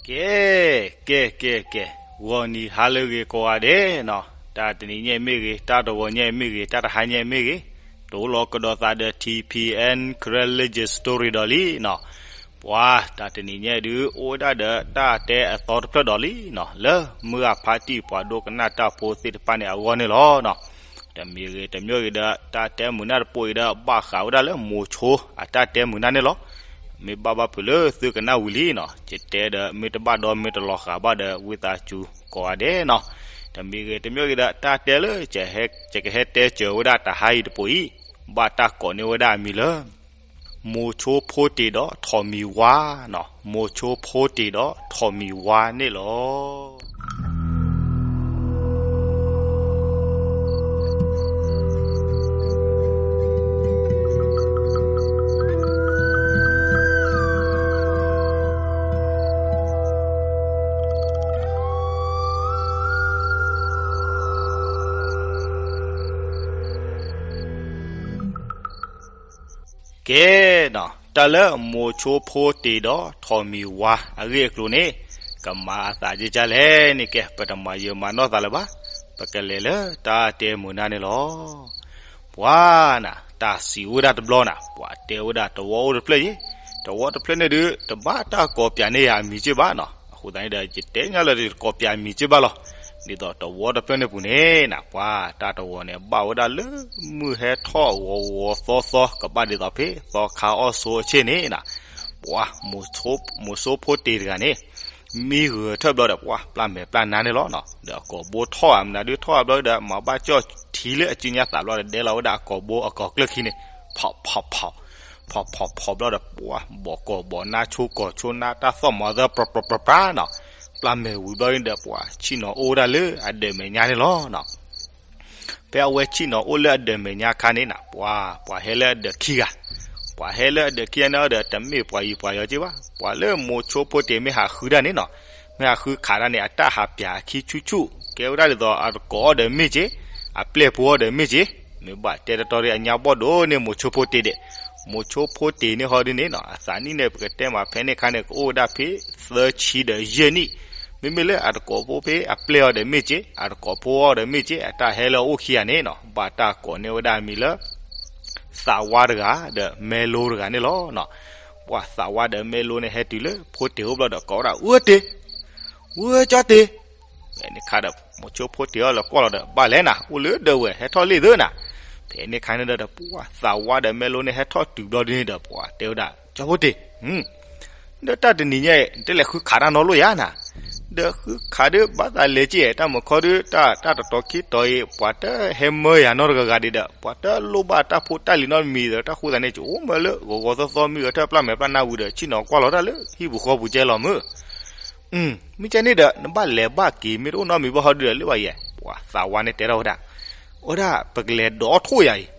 ကဲ, ကဲ, ကဲ, ကဲ, ဂီၤနံၤဟါလၢအဂ့ၤကိးဂၤဒဲးနီၤ, တၢ်တနံၤညါမ့ၢ်ဂ့ၤ, တၢ်တဂီၤညါမ့ၢ်ဂ့ၤ, တၢ်တဟါညါမ့ၢ်ဂ့ၤ, တိၢ်လီၤကဒီးသးဒီး T P N Karen Legend Story ဒီးလံနီၤ. ပှၤတၢ်တနံၤညါဒုး အိၣ်ဝဲဒၣ်ဒီးတၢ်တဲအသီတဖျၢၣ်ဒီးလံနီၤ, လၢမုၢ်ဂၢ်ဖါတံၢ်ပှၤဒိကနၣ်တၢ်ဖိသ့ၣ်တဖၣ်န့ၣ်အဂီၢ်န့ၣ်လီၤနီၤ. တမံၤဂ့ၤတမံၤဂ့ၤဒီး တၢ်တဲမုာ်နၢ်တပိၢ်အံၤဒီး ဘၣ်ဃးဝဲဒၣ်လၢမိၤဆိအတၢ်တဲမုာ်နၢ်န့ၣ်လီၤ. မ့ၢ်ဘၣ်ဘၣ်ဖုးလၢသုကနၣ်ဝံၤလံနီၤ, ယတဲဒီးမ့ၢ်တဘၣ်ဒီးမ့ၢ်တလီၤဃာ်ဘၣ်ဒီး ဝံသးစူၤကိးဂၤဒဲးနီၤ. တမံၤဂ့ၤတမံၤဂ့ၤဒီး တၢ်တဲလၢ ယကဟဲတဲစၢၤဝဲဒၣ်တဟါအံၤတပိၤအံၤ, ဘၣ်တၢ်ကိးန့ၢ်ဝဲဒၣ်အမံၤလၢ မိၤဆိဖိတ့ၤဒီးထိးမံၤဝါနီၤ, မိၤဆိဖိတ့ၤဒီးထိးမံၤဝါန့ၣ်လီၤ. ကဲနီၤ, တၢ်လၢမိၤဆိဖိတ့ၤဒီးထိးမံၤဝါအဂ့ၢ်အကျိၤန့ၣ် ကမၤအသးဒ်လဲၣ်န့ၣ် ကဲ ပတမၤယၢၤမၤနီၢ်သးလၢၤဘၣ်. ပကလဲၤလၢတၢ်တဲမုာ်နၢ်န့ၣ်လီၤ. ပှၤနၤ တၢ်စံးဝဲဒၣ်တဘျီနၤ, ပှၤတဲဝဲဒၣ်တဝီအိၣ်တဖျၢၣ်ယ့ၣ်, တဝီတဖျၢၣ်န့ၣ်ဒုး တဘၣ်တၢ်ကိးပၠးန့ၢ်ယၤအမံၤက့ၢ်ဘၣ်နီၤ. အဃိသတးန့ၣ်ဒီး ယတဲညါလၢတကိးပၠးမံၤက့ၢ်ဘၣ်လီၤ. ဒ်သိးတဝီတဖျၢၣ်န့ၣ်ပူၤန့ၣ်နၤ, ပှၤတၢ်တဝီန့ၣ် ဘၣ်ဝဲဒၣ်လၢမုၢ်ဟဲထီၣ်ဂီၤဂီၤသီသီ ကဘၣ်ဒ်သိးဖဲသီခါအီၣ်ဆိအဆ့ၣ်န့ၣ်နၤ, ပှၤ မိၤဆိဖိတ့ၤတဂၤန့ၣ် မံဂၢၢ်ထၢၣ်ဘျီဒီး ပှၤပျၢ်မဲာ်ပျၢ်နါန့ၣ်လီၤနီၤ. ဒီးအကိာ်ဘိထီၣ်ဧါ မနုၤဒုးထီၣ်ဧါဘျီဒီး မၤဘၣ်ကၠီၣ်ထံလၢအစုညါသးဘျီဒီး ဒဲလီၤဝဲဒၣ်အကိာ်ဘိအကိာ်ကျၢၢ်ခံန့ၣ်, ဖီၣ်ဖီၣ်ဖီၣ်, ဖီၣ်ဖီၣ်ဖီၣ်ဘျီဒီး ပှၤဘီၣ်ကိာ်ဘီၣ်နါ ဆိကိာ်ဆိနါ တၢ်သီၣ်မၤသၢပြးပြးပြးပြးနီၤ. ပျၢ်မဲာ်ဝံၤဘျီန့ၣ်ဒီး ပှၤဆ့ၣ်နီၤအိၣ်ဝဲဒၣ်လၢအဒၢးမဲာ်ညါန့ၣ်လီၤနီၤ. ဖဲအဝဲဆ့ၣ်နီၤအိၣ်လၢအဒၢးမဲာ်ညါအခါန့ၣ်နၤ, ပှၤ ပှၤဟဲလၢအဒၢးခံဂၤ, ပှၤဟဲလၢအဒၢးခံဂၤန့ၣ်ဒီး တမ့ၢ်ပှၤယံၤပှၤယီၤက့ၢ်ဘၣ်. ပှၤလၢမိၤဆိဖိတ့ၤမ့ၢ်ဟးဃုတၢ်န့ၣ်နီၤ, မ့ၢ်ဟးဃုခးတၢ်န့ၣ် အတၢ်ဟးပၠးအခံဆူၣ်ဆူၣ်, ကဲဝဲဒၣ်ဒ်သိးအတကိးအီၤဒီးမ့ၢ်က့ၢ်, အပျဲၢ်ဖိအီၤဒီးမ့ၢ်က့ၢ်, မ့ၢ်ဘၣ်တဲတတီဒီး အညါဘီၣ်ဒိၣ်န့ၢ်မိၤဆိဖိတ့ၤဒဲး. မိၤဆိဖိတ့ၤန့ၣ်ဟီဒ်န့ၣ်နီၤ, အသးနံၣ်န့ၣ် ပကတဲမးဖဲန့ၣ်အခါန့ၣ် ကအိၣ်ဝဲဒၣ်ဖဲသၢဆံဒီးယဲၢ်နံၣ်, မ့မ့ၢ်လၢအတကိးဖိဖဲအပျဲၢ်အီၤဒီးမ့ၢ်က့ၢ်, အတကိးဖိအီၤဒီးမ့ၢ်က့ၢ်, အတၢ်ဟဲလၢအအိၣ်ခံဂၤန့ၣ်နီၤ, ဘၣ်တၢ်ကိးန့ၢ်ဝဲဒၣ်အမံၤလၢ သးဝါတဂၤဒီးမဲလိတဂၤန့ၣ်လီၤနီၤ. ပှၤသးဝါဒီးမဲလိန့ၣ် ဟဲတုၤလၢဖိတ့ၤအိၣ်ဘျီဒီး ကိးဝဲဒၣ် ဝဲတ့ၤ, ဝဲကၠီတ့ၤ. ဖဲန့ၣ်အခါဒီး မိၤဆိဖိတ့ၤအီၤလၢကိးလီၤဒီး ဘၣ်လဲၣ်နၤ, အိၣ်လၢဒၢးဝဲ ဟဲထီၣ်လံသုနၤ. ဖဲန့ၣ်အခါန့ၣ်ဒီး ပှၤသးဝါဒီးမဲလိန့ၣ် ဟဲထီၣ်တုၤဘျီဒ်န့ၣ်ဒီး ပှၤတဲဝဲဒၣ် ကၠီဖိတ့ၤ, ဒီးတၢ်တနံၤညါအံၤ နတလဲၤဃုခးတၢ်နီတဘျီယၤနၤ, ဒီးဃုခးဒုးဘၣ်သးလဲၤက့ၤ တၢ်မုာ်ခီဒုး တၢ် တၢ်တတီၤခံတီၤအံၤ ပှၤတဟဲမၢယၤနီတဂၤဂၤဒံးဒီး ပှၤတလိၣ်ဘၣ်တၢ်ဖိတၢ်လံၤနီတမံၤဒီး တၢ်ဃိသးန့ၣ် ကအိၣ်မၢလၢဂီၤဂီၤသီသီ မံဂဲၤထၢၣ်ပျၢ်မဲာ်ပျၢ်နါဝံၤဒီး ဆ့ၣ်နီၤကွၢ်လီၤတၢ်လၢဟံၣ်ပူၤဃီပူၤကဲလီၤမုၢ်. မ့ၢ်ကဲန့ၣ်ဒီး နဘၣ်လဲၤဘၣ်က့ၤ မ့ၢ်တအိၣ်နီတမံၤဘၣ်ဟီဒုးဒီး လၢဘၣ်ယဲၢ် ပှၤသးဝါန့ၣ်တဲထီၣ်ဝဲဒၣ်, အိၣ်ဒၣ် ပကလဲၤဒိးထိၣ်ယၤအံၤ.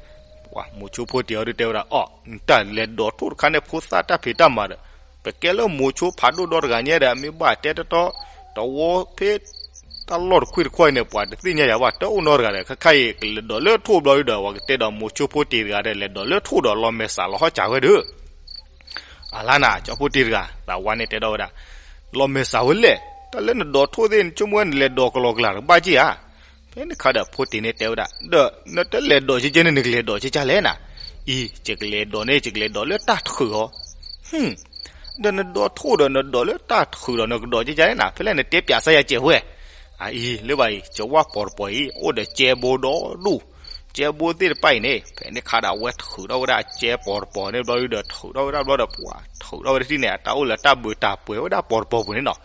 ပှၤမိၤဆိဖိတ့ၤအီၤဒုးတဲဝဲဒၣ် အိၣ် နတၢ်လဲၤဒိးထိၣ်တခါန့ၣ် ဖိသၣ်တၢ်ဖံးတၢ်မၤဒီး ပကဲလၢမိၤဆိဖးဒိၣ်ဒီတဂၤညါဒီး မ့ၢ်ဘၣ်တဲတတီ တဝီဖဲ တၢ်လီၢ်တခွံၣ်တခွါအံၤန့ၣ် ပှၤတသ့ၣ်ညါယၤဘၣ် တအိၣ်နီတဂၤဒီး ခဲခါအံၤ ကလဲၤဒိးလၢထိၣ်ဘျီဒုးဒီး ပှၤကတဲဒီးမိၤဆိဖိတ့ၤတဂၤဒီး လဲၤဒိးလၢထိၣ်ဒီး လီၤမဲာ်ဆှးလီၤဟီၣ်စၢ်ဝဲဒုး အလါနၤ ကၠီဖိတ့ၤတဂၤ သးဝါန့ၣ်တဲထီၣ်ဝဲဒၣ်, လီၤမဲာ်ဆှးဝဲလဲၣ်, တၢ်လၢနဒိးထိၣ်သ့ၣ် နဆိကမိၣ်ဝဲနလဲၤဒိးကလီကလၤတဘၣ်က့ၢ်ဧါ. ဖဲန့ၣ်အခါဒီးဖိတ့ၤန့ၣ်တဲဝဲဒၣ် ဒီးနတလဲၤဒိးကဲကဲန့ၣ် နကလဲၤဒိးကဲကဲလဲၣ်နၤ. အံၤ ယကလဲၤဒိးန့ၣ် ယကလဲၤဒိးလၢတၢ်ထုးအီၤ. ဟူ ဒီးနဒိးထိၣ်ဒီး နဒိးလၢတၢ်ထုးဒီး နကဒိးကဲကဲလဲၣ်နၤ, ဖဲလဲၣ်နတဲပၠးစၢ်ယၤစဲးဝဲ. အအံၤ လၢဘၣ်အံၤ ကဝၢ်ပီၤတပီၤအံၤ အိၣ်ဒီးကဲဘိဒီဒူၣ်, ကဲဘိသ့ၣ်တဖၣ်အံၤန့ၣ် ဖဲန့ၣ်ခါဒီး အဝဲထုးထီၣ်ဝဲဒၣ်ကဲပီၤတပီၤန့ၣ်ဘျီဒုးဒီး ထုးထီၣ်ဝဲဒၣ်ဘျီဒီး ပှၤထုးထီၣ်ဝဲဒၣ်တထံၣ်န့ၣ် အတၢ်အိၣ်လၢတၢ်ဘုးတၢ်ပှဲၤဝဲဒၣ်ပီၤတပီၤပူၤန့ၣ်နီၤ.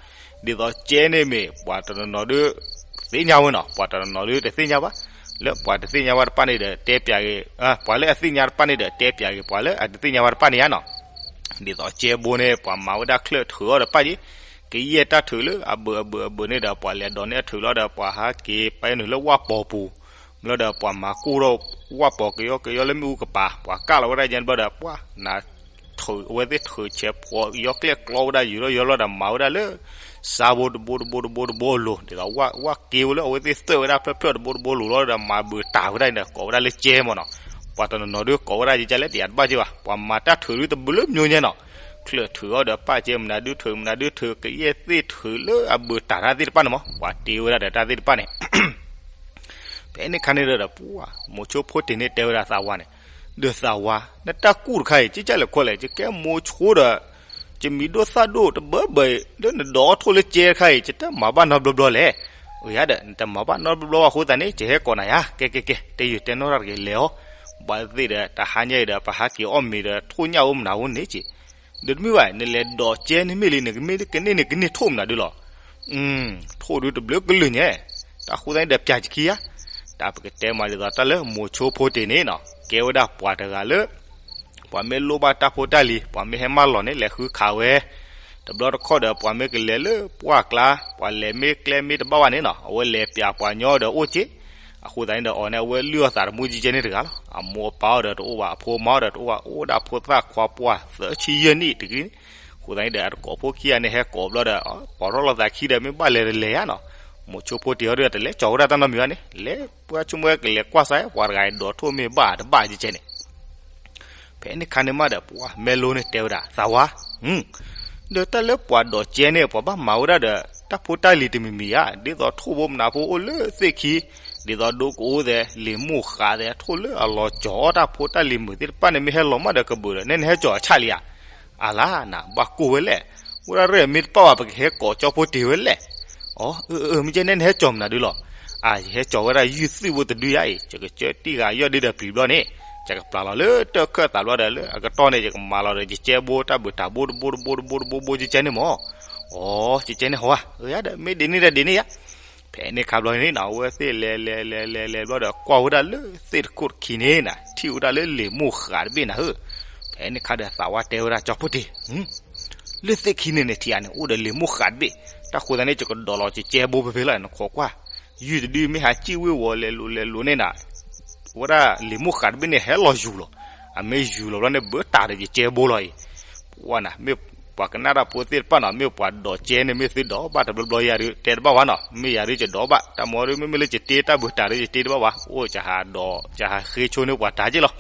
ဒ်သိးကဲန့ၣ်မ့ၢ် ပှၤတနီၤနီၤဒုး သ့ၣ်ညါဝဲနီၤ, ပှၤတနီၤနီၤဒုးတသ့ၣ်ညါဘၣ်. လၢပှၤတသ့ၣ်ညါဘၣ်တဖၣ်န့ၣ်ဒီး တဲပၠးက့ၤ, ပှၤလၢအသ့ၣ်ညါတဖၣ်န့ၣ်ဒီး တဲပၠးက့ၤ ပှၤလၢအတသ့ၣ်ညါဘၣ်တဖၣ်န့ၣ်ဧါနီၤ. ဒ်သိးကဲဘိန့ၣ် ပှၤမၤဝဲဒၣ်ချၢၣ်ထုးအီၤဒီးပၣ်က့ၤ, ကယဲၢ်တၢ်ထုးလၢအဘုးအဘုးအဘုးန့ၣ်ဒီး ပှၤလဲၤဒိးန့ၢ်အထုးလီၤဒီး ပှၤဟးက့ၤပာ်နုာ်လၢဝၣ်ပီၤပူၤ, ဘျီဒီးပှၤမၤကိၢ်ထီၣ်ဝၣ်ပီၤကယီကယီလၢမ့ၣ်အူကပၤ, ပှၤကၢ်လီၤဝဲဒၣ်ယဲၢ်ဘျီဒီး ပှၤနၤ ထုး အဝဲသ့ၣ်ထုးဆဲးဖှီးယီကျဲၣ်ကျီဝဲဒၣ်ယုာ်ထီၣ်ယီလီၤဒီး မၤဝဲဒၣ်လၢ စါဘိတဘိတဘိတဘိတဘိအလိၤ ဒ်သိးဝၣ် ဝၣ်က့ဝဲလၢအဝဲသ့ၣ်သွဲၣ်ဝဲဒၣ်ဖျၢၣ်ဖျၢၣ်တဘိတဘိလိၤလီၤဒီး မၤဘုးတၢ်ဝဲဒၣ်န့ၣ် ကိးဝဲဒၣ်လၢကဲမ့ၢ်နီၤ. ပှၤတနီၤနီၤဒုးကိးဝဲဒၣ်ကဲကဲလဲၣ် တယၤတဘၣ်က့ၢ်ဘၣ်, ပှၤမၤတၢ်ထုးဒုးတဘျုးလၢမျိၤညါနီၤ. ချၢၣ်ထုးအီၤဒီးပၢ်ကဲ မနုၤဒုထုး မနုၤဒုထုး ကယဲၢ်သ့ၣ်ထုးလၢအဘုးတၢ်တၢ်သ့ၣ်တဖၣ်န့ၣ်မး ပှၤတ့ဝဲဒၣ်ဒီးတၢ်သ့ၣ်တဖၣ်န့ၣ် ဖဲန့ၣ်ခါန့ၣ်ဒီး ပှၤ မိၤဆိဖိတ့ၢ်န့ၣ်တဲဝဲဒၣ်သးဝါန့ၣ်, ဒီးသးဝါ နတၢ်ကူၣ်တခါအံၤ ကကၢ်လဲၤခီလဲၣ် ယကဲမိၤဆိဒီး ယမံၤဒိၣ်သၣ်ဒိၣ်တဘၢဘၢအံၤ လၢနဒိးထီၣ်လၢကဲတခါအံၤ ယတမၤဘၣ်နီတဘျီဘျီလဲၣ်. အိၣ်ယၤဒီး နတမၤဘၣ်နီတဘျီဘျီဘၣ်အဃိသတးန့ၣ် ယဟဲကိးနၤယၤ ကဲကဲကဲ တဲယုာ်တဲနီၣ်တၢ်တဂ့ၤလဲၤအီၤ, ဘၣ်သ့ၣ်ဒီး တဟါညါအံၤဒီး ပဟးက့ၤအီၣ်မ့ၤဒီး ထိၣ်ညၣ်အိၣ်မနုၤအိၣ်န့ၣ်က့ၤ ဒီးတမ့ၢ်ဘၣ် နလဲၤဒိးကဲန့ၣ်မ့ၢ်လံ နကမ့ၢ်ကန့ၢ်န့ၣ် ကန့ၢ်ထိၣ်မနုၤဒုလီၤ. ထိၣ်ဒုတဘျုးကလုာ်ညါ, တၢ်ဃိသတးန့ၣ်ဒီး ပျၢ်ယခံဧါ, တၢ်ပကတဲမးဒ်သိးတၢ်လၢမိၤဆိဖိတ့ၢ်န့ၣ်နီၤ ကဲဝဲဒၣ်ပှၤတဂၤလၢ ပှၤမ့ၢ်လိၣ်ဘၣ်တၢ်ဖိတၢ်လံၤ ပှၤမ့ၢ်ဟဲမၢလီၤန့ၣ် လဲၤဃုခးဝဲ, တဘျီတခီၣ်ဒီး ပှၤမ့ၢ်ကလဲၤလၢပှၢ်ကျါ ပှၤလဲၤမ့ၢ်ကျဲမ့ၢ်တဘၣ်ဘၣ်န့ၣ်နီၤ အဝဲလဲၤပျၢ်ပှၤညီဒီးအိၣ်က့ၤ အဃိသတးန့ၣ်ဒီး အီၤန့ၣ် အဝဲလုၢ်အီၣ်သးတမူကဲကဲန့ၣ်တဂၤလီၤ. အမိၢ်အပၢ်အီၤဒီးတအိၣ်ဘၣ် အဖိမါအီၤဒီးတအိၣ်ဘၣ် အိၣ်ဒၣ်ဖိသၣ်ခွါပှၢ်သၢဆံယဲၢ်နံၣ်တဂ့ၤန့ၣ်, အဃိသတးန့ၣ်ဒီး အတကိးဖိခံဂၤန့ၣ် ဟဲကိးဘျီဒီး ပှၤရီလီၤသးခံဒီး မ့ၢ်ဘၣ်လဲၤတလဲၤဧါနီၤ, မိၤဆိဖိတ့ၢ်အီၤဒီး တလဲၤကၠီၤဝဲဒၣ်တၢ်နီတမံၤဘၣ်န့ၣ် လဲၤပှၤဆိကမိၣ်ဝဲကလဲၤကွၢ်စၢ် ပှၤတဂၤအံၤဒိးထိၣ်မ့ၢ်ဘၣ်တဘၣ်ကဲကဲန့ၣ် ဖဲန့ၣ်ခါန့ၣ်မးဒီး ပှၤမဲလိန့ၣ်တဲဝဲဒၣ် သးဝါ, ဒီးတၢ်လၢပှၤဒိးကဲန့ၣ် ပှၤဘၣ်မၤဝဲဒၣ်ဒီး တၢ်ဖိတၢ်လံၤတမံၤမံၤဧါ, ဒ်သိးထိၣ်ဖိမနုၤဖိအိၣ်လၢသ့ၣ်ခံ, ဒ်သိးဒိကအိၣ်သဲး လံာ်မိၢ်ဃးသဲး ထိၣ်လၢအလီၤကၠီၤအီၣ်တၢ်ဖိတၢ်လံၤမုာ်သ့ၣ်တဖၣ်န့ၣ် မ့ၢ်ဟဲလီၤမးဒီးကဘုးဒီး နဲနဟဲကၠီၤအဆၣ်လံဧါ. အလါနၤ ဘၣ်ကိၢ်ဝဲလဲၣ်, အိၣ်ဒၣ်ရဲၣ်မ့ၢ်တပၣ်ဘၣ် ပကဟဲကိးကၠီဖိတ့ၢ်ဝဲလဲၣ်. အၢ အၢ မ့ၢ်ကဲနဲနဟဲကၠီၤမနုၤဒုလီၤ. အၢ ယဟဲကၠီၤဝဲဒၣ်ယုၢ်သွံၣ်ဖိတဒုယါအံၤ ယကစၢတံၢ်ဃာ်ယီၢ်ဒ့ဒီးပျံၤဘျီန့ၣ် ယကပျၢ်လီၤလၢတၢ်ခၢၣ်သးဘျီဒီး လၢအကတီၢ်န့ၣ် ယကမၤလီၤဒီးယကဲဘိ တၢ်ဘုးတၢ်ဘိတဘိတဘိတဘိတဘိတဘိကဲကဲန့ၣ်မး. အီ ကဲကဲန့ၣ်ဟီဧါ, အၢ ယၤဒီး မ့ၢ်ဒ်န့ၣ်ဒီးဒ်န့ၣ်ယါ. ဖဲန့ၣ်ခါဘျီန့ၣ်နီၤ အဝဲသ့ၣ်လဲၤလဲၤလဲၤလဲၤလဲၤဘျီဒီး ကွၢ်ဝဲဒၣ်လၢသ့ၣ်တခိၣ်တခံန့ၣ်နၤ ထံၣ်ဝဲဒၣ်လၢလံာ်မိၢ်ဃးတဘ့ၣ်နၤဧၢ. ဖဲန့ၣ်ခါဒီးသးဝါတဲဝဲဒၣ် ကၠီဖိတ့ၢ်, လၢသ့ၣ်ခံန့ၣ်န့ၣ် ထံၣ်ဧါန့ၣ် အိၣ်ဒီးလံာ်မိၢ်ဃးတဘ့ၣ်, တၢ်ဃိသတးန့ၣ် ယကဒိးလီၤကဲကဲဘိဖဲဖဲလီၤ နခိးကွၢ်, ယုၢ်တဒုမ့ၢ်ဟးစံၣ်ဝ့ၤဝီၤလဲၤလိၤလဲၤလိၤန့ၣ်နၤ ဝဲဒၣ်လံာ်မိၢ်ဃးတဘ့ၣ်န့ၣ် ဟဲလီၤယူၤလီၤ, အမ့ၢ်ယူၤလီၤဘျီန့ၣ် ဘၢတၢ်ဒီးယကဲဘိလီၤအံၤ. ပှၤနၤ မ့ၢ်ပှၤကနၣ်တၢ်ဖိသ့ၣ်တဖၣ်နီၤ မ့ၢ်ပှၤဒိးကဲန့ၣ် မ့ၢ်သုဒိးဘၣ်တဘျီဘျီယၤဒုး တဲတဘၣ်ဝဲနီၤ မ့ၢ်ယၤဒုးယဒိးဘၣ် တၢ်မၤဒုး မ့မ့ၢ်လၢယတ့တၢ်ဘုးတၢ်ဒုး ယတ့တဘၣ်ဝဲ အိၣ်ယဟးဒိး ယဟးဃ့ဆိန့ၢ်ပှၤတၢ်က့ၢ်လီၤ.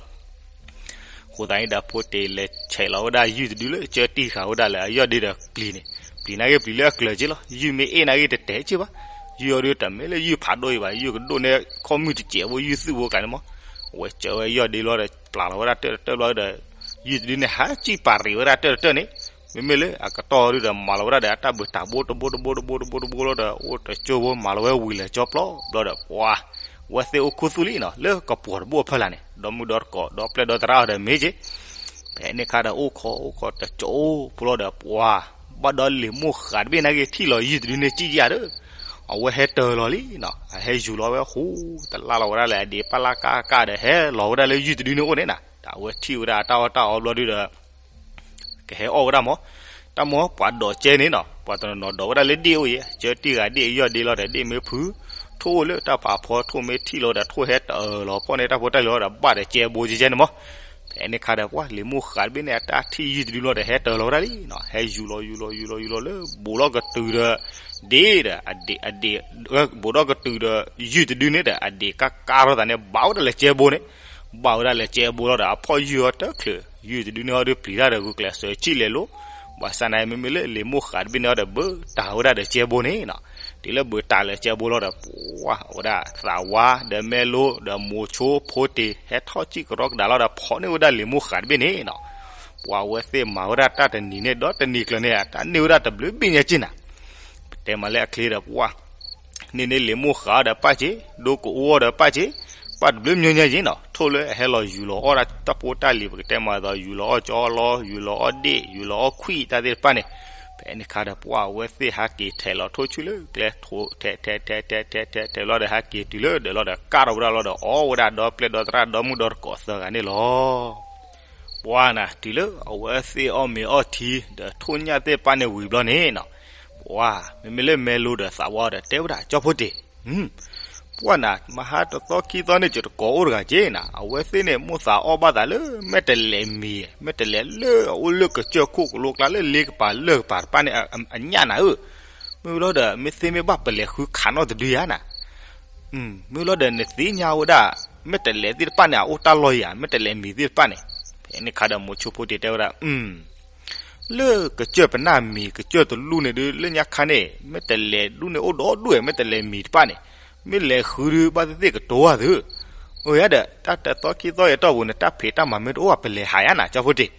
အဃိသတးန့ၣ်ဒီး ဖိတ့ၢ်လဲၤဆဲးလီၤဝဲဒၣ်ယုၢ်တဒုလၢကၢတံၢ်ဃာ်ဝဲဒၣ်လၢအယီၢ်ဒ့ဒီးပျံၤန့ၣ်, ပျံၤနာ်က့ပျံၤလၢအကျၢၤက့ၢ်လီၤ, ယုၢ်မ့ၢ်အ့ၣ်နာ်က့တတဲာ်က့ၢ်ဘၣ်, ယုၢ်အီၤဒုးတမ့ၢ်လၢယုၢ်ဖးဒိၣ်အံၤဘၣ် ယုၢ်ကဒိၣ်န့ၢ်ခီမုၢ်တစဲးဖိ ယုၢ်သွံၣ်ဖိကျါန့ၣ်မး, အဝဲစၢၤဝဲယီၢ်ဒ့လီၤဒီး ပျၢ်လီၤဝဲဒၣ်တၢၢ်တတၢၢ်ဘျီဒီး ယုၢ်တဒုန့ၣ် ဟးစံၣ်ပာ်ရံးဝဲဒၣ်တၢၢ်တတၢၢ်န့ၣ်, မ့မ့ၢ်လၢအကတီၢ်ဒုးဒီး မၤလီၤဝဲဒၣ်ဒီးအတၢ်ဘုးတၢ်ဘိတဘိတဘိတဘိတဘိတဘိလီၤဒီး အိၣ်တကၠိဖိ မၤလီၤဝဲဝံၤလၢာ်ကၠီပျီဘျီဒီး ပှၤ ဝဲသ့ၣ်အိၣ်ခူသူၣ်လံနီၤ လၢကပှီၤတဘိအဖီလာ်န့ၣ် ဒီမုၢ်ဒီတကိး ဒီပျဲၢ်ဒီသရၣ်အီၤဒီးမ့ၢ်က့ၢ်, ဖဲန့ၣ်ခါဒီးအိၣ်ခိးအိၣ်ခိးတကၠိဖိလီၤဒီး ပှၤ ဘၣ်ဒီးလံာ်မိၢ်ဃးတဘ့ၣ်နာ်က့ထံၣ်လီၤယုၢ်တဒုန့ၣ်စံၣ်ယါဒီး အဝဲဟဲတၢၤလီၤလံနီၤ, အဟဲယူၤလီၤဝဲဃူ တလၢ်လီၤဝဲဒၣ်လၢအဒံးပၢ်လၢ်ကၢ်ကၢ်ဒီး ဟဲလီၤဝဲဒၣ်လၢယုၢ်တဒုန့ၣ်အိၣ်န့ၣ်နၤ, ဒီးအဝဲထံၣ်ဝဲဒၣ်အတၢ်အီၣ်တၢ်အီဘျီဒုးဒီး ကဟဲအီၣ်ဝဲဒၣ်မး, တၢ်မ့ၢ်ပှၤဒိးကဲန့ၣ်နီၤ ပှၤတနီၤနီၤဒိးဝဲဒၣ်လၢဒ့ၣ်အိၣ်ယဲ ကၢတံၢ်ဃာ်ဒ့ၣ်ယီၢ်ဒ့လီၤဒီး ဒ့ၣ်မ့ၢ်ဖု ထိၣ်အိၣ်လၢတၢ်ပာ်ဖီ ထိၣ်မ့ၢ်ထံၣ်လီၤဒီး ထိၣ်ဟဲတၢၤလီၤဖီၣ်န့ၢ်တၢ်ဖိတၢ်လံၤလီၤဒီး ဘၣ်ဒီးကဲဘိကဲကဲန့ၣ်မး, ဖဲန့ၣ်ခါဒီး ပှၤလံာ်မိၢ်ဃးတဘ့ၣ်န့ၣ် အတၢ်ထံၣ်ယုၢ်တဒုလီၤဒီး ဟဲတၢၤလီၤဝဲဒၣ်လံနီၤ, ဟဲယူၤလီၤယူၤလီၤယူၤလီၤယူၤလီၤလၢ ဘူးထီၣ်ကတုၤဒီး ဒ့ၣ်ဒီး အဒံး အဒံး ဘူးထီၣ်ကတုၤဒီး ယုၢ်တဒုန့ၣ်ဒီး အဒံးကါကါထီၣ်သးန့ၣ် ဘၣ်ဝဲဒၣ်လၢကဲဘိန့ၣ်, ဘၣ်ဝဲဒၣ်လၢကဲဘိလီၤဒီး အဖီၣ်ယုၢ်အီၤတချုး ယုၢ်တဒုန့ၣ်အီၤဒီးပျံၤတၢ်ဒီးဂုာ်ကျဲးစၢးစံၣ်လဲၤလိၤ, ဘၣ်ဆၣ်သနာ်က့ မ့မ့ၢ်လၢလံာ်မိၢ်ဃးတဘ့ၣ်န့ၣ်အီၤဒီး ဘၢတၢ်ဝဲဒၣ်ဒီးကဲဘိန့ၣ်နီၤ, တုၤလၢဘၢတၢ်လၢကဲဘိလီၤဒီး ပှၤဝဲဒၣ်သးဝါဒီးမဲလိဒီးမိၤဆိဖိတ့ၢ် ဟဲထီၣ်စံၣ်ကရီကဒါလီၤဒီး ဖီၣ်န့ၢ်ဝဲဒၣ်လံာ်မိၢ်ဃးတဘ့ၣ်န့ၣ်နီၤ, ပှၤဝဲသ့ၣ်မၤဝဲဒၣ်တၢ်တနံၤန့ၣ်ဒီးတနံၤကျၢၤန့ၣ် တၢ်န့ၢ်ဝဲဒၣ်တဘျုးဘ့ၣ်ညါက့ၢ်နၤ, ပတဲမးလၢအချ့ဒီးပှၤ န့ၢ်န့ၢ်လံာ်မိၢ်ဃးအီၤဒီးပၢ်က့ၢ်, ဒိကအိၣ်အီၤဒီးပၢ်က့ၢ်, ပၢ်တဘျုးမံၤညါက့ၢ်နီၤ, ထိၣ်လၢအဟဲလီၤယူၤလီၤအီၣ်တၢ်ဖိတၢ်လံၤ ပကတဲမးသိး ယူၤလီၤအီၣ်ကၠီလီၤ ယူၤလီၤအီၣ်ဒ့ၣ် ယူၤလီၤအီၣ်ခွံၣ်တၢ်သ့ၣ်တဖၣ်န့ၣ်, ဖဲန့ၣ်ခါဒီးပှၤအဝဲသ့ၣ်ဟးက့ၤထဲးလီၤထိၣ်ဆူၣ်လၢကျဲ ထဲးထဲးထဲးထဲးထဲးထဲးထဲးထဲးလီၤဒီး ဟဲက့ၤတုၤလၢဒီးလီၤဒီး ကၢ်ထီၣ်ဝဲဒၣ်လီၤဒီး အီၣ်ဝဲဒၣ်ဒီပျဲၢ်ဒီသရၣ်ဒီမုၣ်ဒီတကိးသၢဂၤန့ၣ်လီၤ. ပှၤနၤ တုၤလၢအဝဲသ့ၣ်အီၣ်မ့ၤအီထံဒီးထိၣ်ညၣ်သ့ၣ်တဖၣ်န့ၣ်ဝံၤဘျီန့ၣ်နီၤ, ပှၤ မ့မ့ၢ်လၢမဲလိဒီးသးဝါဒီးတဲဝဲဒၣ် ကၠီဖိတ့ၢ်, ပှၤနၤ မဟါတသီခံသီန့ၣ် ယတကိးအိၣ်တဂၤက့ၢ်နၤ, အဝဲသ့ၣ်န့ၣ် မိၣ်သးအီၣ်ဘၣ်သးလၢ မဲာ်တဲးလဲးမံၤ မဲာ်တဲးလဲးလၢအအိၣ်လၢကစၢၢ်ခိၣ်ကလိကျါလၢလ့ကပၤလၢၢ်ကပၤတဖၣ်န့ၣ် အညၣ်နၤဧၢ, မ့ၢ်ဝံၤလီၤဒီး မ့ၢ်သ့မ့ၢ်ဘၣ်ပလဲၤဃုခးနီၣ်တဒုယါနၤ, မ့ၢ်ဝံၤလီၤဒီး နသ့ၣ်ညါဝဲဒၣ် မဲာ်တဲးလဲးသ့ၣ်တဖၣ်န့ၣ် အအိၣ်တၢ်လီၢ်ယၤ မဲာ်တဲးလဲးမံၤသ့ၣ်တဖၣ်န့ၣ်, ဖဲန့ၣ်ခါဒီးမိၤဆိဖိတ့ၢ်တဲဝဲဒၣ် လၢကစၢၢ်ပနၢ်မံၤ ကစၢၢ်တလူၢ်န့ၣ်ဒုး လၢညါခါန့ၣ် မ့ၢ်တလဲၤဒူၣ်န့ၣ်အိၣ်ဒီဒူၣ်ဝဲ မ့ၢ်တလဲၤမံၤတဖၣ်န့ၣ် မ့ၢ်လဲၤဃုဒုး ဘၣ်သ့ၣ်သ့ၣ်ကတိၤဧါသု. အၢ ယၤဒီး တၢ်တသီခံသီအံၤအတီၢ်ပူၤန့ၣ် တၢ်ဖံးတၢ်မၤမ့ၢ်တအိၣ် ပလဲၤဟးယါနၤ ကၠီဖိတံၢ်.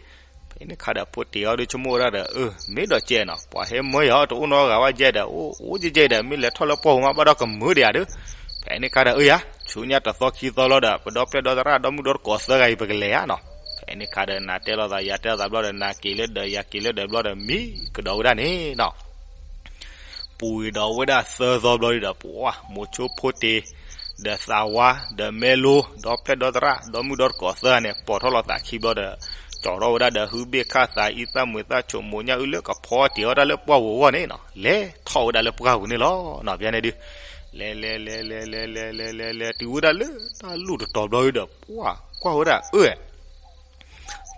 ဖဲန့ၣ်ခါဒီး ဖိတံၢ်အီၤဒုး ဆိကမိၣ်ဝဲဒၣ်ဒီး အၢ မ့ၢ်ဒီးကဲနီၤ ပှၤဟဲမၢယၤအီၤ တအိၣ်နီတဂၤဘၣ်ယဲဒီး အိၣ်အိၣ်ကဲကဲဒီး မ့ၢ်လဲၤထီၣ်လၢပှၢ်ပူၤမး ဘၣ်ဒီးကမၢဒံးဧါဒီး. ဖဲန့ၣ်ခါဒီး အၢ ယၤ ဆူညါတသီခံသီလီၤဒီး ပဒီပုၢ်ဝဲၢ်ဒီသရၣ် ဒီမုၢ်ဒီတကိးသၢဂၤအံၤ ပကလဲၤဧါနီၤ. ဖဲန့ၣ်ခါဒီး နၤတဲလိာ်သး ယၤတဲလိာ်သးဘျီဒီး နၤက့ၤလၢဒၢး ယၤက့ၤလၢဒၢးဘျီဒီး မံကဒီးဝဲဒၣ်န့ၣ်နီၤ. ပူၤကွံာ်ဒီးဝဲဒၣ်သၢသီဘျီဒီး ပှၤမိၤဆိဖိတံၢ် ဒီးသးဝါ ဒီးမဲလိ ဒီပုၢ်ဝဲၢ်ဒီသရၣ် ဒီမုၢ်ဒီတကိးသၢဂၤန့ၣ် ပိာ်ထီၣ်လိာ်သးခံဘျီဒီး ကၠီထီၣ်ဝဲဒၣ်ဒီး ဟုဘ့ၣ်ခၣ်သးအံၤ သၣ်မုာ်သၣ်ဆိး မိၢ်ညၣ်အုၣ်လၢကဖီတံၢ်အီၣ်တၢ်လၢပှၢ်ပူၤအဂီၢ်န့ၣ်နီၤ လဲၤထီၣ်ဝဲဒၣ်လၢပှၢ်ပူၤန့ၣ်လီၤ. ပျဲန့ၣ်ဒုး လဲၤလဲၤလဲၤလဲၤလဲၤလဲၤလဲၤလဲၤလဲၤတုၤဝဲဒၣ်လၢတၢ်လူၢ်တတီၤဘျီဒီး ပှၤကွၢ်ဝဲဒၣ် အၢ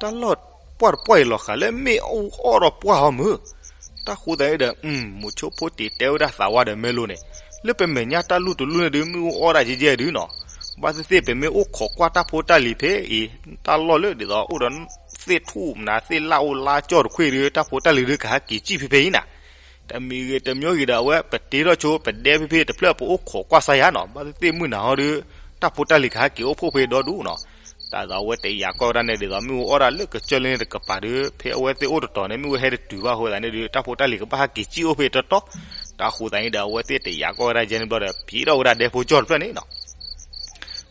တၢ်လီၢ်ပှၢ်တပှၢ်အံၤ လီၤဃာ်လၢမ့ၣ်အူအီၣ်ဒီးပှၢ်အီၤမုၢ်. တၢ်ဃိသတးန့ၣ်ဒီး မိၤဆိဖိတံၢ်တဲဝဲဒၣ်သးဝါဒီးမဲလိန့ၣ် လၢပမဲာ်ညါတၢ်လူၢ်တလူၢ်န့ၣ်ဒုး မ့ၣ်အူအီၣ်ဒၣ်ယဲယဲဒုးနီၤ. ဘၣ်သ့ၣ်သ့ၣ် ပမ့ၢ်အိၣ်ခိးကွၢ်တၢ်ဖိတၢ်လံၤဖဲအံၤ တၢ်လီၢ်လၢဒ်သိးအိၣ်ဒီး သ့ၣ်ထူၣ်မနုၤ သ့ၣ်လၣ်အိၣ်လါကၠီၣ်တခွ့ၣ်ဒုး တၢ်ဖိတၢ်လံၤဒုး ကဟဲက့ၤစံၣ်ဖဲဖဲအံၤနၤ. တမံၤဂ့ၤတမံၤဂ့ၤဒီး အဝဲပတ့ထီၣ်ဆိ ပဒဲဖဲဖဲတဖျၢၣ် ပအိၣ်ခိးကွၢ်စါယၤနီၤ. ဘၣ်သ့ၣ်သ့ၣ်မုၢ်နၤဟီဒုး တၢ်ဖိတၢ်လံၤကဟဲက့ၤအိၣ်ဖှိၣ်ဖဲဒီဒူၣ်နီၤ. တၢ်သိးအဝဲတယာ်ကွၢ်ဝဲဒၣ်န့ၣ် ဒ်သိးမ့ၣ်အူအီၣ်ဒၣ်လၢကစၢၢ်လၢန့ၣ်တကပၤဒုး ဖဲအဝဲသ့ၣ်အိၣ်တတီၤန့ၣ် မ့ၣ်အူဟဲတတုၤဘၣ်အဃိသတးန့ၣ်ဒုး တၢ်ဖိတၢ်လံၤကဘၣ်ဟဲက့ၤစံၣ်အိၣ်ဖဲတတီၤ. တၢ်ဃိသတးန့ၣ်ဒီး အဝဲသ့ၣ်တယာ်ကွၢ်ဝဲဒၣ်ယဲန့ၣ်ဘျီဒီး ပံးထီၣ်ဝဲဒၣ်ဒဲဖိကၠီၣ်တဖျၢၣ်န့ၣ်နီၤ.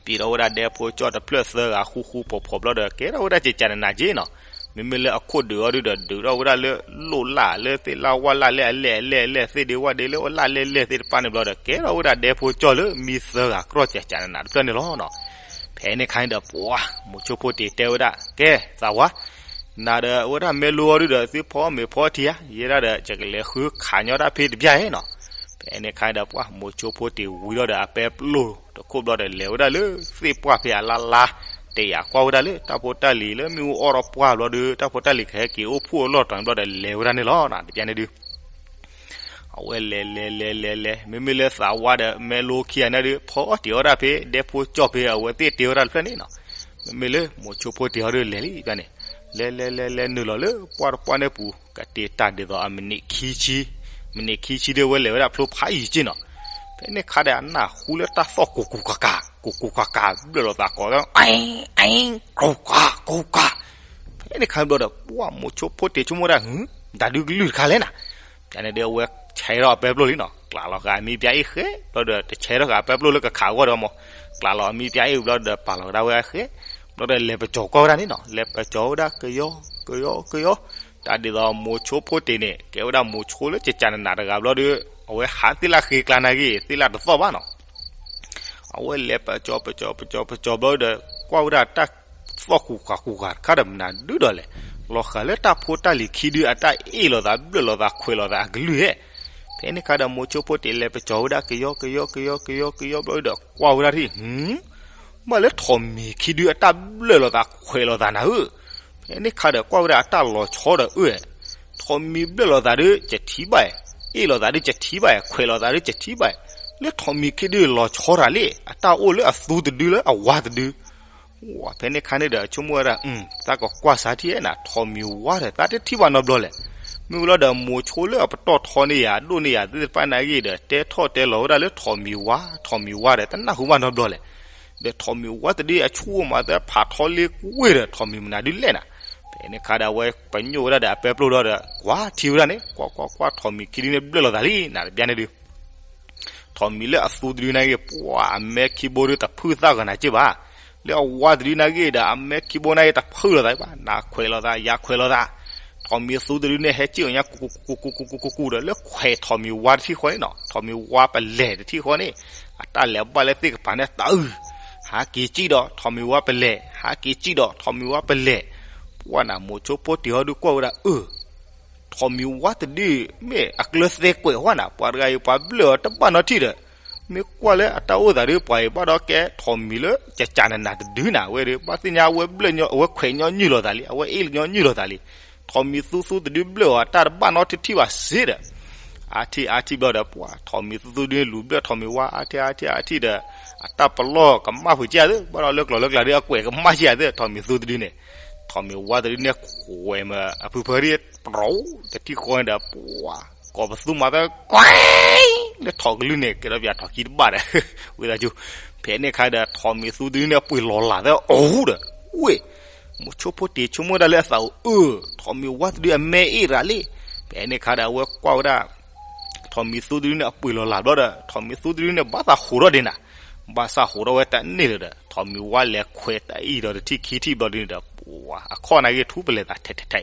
ပံးထီၣ်ဝဲဒၣ်ဒဲဖိကၠီၣ်တဖျၢၣ်သၢဂၤဃူဃူဖိးဖိးဘျီဒီး ကဲထီၣ်ဝဲဒၣ်ကကးနးနးက့နီၤ. မ့မ့ၢ်လၢအခိၣ်ဒုးအီၤဒုးဒီး ဒုးထီၣ်ဝဲဒၣ်လၢလိၣ်လၢ်လၢသ့ၣ်လၣ်ဝၣ်လၢ်လၢအလဲၢ်အလဲၢ်အလဲၢ် သ့ၣ်ဒ့ဝၣ်ဒ့လၢအလၢ်လၢ်လၢ်သ့ၣ်တဖၣ်န့ၣ်ဘျီဒီး ကဲထီၣ်ဝဲဒၣ်ဒဲဖိကၠီၣ်လၢမံသၢဂၤကြီကကးနးနးတဖျၢၣ်န့ၣ်လီၤနီၤ. ဖဲန့ၣ်ခါန့ၣ်ဒီး ပှၤမိၤဆိဖိတံၢ်တဲဝဲဒၣ် ကဲသးဝါ နၤဒီးအဝဲဒၣ်မဲလိအီၤဒုးဒီး သုဖီမ့ၤဖီထံဧါ ယဲဒၣ်ဒီး ယကလဲၤဃုခးညီတၢ်ဖဲတဘျီအံၤနီၤ. ဖဲန့ၣ်ခါန့ၣ်ဒီး ပှၤမိၤဆိဖိတံၢ်ဝံၤထီၣ်ဒီးအပဲပျိၢ်တခိၣ်ဘျီဒီး လဲၤဝဲဒၣ်လၢသ့ၣ်ပှၢ်ဖဲအလါလါ တယာ်ကွၢ်ဝဲဒၣ်လၢတၢ်ဖိတၢ်လံၤလၢမ့ၣ်အူအီၣ်ဒီးပှၢ်ဘျီဒီး တၢ်ဖိတၢ်လံၤကဟဲက့ၤအိၣ်ဖှိၣ်အလီၢ်တတီၤန့ၣ်ဘျီဒီး လဲၤဝဲဒၣ်န့ၣ်လီၤနီၤ. တဘျီန့ၣ်ဒုး အဝဲလဲၤလဲၤလဲၤလဲၤလဲၤ မ့မ့ၢ်လၢသးဝါဒီးမဲလိခံဂၤန့ၣ်ဒုး ဖီအီၣ်တ့ၤအီၣ်ဒၣ်ဖဲဒဲဖိကၠီၣ်ဖဲအဝဲသ့ၣ်တ့ဝဲဒၣ်တဖျၢၣ်န့ၣ်နီၤ. မ့မ့ၢ်လၢမိၤဆိဖိတံၢ်ဟီဒုးလဲၤလံတဘျီန့ၣ် လဲၤလဲၤလဲၤလဲၤနုာ်လီၤလၢပှၢ်တပှၢ်န့ၣ်ပူၤ ကတ့ၤတၢ်ဒ်သိးအမံးနံးခံဆံ မံးနံးခံဆံဒုး အဝဲလဲၤဝဲဒၣ်ဖျိဖးယံၤက့နီၤ. ဖဲန့ၣ်ခါဒီးအနၢ်ဟူလၢတၢ်သီၣ်ကူၤကူၤကၤကၤ ကူၤကူၤကၤကၤ ဘျၢၣ်လိာ်သးကိး အ့ အ့ ကူၤကၤ ကူၤကၤ. ဖဲန့ၣ်ခါဘျီဒီး ပှၤမိၤဆိဖိတံၢ်ဆိကမိၣ်ဒၣ် ဟု တၢ်ဒုးကလုၢ်တခါလဲၣ်နၤ. တဘျီန့ၣ်ဒုး အဝဲဆဲးထီၣ်အပဲပျိၢ်လံနီၤ ကျးလီၤဃာ်အမံပျါအ့ၣ်ဃဲ ဘျီဒီး တဆဲးထီၣ်ဃာ်အပဲပျိၢ်လၢကခးအဂီၢ်ဒီးမး ကျးလီၤအမံပျါအ့ၣ်ဘျီဒီး ပာ်လီၤကဒါဝဲအဃဲ ဘျီဒီးလဲၤပကၠီၤကွၢ်ဝဲဒၣ်န့ၣ်နီၤ လဲၤပကၠီၤဝဲဒၣ်ကယီကယီကယီ တၢ်ဒ်သိးမိၤဆိဖိတံၢ်န့ၣ် ကဲဝဲဒၣ်မိၤဆိလၢကကးနးနးတဂၤဘျီဒီး အဝဲဟးသ့ၣ်လၣ်ဃ့ကျါနာ်က့ သ့ၣ်လၣ်တသီၣ်ဘၣ်နီၤ. အဝဲလဲၤပကၠီၤပကၠီၤပကၠီၤပကၠီၤဘျီဒီး ကွၢ်ဝဲဒၣ်တၢ်သီၣ်ကူၤဃာ်ကူၤဃာ်တခါဒီးမနုၤဒုဒီးလဲၣ်, လီၤဃာ်လၢတၢ်ဖိတၢ်လံၤခံဒုအတၢ်အ့ၣ်လိာ်သးဘျၢၣ်လိာ်သးခွဲးလိာ်သးအကလုၢ်ဧဲ. ဖဲန့ၣ်ခါဒီးမိၤဆိဖိတံၢ်လဲၤပကၠီၤဝဲဒၣ်ကယီကယီကယီကယီဘျီဒီး ကွၢ်ဝဲဒၣ်ထံၣ် ဟူ ဘၣ်လၢထိးမံၤခံဒုအတၢ်ဘျၢၣ်လိာ်သးခွဲးလိာ်သးနၤဧၢ. ဖဲန့ၣ်ခါဒီးကွၢ်ဝဲဒၣ်အတၢ်လီၤဆီဒီးအၢ ထိးမံၤဘျၢၣ်လိာ်သးဒုးကထံၣ်ဘၣ်, အ့ၣ်လိာ်သးဒုးကထံၣ်ဘၣ်, ခွဲးလိာ်သးဒုးကထံၣ်ဘၣ်, လၢထိးမံၤခံဒုလီၤဆီတၢ်လံ, အတၢ်အိၣ်လၢအသူတဒုလၢအဝါတဒု. ဝဲဖဲန့ၣ်ခါန့ၣ်ဒီး ဆိကမိၣ်ဝဲဒၣ် သးကကွၢ်စးထံၣ်နၤ ထိးမံၤဝါဒီး သးတထံၣ်ဘၣ်နီတဘျီလဲၣ်. မ့ၢ်ဝံၤလီၤဒီး မိၤဆိလၢအပတီၢ်ထီန့ၢ်ယၤ ဒိၣ်န့ၢ်ယၤသ့ၣ်တဖၣ်နာ်ဂ့ၢ်ဒီး တဲထီၣ်တဲလီၤဝဲဒၣ်လၢထိးမံၤဝါ ထိးမံၤဝါဒီး တနၢ်ဟူဘၣ်နီတဘျီလဲၣ်. ဒီးထိးမံၤဝါတဒုအဆူၣ်မးသးဖးထီလ့ကွ့ၢ်ဒီး ထိးမံၤမနုၤဒုလဲၣ်နၤ. ဖဲန့ၣ်ခါဒီး အဝဲပညိၣ်ဝဲဒၣ်ဒီးအပဲပျိၢ်ဒီး ကွၢ်ထံဝဲဒၣ်န့ၣ် ကွၢ်ကွၢ်ကွၢ် ထိးမံၤခံဒုန့ၣ်ဘျၢၣ်လိာ်သးလံနၤ တဘျီန့ၣ်ဒုး ထိးမံၤလၢအသူတဒုနာ်ဂ့ၢ် ပှၤအမဲခံဘိဒုတဖုၣ်သၣ်ဂီၤနၤက့ဘၣ်. လၢအဝါတဒုနာ်ဂ့ၢ်ဒီး အမဲခံဘိနာ်ဂ့ၢ်တဖုၣ်လိာ်သးဘၣ်, နၤခွဲးလိာ်သး ယၤခွဲးလိာ်သး. ထိးမံၤသူတဒုန့ၣ် ဟဲစံၣ်အီၤညါ ကူကူကူကူကူကူကူကူဒီး လၢခွဲးထိးမံၤဝါတထံၣ်ဃီန့ၣ်နီၤ, ထိးမံၤဝါပလဲၢ်တထံၣ်ဃီန့ၣ် အတၢ်လဲၤဘၣ်လၢသ့ၣ်ကပၤန့ၣ် တအုၢ် ဟးက့ၤစံၣ်ဒီးထိးမံၤဝါပလဲၢ်, ဟးက့ၤစံၣ်ဒီးထိးမံၤဝါပလဲၢ်. ပှၤနၤမိၤဆိဖိတံၢ်ဟီဒုကွၢ်ဝဲဒၣ် အၢ ထိးမံၤဝါတဒု မ့ၢ်အကျၢၤသဲကွဲးဝဲနၤ, ပှၤတဂၤအံၤ ပှၤဘျၢၣ်အီၤတဘၣ်နီတထံၣ်ဒီး, မ့ၢ်ကွၢ်လၢအတၢ်အိၣ်သးဒု ပှၤအံၤဘၣ်ဒီးကဲထိးမံၤလၢ ကကးနးနးတဒုနၤ, အဝဲဒီး ဘၣ်သ့ၣ်ညါ အဝဲဘျၢၣ်ညီ အဝဲခွဲးညီနုၢ်လိာ်သးလံ, အဝဲအ့ၣ်ညီနုၢ်လိာ်သးလံ. ထိးမံၤသူသူတဒုဘျၢၣ်အီၤ အတၢ်တဘၣ်နီတထံၣ်ဘၣ်စ့ဒီး အါထံၣ်အါထံၣ်ဘျီဒီး ပှၤထိးမံၤသူသူဒုန့ၣ် လူၤဘျၢၣ်ထိးမံၤဝါ အါထံၣ်အါထံၣ်အါထံၣ်ဒီး အတၢ်ပလီၢ်ကမၣ်ဖုးက့သ့, ဘၣ်ဒီးလၢကျိၤလၢကျါဒု အကွဲးကမၣ်က့သ့, ထိးမံၤသူတဒုန့ၣ် ထိးမံၤဝါတဒုန့ၣ်ခွဲးမး အဖုဖၢဒ်ပရီတထံၣ်ဃီန့ၣ်ဒီး ပှၤ ကိးပသူမၤသၢကွဲး လၢထိးကလုၢ်န့ၣ် ကဲထီၣ်ပၠးထိးခံတဘၣ်ဒီး ဝံသးစူၤ ဖဲန့ၣ်ခါဒီး ထိးမံၤသူတဒုန့ၣ်ပှ့ၤလီၤလးသၢအိၣ်ဒီး ဝ့ၢ် မိၤဆိဖိတ့ၢ်ဆိကမိၣ်ဒၣ်လၢအသးအိၣ်အၢ ထိးမံၤဝါတဒုအမဲအ့ၣ်ရၤလံ. ဖဲန့ၣ်ခါဒီး အဝဲကွၢ်ဝဲဒၣ် ထိးမံၤသူတဒုန့ၣ်အပှ့ၤလီၤလးဘျီဒီး ထိးမံၤသူတဒုန့ၣ် ဘၣ်သးဟးထီၣ်ဒံးနၤ, ဘၣ်သးဟးထီၣ်ဝဲတန့ၢ်လၢၤဒီး ထိးမံၤဝါလဲၤခွဲးတၢ်အံၤဒီးတထံၣ်ခံထံၣ်ဘျီဒုန့ၣ်ဒီး ပှၤ အခီၣ်နၢ်ဂ့ၢ်ထူပလဲၤသး ထဲထဲထဲ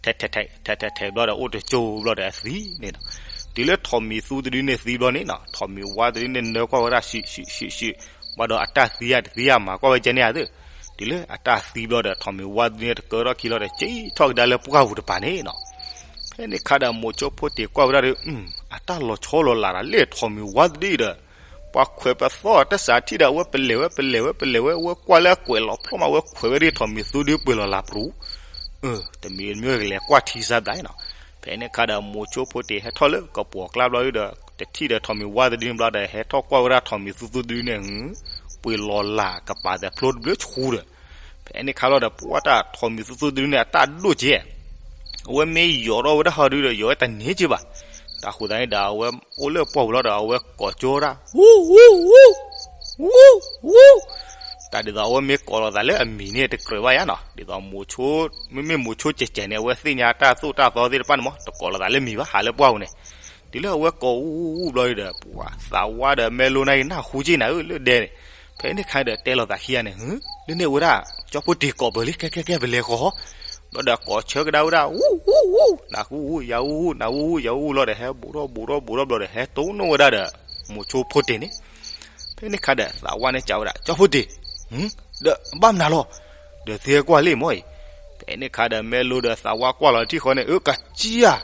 ထဲထဲထဲ ထဲထဲထဲဘျီဒီး အိၣ်တကၠိဘျီဒီးအသံန့ၣ်နီၤ. တုၤလၢထိးမံၤသူတဒုန့ၣ်သံဘျီန့ၣ်နီၤ ထိးမံၤဝါတဒုန့ၣ်နၢကွၢ်ဝဲဒၣ် ရှုၣ်ရှုၣ်ရှုၣ်ရှုၣ် ဘၣ်ဒီးအတၢ်သံဧါတသံဧါ မၤကွၢ်ဝဲကဲန့ၣ်ဧါသ့ၣ်. တုၤလၢအတၢ်သံဘျီဒီး ထိးမံၤဝါတဒုန့ၣ်တကၢထီၣ်ခံလီၤဒီး က့ၤထီၣ်ကဒါလၢပှၢ်ပူၤတပၤန့ၣ်နီၤ. ဖဲန့ၣ်ခါဒီး မိၤဆိဖိတ့ၢ်ကွၢ်ဝဲဒၣ်ဒီး အတၢ်လီၤဆီလီၤလးဒီး လၢထိးမံၤဝါတဒုဒီး ပှၤခွဲးပသီၣ်တစးထံၣ်ဒီး အဝဲပလဲၤဝဲပလဲၤဝဲပလဲၤဝဲ အဝဲကွၢ်လၢအကွဲးလီၤဖျီၣ်မး အဝဲခွဲးဝဲဒၣ်ထိးမံၤသူတဒုပှ့ၤလီၤလးပရူၤ တမံၤတမံၤကလဲၤကွၢ်ထံဆါဘျါနီၤ. ဖဲန့ၣ်ခါဒီး မိၤဆိဖိတ့ၢ်ဟဲထီၣ်လၢကပိာ်ကျါဘျီဒီး တထံၣ်ဒီးထိးမံၤဝါတဒုန့ၣ်ဘျီဒီး ဟဲထီၣ်ကွၢ်ဝဲဒၣ်ထိးမံၤသူသူတဒုန့ၣ် ပှ့ၤလီၤလးကပၤသးဖျိတဘျုးဆူဒီး ဖဲန့ၣ်ခါလီၤဒီး ပှၤတၢ်ထိးမံၤသူသူတဒုန့ၣ် အတၢ်ဒိၣ်က့ၤ အဝဲမ့ၢ်ယိးထီၣ်ဝဲဒၣ်ဟီဒုဒီး ယိးဝဲတန့ၢ်က့ၤဘၣ်. တၢ်ဃိသတးန့ၣ်ဒီး အဝဲအိၣ်လၢပှၢ်ပူၤလီၤဒီး အဝဲကိးကၠိဒၣ် ဝူ ဝူ ဝူ ဝူ တၢ်ဒ်သိးအဝဲမ့ၢ်ကိးလိာ်သးလၢအမံၤန့ၣ်တကြၢးဘၣ်ယါနီၤ, ဒ်သိးမိၤဆိ မ့မ့ၢ်မိၤဆိကဲးကဲးန့ၣ် အဝဲသ့ၣ်ညါတၢ်သိၣ်တၢ်သီသ့ၣ်တဖၣ်န့ၣ်မး တကိးလိာ်သးလၢမံၤဘၣ် ဟးလၢပှၢ်ပူၤန့ၣ်. တုၤလၢအဝဲကိးဝူဝူဘျီဒီး ပှၤသးဝါဒီးမဲလိနၢ်ဂ့ၤ နၢ်ဟူက့ၤနၤဧၢ လၢဒဲန့ၣ်. ဖဲန့ၣ်ခါဒီးတဲလိာ်သးခံဂၤန့ၣ် လၢန့ၣ်ဝဲဒၣ် ကၠီဖိတ့ၢ်ကိးပၢၤလံ ကဲကဲကဲ ပလဲၤဃီ ဘျီဒီးကိးဆၢကဒါဝဲဒၣ် ဝူ ဝူ ဝူ နၢ်ဟူဝူ ယၤဝူဝူ နၢ်ဟူဝူ ယၤဝူဝူလီၤဒီး ဟဲဘူးထီၣ်ဘူးထီၣ်ဘူးထီၣ်ဘျီဒီး ဟဲတိၢ်နီၣ်ဝဲဒၣ်ဒီး မိၤဆိဖိတ့ၢ်န့ၣ်. ဖဲန့ၣ်ခါဒီး သးဝါန့ၣ်စံးဝဲဒၣ် ကၠီဖိတ့ၢ် ဒီးဘၣ်မနုၤလီၤ ဒီးသုဟဲကွၢ်လံမ့ၢ်အံၤ. ဖဲန့ၣ်ခါဒီး မဲလိဒီးသးဝါကွၢ်လီၤထံၣ်ဃီန့ၣ် အၢ ကစံယၤ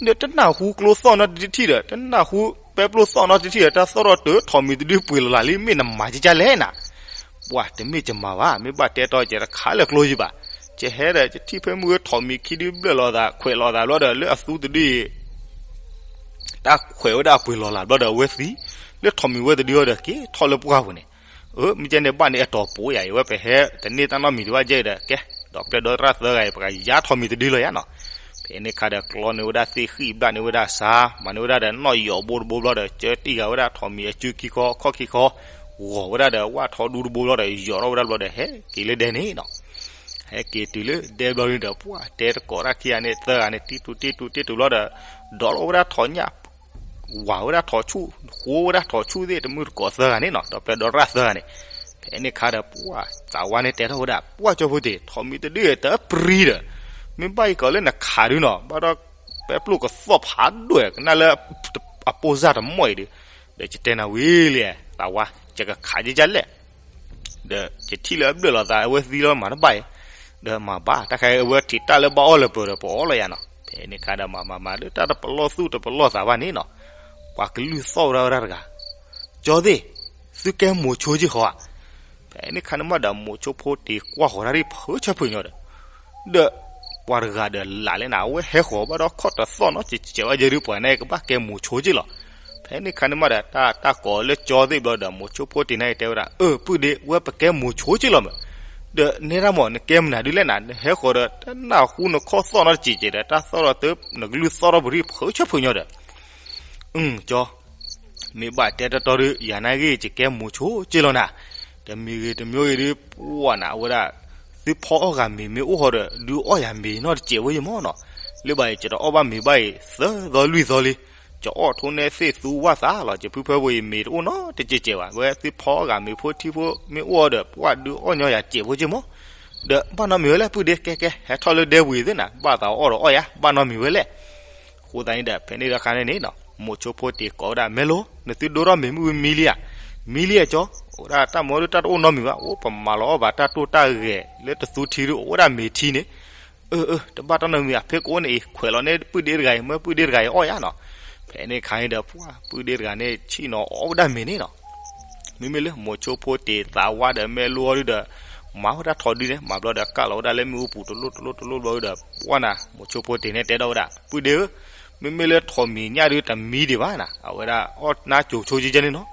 ဒီးတနၢ်ဟူကျိသီၣ်နီတထံၣ်ဒီး တနၢ်ဟူပဲပျိသီၣ်နီတထံၣ်ဒီး တၢ်သီၣ်ထီၣ်တၢ်ထိးမံၤတဒုပှ့ၤလီၤလးလံ မ့ၢ်နမၤကကလဲၣ်နၤ. ပှၤတမ့ၢ်ကမၤဘၣ် မ့ၢ်ဘၣ်တဲတီကဲတခါလၢကျိယံၤဘၣ်. ကဟဲဒီး ကထံၣ်ဖဲမုၢ်ဂ့ၤထိးမံၤခံဒုဘျၢၣ်လိာ်သး ခွဲးလိာ်သးဘျီဒီး လၢအသူတဒုအံၤ တၢ်ခွဲးဝဲဒၣ်အပှ့ၤလီၤလးဘျီဒီးအဝဲသံ လၢထိးမံၤဝဲတဒုအံၤဒီး က့ၤထီၣ်လၢပှၢ်ပူၤန့ၣ်. အၢ မ့ၢ်ကဲန့ၣ်ဘၣ်န့ၣ်အတီၢ်ပူၤယၤအံၤ ဝဲပဟဲတန့ၢ်တၢ်နီတမံၤဒံးဘၣ်ကဲဒီး ကဲ ဒီးပျဲၢ်ဒီသရၣ်သၢဂၤအံၤ ပကယါထိးမံၤတဒုလီၤယါနီၤ. ဖဲန့ၣ်ခါဒီးကျီန့ၢ်ဝဲဒၣ်သ့ၣ်ဃံၣ်ဘျၣ်န့ၢ်ဝဲဒၣ်ဆါ မၤန့ၢ်ဝဲဒၣ်ဒီးနီၣ်ယီၤဘိတဘိဘျီဒီး ကၢတံၢ်ဂၤဝဲဒၣ်ထိးမံၤအစုခံခီခီၣ်ခံခီ ဂီၤဝဲဒၣ်ဒီးဝၣ်ထီဒူတဘိဘျီဒီး ယီၤထီၣ်ဝဲဒၣ်ဘျီဒီး ဟဲက့ၤလၢဒဲန့ၣ်နီၤ. ဟဲက့ၤတုၤလၢဒဲဘျီန့ၣ်ဒီး ပှၤတဲတကိးတၢ်ခံဂၤန့ၣ် သၢဂၤန့ၣ် တံၢ်တူၢ်တံၢ်တူၢ်တံၢ်တူၢ်ဘျီဒီး ဒိးလီၤဝဲဒၣ်ထိးညၣ် ဝၤဝဲဒၣ်ထိးဆူၣ် ဃိဝဲဒၣ်ထိးဆူၣ်သ့ၣ် တမုၢ်တကိးသၢဂၤန့ၣ်နီၤ ဒီးပျဲၢ်ဒီသရၣ်သၢဂၤန့ၣ်. ဖဲန့ၣ်ခါဒီး ပှၤသးဝါန့ၣ်တဲထီၣ်ဝဲဒၣ် ပှၤကၠီဖိတ့ၢ် ထိးမံၤတဒုတပြံဒီး မ့ၢ်ဘၣ်အံၤကီးလၢနခးဒုနီၤ ဘၣ်ဒီး ပဲပျိၢ်ကသီၣ်ဖးဒိၣ် ကနၣ်လၢ အပိၢ်စၢ်တမီၢ်အံၤဒု ဒီးယတဲနၤဝံၤလံ သးဝါ ယကခးကကလဲၣ် ဒီးယထံၣ်လၢအဘျၢၣ်လီၤသး အဝဲသံလီၤမၤတဘၣ်အံၤ, ဒီးမၤဘၣ် တၢ်ခါအဝဲထံၣ်တၢ်လၢဘၣ်အီၣ်လၢပၢၤဒီးပအီၣ်လီၤယါနီၤ. ဖဲန့ၣ်ခါဒီးမၤမၤမၤ လၢတၢ်တပလီၢ်သူၣ်တပလီၢ်သးဘၣ်န့ၣ်နီၤ, ပှၤကလုၢ်သီၣ်ဝဲဒၣ်ဝဲဒၣ်တဂၤ, ကၠီသ့ၣ်, သုကဲမိၤဆိက့ၢ်ဃီဧါ. ဖဲန့ၣ်ခါန့ၣ်မးဒီး မိၤဆိဖိတ့ၢ်ကွၢ်ဃီၤတၢ်ဒ်ဖုဆၢဖုညိဒီး ဒီးပှၤတဂၤဒီးလၢ်လၢနၤ အဝဲဟဲဃီၤဘၣ်ဒီးခီၣ်တသီၣ်နီတစဲးဘၣ်ယဲဒုး ပှၤန့ၣ်ကဘၣ်ကဲမိၤဆိက့ၢ်လီၤ. ဖဲန့ၣ်ခါန့ၣ်မးဒီး တၢ်တၢ်ကိးလၢကၠီသ့ၣ်ဘျီဒီး မိၤဆိဖိတ့ၢ်န့ၣ်တဲဝဲဒၣ် အၢ ပုၢ်ဒ့ ဝဲပကဲမိၤဆိက့ၢ်လီၤမး, ဒီးနဲဒၣ်မး နကဲမနုၤဒုးလဲၣ်နၤ နဟဲဃီၤဒီး တနၢ်ဟူနခီၣ်သီၣ်နီတစဲးကဲးဒီး တၢ်သီၣ်ဒီးတၢ် နကလုၢ်သီၣ်ထီၣ်ပူၤဒ်ဖုဆၢဖုညိဒီး အၢ ကၠီ မ့ၢ်ဘၣ်တဲတီတီဒုး ယၤနာ်ဂ့ၢ် ယကဲမိၤဆိက့ၢ်လီၤနၤ. တမံၤဂ့ၤတမံၤဂ့ၤဒုး ပှၢ်နၤ အဝဲဒၣ် သုဖီအီၣ်ဂၤမ့ၤမ့ၢ်အိၣ်ဃီဒီး ဒုးအီၣ်ယၤမ့ၤနီတစဲးဝဲယမီၢ်နီၤ. လၢဘၣ်အံၤ ယတအီၣ်ဘၣ်မ့ၤဘၣ်အံၤ သၢသီလွံၢ်သီလံ. ယအီၣ်ထိၣ်န့ၢ်သ့ၣ်သူဝၣ်သးလီၤ ယဖုဖၢပူၤအံၤ မ့ၤတအိၣ်နီတစဲးကဲးဘၣ်. ဝဲသုဖီအီၣ်ဂၤမ့ၤဖိထံဖိမ့ၢ်အိၣ်ဃီဒီး ပှၢ်ဒုးအီၣ်ညီယၤစဲးဝဲယမီၢ်. ဒီးဘၣ်နီတမံၤဝဲလဲၣ် ပုၢ်ဒ့ ကဲကဲ ဟဲထီၣ်လၢဒဲဝံၤသ့ၣ်နၤ ဘၣ်သးအီၣ်ဒီးအီၣ်ယၤ ဘၣ်နီတမံၤဝဲလဲၣ်. အဃိသတးန့ၣ်ဒီး ဖဲန့ၣ်ဒီးခါန့ၣ်န့ၣ် မိၤဆိဖိတ့ၢ်ကိးဝဲဒၣ် မဲလိ နသုဒိထီၣ်မ့ၤမ့ၢ်ဝံၤမံလံဧါ. မံလံဧါကၠီ, အိၣ်ဒၣ်တၢ်မၤဒုးတၢ်တအိၣ်နီတမံၤဘၣ်, အိၣ်ပမၤလီၤအီၣ်ဘၣ်တၢ်တိၢ်တၢ်ဂဲၤလၢတသူထံဒုး အိၣ်ဝဲဒၣ်မ့ၤထံန့ၣ်. အၢ အၢ တဘၣ်တၢ်နီတမံၤ အဖဲကအိၣ်န့ၣ်အံၤ ခွဲးလီၤန့ၢ်ပုၢ်ဒ့တဂၤအံၤ မၢပုၢ်ဒ့တဂၤအံၤအီၣ်ယၤနီၤ. ဖဲန့ၣ်ခါန့ၣ်ဒီး ပှၢ်ပုၢ်ဒ့တဂၤန့ၣ် ဆ့ၣ်နီၤအီၣ်ဝဲဒၣ်မ့ၤန့ၣ်နီၤ. မ့မ့ၢ်လၢမိၤဆိဖိတ့ၢ်သးဝါဒီးမဲလိအီၤဒုဒီး မၤဝဲဒၣ်ထိးဒုန့ၣ် မၤဘျီဒီးကၢ်လီၤဝဲဒၣ်လၢမ့ၣ်အူပူၤတလိၣ်တလိၣ်တလိၣ်ဘျီဒီး ပှၢ်နၤ မိၤဆိဖိတ့ၢ်န့ၣ်တဲထီၣ်ဝဲဒၣ် ပုၢ်ဒ့ဧၢ, မ့မ့ၢ်လၢထိးမံၤညၣ်ဒုတမံဒံးဘၣ်နၤ, အဝဲဒၣ်အီၣ်နါကိၤဆိကဲန့ၣ်နီၤ.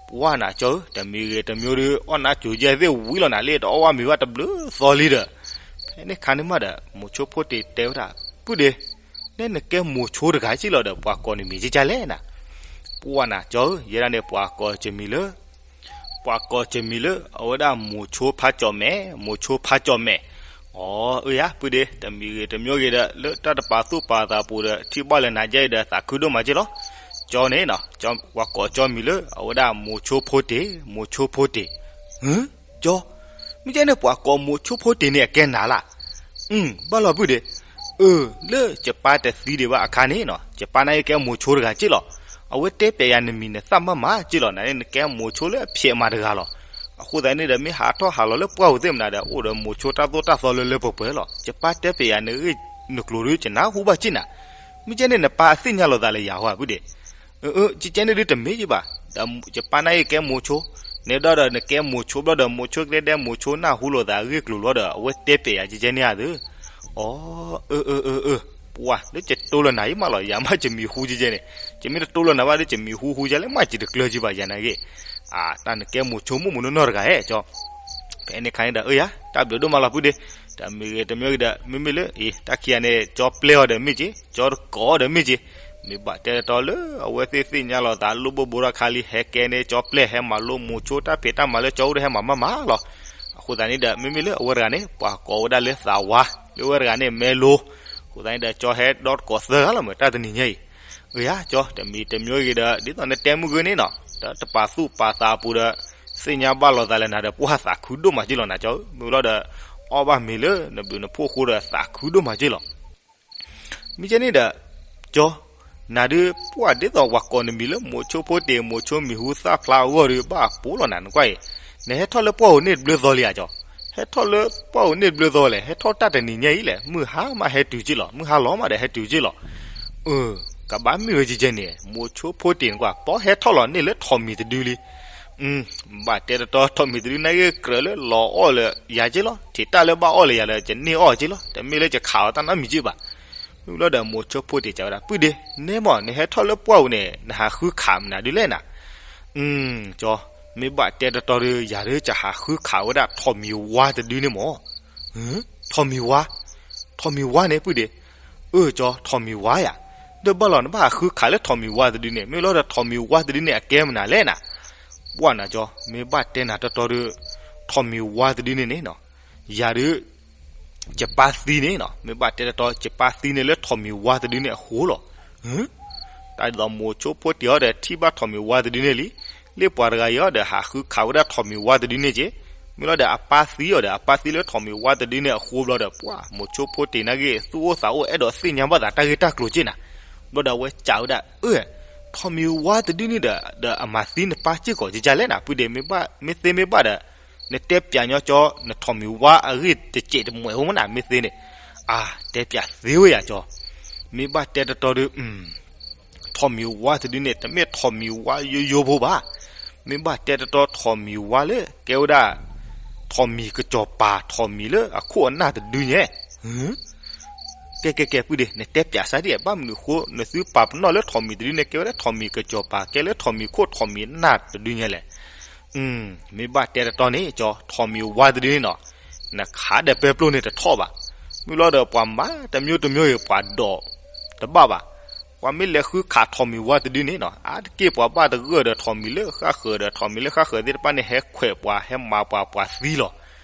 ပှၢ်နၤကၠီဧၢ, တမံၤဂ့ၤတမံၤဒုး အီၣ်နါကိၤကဲသ့ၣ်ဝံၤလီၤနၤ လၢတအီၣ်ဘၣ်မ့ၤဘၣ်တဘျုးသီလံဒီး ဖဲ ဖဲန့ၣ်ခါန့ၣ်မးဒီး မိၤဆိဖိတ့ၢ်တဲဝဲဒၣ်, ပုၢ်ဒ့, နဲနကဲမိၤဆိတဂၤက့ၢ်လီၤဒီး ပှၤကိးနမံၤကကလဲၣ်နၤ. ပှၢ်နၤကၠီဧၢ, ယဲဒၣ်န့ၣ်ပှၤကိးကမံၤလၢ ပှၤကိးကမံၤလၢ အဝဲဒၣ်မိၤဆိဖးကၠီၣ်မဲာ်, မိၤဆိဖးကၠီၣ်မဲာ်. အီ အၢယၤ ပုၢ်ဒ့, တမံၤဂ့ၤတမံၤဂ့ၤဒီး လၢတၢ်တပာ်သူၣ်ပာ်သးပူၤဒီး ထံၣ်ဘၣ်လၢနၤယဲအံၤဒီး သးခုဒိၣ်မးက့ၢ်လီၤ. ကၠီန့ၣ်နီၤ, ပှၤကိးကၠီမံၤလၢ အဝဲဒၣ်မိၤဆိဖိတ့ၢ်, မိၤဆိဖိတ့ၢ်. ဟၢ, ကၠီ, မ့ၢ်ကဲန့ၣ် ပှၤကိးမိၤဆိဖိတ့ၢ်န့ၣ် အကဲနၤလၢ်. ဘၣ်လီၤ ပုၢ်ဒ့. အၢ, လၢယပၢ်တသံဒံးဘၣ်အခါန့ၣ်နီၤ, ယပၢ်န့ၣ်ကဲမိၤဆိတဂၤက့ၢ်လီၤ. အဝဲတဲပျဲယၤနမံၤနသၣ်မးမးက့ၢ်လီၤ, နန့ၣ်နကဲမိၤဆိလၢအဖျဲးမးတဂၤလီၤ. အဃိသတးန့ၣ်ဒီး မ့ၢ်ဟးထီၣ်ဟးလီၤလၢပှၢ်ပူၤသ့ၣ်မနၤဒီး အိၣ်ဒီးမိၤဆိတၢ်သိၣ်တၢ်သီလၢလၢပှဲၤပှဲၤလီၤ. ယပၢ်တဲပျဲယၤနဂ့ၢ်နကျိၤဒီး ယနၢ်ဟူဘၣ်က့ၢ်နၤ. မ့ၢ်ကဲန့ၣ်နပၢ်အသ့ၣ်ညါလိာ်သးလၢယၤဟီဧါ ပုၢ်ဒ့. အၢ, ကကဲန့ၣ်ဒုးတမ့ၢ်ယဘၣ်, ဒီးယပၢ်န့ၣ်ကဲမိၤဆိ, န့ၣ်ဒီးဒီးနကဲမိၤဆိဘျီဒီး မိၤဆိကတဲဒဲး မိၤဆိနၢ်ဟူလိာ်သးအဂ့ၢ်ကျိၤလီၤဒီး အဝဲတဲပျဲယၤကကဲန့ၣ်ဧါသၢ. အီ, အၢ, အၢ, အၢ, အၢ, ပှၢ် လၢယတိၢ်လီၤနၤအံၤမးလီၤ, ယၤမးယမံၤဟူကကဲန့ၣ်, ယမ့ၢ်တတိၢ်လီၤနၤဘၣ်ဒီး ယမံၤဟူဟူယၤလၢမး ယတကျၢၤက့ၤဘၣ်ယၤနၤဂ့ၢ်. အါ, တၢ်နကဲမိၤဆိမိၢ်မိၢ်နီၢ်နီၢ်တဂၤဧဲ ကၠီ. ဖဲန့ၣ်ခါန့ၣ်ဒီး အၢယၤ တၢ်ဘျုးဒိၣ်မးလီၤ ပုၢ်ဒ့. တမံၤဂ့ၤတမံၤဂ့ၤဒီး မ့မ့ၢ်လၢ အံၤ တၢ်ခံဂၤန့ၣ် ကၠီပျဲအီၤဒီးမ့ၢ်က့ၤ, ကၠီတကိးအီၤဒီးမ့ၢ်က့ၤ, မ့ၢ်ဘၣ်တဲတတီလၢ အဝဲသ့ၣ်သ့ၣ်ညါလိာ်သး လိၣ်ဘိဘိထီၣ်ခါလံ ဟဲကဲန့ၣ် ကၠီပျဲဟဲမၤလိမိၤဆိတၢ်ဖံးတၢ်မၤလၢကၠီအိၣ်ဒီးဟဲမၤမးမးလီၤ. အဃိသတးန့ၣ်ဒီး မ့မ့ၢ်လၢအဝဲတဂၤန့ၣ် ပှၤကိးဝဲဒၣ်လၢသးဝါ, လၢအဝဲတဂၤန့ၣ် မဲလိ, အဃိသတးန့ၣ်ဒီး ကၠီဟဲဒီတကိးသၢဂၤလီၤမး တၢ်တနံၤညါအံၤ. အၢယၤ ကၠီ တမံၤတမံၤဂ့ၤဒီး ဒ်သိးနတဲမုၢ်ဂ့ၤန့ၣ်နီၤ, တပာ်သူၣ်ပာ်သးအပူၤဒီး သ့ၣ်ညါဘၣ်လိာ်သးလၢနၤဒီး ပှၢ်သးခုဒိၣ်မးက့ၢ်လီၤနၤ ကၠီ, မ့ၢ်လီၤဒီး အီၣ်ဘၣ်မ့ၤလၢနဘျုးနဖှိၣ်အဃိဒီး သးခုဒိၣ်မးက့ၢ်လီၤ. မ့ၢ်ကဲန့ၣ်ဒီး ကၠီ, နၤဒုးပှၢ်ဒ်သိးပှၤကိးနမံၤလၢ မိၤဆိဖိတ့ၢ် မိၤဆိမံၤဟူသၣ်ဖျါအဂီၢ်ဒီး ဘၣ်ပိာ်လီၤနၤ နကွၢ်အံၤ, နဟဲထီၣ်လၢပှၢ်ဧိၤန့ၣ်တဘျုးသီလံဧါ ကၠီ, ဟဲထီၣ်လၢပှၢ်ဧိၤန့ၣ်တဘျုးသီလဲၣ်, ဟဲထီၣ်တၢ်တနံၤညါအံၤလဲၣ်, မုၢ်ဟါမးဟဲတုၤက့ၢ်လီၤ, မုၢ်ဟါလီၤမးဒီးဟဲတုၤက့ၢ်လီၤ. အၢ, ကဘၣ်မ့ၢ်ဝဲကဲကဲန့ၣ် မိၤဆိဖိတ့ၢ်နကွၢ် ပီဟဲထီၣ်လီၤန့ၣ်လၢထိးမံၤတဒုလံ. ဘၣ်တဲတတီ ထိးမံၤတဒုန့ၣ်ဂ့ၢ်ကြၢးလၢလီၤအီၣ်လၢယၤက့ၢ်လီၤ, ထံးတၢ်လၢဘၣ်အီၣ်လၢယၤဒီး ယန့ၢ်အီၣ်က့ၢ်လီၤ, တမ့ၢ်လၢယခးအီၤတၢ်နီတမံၤက့ၢ်ဘၣ်. မ့ၢ်လီၤဒီးမိၤဆိဖိတ့ၢ်ကးဝဲဒၣ် ပုၢ်ဒ့, နဲမး နဟဲထီၣ်လၢပှၢ်ဧိၤန့ၣ် နဟးဃုခးမနုၤဒုလဲၣ်နၤ. ကၠီ, မ့ၢ်ဘၣ်တဲတတီဒီး ယၤဒုးကဟးဃုခးဝဲဒၣ်ထိးမံၤဝါတဒုန့ၣ်မး. ထိးမံၤဝါ, ထိးမံၤဝါန့ၣ် ပုၢ်ဒ့. အၢ ကၠီ ထိးမံၤဝါယၤ, ဒီးဘၣ်လီၤ နဘၣ်ဟးဃုခးလၢထိးမံၤဝါတဒုန့ၣ် မ့ၢ်လီၤဒီးထိးမံၤဝါတဒုန့ၣ် အကဲမနုၤလဲၣ်နၤ. ပှၢ်နၤကၠီ မ့ၢ်ဘၣ်တဲနၤတတီဒီး ထိးမံၤဝါတဒုန့ၣ်န့ၣ်နီၤ, ယၤဒုး ယပၢ်သံန့ၣ်နီၤ, မ့ၢ်ဘၣ်တဲတတီ ယပၢ်သံန့ၣ်လၢထိးမံၤဝါတဒုန့ၣ်အဃိလီၤ. တၢ်ဒ်သိးမိၤဆိဖိတ့ၢ်အီၤဒီးထံၣ်ဘၣ်ထိးမံၤဝါတဒုန့ၣ်လံ, လၢပှၤတဂၤအံၤအီၤဒီးဟးဃုခးဝဲဒၣ်ထိးမံၤဝါတဒုန့ၣ်က့ၢ်, မ့ၢ်လီၤဒီးအပၢ်သံအီၤဒီး အပၢ်သံလၢထိးမံၤဝါတဒုန့ၣ်အဃိဘျီဒီး ပှၢ်မိၤဆိဖိတ့ၢ်န့ၣ်ဂ့ၢ် သူၣ်အိၣ်သးအိၣ်အဲၣ်ဒိးသ့ၣ်ညါဘၣ်သးတၢ်ဂ့ၢ်တၢ်ကျိၤက့ၢ်နၤ. ဘျီဒီးအဝဲစံးဝဲဒၣ် အၢ ထိးမံၤဝါတဒုန့ၣ်ဒီး ဒီးအမၤသံနပၢ်စ့ၢ်ကီးကကလဲၣ်နၤ, ပုၢ်ဒ့ မ့ၢ်သ့မ့ၢ်ဘၣ်ဒီး နတဲပျးညီကၠီ နထိးမံၤဝါအဂ့ၢ်တစဲးတမှဲးဖိမနၤ မ့ၢ်သ့န့ၣ်. အါ တဲပျးသ့ဝဲယၤကၠီ, မ့ၢ်ဘၣ်တဲတတီဒီး ထိးမံၤဝါတဒုန့ၣ် တမ့ၢ်ထိးမံၤဝါယိယိဖိဘၣ်. မ့ၢ်ဘၣ်တဲတတီထိးမံၤဝါလၢ ကဲဝဲဒၣ် ထိးမံၤကစီၤပၤ ထိးမံၤလၢအခိၣ်အနၢ်တဒုညါ. ကဲကဲကဲ ပုၢ်ဒ့ နတဲပျးစၢ်ဒ်အံၤ ဘၣ်မနုၤဃိ နသုပာ်ပနီၣ်လၢထိးမံၤတဒုန့ၣ် ကဲဝဲဒၣ်ထိးမံၤကစီၤပၤ ကဲလၢထိးမံၤခိၣ်ထိးမံၤနၢ်တဒုညါလဲၣ်. မ့ၢ်ဘၣ်တဲတတီန့ၣ် ကၠီ ထိးမံၤဝါတဒုန့ၣ်နီၤ, နခးဒီးပဲပျိၢ်န့ၣ်တထီၣ်ဘၣ်. မ့ၢ်လီၤဒီးပှၤမၤတမျိုးတမျိုးအံၤ ပှၤဒိးတဘၣ်ဘၣ်. ပှၤမ့ၢ်လဲၤဃုခးထိးမံၤဝါတဒုန့ၣ်နီၤ, အါတက့ၢ်ပှၤဘၣ်တဂၢၢ်ဒီးထိးမံၤလၢဃၣ်ဃၢၤဒီး ထိးမံၤလၢဃၣ်ဃၢၤသ့ၣ်တဖၣ်န့ၣ် ဟဲခွဲးပှၤ ဟဲမၤပှၤ ပှၤသံလီၤ.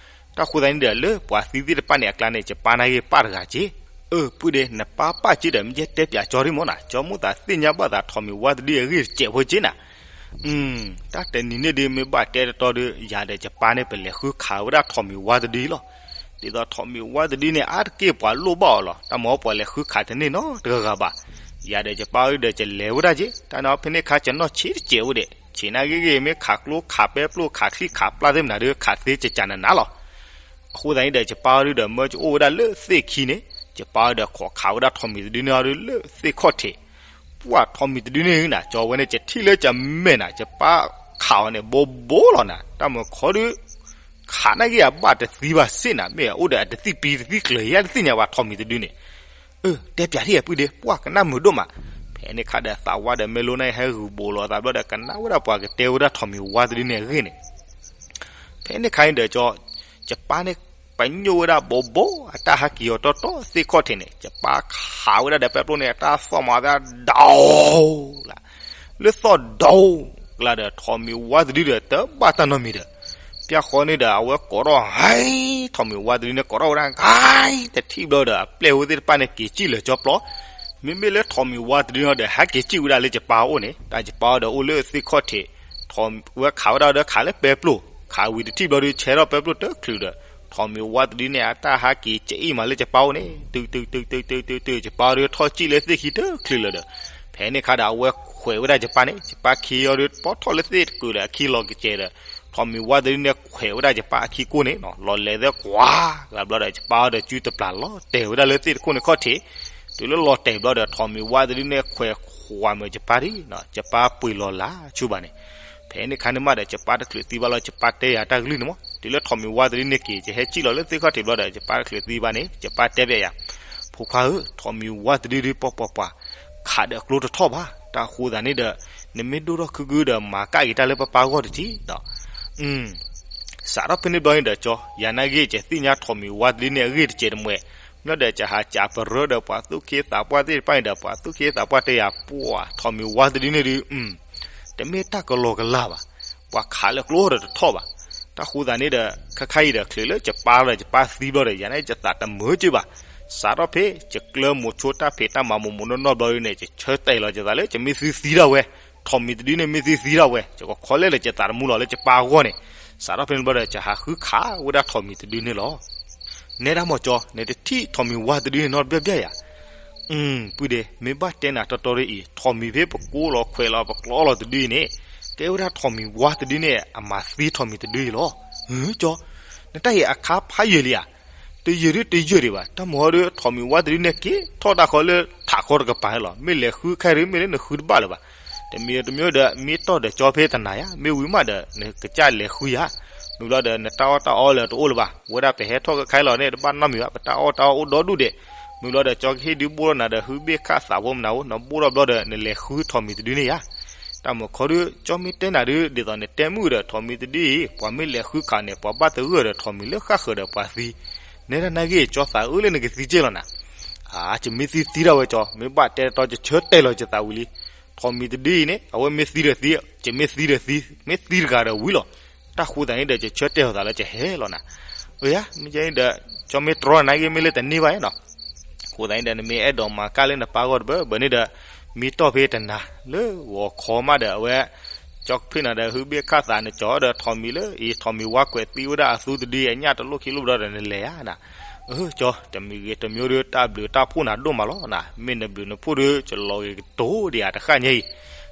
တၢ်ဃိသတးန့ၣ်ဒီး လၢပှၤသံသ့ၣ်တဖၣ်န့ၣ်အကျါန့ၣ် ယပၢ်န့ၣ်ဂ့ၢ်ပၢ်တဂၤက့ၢ်. အၢ ပုၢ်ဒ့ နပၢ်ပၢ်က့ၢ်ဒီး မ့ၢ်ယဲတဲပျးကၠီဒ်မ့ၢ်နၤ, ကၠီမိၣ်သးသ့ၣ်ညါဘၣ်သးထိးမံၤဝါတဒုအဂ့ၢ်တစဲးဖိက့ၢ်နၤ. တၢ်တနံၤန့ၣ်ဒုး မ့ၢ်ဘၣ်တဲတတီဒီး ယၤဒီးယပၢ်န့ၣ် ပလဲၤဃုခးဝဲဒၣ်ထိးမံၤဝါတဒုလီၤ. ဒ်သိးထိးမံၤဝါတဒုန့ၣ် အါတက့ၢ်ပှၤလိၣ်ဘၣ်အီၤလီၤ. တၢ်မၤပှၤလဲၤဃုခးတန့ၢ်နီတဂၤဂၤဘၣ်. ယၤဒီးယပၢ်အံၤဒီး ယလဲၤဝဲဒၣ်က့ၢ်. တၢ်န့ၣ်ဖဲန့ၣ်ခါ ယနီၢ်ဆံးတစဲးဝဲဒၣ်. ဆံးန့ၣ်ဂ့ၢ်ဂ့ၢ် မ့ၢ်ခးကျိခးပဲပျိၢ်ခးချံခးပျၢ်သ့ၣ်မနုၤဒီး ခးသ့ကကနၤနၤလီၤ. အဃိသတးန့ၣ်ဒီး ယပၢ်အံၤဒီး မၢယအိၣ်ဝဲဒၣ်လၢသ့ၣ်ခံန့ၣ် ယပၢ်အံၤဒီး ခိးခးဝဲဒၣ်ထိးမံၤတဒုန့ၣ်အီၤဒီး လၢသ့ၣ်ခီၣ်ထံး ပှၢ်ထိးမံၤတဒုန့ၣ်နၤ ကၠီဝဲန့ၣ် ယထံၣ်လၢယမဲာ်နၤ ယပၢ်ခးအီၤန့ၣ် ဘိဘိလီၤနၤ တၢ်မၤခီဒုး ခးန့ၣ်ဂ့ၢ်အဘၣ်တသံဘၣ်စ့ၢ်နၤ မ့ၢ်အိၣ်ဒီးအတသံၣ်ပံတသံၣ်ကျၢၤယဲတသ့ၣ်ညါဘၣ်ထိးမံၤတဒုန့ၣ်. အၢ တဲပျးထံၣ်အပုၢ်ဒ့ ပှၢ်ကနၣ်မုာ်ဒိၣ်မး. ဖဲန့ၣ်ခါဒီးသးဝါဒီးမဲလိန့ၣ် ဟဲဂုာ်ဘိးလီၤသးဘျီဒီး ကနၣ်ဝဲဒၣ်ပှၤကတဲဝဲဒၣ်ထိးမံၤဝါတဒုန့ၣ်အဂ့ၢ်န့ၣ် ဖဲန့ၣ်ခါန့ၣ်ဒီးကၠီ ယပၢ်န့ၣ် ပညိၣ်ဝဲဒၣ်ဘိဘိ အတၢ်ဟးက့ၤအီၤတီတီသ့ၣ်ခီၣ်ထံးန့ၣ် ယပၢ်ခးဝဲဒၣ်ဒီးပဲပျိၣ်န့ၣ် အတၢ်သီၣ်မၤသးဒီး လၢသီၣ်ဒီး ကလၢဒီး ထိးမံၤဝါတဒုဒီး တဘၣ်တၢ်နီတမံၤဒီး ပျၢ်ဃီန့ၣ်ဒီး အဝဲကိးထီၣ်ဟဲ ထိးမံၤဝါတဒုန့ၣ် ကိးထီၣ်ဝဲဒၣ် ကတထံၣ်ဘျီဒီး အပျဲၢ်ဝဲသ့ၣ်တဖၣ်န့ၣ် က့ၤစံၣ်လၢာ်ကၠီပျီ မ့မ့ၢ်လၢထိးမံၤဝါတဒုန့ၣ်ဒီး ဟဲက့ၤစံၣ်ဝဲဒၣ်လၢယပၢ်အိၣ်န့ၣ် တၢ်ယပၢ်အိၣ်ဒီးအိၣ်လၢသ့ၣ်ခီၣ်ထံး ထိးဝဲခးဝဲဒၣ်ဒီးခးလၢပဲပျိၣ် ခးဝံၤတထံၣ်ဘျီဒီး ဆဲထီၣ်ပဲပျိၣ်တချုးဒီး ထိးမံၤဝါတဒုန့ၣ် အတၢ်ဟးက့ၤကအံၣ်မးလၢယပၢ်အိၣ်န့ၣ် တုၤတုၤတုၤတုၤတုၤတုၤတုၤ ယပၢ်ဒီးထီၣ်စံၣ်လၢသ့ၣ်ခံတချုးလၢၤဒီး ဖဲန့ၣ်ခါဒီး အဝဲခွဲးဝဲဒၣ်ယပၢ်န့ၣ် ယပၢ်ခံအီၤဒီး ပီထီၣ်လၢသ့ၣ်တကုာ်ဒီး အခံလီၤကစဲးဒီး ထိးမံၤဝါတဒုန့ၣ် ခွဲးဝဲဒၣ်ယပၢ်အခံကိၢ်န့ၣ် လီၤလဲၤသဲကွၢ် ကဘျီဒီး ယပၢ်အီၤဒီး စုတပျၢ်လီၤတဲာ်ဝဲဒၣ်လၢသ့ၣ်တခိၣ်န့ၣ်ခီၣ်ထံး တုၤလၢလီၤတဲာ်ဘျီဒီး ထိးမံၤဝါတဒုန့ၣ် ခွဲးခွါမၢယပၢ်ဒံး ယပၢ်ပှ့ၤလီၤလၢဆူဘၣ်န့ၣ် ဖဲန့ၣ်ခါန့ၣ်မးဒီး ယပၢ်တချုးသံဘၣ်လီၤ ယပၢ်တဲယၤတၢ်ကလုၢ်န့ၣ်မး တုၤလၢထိးမံၤဝါတဒုန့ၣ်က့ၤ ယဟဲစံၣ်လီၤလၢသ့ၣ်ခီၣ်ထံးဘျီဒီး ယပၢ်တချုးသံဘၣ်န့ၣ် ယပၢ်တဲဘၣ်ယၤ ဖိခွါဧၢ ထိးမံၤဝါတဒုဒုး ပှၤပှၤပှၤ ခးဒီးကျိတထီၣ်ဘၣ် တၢ်ဃိသးန့ၣ်ဒီး နမ့ၢ်ဒိၣ်ထီၣ်ခုကုဒီး မၤကၣ်က့ၤတၢ်လၢပပၢ်ဂီၢ်တထံၣ်ဒီး စးထီၣ်ဖဲန့ၣ်ဘျီန့ၣ်ဒီး ကၠီ ယၤနာ်က့ ယသ့ၣ်ညါထိးမံၤဝါတဒုန့ၣ်အဂ့ၢ်တစဲးတမှဲး မ့ၢ်ဒီး ယဟးစံၣ်ပရၢဒီး ပှၤသူၣ်က့သးပှၢ်သ့ၣ်တဖၣ်န့ၣ်ဒီး ပှၤသူၣ်က့သးပှၢ်တဲယၤ ပှၤထိးမံၤဝါတဒုန့ၣ်ဒုး တမ့ၢ်တၢ်ကလီကလီဘၣ် ပှၤခးလၢကျိဒီးတထီၣ်ဘၣ် တၢ်ဃိသးန့ၣ်ဒီး ခဲခါအံၤဒီး ချုးလၢယပၢ်ဒီးယပၢ်သံဘျီဒီး ယၤနာ်က့ ယသးတမုာ်က့ဘၣ် စးထီၣ်ဖဲ ယကျၢမိၤဆိတၢ်ဖံးတၢ်မၤမိၢ်မိၢ်နီၢ်နီၢ်ဘျီဒုန့ၣ် ယဆၢတဲာ်လီၤယသးလၢ ယမ့ၢ်သံသံထီၣ်ဝဲ ထိးမံၤတဒုန့ၣ် မ့ၢ်သံသံထီၣ်ဝဲ ယကခီလဲၣ်လၢယသးတမုာ်လီၤလၢယပၢ်အဂီၢ်န့ၣ် စးထီၣ်ဖဲန့ၣ်ဘျီဒီး ယဟးဃုခးဝဲဒၣ်ထိးမံၤတဒုန့ၣ်လီၤ နဲဒၣ်မ့ၢ်ကၠီ နတထံၣ်ထိးမံၤဝါတဒုန့ၣ်နီတဘျီဘျီဧါ ပုၢ်ဒ့ မ့ၢ်ဘၣ်တဲနၤတီတီဒ်အံၤ ထိးမံၤဖဲပကိးလီၤခွဲးလီၤပကျီလီၤတဒုအံၤန့ၣ် ကဲဝဲဒၣ်ထိးမံၤဝါတဒုန့ၣ် အမၤသံထိးမံၤတဒုအံၤလီၤ ကၠီ နတၢ်အံၤအခါဖးယံာ်လံဧါ တယံာ်ဒုတယံာ်ဒံးဘၣ် တၢ်မၤဟီဒု ထိးမံၤဝါတဒုန့ၣ် က့ၤထီၣ်တၢ်ဃီလၢထးခီတကပၤလီၤ မ့ၢ်လဲၤဃုခါဒု မ့ၢ်လၢနဃုတဘၣ်လၢၤဘၣ် တမံၤတမံၤဒီး မ့ၢ်တီၢ်ဒီးကၠီဖဲတနၤယါ မ့ၢ်ဝံၤမးဒီး နကစၢ်လဲၤဃုယါ မ့ၢ်ဘျီဒီး နတၢ်အီၣ်တၢ်အီလၢတအိၣ်လၢၤဘၣ် ဝဲဒၣ်ပဟဲထီၣ်ခဲခါလီၤန့ၣ် တဘၣ်နီတမံၤဘၣ် ပတၢ်အီၣ်တၢ်အီအိၣ်ဒီဒူၣ်ဒဲး မ့ၢ်ဘျီဒီး ကၠီကဟ့ၣ်ဒုဘိၣ်ထီၣ်နၤဒီး ဟုဘ့ၣ်ခၣ်သးဖိမနၤအိၣ် နဘိၣ်ထီၣ်ဘျီဒီး နလဲၤဃုထိးမံၤတဒုန့ၣ်ယါ တၢ်မၤခီဒု ကၠီမ့ၢ်တဲနၤဒု ဒ်သိးနတဲမုၣ်ဒီး ထိးမံၤတဒုအံၤ ပှၤမ့ၢ်လဲၤဃုခးန့ၣ် ပှၤဘၣ်သဂၢၢ်ဒီးထိးမံၤလၢဃၣ်ဃၢၤဒီးပှၤသံ နဲဒၣ်နာ်က့ ကၠီသးအုးလၢနကသံက့လီၤနၤ အါ ယမ့ၢ်သံသံထီၣ်ဝဲကၠီ မ့ၢ်ဘၣ်တဲတီ ယဆၢတဲာ်လီၤယသးဝံၤလံ ထိးမံၤတဒုအံၤန့ၣ် အဝဲမ့ၢ်သံဒီးသံ ယမ့ၢ်သံဒီးသံ မ့ၢ်သံတဂၤဒီးဝံၤလီၤ တၢ်ဃိသးန့ၣ်ဒီး ယဆၢတဲာ်လီၤသးလၢယဟဲလီၤနၤ အၢယါ မ့ၢ်ကဲန့ၣ်ဒီး ကၠီမ့ၢ်တြီနၤက့ မ့ၢ်လၢတန့ၢ်ဘၣ်နီၤ ဃိသးန့ၣ်ဒီး နမ့ၢ်အဲၣ်ဒိးမၤကၣ်လၢနပၢ်ဂီၢ်တဘၢဘၢန့ၣ်ဒီး မ့ၢ်တီၢ်ဖဲတနၤ လၢဂီၤခီမးဒီး အဝဲ ကၠီဖ့ၣ်နၤဒီး ဟုဘ့ၣ်ခၣ်သးနကၠီဒီး ထိးမံၤလၢအံၤ ထိးမံၤဝါကွဲးသံဝဲဒၣ်အသူတဒု အညၣ်တလိၣ်ခံလိၣ်ဘျီဒီး နလဲၤဧါနၤ အၢ ကၠီ တမံၤဂ့ၤတမံၤဒီး တၢ်ဘျုးတၢ်ဖှိၣ်နၤဒိၣ်မးလီၤနၤ မ့ၢ်နဘျုးနဖှိၣ်ဒီး ယလီၤဂ့ၤကတိၤဒံးဧါတဃၣ်ညါအံၤ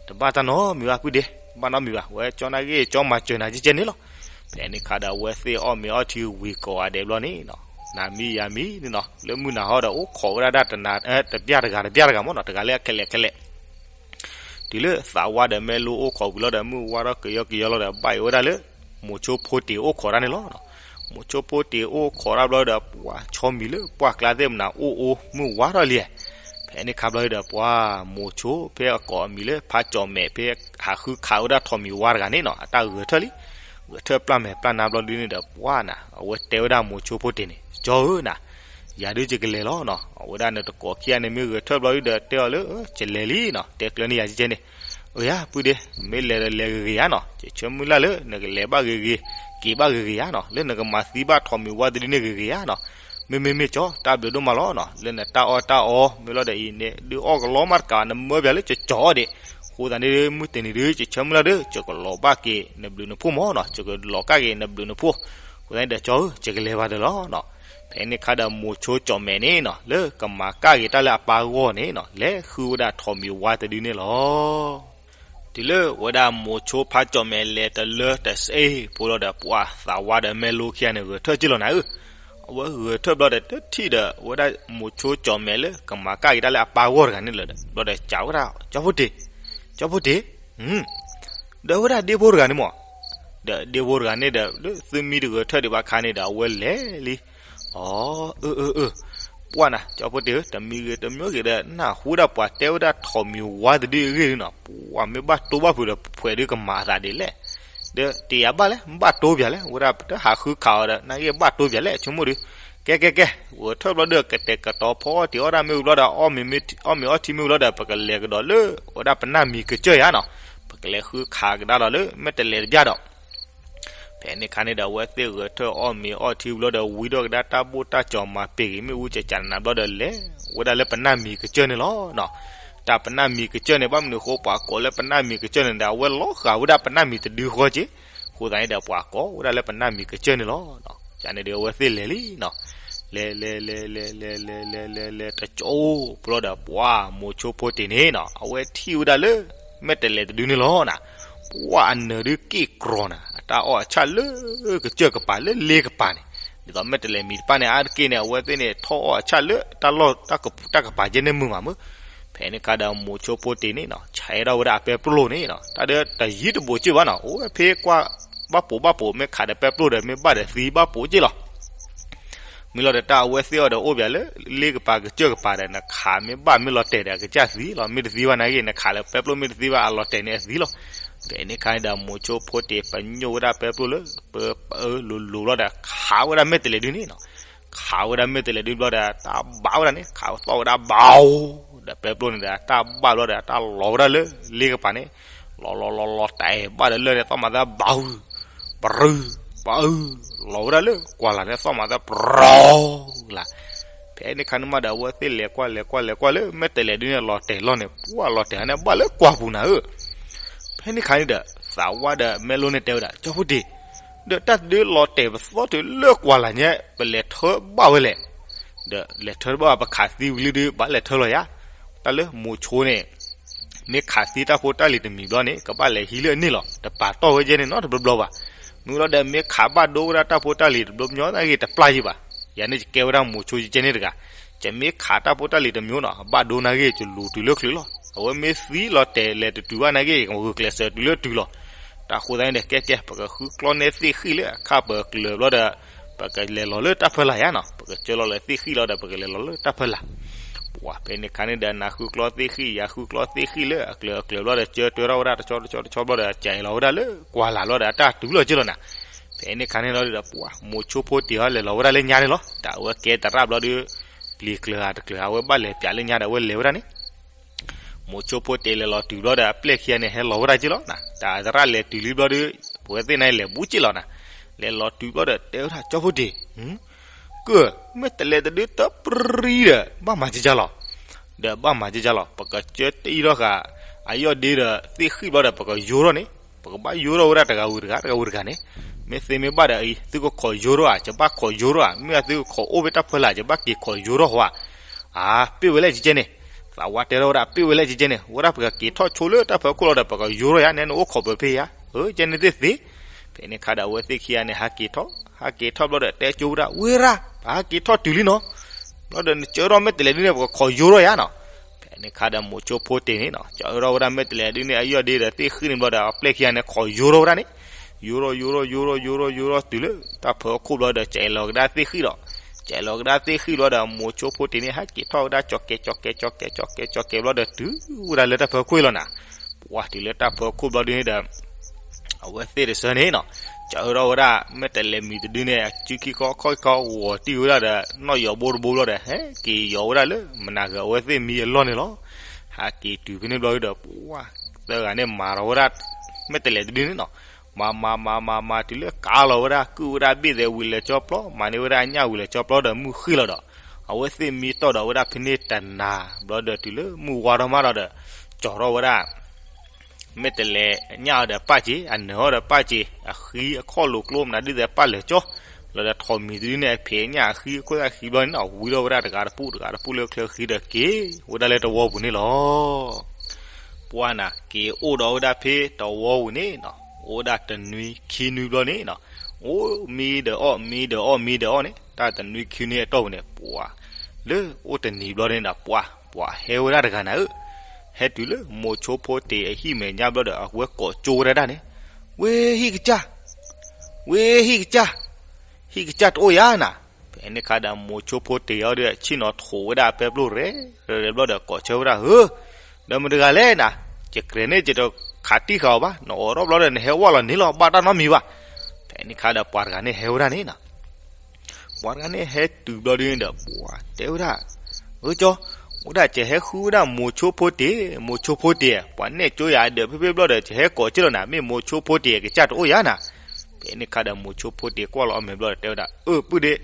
တဘၣ်တၢ်နီတမံၤဘၣ် ပုၢ်ဒ့ ဘၣ်နီတမံၤဘၣ် ဝဲကၠီနာ်က့ ကၠီမၤစၢၤနၤကဲကဲန့ၣ်လီၤ ဖဲန့ၣ်ခါဒီး အဝဲသ့ၣ်အီၣ်မ့ၤအီထံဝံၤကိးဂၤဒဲးဘျီန့ၣ်နီၤ နၤမံယၤမံန့ၣ်နီၤ လၢမုၢ်နၤဟီဒီး အိၣ်ခိးဝဲဒၣ်တၢ်တနၤ တပျၢ်တဂၤတပျၢ်တဂၤမ့ၢ်နီၤ တဂၤလၢအခဲလၢာ်ခဲလၢာ် တုၤလၢသးဝါဒီးမဲလိအိၣ်ခိးဝံၤလီၤဒီး မုၢ်ဝါထီၣ်ကယီကယီလီၤဒီး ဘၣ်အီၤဝဲဒၣ်လၢ မိၤဆိဖိတ့ၤအိၣ်ခိးတၢ်န့ၣ်လီၤ. မိၤဆိဖိတ့ၤအိၣ်ခိးတၢ်ဘျီဒီး ပှၤဆီမံၤလၢပှၢ်ကျါသ့ၣ်မနၤအိၣ်အိၣ်မုၢ်ဝါထီၣ်လံ. ဖဲန့ၣ်ခါဘျီဒီး ပှၤမိၤဆိဖဲအကိးအမံၤလၢဖးကၠီၣ်မဲာ် ဖဲဟးဃုခးဝဲဒၣ်ထိးမံၤဝါတဂၤန့ၣ်နီၤ အတၢ်ဂဲၤထၢၣ်လံ. ဂဲၤထၢၣ်ပျၢ်မဲာ်ပျၢ်နါဘျီဒုန့ၣ်ဒီး ပှၤနၤ အဝဲတဲဝဲဒၣ်မိၤဆိဖိတ့ၤန့ၣ် ကၠီဧၢနၤ ယၤဒုးယကလဲၤလီၤနီၤ. အဝဲဒၣ်နတကိးခံဂၤန့ၣ်မ့ၢ်ဂဲၤထၢၣ်ဘျီဒုဒီးတဲအီၤလၢ ကလဲၤလံနီၤ တဲကျၢၤန့ၢ်ယၤကဲန့ၣ် အၢယၤ ပုၢ်ဒ့ မ့ၢ်လဲၤဒီးလဲၤဂ့ၤဂ့ၤဧါနီၤ ယဆၢမုၢ်လၢ်လၢ နကလဲၤဘၣ်ဂ့ၤဂ့ၤ က့ၤဘၣ်ဂ့ၤဂ့ၤဧါနီၤ လၢနကမၤသံဘၣ်ထိးမံၤဝါတဒုန့ၣ်ဂ့ၤဂ့ၤဧါနီၤ. မ့မ့မ့ၢ်ကၠီ တၢ်ဘျုးဒိၣ်မးလီၤနီၤ လၢနတၢ်အီၣ်တၢ်အီ မ့ၢ်လီၤဒီးအံၤန့ၣ် ဒုးအီၣ်ကလီမးတကး နမၢပၠးလၢကၠီကၠီအီၣ်ဒံး. အဃိသတးန့ၣ် မုၢ်တနံၤဒုး ယဆၢမုၢ်လၢ်ဒီး ယကလီၤဘၣ်က့ၤနဘျုးနဖှိၣ်မးနီၤ ယကလီၤကၣ်က့ၤနဘျုးနဖှိၣ်. အဃိသတးန့ၣ်ဒီး ကၠီဧၢ ယကလဲၤဘၣ်ဒီးလီၤနီၤ. ဖဲန့ၣ်ခါဒီး မိၤဆိကၠီၣ်မဲာ်န့ၣ်နီၤ လၢကမၤကၣ်က့ၤတၢ်လၢအပၢ်ဂီၢ်န့ၣ်နီၤ လဲၤဃုဝဲဒၣ်ထိးမံၤဝါတဒုန့ၣ်လီၤ. တုၤလၢဝဲဒၣ်မိၤဆိဖးကၠီၣ်မဲာ်လဲၤတလၢတစ့ဖိလီၤဒီး ပှၤသးဝါဒီးမဲလိခံဂၤန့ၣ် ဂဲၤထၢၣ်က့ၤလီၤနၤဧၢ. အဝဲဂဲၤထၢၣ်ဘျီဒီးတထံၣ်ဒီး ဝဲဒၣ်မိၤဆိကၠီၣ်မဲာ်လၢကမၤကၣ်က့ၤတၢ်လၢအပၢ်ဂီၢ်တဂၤန့ၣ်လၢၤဒီး ဘျီဒီးစံးဝဲဒၣ် ကၠီဖိတ့ၤ ကၠီဖိတ့ၤ ဒီးဝဲဒၣ်ဒ့ဖိတဂၤန့ၣ်မး ဒီးဒ့ဖိတဂၤန့ၣ်ဒီး လၢသုမံတဂဲၤထၢၣ်ဒံးဘၣ်ခါန့ၣ်ဒီး အဝဲလဲၤလံ. အၢ အၢ အၢ ပှၢ်နၤ ကၠီဖိတ့ၤဧၢ တမံၤဂ့ၤတမံၤဂ့ၤဒီး နၢ်ဟူဒၣ်ပှၤတဲဝဲဒၣ်ထိးမံၤဝါတဒုအဂ့ၢ်ဒုနီၤ ပှၢ်မ့ၢ်ဘၣ်တိဘၣ်ဖုးဒီး ဖှဲးဒုကမၤအသးဒ်လဲၣ်. ဒီးတ့ၢ်ယၤဘၣ်လဲၣ်, ဘၣ်တိပၠးလဲၣ်, ဝဲဒၣ်ပတဟးဃုခးအီၤဒီး နာ်က့ဘၣ်တိပၠးလဲၣ် ဆိကမိၣ်ဒီး, ကဲကဲကဲ, ဂဲၤထၢၣ်ဘျီဒီး ကတဲာ်ကတီၤဖီတ့ၢ်အီၣ်ဒၣ်မ့ၣ်အူဘျီဒီး အီၣ်မ့ၤအီထံမ့ၣ်အူဘျီဒီး ပကလဲၤကဒီးလၢ ဝဲဒၣ်ပနၢ်မံၤကစၢၢ်ယါနီၤ, ပကလဲၤဃုခးကဒါဒီးလၢ မဲာ်တဲးလဲးတဘျီဒီး ဖဲန့ၣ်ခါန့ၣ်ဒီး အဝဲသ့ၣ်ဂဲၤထၢၣ်အီၣ်မ့ၤအီထံဘျီဒီး ဝံၤဒီးကဒါတၢ်ဘိၣ်တၢ်ကၠီၤမၤပ့ၤဂ့ၤ မ့ၣ်အူကကးနးနးဘျီဒီးလဲၤ ဝဲဒၣ်လၢပနၢ်မံၤကစၢၢ်န့ၣ်လီၤ. တၢ်ပနၢ်မံၤကစၢၢ်န့ၣ် ဘၣ်မနုၤအဃိ ပှၤကိးလၢပနၢ်မံၤကစၢၢ်န့ၣ်ဒီး အဝဲလီၤဃာ်ဝဲဒၣ်ပနၢ်မံၤတဒုဃီက့, အဃိသတးန့ၣ်ဒီး ပှၤကိးဝဲဒၣ်လၢပနၢ်မံၤကစၢၢ်န့ၣ်လီၤ. ယန့ၣ်ဒီး အဝဲသ့ၣ်လဲၤလံနီၤ, လဲၤလဲၤလဲၤလဲၤလဲၤလဲၤလဲၤလဲၤလဲၤ တကၠိဘျီဒီး ပှၤ မိၤဆိဖိတ့ၢ်န့ၣ်နီၤ အဝဲထံၣ်ဝဲဒၣ်လၢ မဲာ်တဲးလဲးတဒုန့ၣ်လီၤနၤ, ပှၤအနၢၤဒုးက့ၣ်ကြီၤနၤ အတၢ်အီၣ်အဆၣ်လၢ ကစၢၢ်ကပၤလၢလ့ကပၤန့ၣ်, ဒ်သိးမဲာ်တဲးလဲးမံၤတဖၣ်န့ၣ် အါတက့ၢ်န့ၣ် အဝဲသ့ၣ်န့ၣ် ထီၣ်အီၣ်အဆၣ်လၢ တၢ်လီၢ်တၢ်ကပၤကဲန့ၣ်မုာ်မးမုာ်, ဖဲန့ၣ်ခါဒီး မိၤဆိဖိတ့ၢ်န့ၣ်နီၤ ဆဲးထီၣ်ဝဲဒၣ်အပဲပျိၢ်န့ၣ်နီၤ တၢ်ဒၢတယံၤတဘူးကၢၢ်ဘၣ်နီၤ အိၣ်ဝဲဖဲကွၢ် ဘၣ်ပိာ်ဘၣ်ပိာ် မ့ၢ်ခးဒီးပဲပျိၢ်ဒီး မ့ၢ်ဘၣ်ဒီးသံဘၣ်ပိာ်ကၢၢ်လီၤ. မ့ၢ်လီၤဒီး တၢ်အဝဲသ့ၣ်အီၤဒီး အိၣ်ပၠးလၢ လ့ကပၤကစၢၢ်ကပၤဒီး နခးမ့ၢ်ဘၣ်မ့ၢ်လီၤတဲာ်ဒီး အကစၢ်သံလီၤ, မ့ၢ်တသံဘၣ်နာ်က့ နခးလၢပဲပျိၢ်မ့ၢ်တသံဘၣ် အလီၤတဲာ်န့ၣ်အသံလီၤ. ဖဲန့ၣ်ခါန့ၣ်ဒီး မိၤဆိဖိတ့ၢ် ပညိၣ်ဝဲဒၣ်ပဲပျိၢ်လၢ ပ ပအၢလိၤလိၤလီၤဒီး ခးဝဲဒၣ်မဲာ်တဲးလဲးဒုန့ၣ်နီၤ, ခးဝဲဒၣ်မဲာ်တဲးလဲးဒုဘျီဒီး တၢ်ဘၣ်ဝဲဒၣ်န့ၣ် ခးသီၣ်ဝဲဒၣ်ဘၣ်အိၣ်, ဒီးပဲပျိၢ်န့ၣ်ဒီး တၢ်ဘၣ်ဘျီဒီး တၢ်လီၤဝဲဒၣ်လၢ လ့ကပၤန့ၣ်, လီၤလီၤလီၤလီၤတဲာ်ဘၣ်ဒီးလၢန့ၣ် သီၣ်မၤသးဘၣ်ဟု, ပရု, ပအု, လီၤဝဲဒၣ်လၢကွၢ်လၢ်န့ၣ် သီၣ်မၤသးပရီလၢ်. ဖဲန့ၣ်ခါန့ၣ်မးဒီး အဝဲသ့ၣ်လဲၤကွၢ်လဲၤကွၢ်လဲၤကွၢ်လၢ မဲာ်တဲးလဲးဒုန့ၣ် လီၤတဲာ်လီၤန့ၣ် ပှၤလီၤတဲာ်ဟးန့ၣ် ဘၣ်လၢကွၢ်ပူၤနၤဧၢ. ဖဲန့ၣ်ခါန့ၣ်ဒီး သးဝါဒီးမဲလိန့ၣ်တဲဝဲဒၣ် ကၠီဖိတ့ၢ်, ဒီးတၢ်တဒုလီၤတဲာ်ပသီၣ်တုၤလၢကွၢ်လၢ်ညါ ပလဲၤထၢဘၣ်ဝဲလဲၣ်, ဒီးလဲၤထၢဘၣ် ပခးသံဝံၤလံဒုး ဘၣ်လဲၤထၢလီၤယါ, တၢ်လၢမိၤဆိန့ၣ် မ့ၢ်ခးသံတၢ်ဖိတၢ်လံၤတမံၤဘျီန့ၣ် ကဘၣ်လဲၤဟံးလၢအန့ၣ်လီၤ, တပာ်တီၢ်ဝဲကဲန့ၣ်နီတဘျီဘျီဘၣ်. မ့ၢ်လီၤဒီး မ့ၢ်ခးဘၣ်ဒိဝဲဒၣ်တၢ်ဖိတၢ်လံၤတဘျီညီနာ်ဂ့ၤ တပျၢ်ယံၤဘၣ်. ယၤန့ၣ်ယကဲဝဲဒၣ်မိၤဆိယကဲန့ၣ်တဂၤ, ယမ့ၢ်ခးတၢ်ဖိတၢ်လံၤတမံၤနီၤ ဘၣ်ဒိနာ်ဂ့ၤ ယလူၤတုၤလၢချုးလီၤ. အဝဲမ့ၢ်သံလီၤတဲာ်လဲၤတတုၤဘၣ်နာ်ဂ့ၤ ယကမၤဂုာ်ကျဲးစၢးတုၤလၢတုၤလီၤ. တၢ်ဃိသတးန့ၣ်ဒီး ကဲကဲ ပကဃုကျီန့ၢ်သ့ၣ်ဃံၣ်လၢအခၣ်ပၢၤကျၢၤဘျီဒီး ပကလဲၤလီၤလၢတၢ်ဖၢလာ်ယါနီၤ, ပကစၢလီၤလၢသ့ၣ်ဃံၣ်လီၤဒီး ပကလဲၤလီၤလၢတၢ်ဖၢလာ်. ပှၤဖဲန့ၣ်ခါန့ၣ်ဒီး နၤဃုကျီသ့ၣ်ဃံၣ် ယၤဃုကျီသ့ၣ်ဃံၣ်လၢအကျၢၤအကျၢၤဘျီဒီး ကၢတွဲထီၣ်ဝဲဒၣ်တဆီတဆီတဆီဘျီဒီး ကဲလီၤဝဲဒၣ်လၢကွၢ်လၢ်ဘျီဒီး တၢ်တုၤလီၤက့လီၤနၤ. ဖဲန့ၣ်ခါန့ၣ်လီၤဒီး ပှၤမိၤဆိဖိတ့ၢ်ဟီလဲၤလီၤဝဲဒၣ်လၢညါန့ၣ်လီၤ. တၢ်အဝဲကဲသရၣ်ဘျီဒီး ပျံၤကျၢၤဧါတကျၢၤဧါ အဝဲဘၣ်လဲၤပၠးလၢညါဒီး အဝဲလဲၤဝဲဒၣ်န့ၣ် မိၤဆိဖိတ့ၢ်လဲၤလီၤတုၤဘျီဒီး အပျဲၢ်ခံဂၤန့ၣ် ဟဲလီၤဝဲဒၣ်က့လီၤနၤ. တၢ်သရၣ်လဲၤတုၤလံဘျီဒီး ပဝဲသ့ၣ်န့ၣ်လဲၤဘူးက့လီၤနၤ. လဲၤလီၤတုၤဘျီဒီး တဲဝဲဒၣ် ကၠီဖိတ့ၢ်, ကၢၢ် မဲာ်တဲးလဲးတဒုတပြံဒီး ဘၣ်မၤကကၢလီၤ. ဒီးဘၣ်မၤကကၢလီၤ ပကစၢတ့ထီၣ်ဃာ် အယီၢ်ဒ့ဒီးသ့ၣ်ဃံၣ်ဘျီဒီး ပကယိထီၣ်န့ၣ် ပကဘၣ်ယိထီၣ်ဝဲဒၣ်တဂၤဝံၤတဂၤ တဂၤဝံၤတဂၤန့ၣ်, မ့ၢ်သ့မ့ၢ်ဘၣ်ဒီးအံၤ သုကခိးယိထီၣ်ဧါ, ယဘၣ်ခိးယိထီၣ်ဧါ, မ့ၢ်အသုကခိးအိၣ်ဖဲတၢ်ဖၢလာ် ယဘၣ်က့ၤခိးယိထီၣ်ဃီဧါ. အါ ပ့ၢ်ဝဲလဲၣ်ကကဲန့ၣ်, သးဝါတဲထီၣ်ဝဲဒၣ် ပ့ၢ်ဝဲလဲၣ်ကကဲန့ၣ်, ဝဲဒၣ်ပကက့ၤထီၣ်ဆိလၢတၢ်ဖၢခိၣ်လီၤဒီး ပကယိထီၣ်ယါ နဲနအိၣ်ခိးပၢၤဖဲယါ, အၢ ကဲန့ၣ်သ့ၣ်သ့. ဖဲန့ၣ်ခါဒီး အဝဲသ့ၣ်ခံဂၤန့ၣ် ဟးက့ၤထီၣ် ဟးက့ၤထီၣ်ဘျီဒီး တဲကၠိဝဲဒၣ် ဝ့ရၣ် ပဟးက့ၤထီၣ်တုၤလံနီၤ. ဘျီဒီးနကၢထီၣ်မဲာ်တဲးလဲးဒုန့ၣ် ပကခိးယိထီၣ်ယါနီၤ. ဖဲန့ၣ်ခါဒီး မိၤဆိဖိတ့ၢ်န့ၣ်နီၤ ကၢထီၣ်ဝဲဒၣ်မဲာ်တဲးလဲးဒုန့ၣ် အယီၢ်ဒ့ဒီးသ့ၣ်ဃံၣ်န့ၣ်ဘျီဒီး အပျဲၢ်ခံဂၤန့ၣ် ခိးယိထီၣ်ဝဲဒၣ်န့ၣ်, ယိထီၣ်ယိထီၣ်ယိထီၣ်ယိထီၣ်ယိထီၣ်တုၤလၢတၢ်ဖၢခိၣ်ဘျီဒီး ကဲလီၤကဒါသ့ၣ်ဃံၣ်ဒီး, ကဲလီၤကဒါသ့ၣ်ဃံၣ်ဘျီဒီး မိၤဆိဖိတ့ၢ်န့ၣ် ဟးက့ၤထီၣ်ဝဲဒၣ် ကၠီၤကဲ ကၠီၤကဲ ကၠီၤကဲ ကၠီၤကဲ ဘျီဒီးတုၤဝဲဒၣ်လၢတၢ်ဖၢခိၣ်လီၤနၤ. ပှၤတုၤလၢတၢ်ဖၢခိၣ်ဘျီဒုန့ၣ်ဒီး အဝဲသ့ၣ်တဆၢန့ၣ်နီၤ, ကၢထီၣ်ဝဲဒၣ် မဲာ်တဲးလဲးမံၤတဒုန့ၣ် အစုခံခီခီၣ်ခံခီ ဂီၤတံၢ်ဝဲဒၣ်ဒီး နီၣ်ယီၤဘိတဘိဘျီဒီး ဟဲက့ၤယီၤဝဲဒၣ်လၢမနၤဂၤအဝဲသ့ၣ်မံအလီၢ်န့ၣ်လီၤ. ဟးက့ၤတုၤဖဲန့ၣ်ဘျီဒီး ပှၤသၢဂၤန့ၣ် မၤထီၣ်ဝဲဒၣ် မဲာ်တဲးလဲးတဒုန့ၣ်နီၤ, မၤမၤမၤမၤမၤတုၤလၢကးလီၤဝဲဒၣ် ကုၢ်ဝဲဒၣ်ဘ့ၣ်သဲးဝံၤလၢာ်ကၠီပျီ မၤန့ၢ်ဝဲဒၣ်အညၣ်ဝံၤလၢာ်ကၠီပျီဒီး မုၢ်ဃ့ၢ်လီၤဒီး အဝဲသ့ၣ်မံတီၢ်ဒီးဝဲဒၣ်ဖဲန့ၣ်တနၤ ဘျီဒီးတုၤလၢမုၢ်ဝါထီၣ်မးဒီး ကၠီၤထီၣ်ဝဲဒၣ် မဲာ်တဲးလဲးအညၣ်အီၤဒီးပၢ်စ့ၤ, အနၢၤအီၤဒီးပၢ်စ့ၤ, အဃံအခီၣ်လိာ်ကျိမနုၤဒ်သိးပၢ်လၢာ်ကၠီ, လီၤဒီးထိးမံၤတဒုန့ၣ် အဖံးအညၣ်အဃံအခိၣ်သၣ်ဃံဘျီန့ၣ်နီၤ ဝံထီၣ်ဝဲဒၣ်တဂၤတပူၤ တဂၤတပူၤလၢချၢဃံဒီးက့ၤဝဲဒၣ်လၢတဝီပူၤန့ၣ်လီၤ. ပှၢ်နၤ က့ၤအိၣ်ဒီးဝဲဒၣ်ဖဲတဝီပူၤန့ၣ်နီၤ, အိၣ်ဝဲဒၣ်တနွံခံနွံဘျီန့ၣ်နီၤ, အိၣ်မံဒီးအီၣ် မံဒီးအီၣ် မံဒီးအီၣ်န့ၣ် တၢ်တနွံခံနွံအတီၢ်ပူၤန့ၣ် ပှၢ် လၢအိၣ်တနံၤဘျီန့ၣ်ဒီး ပှၢ် ပှၢ်ဟဲဝဲဒၣ်တဂၤနၤဧၢ, ဟဲတုၤလၢမိၤဆိဖိတ့ၢ်အဟံၣ်မဲာ်ညါဘျီဒီး အဝဲကိးကၠိဝဲဒၣ်ဒၣ်န့ၣ်, ဝ့ဟံၣ်ကစၢ်, ဝ့ဟံၣ်ကစၢ်, ဟံၣ်ကစၢ်တအိၣ်ယါနၤ. ဖဲန့ၣ်ခါဒီး မိၤဆိဖိတ့ၢ်အီၤဒီး ဆ့ၣ်နီၤထိးဝဲဒၣ်အပဲပျိၢ်ရဲၣ်ရဲၣ်ဘျီဒီး ကိးဆၢဝဲဒၣ်ဧၢ, ဒီးမတၤတဂၤလဲၣ်နၤ, ယကြၢးန့ၢ်ယတခး နတအးတံၢ်ဃာ်အီၤဘၣ်, နအိးထီၣ်ဘျီဒီး နဟဲဝဲလီၤန့ၣ်လီၤ, ဘၣ်တၢ်နီတမံၤဘၣ်. ဖဲန့ၣ်အခါဒီး ပှၤတဂၤန့ၣ်ဟဲဝဲဒၣ်န့ၣ်နီၤ ပှၤတဂၤန့ၣ်ဟဲတုၤဘျီဒ်န့ၣ်ဒီး ပှၤတဲဝဲဒၣ်, အၢကၠီ, ဝဲဒၣ်ကဟဲဃုဝဲဒၣ်မိၤဆိဖိတ့ၢ်, မိၤဆိဖိတ့ၢ်, ပှၤနဲၣ်ကၠိယၤအဒၢးဖဲဖဲဘျီဒီး ကဟဲကိးက့လီၤနၤ, မ့ၢ်မိၤဆိဖိတ့ၢ်အကစၢ်တအိၣ်ယၤနၤ. ဖဲန့ၣ်အခါဒီး မိၤဆိဖိတ့ၢ်ကွၢ်လီၤအီၤမဲာ်ဘျီဒီး တဲဝဲဒၣ်, အၢ ပုၢ်ဒ့,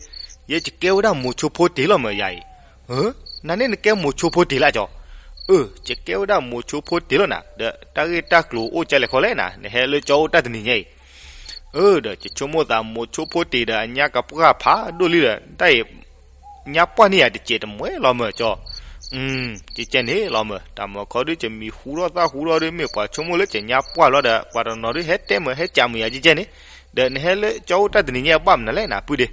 ယဲယကဲဝဲဒၣ်မိၤဆိဖိတ့ၢ်လီၤမၢ်ယၤအံၤ. နၤန့ၣ်နကဲမိၤဆိဖိတ့ၢ်လၢကၠီ. အၢ ယကဲဝဲဒၣ်မိၤဆိဖိတ့ၢ်လီၤနၤ, ဒီးတၢ်ဂ့ၢ်တၢ်ကျိၤအိၣ်ကလဲၣ်ခီလဲၣ်နၤ, နဟဲလၢကၠီအိၣ်တၢ်တနံၤညါအံၤ. အၢ ဒီးယဆိကမိၣ်သးမိၤဆိဖိတ့ၢ်ဒီးအညါကပှၢ်ဖးဒိၣ်လံဒီး တၢ်အံၤ ညါပှၢ်န့ၢ်ယၤတစဲးတမှဲလီၤမၢ်ကၠီ. ကဲကဲန့ၣ်လီၤမၢ်, တၢ်မၤခီဒုး ယမံၤဟူထီၣ်သၣ်ဟူထီၣ်ဒုး မ့ၢ်ပှၤဆိကမိၣ်လၢယညါပှၢ်လီၤဒီး ပှၤတနီၤဒုးဟဲတဲမၢ် ဟဲကးမၢ်ယၤကဲကဲန့ၣ်, ဒီးနဟဲလၢကၠီအိၣ်တၢ်တနံၤညါအံၤဘၣ်မနုၤလဲၣ်နၤ ပုၢ်ဒ့.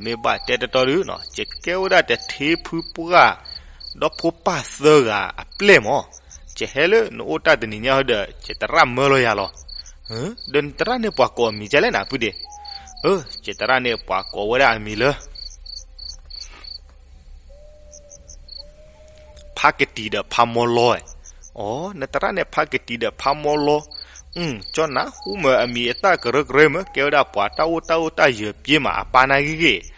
မ့ၢ်ဘၣ်တဲတတီဒုးနီၤ, ယကဲဝဲဒၣ်တထ့ဖုပှၢ် ဒီဖိပၢ်သၢဂၤအပျဲၢ်မၢ်, ယဟဲလၢနအိၣ်တၢ်တနံၤညါဒီး ယသရၣ်မၢလီၤယၤလီၤ. ဒီးနသရၣ်န့ၣ်ပှၤကိးအမံၤဒ်လဲၣ်နၤ ပုၢ်ဒ့. အၢ ယသရၣ်န့ၣ်ပှၤကိးဝဲဒၣ်အမံၤလၢ ဖါကတံၤဒီးဖါမီလီဧါ. အိ နသရၣ်န့ၣ်ဖါကတံၤဒီးဖါမီလီ, ကၠီနၢ်ဟူမၢ်အမံၤအသၣ်ကရၢကရၢမၢ် ကဲဝဲဒၣ်ပှၤတၢ်အိၣ်တၢ်အိၣ်တၢ်ယၢၤပှ့ၤမး အပၢ်န့ၣ်ဂ့ၤဂ့ၤ.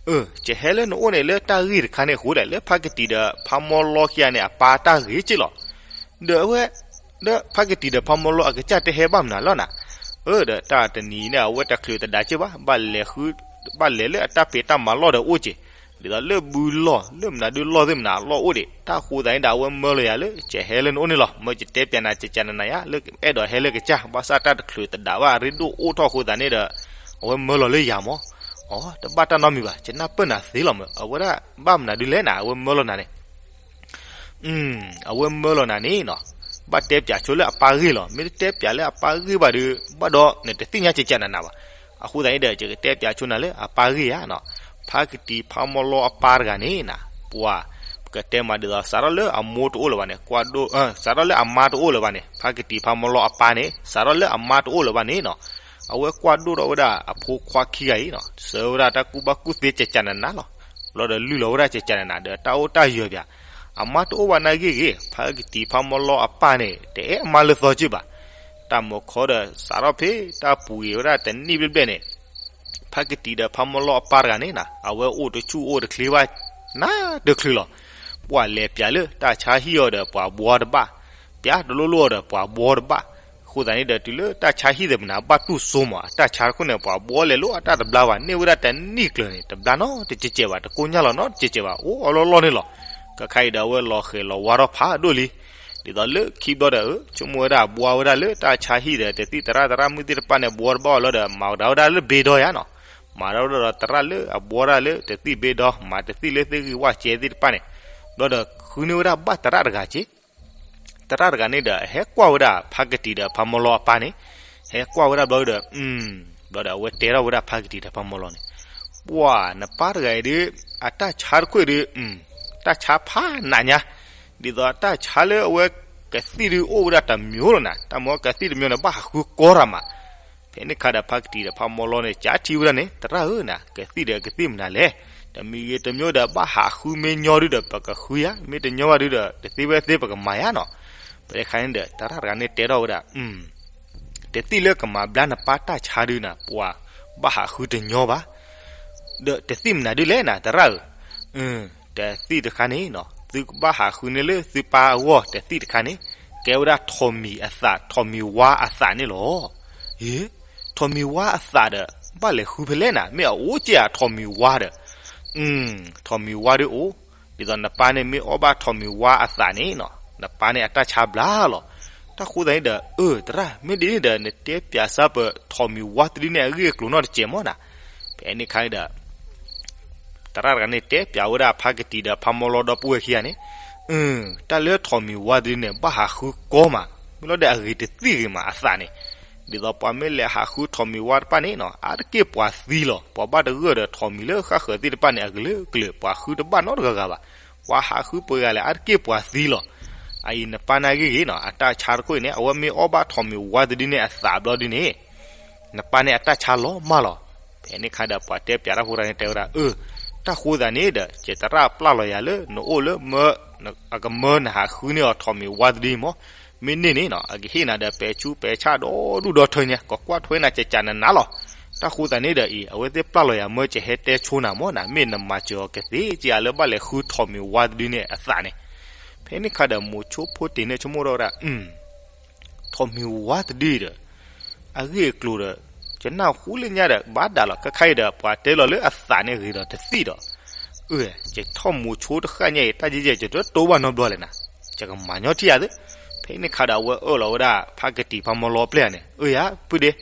အၢ ယဟဲလၢနအိၣ်န့ၣ်လၢတၢ်ဂ့ၢ်တခါန့ၣ်အဃိဒီး လၢဖါကတံၤဒီးဖါမီလီခံဂၤန့ၣ် အပၢ်တၢ်ဂ့ၤက့လီၤ. ဒီးအဝဲ ဒီးဖါကတံၤဒီးဖါမီလီအကစၢ်တဟဲဘၣ်မနုၤလီၤနၤ. အၢ ဒီးတၢ်တနံၤန့ၣ် အဝဲတချုးတဒးက့ဘၣ်, ဘၣ်လဲၤဃု ဘၣ်လဲၤလၢအတၢ်ဖံးတၢ်မၤလီၢ်ဒီးအိၣ်က့ၤ, ဒ်သိးလၢဘုလီၢ် လၢမနုၤဒုလီၢ်သ့ၣ်မနုၤအလီၢ်အိၣ်ဒံး. တၢ်ဃိသးန့ၣ်ဒီး အဝဲမၢလီၤယၤလၢ ယဟဲလၢနအိၣ်န့ၣ်လီၤ. မၢယတဲပၠးနၤ ကကနနၤယါ လၢအဲၣ်ဒိးဟဲလၢကစၢ် ဘၣ်ဆၣ်တၢ်တချုးတဒးဘၣ် အရ့ဒိၣ်အိၣ်ထီၣ်အဃိသးန့ၣ်ဒီး အဝဲမၢလီၤလၢယၤမၢ်. အိ တဘၣ်တၢ်နီတမံၤဘၣ်, ယနၢ်ပၢၢ်နၤသ့လီၤမၢ်, အဝဲဒၣ်ဘၣ်မနုၤဒုလဲၣ်နၤ အဝဲမၢလီၤနၤန့ၣ် အဝဲမၢလီၤနၤန့ၣ်နီၤ, ဘၣ်တဲပၠးဆိလၢအပၢ်ဂ့ၢ်လီၤ. မ့ၢ်တတဲပၠးလၢအပၢ်ဂ့ၢ်ဘၣ်ဒီး ဘၣ်ဒီးနတသ့ၣ်ညါကကနနၤဘၣ်. အဃိသတးန့ၣ်ဒီး ယကတဲပၠးဆိနၤလၢအပၢ်ဂ့ၢ်ဧါနီၤ. ဖါကတံၤဖါမီလီအပၢ်တဂၤန့ၣ်နၤ, ပှၤ ပကတဲမးဒ်သိး စးထီၣ်လၢအမိၢ်တအိၣ်လၢၤဘၣ်န့ၣ်, ကွၢ်ဒိၣ်, စးထီၣ်လၢအမါတအိၣ်လၢၤဘၣ်န့ၣ်, ဖါကတံၤဖါမီလီအပၢ်န့ၣ် စးထီၣ်လၢအမါတအိၣ်လၢၤဘၣ်န့ၣ်နီၤ, အဝဲကွၢ်ဒိၣ်ထီၣ်ဝဲဒၣ်အဖိခွါခံဂၤအံၤနီၤ, ဆှၢဝဲဒၣ်တၢ်ကူၣ်ဘၣ်ကူၣ်သ့ကကနနၤလီၤ. ဘျီဒီးလုၢ်လီၤဝဲဒၣ်ကကနနၤဒီး တၢ်အိၣ်တၢ်ယၢၤပၠး, အမါတအိၣ်ဘၣ်န့ၣ်ဂ့ၤဂ့ၤ, ဖါကတံၤဖါမီလီအပၢ်န့ၣ် တအဲၣ်အမါလၢသီက့ဘၣ်. တၢ်မၤခီဒီး စးထီၣ်ဖဲတၢ်ပူၤဂ့ၤဝဲဒၣ်တနံၣ်ဘျဲၣ်ဘျဲၣ်န့ၣ် ဖါကတံၤဒီးဖါမီလီအပၢ်တဂၤန့ၣ်နၤ, အဝဲအိၣ်တဆူၣ်အိၣ်တချ့ဘၣ် နၤတချုးလီၤ. ပှၤလဲၤပၠးလၢတၢ်ဆါဟံၣ်အီၤဒီးပှၤဘှီတဘၣ်, ပၠးတလိၣ်လိၣ်အီၤဒီးပှၤဘှီတဘၣ်. အဃိသတးန့ၣ်ဒီး တုၤလၢတၢ်ဆါဟံၣ်သ့ၣ်မနၤ ဘၣ်တူၢ်စိမး အတၢ်ဆါတခိၣ်န့ၣ် ပှၤဘှီလဲၤလိာ်အတၢ်တဘျါဘၣ်, န့ၢ်ဝဲဒၣ်တနံၣ်ကျၢၤန့ၣ် တဘျါနီတကဲးကဲးဘၣ်, တကိညၢ်လီၤနီတကဲးကဲးဘၣ်, အိၣ်အလီၢ်လီၢ်န့ၣ်လီၤ. ကခါအံၤဒီး အဝဲလီၤဃဲၤလီၤဝါထီၣ်ဖးဒိၣ်လံ. ဒ်သိးလၢခံဘျီဒီး အၢ ဆိကမိၣ်ဝဲဒၣ်ဘှီဝဲဒၣ်လၢတၢ်ဆါဟံၣ်ဒီး တသံၣ်သရၣ်သရၣ်မုၣ်သ့ၣ်တဖၣ်န့ၣ် ဘှီတဘၣ်အီၤလီၤဒီး မၤကဒီးဝဲဒၣ်လၢဘ့ဒီယါနီၤ. မၤဒီးဝဲဒၣ်ဒီးသရၣ်လၢအဘှီဒၣ်လၢတသံၣ်ဘ့ဒီ, မၤတသံၣ်လၢသ့ၣ်ဂံၢ်ဝၣ်စဲသ့ၣ်တဖၣ်န့ၣ်, ဘျီဒီးဃုန့ၢ်ဝဲဒၣ်ဘၣ်သရၣ်တဂၤက့ သရၣ်တဂၤန့ၣ်ဒီး ဟဲကွၢ်ဝဲဒၣ်ဖါကတံၤဒီးဖါမီလီအပၢ်န့ၣ်, ဟဲကွၢ်ဝဲဒၣ်ဘျီဒီး, ဘျီဒီးအဝဲတဲထီၣ်ဝဲဒၣ်ဖါကတံၤဒီးဖါမီလီန့ၣ်, ပှၤနပၢ်တဂၤအံၤဒုး အတၢ်ဆါတခိၣ်အံၤဒုး, တၢ်ဆါဖးနးညါ, ဒ်သိးတၢ်ဆါလၢအဝဲကသံၣ်ဒုး အိၣ်ဝဲဒၣ်တမျိုးလီၤနၤ, တၢ်မ့ၢ်ကသံၣ်တမျိုးန့ၣ် ဘၣ်ဟးဃုကီတၢ်မး. ဖဲန့ၣ်အခါဒီး ဖါကတံၤဒီးဖါမီလီန့ၣ် ကးထံၣ်ဝဲဒၣ်န့ၣ်, သရၣ်ဧၢနၤ, ကသံၣ်ဒီးကသံၣ်မနုၤလဲၣ်, တမံၤဂ့ၤတမံၤဒီး ဘၣ်ဟးဃုမ့ၢ်ညီဒုဒီး ပကဃုယါ, မ့ၢ်တညီဘၣ်ဒုဒီး တသ့ဝဲသ့ပကမၤယါနီၤ. ဖဲန့ၣ်အခါန့ၣ်ဒီး သရၣ်တဂၤန့ၣ်တဲထီၣ်ဝဲဒၣ်, တသံၣ်လၢကမၤဘျါနပၢ်တၢ်ဆါဒုနၤ, ပှၤဘၣ်ဟးဃုတညီဘၣ်. ဒီးတသံၣ်မနုၤဒုလဲၣ်နၤ သရၣ်ဧၢ, တသံၣ်တခါန့ၣ်နီၤ, သုကဘၣ်ဟးဃုန့ၢ်လၢသုပၢ်အဂီၢ် တသံၣ်တခါန့ၣ်, ကဲဝဲဒၣ်ထိးမံၤအသး, ထိးမံၤဝါအသးန့ၣ်လီၤ. အ့ ထိးမံၤဝါအသးဒီး ဘၣ်လဲၤဃုဖဲလဲၣ်နၤ, မ့ၢ်အအိၣ်ကဲဧါထိးမံၤဝါဒီး. ထိးမံၤဝါဒုအိၣ်, ဒ်သိးနပၢ်န့ၣ်မ့ၢ်အီၣ်ဘၣ်ထိးမံၤဝါအသးန့ၣ်နီၤ, နပၢ်န့ၣ်အတၢ်ဆါဘျါလီၤ. တၢ်ဃိသတးန့ၣ်ဒီး အၢ သရၣ် မ့ၢ်ဒ်န့ၣ်ဒီး နတဲပၠးစၢ်ပထိးမံၤဝါတဒုန့ၣ်အဂ့ၢ်အကျိၤနီတစဲးမီၢ်နၤ. ဖဲန့ၣ်အခါန့ၣ်ဒီး သရၣ်တဂၤန့ၣ်တဲပၠးဝဲဒၣ်ဖါကတံၤဒီးဖါမီလီဒီပုၢ်ဝဲၢ်ခံဂၤန့ၣ်, တၢ်လၢထိးမံၤဝါတဒုန့ၣ် ဘၣ်ဟးဃုကီမး, မ့ၢ်လီၤဒီးအဂ့ၤတသံၣ်ဂ့ၤမးအသးန့ၣ်, ဒ်သိးပှၤမ့ၢ်လဲၤဟးဃုထိးမံၤဝါတဖၣ်န့ၣ်နီၤ အါတက့ၢ်ပှၤသံလီၤ. ပှၤဘၣ်တဂၢၢ်ဒီးထိးမံၤလၢဃၣ်ဃၢၤသ့ၣ်တဖၣ်န့ၣ် အကလုာ်ကလုာ် ပှၤဃုတဘၣ်နီတဂၤဂၤဘၣ်. ပှၤဟးဃုပှဲၤဂၤလဲၣ် အါတက့ၢ်ပှၤသံလီၤ. အအံၤနပၢ်န့ၣ်အဂ့ၢ်ဂ့ၤနီၤ အတၢ်ဆါတခိၣ်အံၤန့ၣ် အဝဲမ့ၢ်အီၣ်ဘၣ်ထိးမံၤဝါတဒုန့ၣ်အသးဘျီဒုန့ၣ် နပၢ်န့ၣ်အတၢ်ဆါလီၤမၢ်လီၤ. ဖဲန့ၣ်အခါဒီးပှၤတဲပၠးတၢ်ဖိတဂၤန့ၣ်တဲဝဲဒၣ်, အၢ တၢ်ဃိသတးန့ၣ်ဒီး ယသရၣ်ပျၢ်လီၤယၤလၢနအိၣ်လၢ အကမၢနဟးဃုန့ၢ်အီၤထိးမံၤဝါတဒုမီၢ်, မ့ၢ်န့ၢ်န့ၣ်နီၤ အကဟ့ၣ်နၤဒီးပဲာ်ဆူးပဲာ်ဆၣ်ဒီဒူၣ်ဒီထၢညါ ကကွၢ်ထွဲနၤကကးနနၤလီၤ. တၢ်ဃိသတးန့ၣ်ဒီးအံၤ အဝဲသ့ၣ်ပျၢ်လီၤယၤမၢကဟဲတဲဆိနၤမၢ်နၤ မ့ၢ်နမၤစၢၤအီၤကသ့က့ၤအလၢဘၣ်လဲၤဃုထိးမံၤဝါတဒုန့ၣ်အသးန့ၣ်. ဖဲန့ၣ်ခါဒီးမိၤဆိဖိတ့ၢ်န့ၣ်ဆိကမိၣ်ထီၣ်ဝဲဒၣ် ထိးမံၤဝါတဒုဒီး အဂ့ၢ်အကျိၤဒီး ယနၢ်ဟူလၢညါဒီး ဘၣ်ဒၣ်လီၤ ခဲခါအံၤဒီး ပှၤတဲလီၤလၢအသးန့ၣ်ဂ့ၤဒီးတသံၣ်ဒီး အၢ ယထီၣ်မိၤဆိတဃၣ်ညါအံၤ တၢ်ယဲၢ်ယဲၢ် ယတတိဘၣ်နီတဘျီလဲၣ်နၤ, ယကမၤညီထံၣ်ယၤသ့. ဖဲန့ၣ်ခါဒီးအဝဲအၢၣ်လီၤဝဲဒၣ် ဖါကတံၤဖါမီလီပျဲၢ်န့ၣ် အၢယၤ ပုၢ်ဒ့,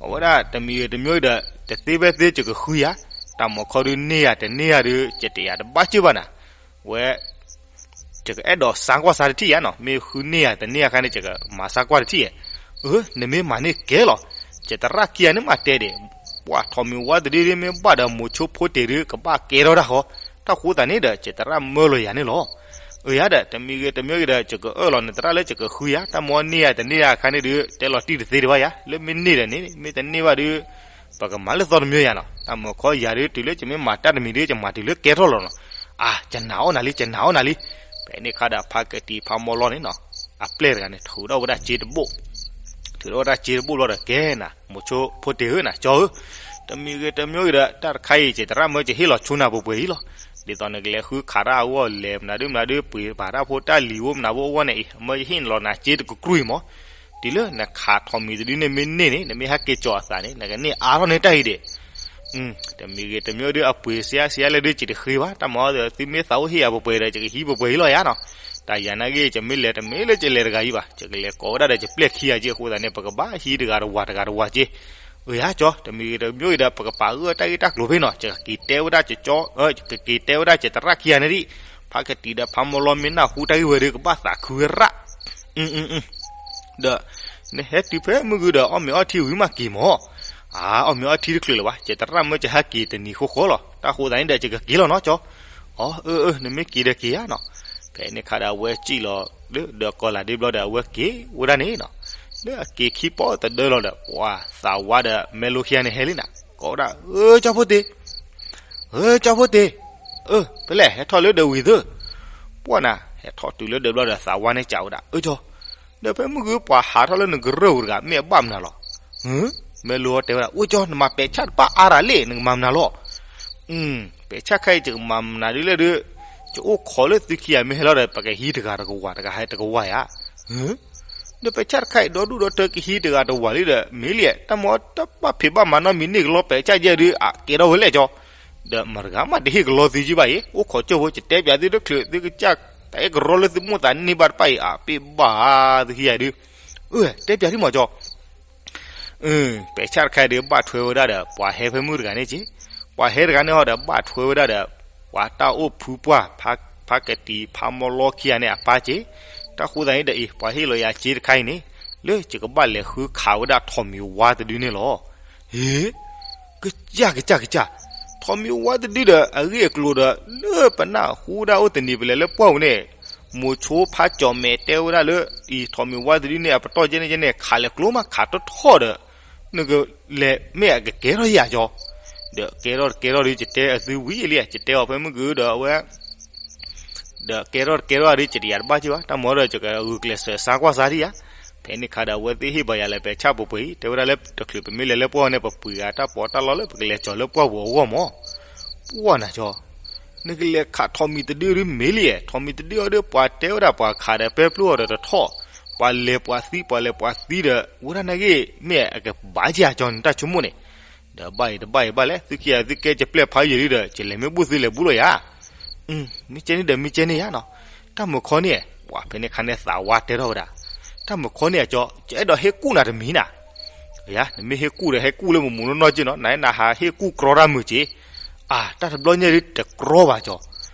အဝဲဒၣ်တမံၤဂ့ၤတမံၤဂ့ၤဒီး တသ့ဖဲသ့ ယကဃုယၤ, တၢ်မီၤခီဒုန့ၢ်ယၤ တန့ၢ်ယၤဒုး ယတယၤတဘၣ်စၢၢ်ဘၣ်နၤ, ဝဲ ယကအဲၣ်ဒိးစါကွၢ်စါတထံၣ်ယါနီၤ, မ့ၢ်ဃုန့ၢ်ယၤတန့ၢ်ယၤခါန့ၣ် ယကမၤစါကွၢ်တထံၣ်ယဲ. အၢ နမ့ၢ်မၤန့ၢ်ကဲလီၤ, ယသရၣ်ခံဂၤန့ၣ်မၤတဲဒံး, ပှၤထိးမံၤဝါတဒုဒုမ့ၢ်ဘၣ်ဒီးမိၤဆိဖိတ့ၢ်ဒုး ကဘၣ်ကဲထီၣ်တၢ်ဃီ, တၢ်ဃိသတးန့ၣ်ဒီး ယသရၣ်မၢလီၤယၤန့ၣ်လီၤ. အၢယၤဒီး တမံၤဂ့ၤတမံၤဂ့ၤဒီး ယကအၢၣ်လီၤနသရၣ်လၢယကဃုယၤ, တၢ်မီၤန့ၢ်ယၤတန့ၢ်ယၤခါန့ၣ်ဒုး တဲလီၤတံၢ်တသ့ဒံးဘၣ်ယၤ, လၢမ့ၢ်န့ၢ်ဒီးန့ၣ် မ့ၢ်တန့ၢ်ဘၣ်ဒုး ပကမၤလၢသီတမံၤယၤနီၤ, တၢ်မီၤခီယၤဒုး တုၤလၢယမ့ၢ်မၤတၢ်တမံၤဒုး ယမၤတုၤလၢကဲထီၣ်လီၤနီၤ. အါ ယနာ်အီၣ်နၤလံ ယနာ်အီၣ်နၤလံ. ဖဲန့ၣ်ခါဒီး ဖါကတံၤဖါမီလီန့ၣ်နီၤ အပျဲၢ်တဂၤန့ၣ် ထုးထီၣ်ဝဲဒၣ်စ့တဘိၣ်, ထုးထီၣ်ဝဲဒၣ်စ့တဘိၣ်ဘျီဒီး ကဲနၤ မိၤဆိဖိတ့ၢ်ဧၢနၤ ကၠီဧၢ, တမံၤဂ့ၤတမံၤဂ့ၤဒီး တၢ်တခါအံၤ ယသရၣ်မၢယဟ့ၣ်လီၤဆိနၤပှဲၤပှဲၤအံၤလီၤ. ဒ်သိးနကလဲၤဃုခးတၢ်အဂီၢ် လဲၤမနုၤဒုမနုၤဒု ပှ့ၤပာ်တၢ်ဖိတၢ်လံၤအိၣ်မနုၤဖိအဂီၢ်န့ၣ်အံၤ မၢယဟ့ၣ်လီၤနၤစ့တကကြူၢ်အံၤမး, တုၤလၢနခးထိးမံၤတဒုန့ၣ်မ့ၢ်န့ၢ်န့ၣ် နမ့ၢ်ဟဲက့ၤကၠီၤအသးန့ၣ် နကန့ၢ်အါထီၣ်န့ၢ်တၢ်အံၤဒံး တမံၤဂ့ၤတမံၤဒုး အပှ့ၤစံးအါစံးအါလဲၣ်ဒုး ယတဃ့ဘၣ်, တၢ်မၤအီၤဒီး သုမ့ၢ်သးအိၣ်ဟ့ၣ်ယၤပှဲၤပှဲၤဒီး ယကဟံးပှဲၤပှဲၤအံၤလီၤယၤနီၤ. တၢ်ယၤနာ်က့ ယမ့ၢ်လဲၤတမ့ၢ်လၢယလဲၤတဂၤအံၤဘၣ်, ယကလဲၤကိးဝဲဒၣ်ဒီးယပျဲၢ်ခံဂၤက့ အဃိသတးန့ၣ် ပကဘၣ်ဟံးတဂၤတဝၤတဂၤတဝၤက့. အၢယၤကၠီ တမံၤဂ့ၤတမံၤဂ့ၤဒီး ပကပာ်ဂၢၢ်တၢ်ဂ့ၢ်တၢ်ကျိၤဖဲနီၤ, ယကက့ၤတဲဝဲဒၣ်ကၠီ ယကက့ၤတဲဝဲဒၣ်ယသရၣ်ခံဂၤန့ၣ်ဒံး, ဖါကတံၤဒီးဖါမီလီမ့ၢ်နၢ်ဟူတၢ်ဂ့ၢ်ဝဲဒီး ကဘၣ်သးခုဝဲရၣ် ဒီး နဟဲတုၤဖဲမုၢ်ဂုၤဒီး အီၣ်မ့ၤအီထံဝံၤမးက့ၤမး. အါ အီၣ်မ့ၤအီထံတချုးလၢၤဘၣ်, ယသရၣ်မၢယဟဲက့ၤတနံၤဃီဃီလီၤ, တၢ်ဃိသတးန့ၣ်ဒီး ယကက့ၤလီၤနီၤကၠီ. အီ အၢ အၢ နမ့ၢ်က့ၤဒီးက့ၤဧါနီၤ. ဖဲန့ၣ်ခါဒီးအဝဲစံၣ်လီၤ လၢဒီးကီၤလၤဒ့ဘျီဒီး အဝဲက့ၤဝဲဒၣ်န့ၣ်နီၤ, လၢအက့ၤခံပီၣ်တဒၢလီၤဒီး ပှၤသးဝါဒီးမဲလိခံဂၤန့ၣ်ဟဲလံနၤ, ကိးဝဲဒၣ် အၢ ကၠီဖိတ့ၢ် ဧၢ ကၠီဖိတ့ၢ်, အၢ ဖဲလဲၣ် ဟဲထီၣ်လၢဒီးဝံၤသၢ, ပှၢ်နၤ ဟဲထီၣ်တုၤလၢဒီးဘျီဒီး သးဝါန့ၣ်စံးဝဲဒၣ် အၢ ကၠီ, ဒီးဖဲမုၢ်ဂုၤပှၤဟးထီၣ်လၢနကရၢၢ်ပူၤတဂၤ မ့ၢ်အဘၣ်မနုၤလီၤ. မဲလိတဲဝဲဒၣ် အိၣ်ကၠီ နမၤပဲာ်ဆၣ်တပၣ်အါရၤလံ နကမၤမနုၤလီၤ. ပဲာ်ဆၣ်ခဲအံၤ ယကမၤမနုၤဒ်လဲၣ်ဒီး ယအိၣ်ခိးလၢသုခံဂၤမ့ၢ်ဟဲလီၤဒီး ပကဟံးတဂၤတကဝၤ တဂၤဟဲတကဝၤဧါ. ဒီးပဲာ်ဆၣ်တခါအံၤ ဒီဒူၣ်ဒီထၢကဟံးတဂၤတဝၤလံဒီး မ့ၢ်လံ တၢ်မ့ၢ်တၢ်ဘၣ်ဖံးဘၣ်မၤနီတမံၤန့ၣ် ကလီပဲာ်ဆၣ်ယဲၢ်ဒုး အကဲထီၣ်ဝဲလဲၣ်ကၠီ, ဒီးမတၤတဂၤမးတဟ့ၣ်ကလီသုကံဘၣ်အံၤ အိၣ်ခိးကၠိဖိ ယတဲပၠးသုတချုး သုကစၢ်တၢ်အဲၣ်ကရီလၢသုမိၢ်သးန့ၢ်ဘၣ်တဖၣ်အံၤ အပ့ၢ်ဘၣ်သုခံဂၤဒုး, အၢ တဲပၠးဒံးမးကၠီ. ပဲာ်ဆၣ်တခါအံၤဒီး ဘၣ်ထွဲဝဲဒၣ်ဒီး ပှၤဟဲဖဲမုၢ်တဂၤန့ၣ်က့, ပှၤဟဲတဂၤန့ၣ်ဟီဒီး ဘၣ်ထွဲဝဲဒၣ်ဒီး ပှၤတၢ်အိၣ်ဖုပှၢ် ဖါကတံၤဖါမီလီခံဂၤန့ၣ်အပၢ်က့, တၢ်ဃိသတးန့ၣ်ဒီးအံၤ ပှၤဟ့ၣ်လီၤယၤစ့တခါအံၤန့ၣ် လၢယကဘၣ်လဲၤဃုခးဝဲဒၣ်ထိးမံၤဝါတဒုန့ၣ်လီၤ. ဟ့ ကစၢ်ကစၢ်ကစၢ်, ထိးမံၤဝါတဒုဒီး အဂ့ၢ်အကျိၤဒီး လၢပနၢ်ဟူဒၣ်အိၣ်တနံၤ ပလဲၤလၢပှၢ်ပူၤန့ၣ်, မိၤဆိဖးကၠီၤမဲာ်တဲဝဲဒၣ်လၢ အံၤထိးမံၤဝါတဒုန့ၣ် အပတီၢ်ကဲန့ၣ်ကဲန့ၣ် ခးလဲၤကျိမးခးထီၣ်ထီၣ်ဒီး နကလဲၤမ့ၢ်အကကဲထီၣ်ယၤကၠီ, ဒီးကဲထီၣ်တကဲထီၣ်ဒီး ယတဲအသုဝံၤလံ ယတဲအီၤဖဲမုၢ်ဂုၤဒီးအဝဲ ဒီးကဲထီၣ်တကဲထီၣ်ဒီး ယတယၤတဘၣ်က့ဘၣ် တၢ်မၤဒီး ယကဂုာ်ကျဲးစၢးစါကွၢ်စါဒံးယၤ, ဖဲန့ၣ်ခါဒီး အဝဲသ့ၣ်ဟ့ၣ်ဘၣ်ယၤလၢပဲာ်ဆၣ်ပှဲၤပှဲၤအံၤ တဲဝဲဒၣ်လၢတချုးပမ့ၢ်လဲၤလၢပှၢ်န့ၣ် ပပှ့ၤဂၤတၢ်ပီးတၢ်လီလၢပကလဲၤကၠီၤလၢပှၢ်ပူၤအဂီၢ်မး, ပှၢ်နၤကၠီ, နကလဲၤခးထိးမံၤတဒုဒုမ့ၢ်လံ, ထိးမံၤတဒုအီၤဒီး ပှၤတဲဝဲဒၣ်ပှၤခးဒီးပဲပျုၢ်အီၤဒီးတထီၣ်, ပှၤလဲၤပှၤသံ ပှၤလဲၤပှၤသံဒီး ဝဲဒၣ်နာ်က့ မ့ၢ်အကဘၣ်က့ၤအကၠီန့ၣ် တၢ်ဆိကမိၣ်န့ၣ် ဒီးဘၣ်အံၤတဘၣ်အံၤဘၣ်လဲၣ် သုခံဂၤသုကဲယပျဲၢ်ဖးယံာ်လံဒီး ယလဲၤမ့ၢ်ဘူၣ်သုလဲၤဘူၣ်လီၤယၤ, မ့ၢ်ကဲန့ၣ်ဒီးမ့ၢ်ကဲန့ၣ်ယၤနီၤ, တၢ်မုၢ်ခီန့ၣ် ပှၤဖဲန့ၣ်ခါန့ၣ်သးဝါတဲထီၣ်ဝဲဒၣ်, တၢ်မုၢ်ခီန့ၣ်အကၠီ ယအဲၣ်ဒိးဟ့ၣ်ကူၣ်နၤတမံၤနၤ, ယၤ နမ့ၢ်ဟ့ၣ်ကူၣ်ဒီးဟဲကူၣ်လၢမုၢ်မုၢ်နီၢ်နီၢ်က့နီၤ နဟဲနဟးဟ့ၣ်ကူၣ်ကြီတၢ်မုၢ်က့, အါ တၢ်တဘျီညါဒ်တကြီဘၣ်ကၠီ,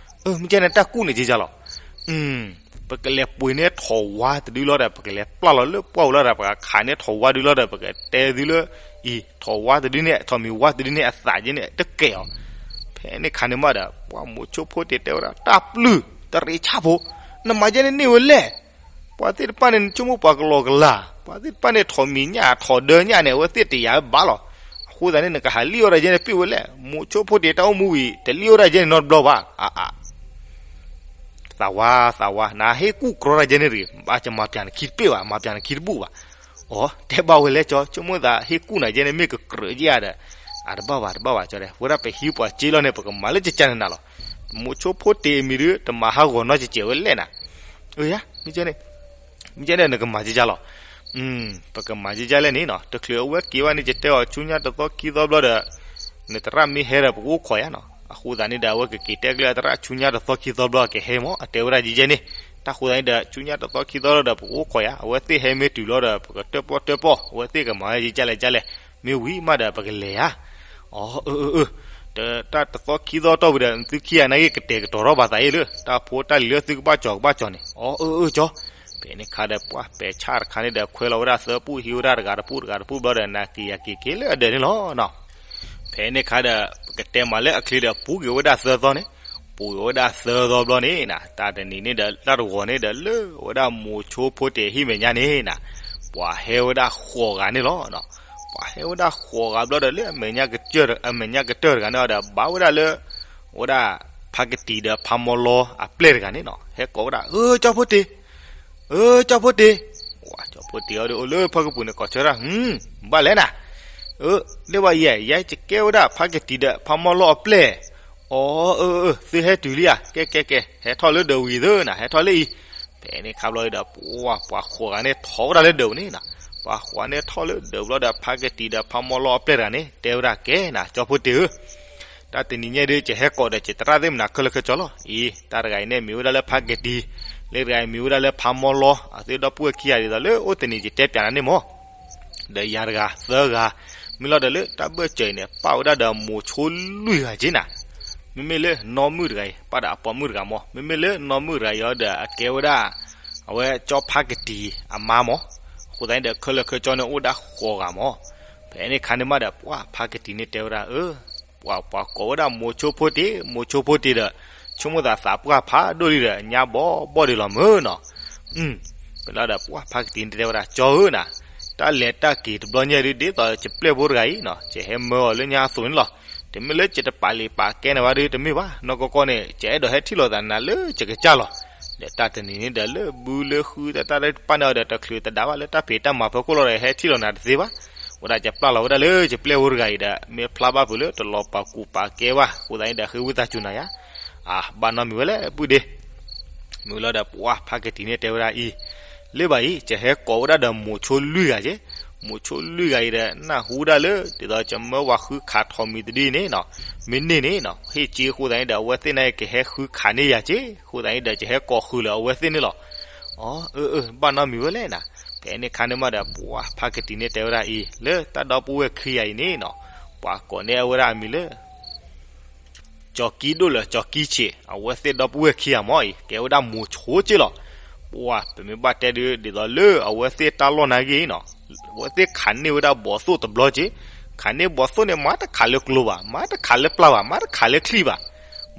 မ့ၢ်ကဲန့ၣ်တၢ်ကူၣ်န့ၣ်က့ယၤလီၤ ပကလဲၤပှ့ၤန့ၢ်ထိးဝါတဒုလီၤဒီး ပကလဲၤပျၢ်လီၤလၢပှၢ်ပူၤလီၤဒီး ပကခးန့ၢ်ထိးဝါဒုလီၤဒီး ပကတဲသုလၢ အံၤ ထိးဝါတဒုန့ၣ် ထိးမံၤဝါတဒုန့ၣ် အသးက့န့ၣ် တကဲအီၤ, ဖဲန့ၣ်ခါန့ၣ်မးဒီး ပှၤမိၤဆိဖိတ့ၢ်တဲဝဲဒၣ် တၢ်ပျုၢ် တရံးဆၣ်ဖိ, နမၤကဲန့ၣ်န့ၢ်ဝဲလဲၣ် ပှၤသ့ၣ်တဖၣ်န့ၣ် နဆိကမိၣ်ပှၤကလီကလီ, ပှၤသ့ၣ်တဖၣ်န့ၣ် ထိးမံၤညၣ်ထိးဒၢညၣ်န့ၣ် အဝဲသ့ၣ်တယာ်ဝဲဘၣ်လီၤ. အဃိသတးန့ၣ် နကဟးလံၣ်အီၣ်ဒၣ်ယဲန့ၣ်ပ့ၢ်ဝဲလဲၣ်, မိၤဆိဖိတ့ၢ်တၢ်အိၣ်မူဝံၤ တလံၣ်အီၣ်ဒၣ်ယဲန့ၣ်နီတဘျီဘၣ်, အါအါ သးဝါ သးဝါ နဟ့ၣ်ကူၣ်ကြီတၢ်ယဲန့ၣ်တဂ့ၤ, ဘၣ်ကမၤပျးနခံတပ့ၢ်ဘၣ်, မၤပျးနခံတဘူၣ်ဘၣ်. အိ, တဲဘၣ်ဝဲလဲၣ်ကၠီ, ဆိကမိၣ်သးဟ့ၣ်ကူၣ်နၤယဲန့ၣ်မ့ၢ်ကကြၢးယဲဧါဒီး, အတဘၣ်ဘၣ် တဘၣ်ဘၣ်ကၠီဒီး, ဝဲဒၣ်ပဟံးပှၤစ့လီၤန့ၣ် ပကမၤလၢကကၢ်နၤလီၤ. မိၤဆိဖိတ့ၢ်အမံၤဒီး တမၤဟးဂီၤနီတစဲးဝဲလဲၣ်နၤ. အၢယၤ, မ့ၢ်ကဲန့ၣ် မ့ၢ်ကဲန့ၣ်နကမၤကကၢ်လီၤ. ပကမၤကကၢ်လဲၣ်န့ၣ်နီၤ, တချုးအဝဲက့ၤဘၣ်န့ၣ် ယတဲအီၤဆူညါတသီခံသီဘျီဒီး, နသရၣ်မ့ၢ်ဟဲဒီးပကအိၣ်ခိးယၤနီၤ. အဃိသတးန့ၣ်ဒီး အဝဲကက့ၤတဲကျဲသရၣ်ဆူညါတသီခံသီဘျီ ကဟဲမၢ် အတဲဝဲဒၣ်ယဲန့ၣ်. တၢ်ဃိသတးန့ၣ်ဒီး ဆူညါတသီခံသီလီၤဒီး ပကအိၣ်ခိးယၤ, အဝဲသ့ၣ်ဟဲမ့ၢ်တုၤလီၤဒီး ပကတၢၣ်ပီၣ်တၢၣ်ပီၣ်, အဝဲသ့ၣ်ကမၤဝဲကကၢ်လဲၣ်ကၢ်လဲၣ်, မ့ၢ်ဝံၤမးဒီးပကလဲၤဧါ. အီ, အၢ အၢ အၢ, တၢ်တသီခံသီတီၢ်ဝံၤဒီး သုခံဂၤနာ်က့ကတဲာ်ကတီၤထီၣ်ဘၣ်သးအံၤလၢ တၢ်ဖိတၢ်လံၤလၢသုကဘၣ်ကၠီၤကဘၣ်ကၠီၤန့ၣ်. အီ အၢ အၢ ကၠီ. ဖဲန့ၣ်ခါဒီး ပှၢ်ပဲာ်ဆၣ်တခါန့ၣ်ဒီး ခွဲလီၤဝဲဒၣ်သၢပူၣ် ဟံးဝဲဒၣ်တဂၤတပူၣ်တဂၤတပူၣ်ဘျီဒီး နၤက့ၤယၤက့ၤက့ၤလၢအဒၢးန့ၣ်လီၤနီၤ. ဖဲန့ၣ်ခါဒီး ပကတဲမးလၢအချ့ဒီး ပူၤကွံာ်ဝဲဒၣ်သၢသီန့ၣ်, ပူၤကွံာ်ဝဲဒၣ်သၢသီဘျီန့ၣ်နၤ, တၢ်တနံၤန့ၣ်ဒီး လၢတဂီၤန့ၣ်ဒီး လၢဝဲဒၣ်မိၤဆိဖိတ့ၢ်ဟံၣ်မဲာ်ညါန့ၣ်နၤ, ပှၤဟဲဝဲဒၣ်ဃိးဂၤန့ၣ်လီၤ. ပှၤဟဲဝဲဒၣ်ဃိးဂၤဘျီဒီး လၢအမဲာ်ညါကတၢၢ်, အမဲာ်ညါကတၢၢ်တဂၤန့ၣ်ဒီး ဘၣ်ဝဲဒၣ်လၢ ဝဲဒၣ်ဖါကတံၤဒီးဖါမီလီအပျဲၢ်တဂၤန့ၣ်နီၤ, ဟဲကိးဝဲဒၣ်, အၢ ကၠီဖိတ့ၢ်, အၢ ကၠီဖိတ့ၢ်. ကၠီဖိတ့ၢ်အီၤဒီး အိၣ်လၢဖီကပူၤန့ၣ် ကိးဆၢဒၣ်, ဘၣ်လဲၣ်နၤ, အၢ လၢဘၣ်ယဲ, ယဲကဲဝဲဒၣ်ဖါကတံၤဒီးဖါမီလီအပျဲၢ်. အီ အၢ အၢ သုဟဲတုၤလံဧါ, ကဲ ကဲ ကဲ ဟဲထီၣ်လၢဒၢးဝံၤသ့နၤ, ဟဲထီၣ်လၢအံၤ. ဖဲန့ၣ်ခါဘျီဒီး ပှၤ ပှၤဃိးဂၤန့ၣ်ထီၣ်ဝဲဒၣ်လၢဒၢးန့ၣ်နၤ, ပှၤဃိးဂၤန့ၣ်ထီၣ်လၢဒၢးဘျီဒီး ဖါကတံၤဒီးဖါမီလီအပျဲၢ်တဂၤန့ၣ် တဲဝဲဒၣ်ကဲနၤ, ကၠီဖိတ့ၢ်ဧၢ, တၢ်တနံၤညါဒီး ယဟဲကိးဒီးယသရၣ်သ့ၣ်မနၤခဲလၢာ်ခဲဆ့လီၤ. အံၤ တၢ်တဂၤအံၤန့ၣ်မ့ၢ်ဝဲဒၣ်လၢဖါကတံၤ, လၢတဂၤအံၤမ့ၢ်ဝဲဒၣ်လၢဖါမီလီ, အသုဒီပုၢ်ဝဲၢ်ခံဂၤဒ်သိးလၢအိၣ်တနံၤ ယတဲပျးနၤန့ၣ်မၢ် ဒီးယၤတဂၤသၢဂၤ, မ့ၢ်လီၤဒီးလၢတၢ်ဘၢၣ်စၢၤအံၤန့ၣ် ပၣ်ဝဲဒၣ်ဒီးမိၤဆိလွံၢ်ဂၤက့နၤ. မ့မ့ၢ်လၢနီၢ်မုၣ်တဂၤအံၤ ပၣ်ဒီးအပိာ်မုၣ်တဂၤမၢ်, မ့မ့ၢ်လၢနီၢ်မုၣ်တဂၤအံၤဒီး အကဲဝဲဒၣ် အဝဲကၠီဖါကတံၤအမါမၢ်. အဃိသတးန့ၣ်ဒီး ခဲလၢာ်ခဲဆ့န့ၣ်အိၣ်ဒၣ်ဃိးဂၤမၢ်. ဖဲန့ၣ်ခါန့ၣ်မးဒီး ပှၤဖါကတံၤန့ၣ်တဲဝဲဒၣ်, အၢ ပှၤ ပှၤကိးဝဲဒၣ်မိၤဆိဖိတ့ၢ်, မိၤဆိဖိတ့ၢ်ဒီး ဆိကမိၣ်သးသးပှၢ်ဖးဒိၣ်လံဒီး ညါဘီဘီဒံးလီၤမၢ်နီၤ. မ့ၢ်လီၤဒီး ပှၤဖါကတံၤန့ၣ်တဲဝဲဒၣ်, ကၠီဧၢနၤ, တၢ်လဲၤတၢ်က့ၤတဘျီညါဒ်သိး ယပျဲၢ်ဖိတဂၤအံၤနီၤ ယဟဲမၢအီၤလၢညါအသိးန့ၣ်လီၤ. တမ့ၢ်လၢယတပာ်လံာ်ပာ်ကဲနၤဘၣ်ဒီးတမ့ၢ်ဘၣ်, နီၢ်ကီၢ်ကီၢ်န့ၣ် ယအဲၣ်ဒိးဟဲထံၣ်လိာ်သးနၤလၢယကစၢ်လီၤ. ဒီးတၢ်တနံၤန့ၣ်ဒီး လၢဘုလၢဟုသတးတၢ်တဖၣ်န့ၣ်ဒီး တချုးတဒါဘၣ်လၢတၢ်ဖံးတၢ်မၤဖီခိၣ်လီၤဒီး ဟဲထံၣ်လိာ်နၤတသ့ဘၣ်. ဝဲဒၣ်ယပျၢ်လီၤဝဲဒၣ်လၢယပျဲၢ်ဖိတဂၤအံၤဒီး မ့ၢ်ဖျါဘၣ်ဖုးလၢတလီၤပာ်ကူၣ်ပာ်ကဲဘၣ်အဃိသတးန့ၣ်ဒီး ဃ့ဝံသးစူၤနၤယါ. အၢ ဘၣ်နီတမံၤဝဲလဲၣ် ပုၢ်ဒ့ မ့ၢ်လီၤဒီး ပှၤဖါကတံၤန့ၣ်တဲဝဲဒၣ်အံၤ, လၢဘၣ်အံၤ ယဟဲကိးဝဲဒၣ်ဒီးမိၤဆိလွံၢ်ဂၤက့, မိၤဆိလွံၢ်ဂၤအံၤဒီး နၢ်ဟူဒၣ်လၢ ဒ်သိးယမၢဝၤဃုခးထိးမံၤတဒုအံၤန့ၣ်နီၤ, မ့ၢ်န့ၢ်န့ၣ်နီၤ ဟ့ၣ်က့အဃိသတးန့ၣ်ဒီး အဝဲသ့ၣ်န့ၣ်ကဟဲဃုခးန့ၢ်ယၤက့, အဃိသတးန့ၣ်ဒီး ယဟဲကိးဃုာ်လၢအဝဲသ့ၣ်န့ၣ်လီၤ. အၢ အၢ အၢ ဘၣ်နီတမံၤဝဲလဲၣ်နၤ. ဖဲန့ၣ်ခါန့ၣ်မးဒီး ပှၤဖါကတံၤန့ၣ်တဲဝဲဒၣ်အံၤ, လၢတၢ်ဒီပုၢ်ဝဲၢ်ခံဂၤအံၤန့ၣ်နီၤ, ပှၤကိးန့ၢ်ဝဲဒၣ်အမံၤလၢ ကၠီၤကံဒိၣ်လၢကၠီၤကံဆံး, အဝဲသ့ၣ်ဒီပုၢ်ဝဲၢ်ခံဂၤမၢ်အံၤ ကဲဝဲဒၣ်မိၤဆိက့လီၤ. ပှၤ ပမ့ၢ်ဘၣ်တဲဒုး ဒ်သိးလၢအဝဲသ့ၣ်တၢ်လီၢ်နာ်က့နီၤ, အဝဲသ့ၣ်ခးန့ၢ်ဝဲဒၣ်ဘီးသိၣ်တဘျီက့, ခးန့ၢ်ဘီးသိၣ်န့ၣ် မၤတခးလၢကျိဘၣ်, မၤတခးလၢပျၢ်ဘၣ်, မၤတခးလၢချံဘၣ်.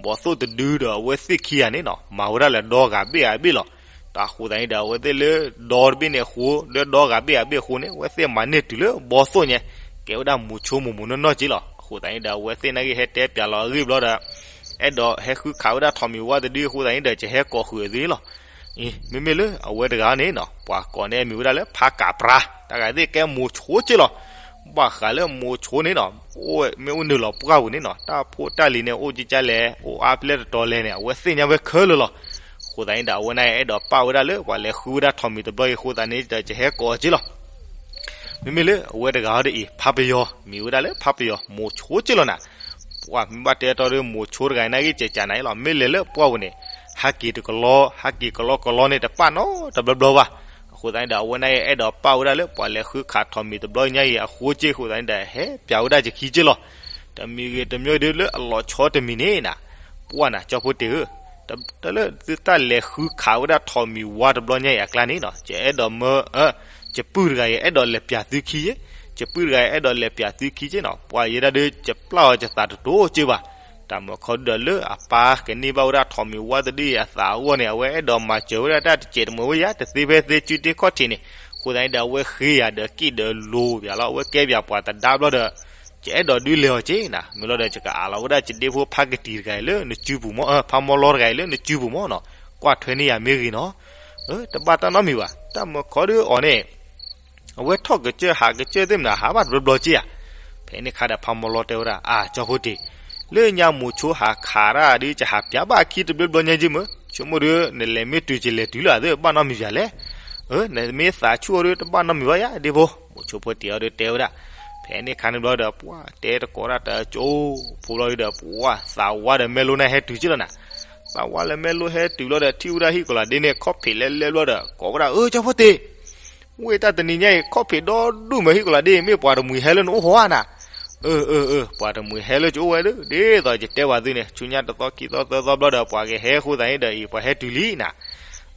ဘီးသိၣ်တဒုဒီးအဝဲသ့ၣ်ခံဂၤန့ၣ်နီၤ မၤဝဲဒၣ်လၢဒီဂၤဘ့ၣ်ဂၤဘ့ၣ်လီၤ. တၢ်အဃိသတးန့ၣ်ဒီး အဝဲသ့ၣ်လၢဒီတဘ့ၣ်န့ၣ်အဃိ လၢဒီဂၤဘ့ၣ်ဂၤဘ့ၣ်အဃိန့ၣ် အဝဲသ့ၣ်မၤန့ၢ်တုၤလၢဘီးသိၣ်ညါ, ကဲဝဲဒၣ်မိၤဆိမိၢ်မိၢ်နီၢ်နီၢ်က့လီၤ. အဃိသတးန့ၣ်ဒီး အဝဲသ့ၣ်နာ်က့ဟဲတဲပျးလီၤအဂ့ၢ်ဘျီဒီး အဲၣ်ဒိးဟဲဃုခးဝဲဒၣ်ထိးမံၤဝါတဒုအဃိသတးန့ၣ်ဒီး ယဟဲကိးဃုာ်အသုလီၤ. အံၤ မ့မ့ၢ်လၢအဝဲတဂၤန့ၣ်နီၤ ပှၤကိးန့ၢ်အမံၤဝဲဒၣ်လၢဖါကးပြါ, တၢ်ဂၤသ့ၣ်ကဲမိၤဆိက့လီၤ. ဘၣ်ဃးလၢမိၤဆိန့ၣ်နီၤ အိၣ်မ့ၢ်အိၣ်နုာ်လီၤပှၢ်ပူၤန့ၣ်နီၤ တၢ်ဖိတၢ်လံၤန့ၣ် အိၣ်ကကလဲၣ် အိၣ်အါဖျဲၣ်တတီၤလဲၣ်န့ၣ် အဝဲသ့ၣ်ညါဝဲခဲလၢာ်လီၤ. အဃိသတးန့ၣ်ဒီး အဝဲန့ၣ်အဲၣ်ဒိးပာ်ဝဲဒၣ်လၢ ပှၤလဲၤဃုဝဲဒၣ်ထိးမံၤတဘျီအံၤအဃိသတးန့ၣ်ဒီး ယဟဲကိးအီၤက့လီၤ. မ့မ့ၢ်လၢအဝဲတဂၤအံၤဒ်အံၤ ဖါပယီၤ မံၤဝဲဒၣ်လၢဖါပယီၤ မိၤဆိက့လီၤနၤ. ပှၤမ့ၢ်ဘၣ်တဲတီဒီး မိၤဆိတဂၤအံၤနာ်က့ ကဲကးနၤအံၤလီၤ. မ့ၢ်လဲၤလၢပှၢ်ပူၤန့ၣ် ဟးက့ၤတကလီ ဟးက့ၤကလီကလီန့ၣ် တပာ်နီတဘျီဘျီဘၣ်. အဃိသတးန့ၣ်ဒီး အဝဲန့ၣ်အဲၣ်ဒိးပာ်ဝဲဒၣ်လၢ ပှၤလဲၤဃုခးထိးမံၤတဘျီညါအံၤအဃိက့ အဃိသတးန့ၣ်ဒီး ဟဲပျးဝဲဒၣ်ယခံက့လီၤ. တမံၤဂ့ၤတမံၤဒုးလၢအလီၤဆီတမံၤန့ၣ်နၤ ပှၢ်နၤ ကၠီဖိတ့ၢ်ဧၢ, တၢ်လၢသုတၢ်လဲၤဃုခးဝဲဒၣ်ထိးမံၤဝါတဘျီညါအံၤအကျါန့ၣ်နီၤ ယအဲၣ်ဒိးမၢ ယပုၢ်တဂၤအံၤ အဲၣ်ဒိးလဲၤပျးသုခံက့, ယပုၢ်တဂၤအံၤ အဲၣ်ဒိးလဲၤပျးသုခံက့နီၤ. ပှၤယဲဒၣ်ဒီး ယပျၢ်အီၤယသးတတိၤက့ဘၣ်. တၢ်မၢခီဒုဒီးလၢအပၢ်ကန့ၢ်ဘၣ်ဝဲဒၣ်ထိးမံၤဝါတဒုအံၤအသးအဂီၢ်န့ၣ် အဝဲအဲၣ်ဒိးမၤစၢၤဝဲဒၣ်တၢ်တစဲးတမှဲၤဝဲယၤ တသ့ဖဲသ့စုတ့ခီၣ်ထံးန့ၣ်, အဃိသတးန့ၣ်ဒီး အဝဲဃ့ယၤဒီးက့ၣ်ဒီးလိၤပၠးလီၤ. အဝဲကဲပၠးပှၤသဒါဘျီဒီး ယအဲၣ်ဒိးဒုးလဲၤအီၤက့နၤ. မ့ၢ်လီၤဒီး ယကအးလီၤဝဲဒၣ်ယဒ့ဖိဖါကတံၤတဂၤအံၤလၢနစုပူၤမၢ်, ဖါမီလီတဂၤအံၤလၢနစုပူၤမၢ်နီၤ. ကွၢ်ထွဲန့ၢ်ယၤမ့ၢ်ဂ့ၤနီၤ, တဘၣ်တၢ်နီတမံၤဘၣ်, တၢ်မၢခီဒုးအီၤန့ၣ် အဝဲထီၣ်ကစၢၢ်ဟးကစၢၢ်သ့ၣ်မနၤ ဟးဘၣ်တဘျီဘျီက့ဧါ. ဖဲန့ၣ်ခါဒီးဖးမီလီတဲဝဲဒၣ် အၢ ကၠီဖိတ့ၢ်, လၢညါမိၤဆိဟးခးတၢ်ဒုး ကဟးပၠးဘၣ်အခံတဘျီဘျီညါက့မ့ၢ်, ဆိကမိၣ်ဒီး နလဲၤမ့ၢ်တုၤကလဲၤတုၤလၢအသ့ ဘၣ်နီတမံၤယၤလဲၣ်. နမ့ၢ်သးဆူၣ်အီၤဒီး တဘၣ်နီတမံၤဘၣ်ယၤ ဒ့ဖိ, မိၤဆိဖိတ့ၢ်အီၤဒီးတဲဝဲဒၣ်. ဖဲန့ၣ်ခါန့ၣ်ဘျီဒီး ပှၤတဲတကိးတၢ်တကၠိဖိဘျီဒီး ပှၤသးဝါဒီးမဲလိန့ၣ်ဟဲတုၤက့လီၤနၤ. သးဝါလၢမဲလိဟဲတုၤလီၤဒီး ထံၣ်ဝဲဒၣ်ဟံၣ်ကီၤလၤဒ့န့ၣ် ခီၣ်ဖံးလဲလဲဘျီဒီး ကိးဝဲဒၣ် အၢ ကၠီဖိတ့ၢ်, ဝ့ၢ်တၢ်တနံၤညါအံၤ ခီၣ်ဖံးဒီဒူၣ်မ့ၢ်ဟံၣ်ကီၤလၤဒ့ မ့ၢ်ပှၤတမှံၤဟဲလၢနအိၣ်ဟီဧါနၤ. အၢ အၢ အၢ ပှၤတမှံၤဟဲလၢကအိၣ်ဝဲဒီး ဒ်သိးယတဲဘၣ်သုန့ၣ် ဆူညါတသီခံသီသၢသီဘျီဒီး ပှၤကဟဲဃိသးန့ၣ်ဒီးအံၤ ပှၤဟဲတုၤလံနၤ.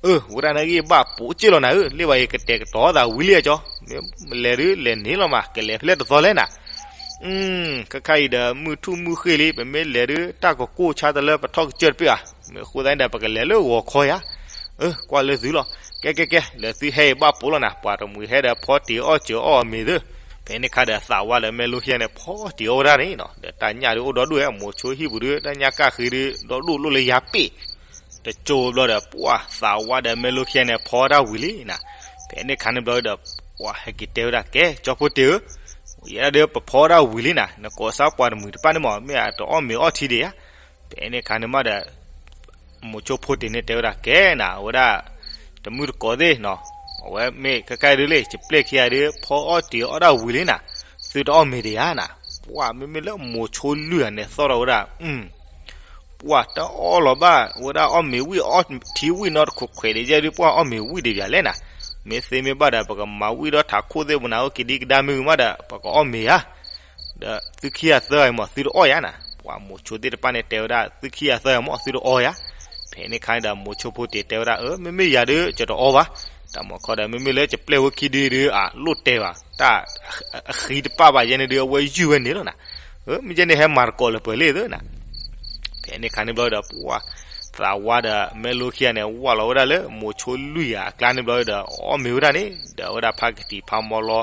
အၢ ဝဲဒၣ်န့ၣ်ဂ့ၤဘၣ်ပိာ်က့လီၤနၤဧၢ, လ့ၣ်ဘၣ်အံၤကတဲာ်ကတီၤသးဝံၤလံအကၠီ, မ့ၢ်လဲၤဒုးလဲၤန့ၣ်လီၤမး ကလဲၤဖဲလဲၣ်တသီလဲၣ်နၤ. ခဲခါအံၤဒီး မုၢ်ထူၣ်မုၢ်ဃ့လံ ပမ့ၢ်လဲၤဒုး တၢ်ကကိၢ်ဆါတလၢပထီၣ်ကစၢၢ်တပ့ၢ်ဧါ, မ့ၢ်ဃိသတးန့ၣ်ဒီး ပကလဲၤလၢဂီၤခီယါ. အၢ ကွၢ်လၢသုလီၤ, ကဲကဲကဲ လၢသုဟဲအံၤဘၣ်ပိာ်လီၤနၤ, ပှၤတမှံၤဟဲဒီးဖီတ့ၢ်အီၣ်စၢၤအီၣ်အီၤမ့ၤသ့, ဖဲန့ၣ်ခါဒီးသးဝါဒီးမဲလိခံဂၤန့ၣ် ဖီတ့ၢ်အီၣ်ဝဲဒၣ်န့ၣ်နီၤ, ဒီးတၢ်ညၣ်ဒုးအိၣ်ဒီဒူၣ်ဝဲ မိၤဆိဟံၣ်ပူၤဒုး တၢ်ညၣ်ကၣ်ဃ့ဒုး ဒီဒူၣ်လိၣ်လၢယါပ့ၢ် တကၠိဘျီဒီး ပှၤသးဝါဒီးမဲလိခံဂၤန့ၣ် ဖီဒၣ်ဝံၤလံနၤ. ဖဲန့ၣ်ခါန့ၣ်ဘျီဒီး ပှၤဟဲက့ၤတဲဝဲဒၣ် ကဲ ကၠီဖိတ့ၢ်ဧၢ, ယဲဒၣ်ဒီးပဖီဒၣ်ဝံၤလံနၤ, နကိးစါပှၤတမှံၤတပၣ်န့ၣ်မး မ့ၢ်အတအီၣ်မ့ၤအီထံဒံးဧါ. ဖဲန့ၣ်ခါန့ၣ်မးဒီး မိၤဆိဖိတ့ၢ်န့ၣ်တဲဝဲဒၣ် ကဲနၤ အဝဲဒၣ် တမုၢ်တကိးသ့ၣ်နီၤ, အဝဲမ့ၢ်ခဲခါဒုးလံ ယပျဲၢ်ခံဂၤဒုး ဖီအီၣ်တ့ၢ်အီၣ်ဒၣ်ဝံၤလံနၤ, သုတအီၣ်မ့ၤဒံးဧါနၤ. ပှၤမ့မ့ၢ်လၢမိၤဆိလွံၢ်ဂၤန့ၣ် သီၣ်ထီၣ်ဝဲဒၣ် ပှၤတအီၣ်လီၤဘၣ်ဝဲဒၣ်အီၣ်မ့ၤဝံၣ်အီထံဝံၣ်နီတခိၣ်ခွဲးဒံးယဲဒုး ပှၤအီၣ်မ့ၤဝံၣ်ဒံးဘၣ်လဲၣ်နၤ. မ့ၢ်သ့မ့ၢ်ဘၣ်ဒီး ပကမၤဝံၣ်ဒီးထးခိၣ်သ့ၣ်ပနၤအိၣ်က့ၤဒံကဒါမ့ၢ်ဂ့ၤမးဒီး ပကအီၣ်မ့ၤဧါ. ဒီးသုခံဂၤသၢဂၤမး သုတအီၣ်ယါနၤ. ပှၤမိၤဆိသ့ၣ်တဖၣ်န့ၣ်တဲဝဲဒၣ် သုခံဂၤသၢဂၤမး သုတအီၣ်ယါ. ဖဲန့ၣ်ခါန့ၣ်ဒီး မိၤဆိဖိတ့ၢ်တဲဝဲဒၣ် အၢ မ့မ့ၢ်ယၤဒုး ယတအီၣ်ဘၣ်. တၢ်မၤခီဒီး မ့မ့ၢ်လၢယပျဲၢ်ဖိခံဒုဒုး အလိၣ်တဲဘၣ် တၢ်အဃံတပၣ်ဘၣ်ယဲန့ၣ်ဒုး အဝဲယုၢ်ဝဲန့ၣ်လီၤနၤ. မ့ၢ်ယဲန့ၣ်ဟဲမၤတကိးလၢပှဲၤလံသ့နၤ. ဖဲန့ၣ်ခါန့ၣ်ဘျီဒီး ပှၤသးဝါဒီးမဲလိခံဂၤန့ၣ် ဝၢ်လီၤဝဲဒၣ်လၢမိၤဆိလွံၢ်ဂၤအကျါန့ၣ်ဘျီဒီး အီၣ်မ့ၤဝဲဒၣ်န့ၣ် ဒီးဝဲဒၣ်ဖါကတံာ်ဖါမီလီ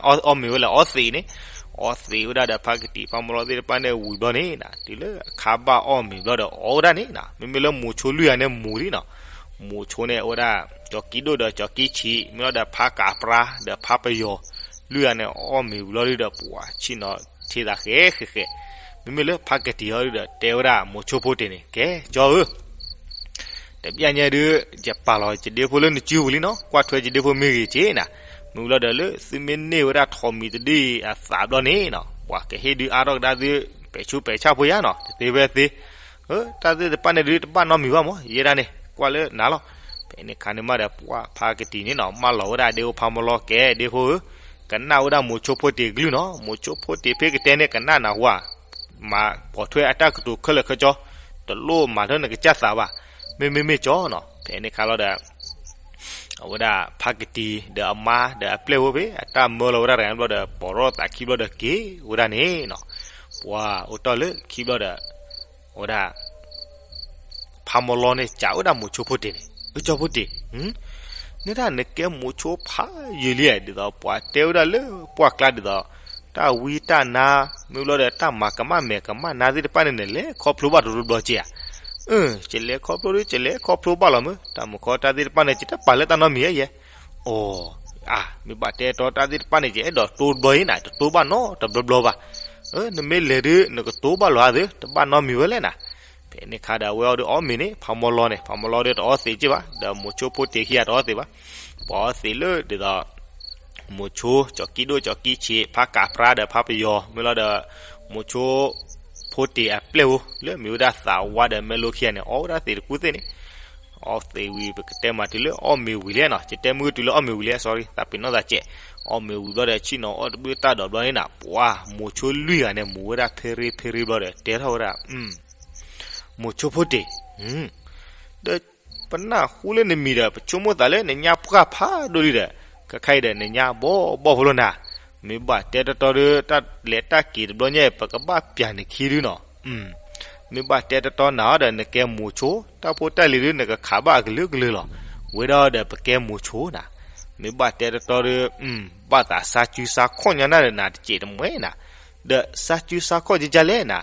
အီၣ်မ့ၤဝဲလၢအီသံးန့ၣ်, အီသံးဝဲဒၣ်ဒီးဖါကတံာ်ဖါမီလီသ့ၣ်တဖၣ်န့ၣ်ဝံၤဘျီန့ၣ်နၤ တုၤလၢအခါဘၣ်အီၣ်မ့ၤဘျီဒီးအီၣ်ဝဲဒၣ်န့ၣ်နၤ. မ့မ့ၢ်လၢမိၤဆိလွံၢ်ဂၤန့ၣ်မူၤလံနီၤ. မိၤဆိန့ၣ်ဝဲဒၣ် ကၠီၤကံဒိၣ်ဒီးကၠီၤကံဆံး မ့ၢ်လီၤဒီးဖါကးပြါဒီးဖါပယီၤ လွံၢ်ဂၤန့ၣ် အီၣ်မ့ၤဝံၤလီၤဒုဒီး ပှၤဆ့ၣ်နီၤထံသးဃဲဃဲဃဲ. မ့မ့ၢ်လၢဖါကတံာ်အီၤဒုဒီး တဲဝဲဒၣ်မိၤဆိဖိတ့ၢ်န့ၣ် ကဲကၠီဧၢ တဘျီညါဒုး ယပာ်လီၤယဒ့ဖိလၢနစုပူၤလံနီၤ, ကွၢ်ထွဲယဒ့ဖိမ့ၢ်ဂ့ၤက့ၤနၤ. မ့ၢ်ဘျီဒီးလၢသုမ့ၢ်န့ၢ်ဝဲဒၣ်ထိးမံၤတဒုအသးဘျီန့ၣ်နီၤ, ပှၤကဟ့ၣ်ဒုးအါထီၣ်ကဒါသု ပဲာ်ဆူးပဲာ်ဆၣ်ဖိယါနီၤ, တသ့ဖဲသ့. တၢ်သ့ၣ်တဖၣ်န့ၣ်ဒုးတဘၣ်နီတမံၤဘၣ်မး, ယဲဒၣ်န့ၣ် ကွၢ်လၢနၤလီၤ. ဖဲန့ၣ်ခါန့ၣ်မးဒီး ပှၤဖါကတံာ်န့ၣ်နီၤ မၢလီၤဝဲဒၣ်ဒ့ဖိဖးမီလီၤ ကဲဒ့ဖိဧၢ, ကနၣ်ဝဲဒၣ်မိၤဆိဖိတ့ၢ်ကလုၢ်နီၤ, မိၤဆိဖိတ့ၢ်ဖဲကတဲန့ၣ် ကနၣ်နၢ်ဟူဧါ မၤပိာ်ထွဲအတၢ်ကတိၤခဲလၢာ်ခဲဆ့, တလိၣ်မၤထီၣ်နကစၢ်သးဘၣ်, မ့မ့ၢ်မ့ၢ်ကၠီနီၤ. ဖဲန့ၣ်ခါလီၤဒီး အဝဲဒၣ်ဖါကတံာဒီးအမါဒီးအပျဲၢ်ဖိဖဲ အတၢ်မၢလီၤဝဲဒၣ်တဂၤဘျီဒီး ပိာ်ထီၣ်သးခံဘျီဒီးက့ၤဝဲဒၣ်န့ၣ်နီၤ, ပှၤအိၣ်တီၢ်လၢခံဘျီဒီး အဝဲဒၣ် ဖးမီလီန့ၣ် စံးဝဲဒၣ်မိၤဆိဖိတ့ၢ်န့ၣ်, အၢ ကၠီဖိတ့ၢ်, န့ၣ်ဒၣ်နကဲမိၤဆိဖးယံာ်လံဧါ, ဒ်သိးပှၤတဲဝဲဒၣ်လၢပှၢ်ကျါဒ်သိး တၢ်ဝံတၢ်နါ မ့ၢ်ဘျီဒီးတၢ်မၤကမၣ်မဲာ်ကမၣ်နါသ့ၣ်တဖၣ်န့ၣ် နလဲၤခီဖျိဘၣ်တဘျီဘျီက့ဧါ. အၢ ယလဲၤခီဖျိဒီး ယလဲၤခီဖျိဘၣ်လီၤမ့ၢ်, တၢ်မုၢ်ခီတၢ်သ့ၣ်တဖၣ်န့ၣ် ယတပာ်လၢတၢ်နီတမံၤဧါယဲ. အိ အၢ မ့ၢ်ဘၣ်တဲတီတၢ်သ့ၣ်တဖၣ်န့ၣ် ယအဲၣ်ဒိးတိတဘျီအံၤနၤ, တတိဘၣ်နီတဘျီဘျီဘၣ်. အၢ နမ့ၢ်လဲၤဒုး နကတိဘၣ်လီၤဧါသ့, တဘၣ်နီတမံၤဝဲလဲၣ်နၤ. ဖဲန့ၣ်ခါဒီး အဝဲအီၤဒုးအီၣ်မ့ၤန့ၣ် ဖးမီလီန့ၣ်, ဖးမီလီဒီးတအီသံးက့ဘၣ်, ဒီးမိၤဆိဖိတ့ၢ်ခံဂၤတအီသံးဘၣ်. ပှၤအီသံးလၢဒ်သိး မိၤဆိ ကၠီၤကံဒိၣ် ကၠီၤကံဆံး ဖါကးပြါဒီးဖါပယီၤ မ့ၢ်လီၤဒီး မိၤဆိ ဖိတ့ၢ်အပျဲၢ်ဖိ လၢမ့ၢ်ဝဲဒၣ်သးဝါဒီးမဲလိခံဂၤန့ၣ် အီဝဲဒၣ်သံးတကူၣ်သ့ၣ်န့ၣ်, အီသံးဝံၤ ပကတဲမးတုၤလၢအီၣ်မ့ၤဝံၤလံနီၤ, ယတဲမုၢ်တုၤလၢအီၣ်မ့ၤဝံၤလံ sorry သးပ့ၤနီၣ်သးစဲး, အီၣ်မ့ၤဝံၤဘျီဒီး ဆ့ၣ်နီၤအီၣ်တဘၣ်တၢ်ဒီးဘျီန့ၣ်နၤ, ပှၤမိၤဆိလွံၢ်ဂၤန့ၣ် မူၤဝဲဒၣ်ဖ့ရ့ဖ့ရ့ဘျီဒီး တဲထီၣ်ဝဲဒၣ် မိၤဆိဖိတ့ၢ်, ဒီးပနၢ်ဟူလၢနမံၤဒီး ပဆိကမိၣ်သးလၢနညါပှၢ်ဖးဒိၣ်လံဒီး ခဲခါအံၤဒီး နညါဘီဘီဖိလီၤနၤ, မ့ၢ်ဘၣ်တဲတီတီဒီး တၢ်လဲၤတၢ်က့ၤတဘျီညါအံၤ ပကဘၣ်ပျၢ်နခံဒုနီၤ, မ့ၢ်ဘၣ်တဲတီတီနၤအီၤဒီး နကဲမိၤဆိ တၢ်ဖိတၢ်လံၤဒု နကခးဘၣ်အကလုာ်ကလုာ်လီၤ, ဝဲဒၣ်ဒီးပကဲမိၤဆိနၤ, မ့ၢ်ဘၣ်တဲတီတီဒီး ဘၣ်သးစါစုစါခီၣ်ညါနၤဒီး နၤတစဲးတမှဲနၤ, ဒီးစါစုစါခီၣ်ကကလဲၣ်နၤ,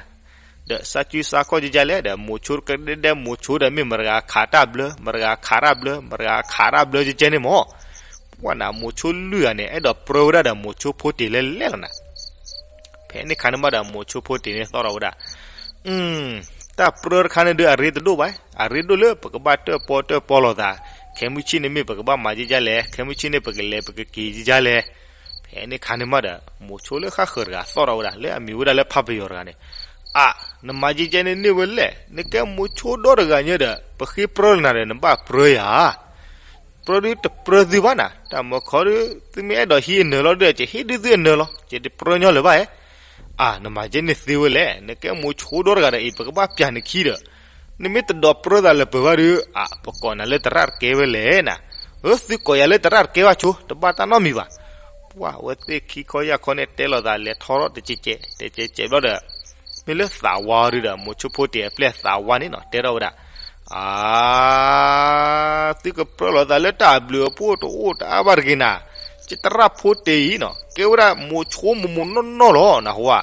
ဒီး ဒီးစးစုစးခီၣ်ကကလဲၣ်ဒီး မိၤဆိကဒဲဒဲမိၤဆိဒီး မ့ၢ်မတဂၤခးတၢ်ဘျၢ မတဂၤခးတၢ်ဘျၢ မတဂၤခးတၢ်ဘျၢကကဲန့ၣ်မၢ်. ပှၢ်နၤ မိၤဆိလွံၢ်ဂၤန့ၣ် အဲၣ်ဒိးပြၢဝဲဒၣ်ဒီး မိၤဆိဖိတ့ၢ်လဲၣ်လဲၣ်လီၤနၤ. ဖဲန့ၣ်ခါန့ၣ်မးဒီး မိၤဆိဖိတ့ၢ်န့ၣ်သီၣ်ထီၣ်ဝဲဒၣ်, တၢ်ပြၢတခါန့ၣ်ဒုး အရ့တဒိၣ်ဘၣ်, အရ့ဒိၣ်လၢပကဘၣ်တၢၣ်ပီၣ်တၢၣ်ပီၣ်လိာ်သး, ခဲမုၢ်ဆ့ၣ်န့ၣ်မ့ၢ်ပကဘၣ်မၤကကလဲၣ်, ခဲမုၢ်ဆ့ၣ်န့ၣ်ပကလဲၤပကက့ၤကကလဲၣ်. ဖဲန့ၣ်ခါန့ၣ်မးဒီး မိၤဆိလၢဃၣ်ဃၢၤတဂၤသီၣ်ထီၣ်ဝဲဒၣ် လၢအမံၤဝဲဒၣ်လၢဖးပယီၤတဂၤန့ၣ်, အါ, နမၤကကဲန့ၣ်န့ၢ်ဝဲလဲၣ်, နကဲမိၤဆိဒီတဂၤညါဒီး ပဃ့ပြၢလီၤနၤဒီး နဘၣ်ပြၢယၤ ပြၢဒုတပြၢသုဘၣ်နၤ, တၢ်မၢခီဒု သုမ့ၢ်အဲၣ်ဒိးဟံးအနၢၤလီၤဒီး ကဟ့ၣ်ဒုသုအနၢၤလီၤ, ကတပြၢညီလၢၤဘၣ်ဧါ. အါ, နမၤကဲန့ၣ်သ့ဝဲလဲၣ်, နကဲမိၤဆိဒီတဂၤဒီးအံၤ ပကဘၣ်ပျၢ်နခံဒီး, နမ့ၢ်တဒိးပြၢသးလၢပှဲၤဘၣ်ဒု, အါ, ပကိးနၤလၢသရၣ်တကဲဝဲလဲၣ်နၤ. အၢ သုကိးယၤလၢသရၣ်တကဲဘၣ်ဆိ, တဘၣ်တၢ်နီတမံၤဘၣ်. ပှၢ်ဝဲသ့ၣ်ခံခီယၢ်ခီန့ၣ် တဲလိာ်သးလဲၤထီထီၣ်တကဲးကဲး တကဲးကဲးဘျီဒီး မ့ၢ်လၢသးဝါဒုဒီး မိၤဆိဖိတ့ၢ်အပျဲၢ်သးဝါန့ၣ်နီၤ တဲထီၣ်ဝဲဒၣ်, အါ, သုကပြၢလိာ်သးလၢတၢ်ဘျုးအပှိၢ်တအိၣ်တအါဘၣ်တဂ့ၤနၤ, ကသရၣ်ဖိတ့ၢ်အံၤနီၤ ကဲဝဲဒၣ်မိၤဆိမိၢ်မိၢ်နီၢ်နီၢ်လီၤ နၢ်ဟူဧါ.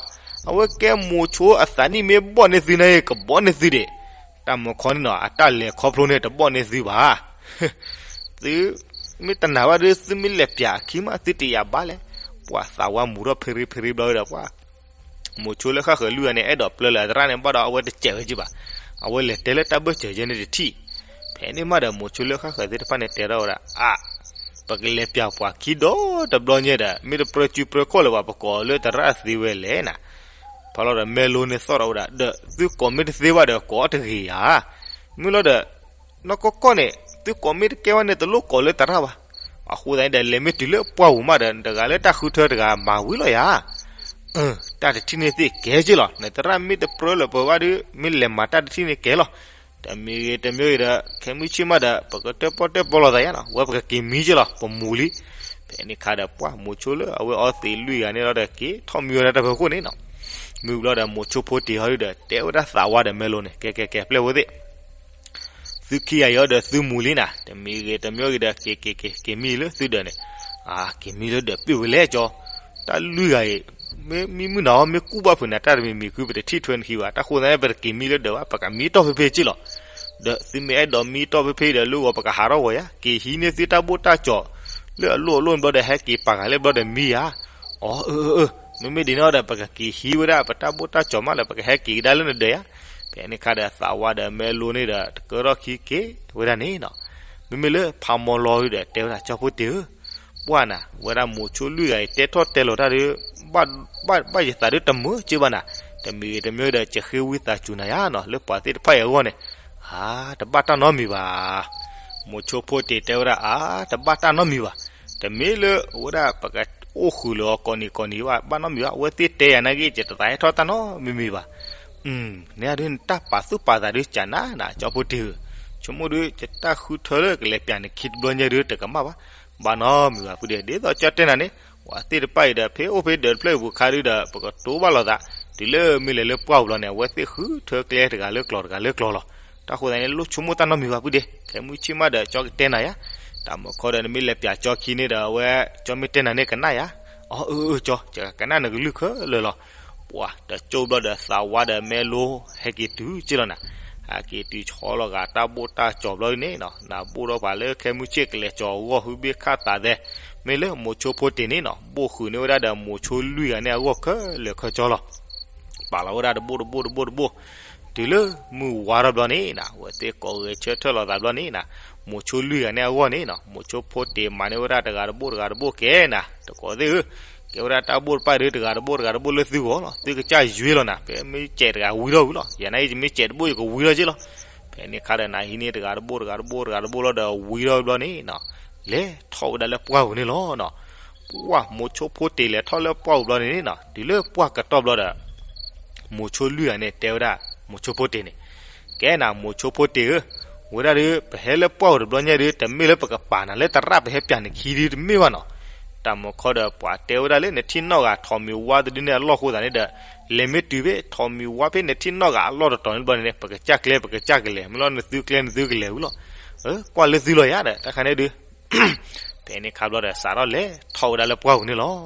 အဝဲကဲမိၤဆိအသးနံၣ်မ့ၢ်ဘီၣ်န့ၢ်သုန့ၣ် ကဘီၣ်န့ၢ်သုဒံး, တၢ်မၢခီန့ၣ်နီၤ အတၢ်လဲၤခီဖျိန့ၣ်တဘီၣ်န့ၢ်သုဘၣ်. သုမ့ၢ်တနာ်ဘၣ်ဒီး သုမ့ၢ်လဲၤပျၢ်အခံမး သုတယာ်ဘၣ်လဲၣ်. ပှၢ်သးဝါမူၤထီၣ်ဖ့ရ့ဖ့ရ့ဘျီဒီး ပှၢ် မိၤဆိလၢဃၣ်ဃၢၤလွံၢ်ဂၤန့ၣ် အဲၣ်ဒိးပြၢလၢသရၣ်န့ၣ်ဘၣ်ဒီး အဝဲတစဲးဝဲက့ၤဘၣ်. အဝဲလဲၤတဲလၢတၢ်ဘၢၣ်စၢၤယဲန့ၣ်တထံၣ်. ဖဲန့ၣ်မးဒီး မိၤဆိလၢဃၣ်ဃၢၤသ့ၣ်တဖၣ်န့ၣ် တဲထီၣ်ဝဲဒၣ်, အါ, ပကလဲၤပျၢ်ပှၤခံဒီတဘျီညါဒီး မ့ၢ်တပြၢစုပြၢခိၣ်လၢၤဘၣ် ပကိးလၢသရၣ်သ့ဝဲလဲၣ်နၤ. ဖဲလီၤဒီး မဲလိန့ၣ်သီၣ်ထီၣ်ဝဲဒၣ် ဒီးသုကိးမ့ၢ်တသ့ဘၣ်ဒီး ကိးအီၤတဂ့ၤဧါ. မ့ၢ်လီၤဒီး နီၢ်ကီၢ်ကီၢ်န့ၣ် သုကိးမ့ၢ်တကဲဘၣ်န့ၣ် တလိၣ်ကိးလၢသရၣ်ဘၣ်. အဃိသတးန့ၣ်ဒီး လဲၤမ့ၢ်တုၤလၢပှၢ်ပူၤမးဒီး တဂၤလၢတၢ်ဃုထၢတဂၤမၤဝံၤလီၤယၤ. အၢ, တၢ်တထံၣ်န့ၣ်သ့ၣ်ကဲက့လီၤ. နသရၣ်မ့ၢ်တပြၢလၢပှဲၤဘၣ်ဒီး မ့ၢ်လဲၤမၤတၢ်တထံၣ်န့ၣ်ကဲလီၤ. တမံၤဂ့ၤတမံၤဂ့ၤဒီး ခဲမုၢ်ဆ့ၣ်မးဒီး ပကတၢၣ်ပီၣ်တၢၣ်ပီၣ်လိာ်သးယါနီၤ, ဝဲပကက့ၤမံက့လီၤ, ပမူၤလံ. ဖဲန့ၣ်ခါဒီး ပှၢ်မိၤဆိလၢအဝဲအီသံးလွံၢ်ဂၤန့ၣ်လီၤဒီး က့ၤထီၣ်မံဝဲဒၣ်တၢ်ဖီခိၣ်န့ၣ်နီၤ. မ့ၢ်ဘျီဒီး မိၤဆိဖိတ့ၢ်ဟီဒုဒီး တဲဝဲဒၣ်သးဝါဒီးမဲလိန့ၣ် ကဲကဲကဲ ပျဲၢ်ဖိသ့ၣ် သုခံဂၤအံၤဒီး သုမူၤလံနၤ, တမံၤဂ့ၤတမံၤဂ့ၤဒီး က့ၤက့ၤက့ၤ က့ၤမံလၢသုဒၢးန့ၣ်, အါ, က့ၤမံလၢဒၢးပ့ၢ်ဝဲလဲၣ်ကၠီ, တၢ်လွံၢ်ဂၤအံၤ, မ့ၢ်မံမုၢ်နၤ မ့ၢ်ကူၣ်ဘၣ်ဖုးနၤ တၢ်တမံၤမံၤခု ပတထံၣ်ထွဲနခံဘၣ်, တၢ်ဃိသတးန့ၣ် ပတက့ၤမံလၢဒၢးဘၣ်, ပကမံတီၢ်ဖဲဖဲက့လီၤ. ဒီးသုမ့ၢ်အဲၣ်ဒိးမံတီၢ်ဖဲဖဲဒီး လၢဂီၤပကဟးထီၣ်ဂီၤယါ, က့ၤဟံးန့ၢ်သုတၢ်ဘိၣ်တၢ်ကၠီၤ လၢအလိၣ်အလိၣ်န့ၣ်ဘျီဒီး ဟဲက့ၤပာ်ဃာ်လၢဘျီဒီးမံယါ. အီ, အၢ, အၢ, မ့မ့ၢ်ဒ်န့ၣ်ဒီး ပကက့ၤဟံးဝဲဒၣ် ပတၢ်ဘိၣ်တၢ်ကၠီၤမးလၢ ပကဟဲက့ၤကဒါလၢနဒၢးယါ. ဖဲန့ၣ်ခါဒီး သးဝါဒီးမဲလိန့ၣ်ဒီး တကၢထီၣ်ခံက့ၤဝဲဒၣ်န့ၣ်နီၤ. မ့မ့ၢ်လၢဖးမီလီၤဒီး တဲဝဲဒၣ် ကၠီဖိတ့ၢ်ဧၢ, ပှၢ်နၤ ဝဲဒၣ်မိၤဆိလွံၢ်ဂၤအံၤ တဲထီၣ်တဲလီၤတၢ်ဒီး ဘၣ်ယသးဒီးတမုာ်က့ဘၣ်နၤ, တမံၤဂ့ၤတမံၤဒီး ကဃ့ဝံသးစူၤနၤယါနီၤ လၢပှၤသ့ၣ်တဖၣ်အံၤအဂီၢ်န့ၣ်, အါ, တဘၣ်တၢ်နီတမံၤဘၣ်. မိၤဆိဖိတ့ၢ်တဲဝဲဒၣ် အါ, တဘၣ်တၢ်နီတမံၤဘၣ်. တမ့ၢ်လၢအဝဲဒၣ်ပကအိၣ်ဃုာ်လၢၤအီၤကိးနံၤကိးနံၤဘၣ် ဘၣ်နီတမံၤဘၣ်, အဝဲသ့ၣ်တဲယၤနာ်က့ ယတသးဟဲထီၣ်တၢ်နီတမံၤဘၣ်. အၢ, နဒုးနတၢ်ပာ်သူၣ်ပာ်သးဒုးကနၣ်နၤ ကၠီဖိတ့ၢ်ဧၢ, ဆိကမိၣ်ဒုး ယတၢ်ဃုထၢလၢကလဲၤပျၢ်နခံတဘျီညါဒုး တကမၣ်ဘၣ်. ဘၣ်နီတမံၤဘၣ်ဖုဒဲး, ဒ်သိးကၠီတဲနၤန့ၣ် ပှၤသ့ၣ်တဖၣ်အံၤဒီး ဖဲအိၣ်ဖဲဒၢးတဖျၢၣ်အပူၤခါဒုးဒီး ပကတိၤဘၣ်လိာ်သး, တုၤလၢမ့ၢ်လဲၤလၢပှၢ်ပူၤလီၤန့ၣ် အဝဲသ့ၣ်ဃုထၢကျဲတဂၤလၢကျီၤတဂၤလၢကျီၤလီၤ. တၢ်ဃိသတးန့ၣ် လိၣ်ဆိကမိၣ်တၢ်နီတမံၤဘၣ်ဖုဒဲး, ခဲမုၢ်ဆ့ၣ်မးဒီး ကၠီကတဲနၤယါ. တၢ်မၢခီဒီး နမ့ၢ်လဲၤပျၢ်ကၠီခံန့ၣ်ဒီး အဝဲ ကၠီမ့ၢ်တဲနၤန့ၣ်ကနၣ်ယါ. အီ, အၢ, အၢ, ကၠီ, ယကနၣ်နကလုၢ်ခဲလၢာ်လီၤ. ပှၤတကၠိဘျီဒီး သးဝါဒီးမဲလိ ဟဲက့ၤတုၤက့လီၤနၤ. ဟဲက့ၤတုၤဆီလီၤဂာ်တၢ်ဘိၣ်တၢ်ကၠီၤဘျီန့ၣ်နီၤ, နဘိၣ်ထီၣ်ပှၤလၢခဲမုၢ်ဆ့ၣ်ကလဲၤကၠီၤအဂီၢ် ဟုဘ့ၣ်ခၣ်သးသဲ, မ့ၢ်လၢမိၤဆိဖိတ့ၢ်န့ၣ်နီၤ ဘိၣ်ဃုာ်န့ၢ်ဝဲဒၣ်ဒီး မိၤဆိလွံၢ်ဂၤန့ၣ်အဂီၢ်ခဲလၢာ်ခဲဆ့လီၤ. ပာ်လီၤဝဲဒၣ်တဘိၣ်တဘိၣ်တဘိၣ်တဘိၣ်, တုၤလၢမုၢ်ဝါထီၣ်ဘျီန့ၣ်နီၤ အဝဲသ့ၣ်ကိးဂဲၤဆၢထၢၣ်လိာ်သးဘျီန့ၣ်နီၤ, မိၤဆိလွံၢ်ဂၤန့ၣ်အဂီၢ်န့ၣ်နီၤ မိၤဆိဖိတ့ၢ်မၤန့ၢ်ဝဲဒၣ်တဂၤတဘိၣ်တဂၤတဘိၣ်ကဲနၤ, တကိးသ့ၣ်ဧၢ, ကဲဝဲဒၣ်တၢ်ဘိၣ်တဖၣ်ဒုး တဂၤတဘိၣ်တဂၤတဘိၣ်လၢသုဂီၢ်လီၤ. သုကစၢ်ယွ့လီၤနၤ, ဖဲမ့ၢ်စဲးတဂၤဝံထီၣ်ဝံလီၤ, ယၤနာ်အံၤ ယမ့ၢ်စဲးတဘိၣ် ယကဝံထီၣ်က့လီၤ. ဖဲန့ၣ်ခါဒီး နဟံးန့ၢ်တဂၤတဘိၣ်တဂၤတဘိၣ်တဂၤတဘိၣ်လီၤဒီး ဝံထီၣ်ဘျီန့ၣ်နီၤ လဲၤထီၣ်ဝဲဒၣ်လၢပှၢ်ပူၤန့ၣ်လီၤနီၤ. ပှၢ်မိၤဆိဖိတ့ၢ်လဲၤထီၣ်လၢပှၢ်ပူၤဘျီန့ၣ်နီၤ တုၤလၢပှၢ်ကတီၢ်ဘျီဒီး မိၤဆိလွံၢ်ဂၤန့ၣ်တဲဝဲဒၣ် မိၤဆိဖိတ့ၢ်န့ၣ်, ကဲနၤ မိၤဆိဖိတ့ၢ်ဧၢ, ဝဲဒၣ်ဒီး ပဟဲလၢပှၢ်ပူၤတဘျီညါဒီး တမ့ၢ်လၢပကပာ်နၤလၢသရၣ် ပဟဲပျၢ်နခံဒုးတမ့ၢ်ဘၣ်နီၤ. တၢ်မၢခီဒီး ပှၤတဲဝဲဒၣ်လၢနထံၣ်နီၣ်ဂၤ ထိးမံၤဝါတဒုန့ၣ်အလီၢ်အဃိသတးန့ၣ်ဒီး လဲၤမ့ၢ်တုၤဖဲထိးမံၤဝါဖဲနထံၣ်နီၣ်ဂၤအလီၢ်တတီၤန့ၣ်ဘျီန့ၣ် ပကစၢ်ကျဲ ပကစၢ်ကလဲၤ, မ့ၢ်လီၤနသုကျဲနသုကလဲၤဝံၤလီၤ. အၢ ကွၢ်လၢသုလီၤယါဒီး တၢ်ခါန့ၣ်ဒုး ဖဲန့ၣ်ခါဘျီဒီး စးထီၣ်လဲၤထီၣ်ဝဲဒၣ်လၢပှၢ်ပူၤန့ၣ်လီၤ.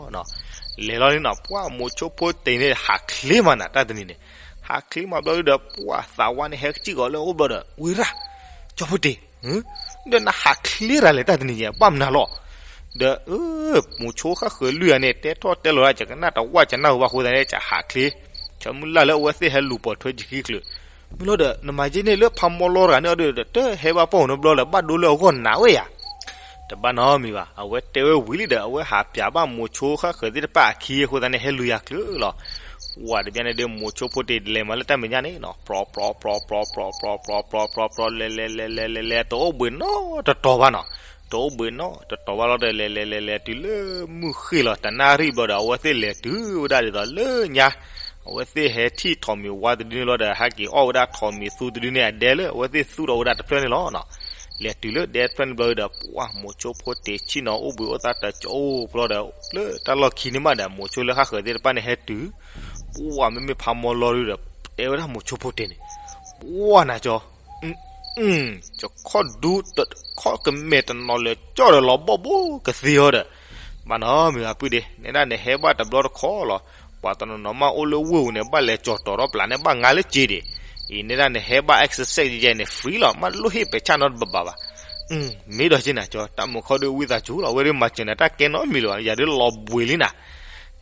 လဲၤလီၤန့ၣ်နီၤ ပှၢ်မိၤဆိဖိတ့ၢ်န့ၣ် ဟးချ့မးနၤ တၢ်တနံၤန့ၣ်, ဟးချ့မးဘျီဒီး ပှၢ်သးဝါန့ၣ်ဟဲကစံၣ်ကီးလၢအအိၣ်ဘျီဒီး ဝ့ၢ်ရၣ်, ကၠီဖီတ့ၢ်, ဒီးနဟးချ့ရၤလဲၣ်တၢ်တနံၤညါ ဘၣ်မနုၤလီၤ. ဒီး မိၤဆိဃၣ်ဃၢၤလွံၢ်ဂၤန့ၣ် တဲထီၣ်တဲလီၤဒၣ် ယကနၣ်တဝၣ်ကနၣ်ဝဲဘၣ်အဃိသတးန့ၣ် ကဟးချ့, ဆၢမုၢ်လၢ်လၢအဝဲသ့ၣ်ဟဲလူၤပိာ်ထွဲယခံချုး, မ့ၢ်လီၤဒီး နမၤယဲန့ၣ်လၢဖးမီလီတဂၤန့ၣ်အီၤဒီး တဟဲဘၣ်ပှၢ်အိၣ်နီတဘျီလၢၤ ဘၣ်ဒိလၢအဂီၢ်နးဝဲယၤ တဘၣ်နီတမံၤဘၣ်. အဝဲတဲဝဲဝံၤလံဒီး အဝဲဟးပၠးဘၣ်မိၤဆိဃၣ်ဃၢၤသ့ၣ်တဖၣ်အခံအဃိသတးန့ၣ် ဟဲလူၤယၤချုးလီၤ. ဝံၤတဘျီန့ၣ်ဒီး မိၤဆိဖိတ့ၢ်လဲၤမးလၢတၢ်မဲာ်ညါန့ၣ်နီၤ ပြီပြီပြီပြီပြီပြီပြီပြီပြီပြီပြီ လဲၤလဲၤလဲၤလဲၤလဲၤလဲၤလဲၤ တအိၣ်ဘှံးနီတတီၤဘၣ်နီၤ. တအိၣ်ဘှံးနီတတီၤဘၣ်လီၤဒီး လဲၤလဲၤလဲၤလဲၤတုၤလၢမုၢ်ဃ့ၢ်လီၤ တနၣ်ရံၣ်ဘျီဒီး အဝဲသ့ၣ်လဲၤတုၤဝဲဒၣ်ဒ်သိးလၢညါ အဝဲသ့ၣ်ဟဲထံၣ်ထိးမံၤဝါတဒုန့ၣ်လီၤဒီး ဟဲက့ၤအီၣ်ဝဲဒၣ်ထိးမံၤသူတဒုန့ၣ်အဒဲလၢ အဝဲသ့ၣ်သူၣ်ထီၣ်ဝဲဒၣ်တဖျၢၣ်န့ၣ်လီၤနီၤ. လဲၤတုၤလၢဒဲတဖျၢၣ်န့ၣ်ဘျီဒီး ပှၢ်မိၤဆိဖိတ့ၢ်ဆ့ၣ်နီၤအိၣ်ဘှံးအိၣ်သါတကၠိဘျီဒီး လၢတၢ်လီၢ်ခံန့ၣ်မးဒီး မိၤဆိလၢဃၣ်ဃၢၤသ့ၣ်တဖၣ်န့ၣ်ဟဲတုၤ ပှၢ်မ့မ့ၢ်ဖးမီလီၤဒုဒီး တဲဝဲဒၣ်မိၤဆိဖိတ့ၢ်န့ၣ် ပှၢ်နၤကၠီ ကခီၣ်ဒူ ခီၣ်ကမဲာ်တနီၤလၢာ်ကၠီဒီးလီၤဘီၣ်ဘိကသ့အီၤဒီး ဘၣ်နီတမံၤဘၣ်ပုၢ်ဒ့ နဲဒၣ်နဟဲဘၣ်တဘျီတခီလီၤ. ပှၤတနီၤနီၤမးအိၣ်လၢဝ့ၢ်ပူၤန့ၣ် ဘၣ်လဲၤကၠီၤတီၤထီၣ်ပျၢ်န့ၣ် ဘၣ်ငါလၢစ့ဒ့ၣ်. အံၤ နဲဒၣ်နဟဲဘၣ် exercise ယဲန့ၣ် free လီၤ မ့ၢ်တလိၣ်ဟ့ၣ်ပဲာ်ဆၣ်နီတဘးဘၣ်. မ့ၢ်ဒီးက့နၤကၠီ တၢ်မုာ်ခီဒုးဝံသးစူၤလီၤ အဝဲဒုးမၤစၢၤနၤတၢ်ကဲနီတမံၤလၢၤဘၣ် ယၤဒုးလီၤဘှံးလံနၤ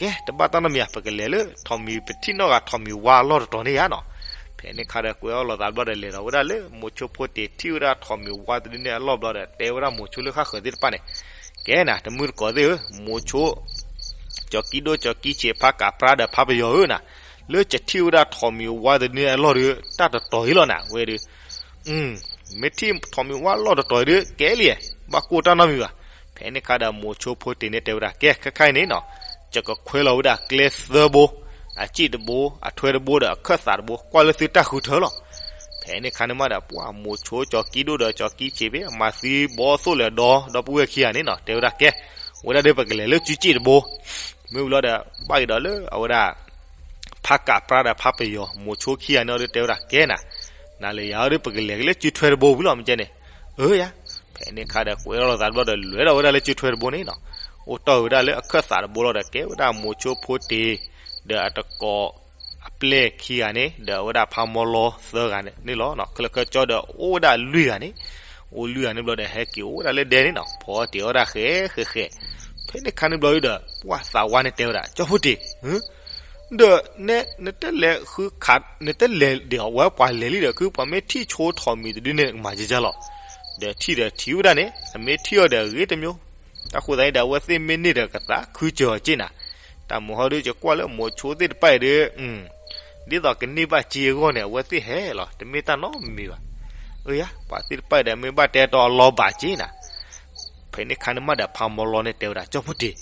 ကဲ တဘၣ်တၢ်နီတမံၤဧါ ပကလဲၤလၢထိးမံၤ ပထံၣ်နီၣ်ဂၤထိးမံၤဝါအလီၢ်တတီၤန့ၣ်ဧါနီၤ. ဖဲန့ၣ်ခါဒီးကွဲအီၣ်လိာ်သးဘျီဒီး လဲၤဒီးဝဲဒၣ်လၢမိၤဆိဖိတ့ၢ်ထံၣ်ဝဲဒၣ်ထိးမံၤဝါတဒုန့ၣ်အလီၢ်ဘျီဒီး တဲဝဲဒၣ်မိၤဆိလၢဃၣ်ဃၢၤသ့ၣ်တဖၣ်န့ၣ် ကဲနၤ တမုၢ်တကိးသ့ၣ်ဧၢ မိၤဆိ ကၠီၤကံဒိၣ်ကၠီၤကံဆံး ဖါကးပြါဒီးဖါပယီၤဧၢနၤ, လၢကထံၣ်ဝဲဒၣ်ထိးမံၤဝါတဒုန့ၣ်အလီၢ်ဒီး တၢ်တတီၤအံၤလီၤနၤ ဝဲဒုး မ့ၢ်ထံၣ်ထိးမံၤဝါလီၢ်တတီၤအံၤဒီး ကဲလံ, ဘၣ်ကိၢ်တၢ်နီတမံၤဘၣ်. ဖဲန့ၣ်ခါဒီးမိၤဆိဖိတ့ၢ်န့ၣ်တဲဝဲဒၣ် ကဲ ခဲခါအံၤန့ၣ်နီၤ, ယကခွဲလီၤဝဲဒၣ်ကျဲသၢဘိ, အစ့ၣ်တဘိ, အထွဲတဘိဒီးအခၢၣ်သးတဘိ, ကွၢ်လၢသုတၢ်ဃုထၢလီၤ. ဖဲန့ၣ်ခါန့ၣ်မးဒီး ပှၢ်မိၤဆိကၠီၤကံဒိၣ်ဒီးကၠီၤကံဆံးဖဲ အမၤသံဘီသိၣ်လဲၤဒီ ဒီပုၢ်ဝဲၢ်ခံဂၤန့ၣ်နီၤ တဲဝဲဒၣ် ကဲ, ဝဲဒၣ်ဒီးပကလဲၤလၢစုစ့ၣ်တဘိ, မ့ၢ်ဝံၤလီၤဒီး ဘၣ်က့ၤဒီးလၢအဝဲဒၣ် ဖါကးပြါဒီးဖါပယီၤ မိၤဆိခံဂၤန့ၣ်အီၤဒီးတဲဝဲဒၣ် ကဲနၤ, နၤလၢယၤအီၤဒီး ပကလဲၤက့ၤလၢစုထွဲတဘိဝံၤလီၤ မ့ၢ်ကဲန့ၣ်, အၢယၤ, ဖဲန့ၣ်ခါဒီးကွဲထီၣ်လိာ်သးတဘျီဒီး လဲၤဒီးဝဲဒၣ်လၢစုထွဲတဘိန့ၣ်နီၤ, အိၣ်တီၢ်ဝဲဒၣ်လၢအခၢၣ်သးတဘိလီၤဒီး ကဲဝဲဒၣ်မိၤဆိဖိတ့ၢ် ဒီးအတကိး အပျဲၢ်ခံဂၤန့ၣ် ဒီးအဝဲဒၣ်ဖးမီလီသၢဂၤန့ၣ်လီၤ. ခဲလၢာ်ခဲဆ့ဒီး အိၣ်ဝဲဒၣ်လွံၢ်ဂၤန့ၣ်, အိၣ်လွံၢ်ဂၤန့ၣ်ဘျီဒီး ဟဲက့ၤအိၣ်ဝဲဒၣ်လၢဒဲန့ၣ်နီၤ, ဖီတ့ၢ်အီၣ်ဒၣ်ဃဲးဃဲးဃဲး, ဖဲန့ၣ်ခါန့ၣ်ဘျီဒီး ပှၢ်သးဝါန့ၣ်တဲဝဲဒၣ် ကၠီဖိတ့ၢ်, ဒီး နတလဲၤဃုခး နတလဲၤဒံးအီၤ ဝဲပှၤလဲၤလံဒီး ခုပှၤမ့ၢ်ထံၣ်ဆိထိးမံၤတဒုန့ၣ် ကမၤယကလီၤ, ဒီးထံၣ်ဒီးထံၣ်ဝဲဒၣ်န့ၣ် အမ့ၢ်ထံၣ်အီၤဒီးအဂ့ၤတမျိုး, တၢ်ဃိသတးန့ၣ်ဒီး အဝဲသ့ၣ်မ့ၢ်န့ၢ်ဒီးကသးခုစၢၤအီၤက့နၤ, တၢ်မုာ်ဟီဒုး ယကွၢ်လၢမိၤဆိသ့ၣ်တဖၣ်အံၤဒီး ဒ်သိးကန့ၢ်ဘၣ်စ့အဂီၢ်န့ၣ် အဝဲသ့ၣ်ဟဲလီၤ တမ့ၢ်တၢ်နီတမံၤဘၣ်. အၢယၤ ပှၤသ့ၣ်တဖၣ်အံၤဒီး မ့ၢ်ဘၣ်တဲတီအလီၤဘၣ်က့နၤ, ဖဲန့ၣ်ခါန့ၣ်မးဒီး ဖးမီလီန့ၣ်တဲဝဲဒၣ် ကၠီဖိတ့ၢ်,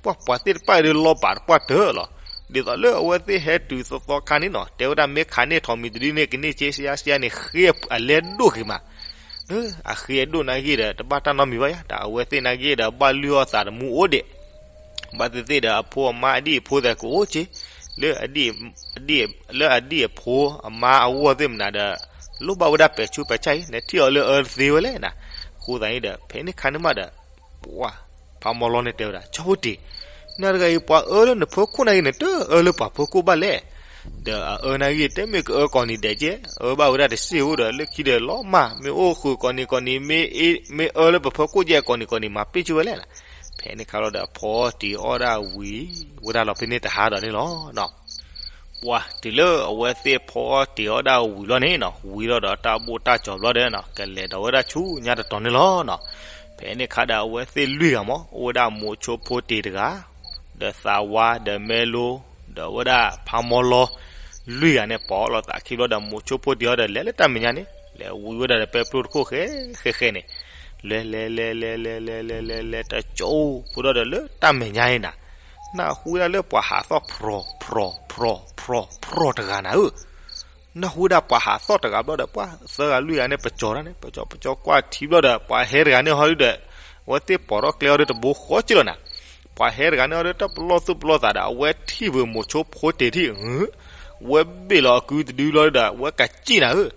ပှၤပှၤသ့ၣ်တဖၣ်အံၤဒီး လီၤဘၣ်တပှၢ်တၢၢ်လီၤ, ဒ်သိးလၢအဝဲသ့ၣ်ဟဲတုၤသီသီခါန့ၣ်နီၤ တဲဝဲဒၣ်မ့ၢ်ခးန့ၢ်ထိးမံၤတဒုန့ၣ် ကန့ၢ်စ့စ့စ့န့ၣ် ဃ့အလဲဒိၣ်က့ၤမး အဃ့အဒိၣ်နာ်က့ဒီး တဘၣ်တၢ်နီတမံၤဘၣ်ယါ, တၢ်အဝဲသ့ၣ်နာ်က့ဒီး ဘၣ်လုၢ်အီၣ်သးတမူအိၣ်ဒဲး, ဘၣ်သ့ၣ်သ့ၣ်ဒီး အဖိအမါအဒံၣ်အဖိသဲးကအိၣ်က့, လၢ လၢအဒံၣ်အဖိအမါအဂီၢ်သ့ၣ်မနုၤဒီး လိၣ်ဘၣ်ဝဲဒၣ်ပဲာ်ဆူးပဲာ်ဆါအံၤ နထံၣ်အီၤလၢအအၢတသ့ဝဲလဲၣ်နၤ, အဃိသတးန့ၣ်ဒီး ဖဲန့ၣ်ခါန့ၣ်မးဒီး ပှၤ ဖးမီလီန့ၣ်တဲဝဲဒၣ် ကၠီဖိတ့ၢ်, နၤတဂၤအံၤ ပှၤအၢလၢနဖီခိၣ်နာ်က့ နတအၢလၢပှၤဖီခိၣ်ဘၣ်လဲၣ်, ဒီးအအၢနာ်က့ တဲမ့ၢ်ကအၢကိးနံၤဒဲးကဲ, အၢဘၣ်ဝဲဒၣ်တစ့ၢ်အိၣ်ဒီး လၢခံဒီးလီၤမၢ်, မ့ၢ်အိၣ်ဃုာ်ကိးနံၤကိးနံၤ မ့ၢ်အၢလၢပဖီခိၣ်ကဲကိးနံၤကိးနံၤ မၤပ့ၢ်က့ၤဝဲလဲၣ်နၤ, ဖဲန့ၣ်ခါလီၤဒီး ဖီတ့ၢ်အီၣ်ဒၣ်ဝံၤ ဝဲဒၣ်လီၤဖဲန့ၣ်တဟါဒီးန့ၣ်လီၤ. ပှၤတုၤလၢအဝဲသ့ၣ်ဖီတ့ၢ်အီၣ်ဒၣ်ဝံၤလီၤန့ၣ်နီၤ, ဝံၤလီၤဒီးတၢ်ဘိၣ်တၢ်ကၠီၤဘျီဒီးနီၤ, ကလဲၤဒီးဝဲဒၣ်ဆူညါတတီၤန့ၣ်လီၤနီၤ. ဖဲန့ၣ်ခါဒီးအဝဲသ့ၣ်လွံၢ်ဂၤမး အိၣ်ဝဲဒၣ်မိၤဆိဖိတ့ၢ်တဂၤ, ဒီးသးဝါ ဒီးမဲလိ, ဒီးဝဲဒၣ်ဖးမီလီ, လွံၢ်ဂၤန့ၣ် ပိာ်လိာ်သးခံဘျီဒီး မိၤဆိဖိတ့ၢ်အီၤဒီး လဲၤလၢတၢ်မဲာ်ညါန့ၣ် လဲၤဝံၤဝဲဒၣ်ဒီးပဲပျိတခိၣ်ဃဲဃဲဃဲန့ၣ်, လဲၤလဲၤလဲၤလဲၤလဲၤလဲၤလဲၤလဲၤလဲၤ တကၠိဖိဒီးလၢတၢ်မဲာ်ညါအံၤနၤ, နၢ်ဟူဝဲဒၣ်လၢပှၤဟးသီၣ်ဖြီၣ်ဖြီၣ်ဖြီၣ်ဖြီၣ်ဖြီၣ်တဂၤနၤဧၢ, နၢ်ဟူဝဲဒၣ်ပှၤဟးသီၣ်တဂၤဘျီဒီး ပှၤသၢဂၤလွံၢ်ဂၤန့ၣ် ပကၠီၤတၢ်န့ၣ် ပကၠီၤပကၠီၤကွၢ်ထံဘျီဒီး ပှၤဟဲတဂၤန့ၣ်ဟီဒုဒီး အဝဲသ့ၣ်ပိာ်ထီၣ်ကျဲအီၤဒီးတဘိဃီက့လီၤနၤ, ပှၤဟဲတဂၤန့ၣ်ဟီဒု တၢ်ပလီၢ်သူၣ်ပလီၢ်သးဒီး အဝဲထံၣ်ဝဲမိၤဆိဖိတ့ၢ်ထံၣ် ဝဲဘ့ၣ်လီၤအကုတဒုလီၤဒီး အဝဲကစံၣ်နၤဧၢ,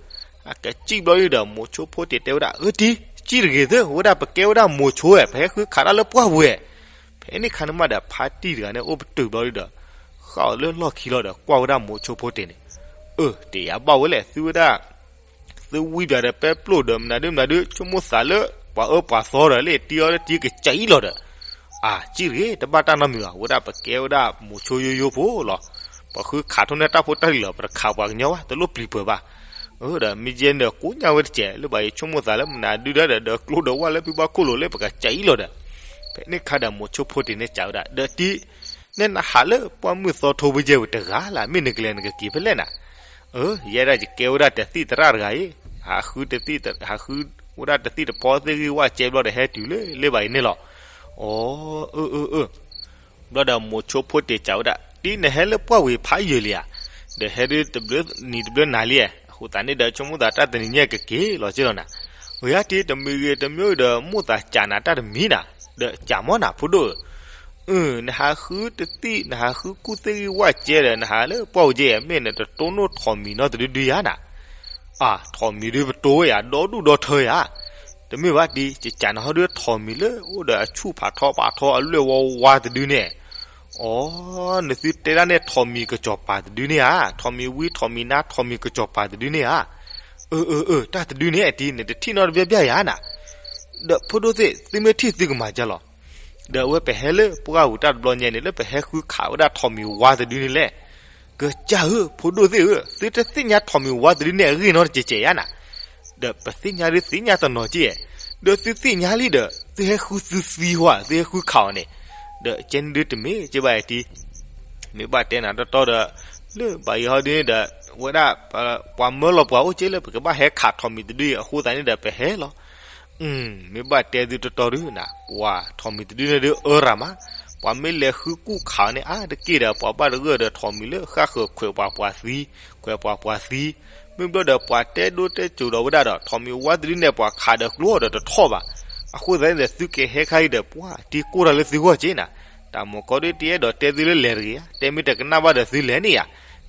အကစံၣ်ဘျီဒုဒီး မိၤဆိဖိတ့ၢ်တဲဝဲဒၣ် အၢတံၤ စံၣ်တဂ့ၤသၢ ဝဲဒၣ်ပကဲဝဲဒၣ်မိၤဆိဝဲ ပဟဲဃုခးတၢ်လၢပှၢ်ပူၤဝဲ ဖဲန့ၣ်ခါန့ၣ်မးဒီး ဖါတံၢ်တဂၤန့ၣ် အိၣ်ပတုာ်ဘျီဒုဒီး ဃၣ်အီၤလၢလီၢ်ခံလီၤဒီး ကွၢ်ဝဲဒၣ်မိၤဆိဖိတ့ၢ်န့ၣ်, အၢ တယၤဘၣ်ဝဲလဲၣ် သုဝဲဒၣ် သုဝံပၠးဒီးပဲပျိၢ်ဒီး မနုၤဒုမနုၤဒု ဆိကမိၣ်သးလၢ ပှၤအၢပှၤသီဒီး လၢတံအီတံကစၢ်အံၤလီၤဒီး, အၢ ကံၣ်တဂ့ၤ တဘၣ်တၢ်နီတမံၤဘၣ်, ဝဲဒၣ်ပကဲဝဲဒၣ်မိၤဆိယိယိဖိလီၤ. ပဃုခးထီၣ်န့ၢ်တၢ်ဖိတၢ်လံၤလီၤ, ပတခးပှၤကညီဘၣ်, တလိၣ်ပျံၤပှဲၤဘၣ်. အၢ ဒီးမ့ၢ်ယဲန့ၣ် ကိးညါဝဲတစဲး လၢဘၣ်ယဆိကမိၣ်သးလၢမနုၤဒုဒီး ဒီးကျိဒီးဝၣ်လၢဖုဘၣ်ခိၣ်လိၤလၢပကစၢ်အံၤလီၤဒီး, ဖဲန့ၣ်ခါဒီးမိၤဆိဖိတ့ၢ်န့ၣ်စံးဝဲဒၣ် ဒီးတံ နဲနဟးလၢပှၢ်မုၢ်သီထိဘိယဲၢ်ဝဲတဂၤလၢ် မ့ၢ်နကလဲၤနကက့ၤဖဲလဲၣ်နၤ. အၢ ယဲဒၣ်ယကဲဝဲဒၣ်တသံၣ်သရၣ်တဂၤအံၤ, ဟးဃုတသံၣ်, ဟးဃုဝဲဒၣ်တသံၣ်တဖီသ့ၣ်ဂံၢ်ဝၣ်ကဲဘျီဒီးဟဲတုၤလၢလၢဘၣ်အံၤန့ၣ်လီၤ. အၢ အၢ အၢ အၢ ဘျီဒီးမိၤဆိဖိတ့ၢ်စံးဝဲဒၣ် တံနဟဲလၢပှၢ်ဝံၤဖးယံာ်လံဧါ, ဒီးဟဲဒုတဘျုးနံၤတဘျုးနၤလံဧါ, အဃိသတးန့ၣ်ဒီးဆိကမိၣ်သးတၢ်တနံၤညါကက့ၤလီၤက့လီၤနၤ. အၢယါတံ တမံၤဂ့ၤတမံၤဒီးမိၣ်သးစံးနၤတၢ်တမံၤနၤ, ဒီးစံးမီၢ်နၤဖိဒိၣ်ဧၢ အၢ နဟးဃုတသံၣ် နဟးဃုကူၣ်သ့ၣ်ဂံၢ်ဝၣ်ကဲဒီး နဟးလၢပှၢ်ဝံၤကဲ မ့ၢ်နတတိၢ်နီၣ်ထိးမံၤနီတဒုဒုယါနၤ. အၢ ထိးမံၤဒုပတိၢ်ဝဲယါ ဒီဒူၣ်ဒီထၢယါ. တမ့ၢ်ဘၣ်တံ ယစံးနၤဟီဒုထိးမံၤလၢအိၣ်ဒီးအဆူၣ်ဖးထီဖးထီ အလွဲၢ်ဝါဝါတဒုန့ၣ် အၢ နသုတဲဒၣ်န့ၣ်ထိးမံၤကစီၤပၤတဒုန့ၣ်ဧါ, ထိးမံၤဝံထိးမံၤနါ ထိးမံၤကစီၤပၤတဒုန့ၣ်ဧါ. အၢ အၢ အၢ တၢ်တဒုန့ၣ်တံ နတထံၣ်နီတဘျီဘျီယါနၤ. ဒီးဖိဒိၣ်သ့ၣ် သုမ့ၢ်ထံၣ်သုကမၤကလီၤ. ဒီးအဝဲပဟဲလၢပှၢ်ဝံၤတၢ်တဘျီညါန့ၣ် လၢပဟဲဃုခးဝဲဒၣ်ထိးမံၤဝါတဒုန့ၣ်လဲၣ်. ကစၢ်ဧၢ ဖိဒိၣ်သ့ၣ်ဧၢ သုတသ့ၣ်ညါထိးမံၤဝါတဒုန့ၣ်အဂ့ၢ်နီတစဲးစဲးယါနၤ. ဒီးပသ့ၣ်ညါဒုသ့ၣ်ညါတနီၤက့, ဒီးသုသ့ၣ်ညါလံဒီး သုဟဲဃုသုသံဟီဧါ သုဟဲဃုခးအီၤန့ၣ်, ဒီးကဲန့ၣ်ဒုတမ့ၢ်က့ဘၣ်အံၤတံ မ့ၢ်ဘၣ်တဲနၤတီတီဒီး လၢဘၣ်ယံၤဟီဒုန့ၣ်ဒီး ဝဲဒၣ် ပှၤမၢလီၤပှၤအိၣ်က့လၢပကဘၣ်ဟဲခးထိးမံၤတဒုအံၤ အဃိသတးန့ၣ်ဒီးပဟဲလီၤ. မ့ၢ်ဘၣ်တဲသုတီတီဒုနၤ ပှၤထိးမံၤတဒုန့ၣ်ဒုအၢရၤမး, ပှၤမ့ၢ်လဲၤဃုကူၣ်ခးန့ၣ် အါတက့ၢ်ဒီး ပှၤဘၣ်တဂၢၢ်ဒီးထိးမံၤလၢဃၣ်ဃၢၤခွဲးပှၤပှၤသံ, ခွဲးပှၤပှၤသံ, မ့ၢ်ဘျီဒီးပှၤတဲဒိတဲစိၤဒီးဝဲဒၣ်ဒီး ထိးမံၤဝါတဒုန့ၣ် ပှၤခးဒီးကျိဒီးတထီၣ်ဘၣ်. အဃိသတးန့ၣ်ဒီး သုကဟဲခါအံၤဒီး ပှၤတံကိၢ်တၢ်လၢသုဂီၢ်က့နၤ, တၢ်မုၢ်ကီဒုတအဲၣ်ဒိးတဲသုလၢလဲၤတဂ့ၤဧါ, တဲမ့ၢ်တကနၣ်ဘၣ်ဒီးသုလဲၤန့ၣ်ဧါ,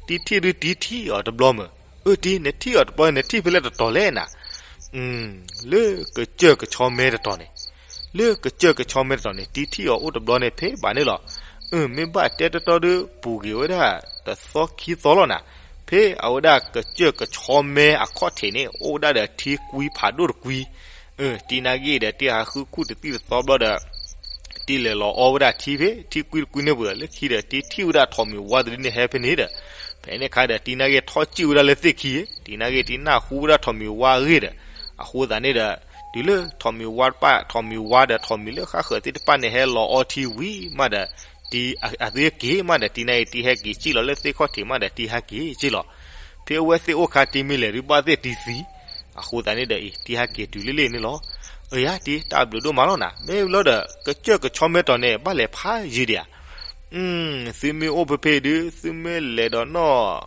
တံထံၣ်ဒုတံထံၣ်အီၤတဘျီမုၢ် အၢတံ နထံၣ်အီၤတဘျီ နထံၣ်ဖဲလဲၣ်တတီၤလဲၣ်နၤ. လၢကစၢၢ်ကဆီမဲတတီၤန့ၣ်, လၢကစၢၢ်ကဆီမဲတတီၤန့ၣ် တံထံၣ်အီၤအိၣ်တဘျီန့ၣ် ဖဲဘၣ်န့ၣ်လီၤ. အၢ မ့ၢ်ဘၣ်တဲတီတီဒု ပူၤကွံာ်ဝဲဒၣ်တသီခံသီလီၤနၤ, ဖဲအဝဲဒၣ်ကစၢၢ်ကဆီမဲအခီၣ်ထံးန့ၣ် အိၣ်ဝဲဒၣ်ဒီးထံကွံဖးဒိၣ်တကွံ အၢ တံနာ်က့ဒီး တံဟးဃုခူၣ်တသံၣ်တသီဘျီဒီး တံလဲၤလီၤအီဝဲဒၣ်ထံဖဲ ထံကွံတကွံန့ၣ်ပူၤဒီး လၢခံဒီး တံထံၣ်ဝဲဒၣ်ထိးမံၤဝါတဒုန့ၣ်ဟဲဖဲန့ၣ်ဒီး ဖဲန့ၣ်ခါဒီး တံနာ်က့ထီၣ်စံၣ်ဝဲဒၣ်လၢသ့ၣ်ခံ, တံနာ်က့တံနၢ်ဟူဝဲဒၣ်ထိးမံၤဝါအဂ့ၢ်ဒီး အဃိသတးန့ၣ်ဒီး တုၤလၢထိးမံၤဝါတဖၣ် ထိးမံၤဝါဒီးထိးမံၤလၢဃၣ်ဃၢၤသ့ၣ်တဖၣ်န့ၣ် ဟဲလီၤအီထံဝံၤမးဒီး တံ အသုဟဲက့ၤမးဒီး တံနာ်က့တံဟဲက့ၤစံၣ်လီၤလၢသ့ၣ်ခီၣ်ထံးမးဒီး တံဟဲက့ၤစ့ၢ်လီၤ. ဖဲအဝဲသ့ၣ်အိၣ်ခါတံမ့ၢ်လဲၤဒုးဘၣ်သ့ၣ်တံသံ, အဃိသတးန့ၣ်ဒီးအံၤ တံဟဲက့ၤတုၤလံလံန့ၣ်လီၤ. အၢ ယါတံ တၢ်ဘျုးဒိၣ်မးလီၤနၤ, မ့ၢ်လီၤဒီး ကစၢၢ်ကဆီမဲတီၤန့ၣ် ဘၣ်လဲၤဖးယံၤဒံးဧါ. သုမ့ၢ်အိၣ်ဖဲဖဲဒုး သုမ့ၢ်လဲၤဒီးနီၢ်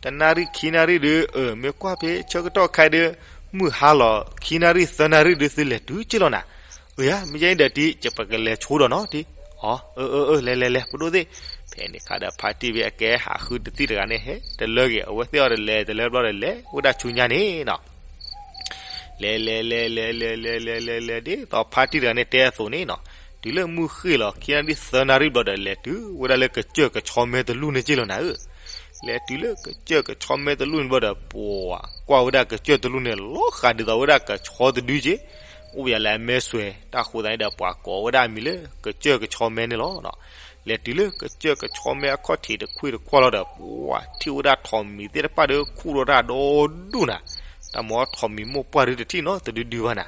တနၣ်ရံၣ်ခံနၣ်ရံၣ်ဒုး အၢ မ့ၢ်ကွၢ်ဖဲဆၢကတီၢ်ခဲဒုး မုၢ်ဟါလီၤခံနၣ်ရံၣ်သၢနၣ်ရံၣ်ဒုး သုလဲၤတုၤက့ၢ်လီၤနၤ. အၢ ယါ မ့ၢ်ယါအံၤဒီးတံ ယပကလဲၤဆိဒီးနီၤတံ အၢ အၢ အၢ အၢ လဲၤ လဲၤ လဲၤ ပဒိၣ်သ့ၣ်. ဖဲန့ၣ်ခါဒီးဖါတံၢ်ဖဲအကဲဟးဃုတသံၣ်တဂၤန့ၣ် ဟဲတလၢက့ၤ အဝဲသ့ၣ်အီၤဒီးလဲၤတလၢဘျီဒီးလဲၤဝဲဒၣ်ဆူညါန့ၣ်နီၤ လဲၤ လဲၤ လဲၤ လဲၤ လဲၤ လဲၤ လဲၤ လဲၤ လဲၤ ဒ်သိးဖါတံၢ်တဂၤန့ၣ်တဲအသိးန့ၣ်နီၤ, တုၤလၢမုၢ်ဃ့ၢ်လီၤ ခံနၣ်ရံၣ်သၢနၣ်ရံၣ်ဘျီဒီး လဲၤတုၤဝဲဒၣ်လၢကစၢၢ်ကဆီမဲတလူၢ်န့ၣ်က့ၢ်လီၤနၤဧၢ. လဲၤတုၤလၢကစၢၢ်ကဆီမဲတလူၢ်န့ၣ်ဘျီဒီး ပှၤကွၢ်ဝဲဒၣ်ကစၢၢ်တလူၢ်န့ၣ် လီၤဃာ်ဒ်သိးဝဲဒၣ်ကဆီတဒုက့ၢ်, အိၣ်ယၤလၢအမဲစွဲ တၢ်ဃိသတးန့ၣ်ဒီး ပှၤကိးဝဲဒၣ်အမံၤလၢကစၢၢ်ကဆီမဲန့ၣ်လီၤ. လဲၤတုၤလၢကစၢၢ်ကဆီမဲအခီၣ်ထံးတခွံတခွါလီၤဒီး ပှၤထံၣ်ဝဲဒၣ်ထိးမံၤသ့ၣ်တဖၣ်ဒီးခူၣ်ထီၣ်တၢ်ဒီဒူၣ်နၤ, တၢ်မ့ၢ်ထိးမံၤမိၢ်ပှၢ်ဒုတထံၣ်နီတဒုဒုဘၣ်နၤ.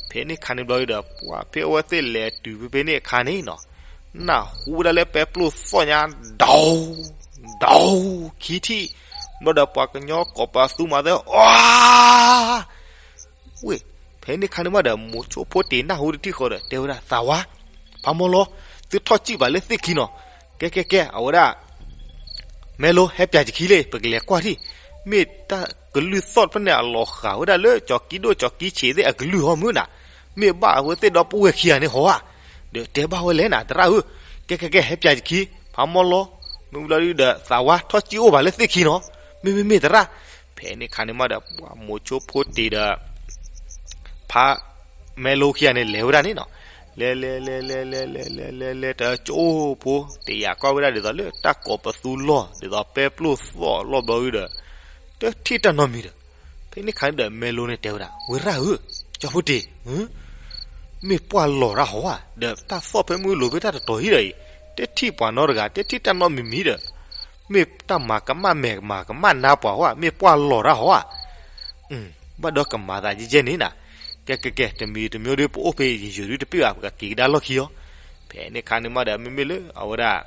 ဖဲန့ၣ်ခါန့ၣ်ဘျီဒီး ပှၤဖဲအဝဲသ့ၣ်လဲၤတုၤဖဲဖဲန့ၣ်အခါန့ၣ်နီၤ, နၢ်ဟူဝဲဒၣ်လၢပဲပျိၢ်သီၣ်ညါ ဒီး ဒီး ခံထံၣ်, ဘျီဒီးပှၤကညီကိးပသူမၤသၢ အါ ဝ့ၢ်, ဖဲန့ၣ်ခါန့ၣ်မးဒီး မိၤဆိဖိတ့ၢ်နၢ်ဟူတထံၣ်ဃီဒီး တဲဝဲဒၣ် သးဝါ, ဖးမီလီၤ, သုထီၣ်စံၣ်ဘၣ်လၢသ့ၣ်ခံနီၤ, ကဲ ကဲ ကဲ အဝဲဒၣ် မဲလိဟဲပၠးယခံလံ ပကလဲၤကွၢ်ထံၣ်, မ့ၢ်တၢ်ကလုၢ်သီၣ်တဖျၢၣ်န့ၣ် အလီၤဃာ်ဝဲဒၣ်လၢကၠီၤကံဒိၣ်ကၠီၤကံဆံးသ့ၣ်အကလုၢ်ဟီမုၢ်နၤ, မ့ၢ်ဘၣ်အဝဲသ့ၣ်ဒီပုၢ်ဝဲၢ်ခံဂၤန့ၣ်ဟီဧါ, ဒီးတဲဘၣ်ဝဲလဲၣ်နၤ သရၣ်ဧၢ, ကဲ ကဲ ကဲ ဟဲပၠးယခံ, ဖးမီလီၤ, မ့ၢ်ဝံၤလီၤဒုဒီး သးဝါထီၣ်စံၣ်အိၣ်ဘၣ်လၢသ့ၣ်ခံနီၤ, မ့ၢ် မ့ၢ် မ့ၢ်သရၣ်, ဖဲန့ၣ်ခါန့ၣ်မးဒီး ပှၤမိၤဆိဖိတ့ၢ်ဒီး ဖး မဲလိခံဂၤန့ၣ် လဲၤဝဲဒၣ်န့ၣ်နီၤ, လဲၤ လဲၤ လဲၤ လဲၤ လဲၤ လဲၤ လဲၤ လဲၤ လဲၤ တၢ်ကၠိဖိ တယာ်ကွၢ်ဝဲဒၣ်ဒ်သိးလၢတၢ်ကိးပသူလီၢ် ဒ်သိးပဲပျိၢ်သီၣ်လီၢ်ဘျီဒုဒီး တထံၣ်တၢ်နီတမံၤဒီး, ဖဲန့ၣ်ခါဒီး မဲလိန့ၣ်တဲဝဲဒၣ်, ဝဲရၣ်ဧၢ, ကၠီဖိတ့ၢ်, မ့ၢ်ပှၢ်လီၤတၢ်ဟီဧါ, ဒီးတၢ်သီၣ်ဖဲမုၢ်လိၤဖဲတၢ်တတီၤဟံၣ်ဒီးအံၤ, တထံၣ်ပှၤနီတဂၤ, တထံၣ်တၢ်နီတမံၤမံၤဒီး, မ့ၢ်တၢ်မၤကမၣ်မဲာ်ကမၤကမၣ်နါပှၤဟီဧါ, မ့ၢ်ပှၢ်လီၤတၢ်ဟီဧါ. ဘၣ်ဒီးကမၤသးယဲၢ်ယဲၢ်န့ၣ်နၤ, ကဲကဲကဲ, တမံၤတမံၤဒီး ပအိၣ်ဖဲယံာ်ယံာ်ဒုတပ့ၢ်ဘၣ်, ပကက့ၤကဒါလီၢ်ခံအီၤ. ဖဲန့ၣ်ခါန့ၣ်မးဒီး မ့မ့ၢ်လၢအဝဲဒၣ်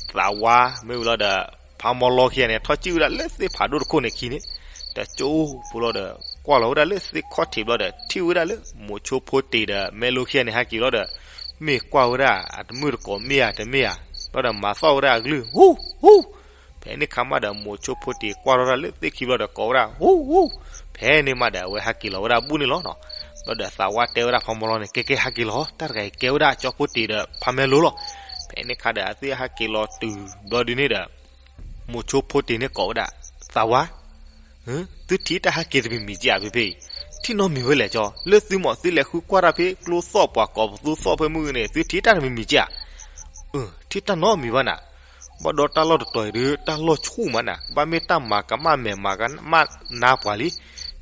သးဝါမ့ၢ်ဝံၤလီၤဒီး ဖးမီလီခံဂၤန့ၣ် ထီၣ်ကံၣ်ဝဲဒၣ်လၢသ့ၣ်ဖးဒိၣ်တခိၣ်န့ၣ်အခံန့ၣ်, တကၠိဖိလီၤဒီး ကွၢ်လီၤဝဲဒၣ်လၢသ့ၣ်ခီၣ်ထံးဘျီဒီး ထံၣ်ဝဲဒၣ်လၢ မိၤဆိဖိတ့ၢ်ဒီး မဲလိခံဂၤန့ၣ် ဟဲက့ၤလီၤဒီး, မ့ၢ်ကွၢ်ဝဲဒၣ်အတမုာ်တကိးမ့ၢ်ဧါတမ့ၢ်ဧါ, ဘျီဒီးမၤသီၣ်ဝဲဒၣ်အကလုၢ် ဟူ ဟူ, ဖဲန့ၣ်ခါမးဒီး မိၤဆိဖိတ့ၢ်ကွၢ်ထီၣ်တၢ်လၢသ့ၣ်ခံဘျီဒီး ကိးဝဲဒၣ် ဟူ ဟူ, ဖဲန့ၣ်မးဒီး အဝဲဟဲက့ၤလီၤဝဲဒၣ်ဘူၣ်န့ၣ်လီၤနီၤ. ဘျီဒီးသးဝါတဲဝဲဒၣ်ဖးမီလီန့ၣ် ကဲကဲဟဲက့ၤလီၤ, တၢ်တဂၤအံၤကဲဝဲဒၣ်ကၠီဖိတ့ၢ်ဒီးဖးမဲလိလီၤ. ဖဲန့ၣ်ခါဒီး အဝဲသ့ၣ်ဟဲက့ၤလီၤတုၤဘျီဒုန့ၣ်ဒီး မိၤဆိဖိတ့ၢ်န့ၣ်ကိးဝဲဒၣ်, သးဝါ, သုထံၣ်တၢ်ဟဲက့ၤတမံၤမံၤက့ဧါဖဲဖဲအံၤ, ထံၣ်နီတမံၤဝဲလဲၣ်ကၠီ, လၢသုမီၤသုလဲၤဃုကွၢ်တၢ်ဖဲကျိသီၣ်ပှၤကိးပသူသီၣ်ဖဲမုၢ်ဂ့ၤန့ၣ် သုထံၣ်တၢ်တမံၤမံၤက့ဧါ. ထံၣ်တၢ်နီတမံၤဘၣ်နၤ, ဘၣ်ဒီးတၢ်လီၢ်တတီၤအံၤဒီး တၢ်လီၢ်ဆူၣ်မးနၤ, ဘၣ်မ့ၢ်တၢ်မၤကမၣ်မဲာ်မၤကမၣ်နါပှၤလံ.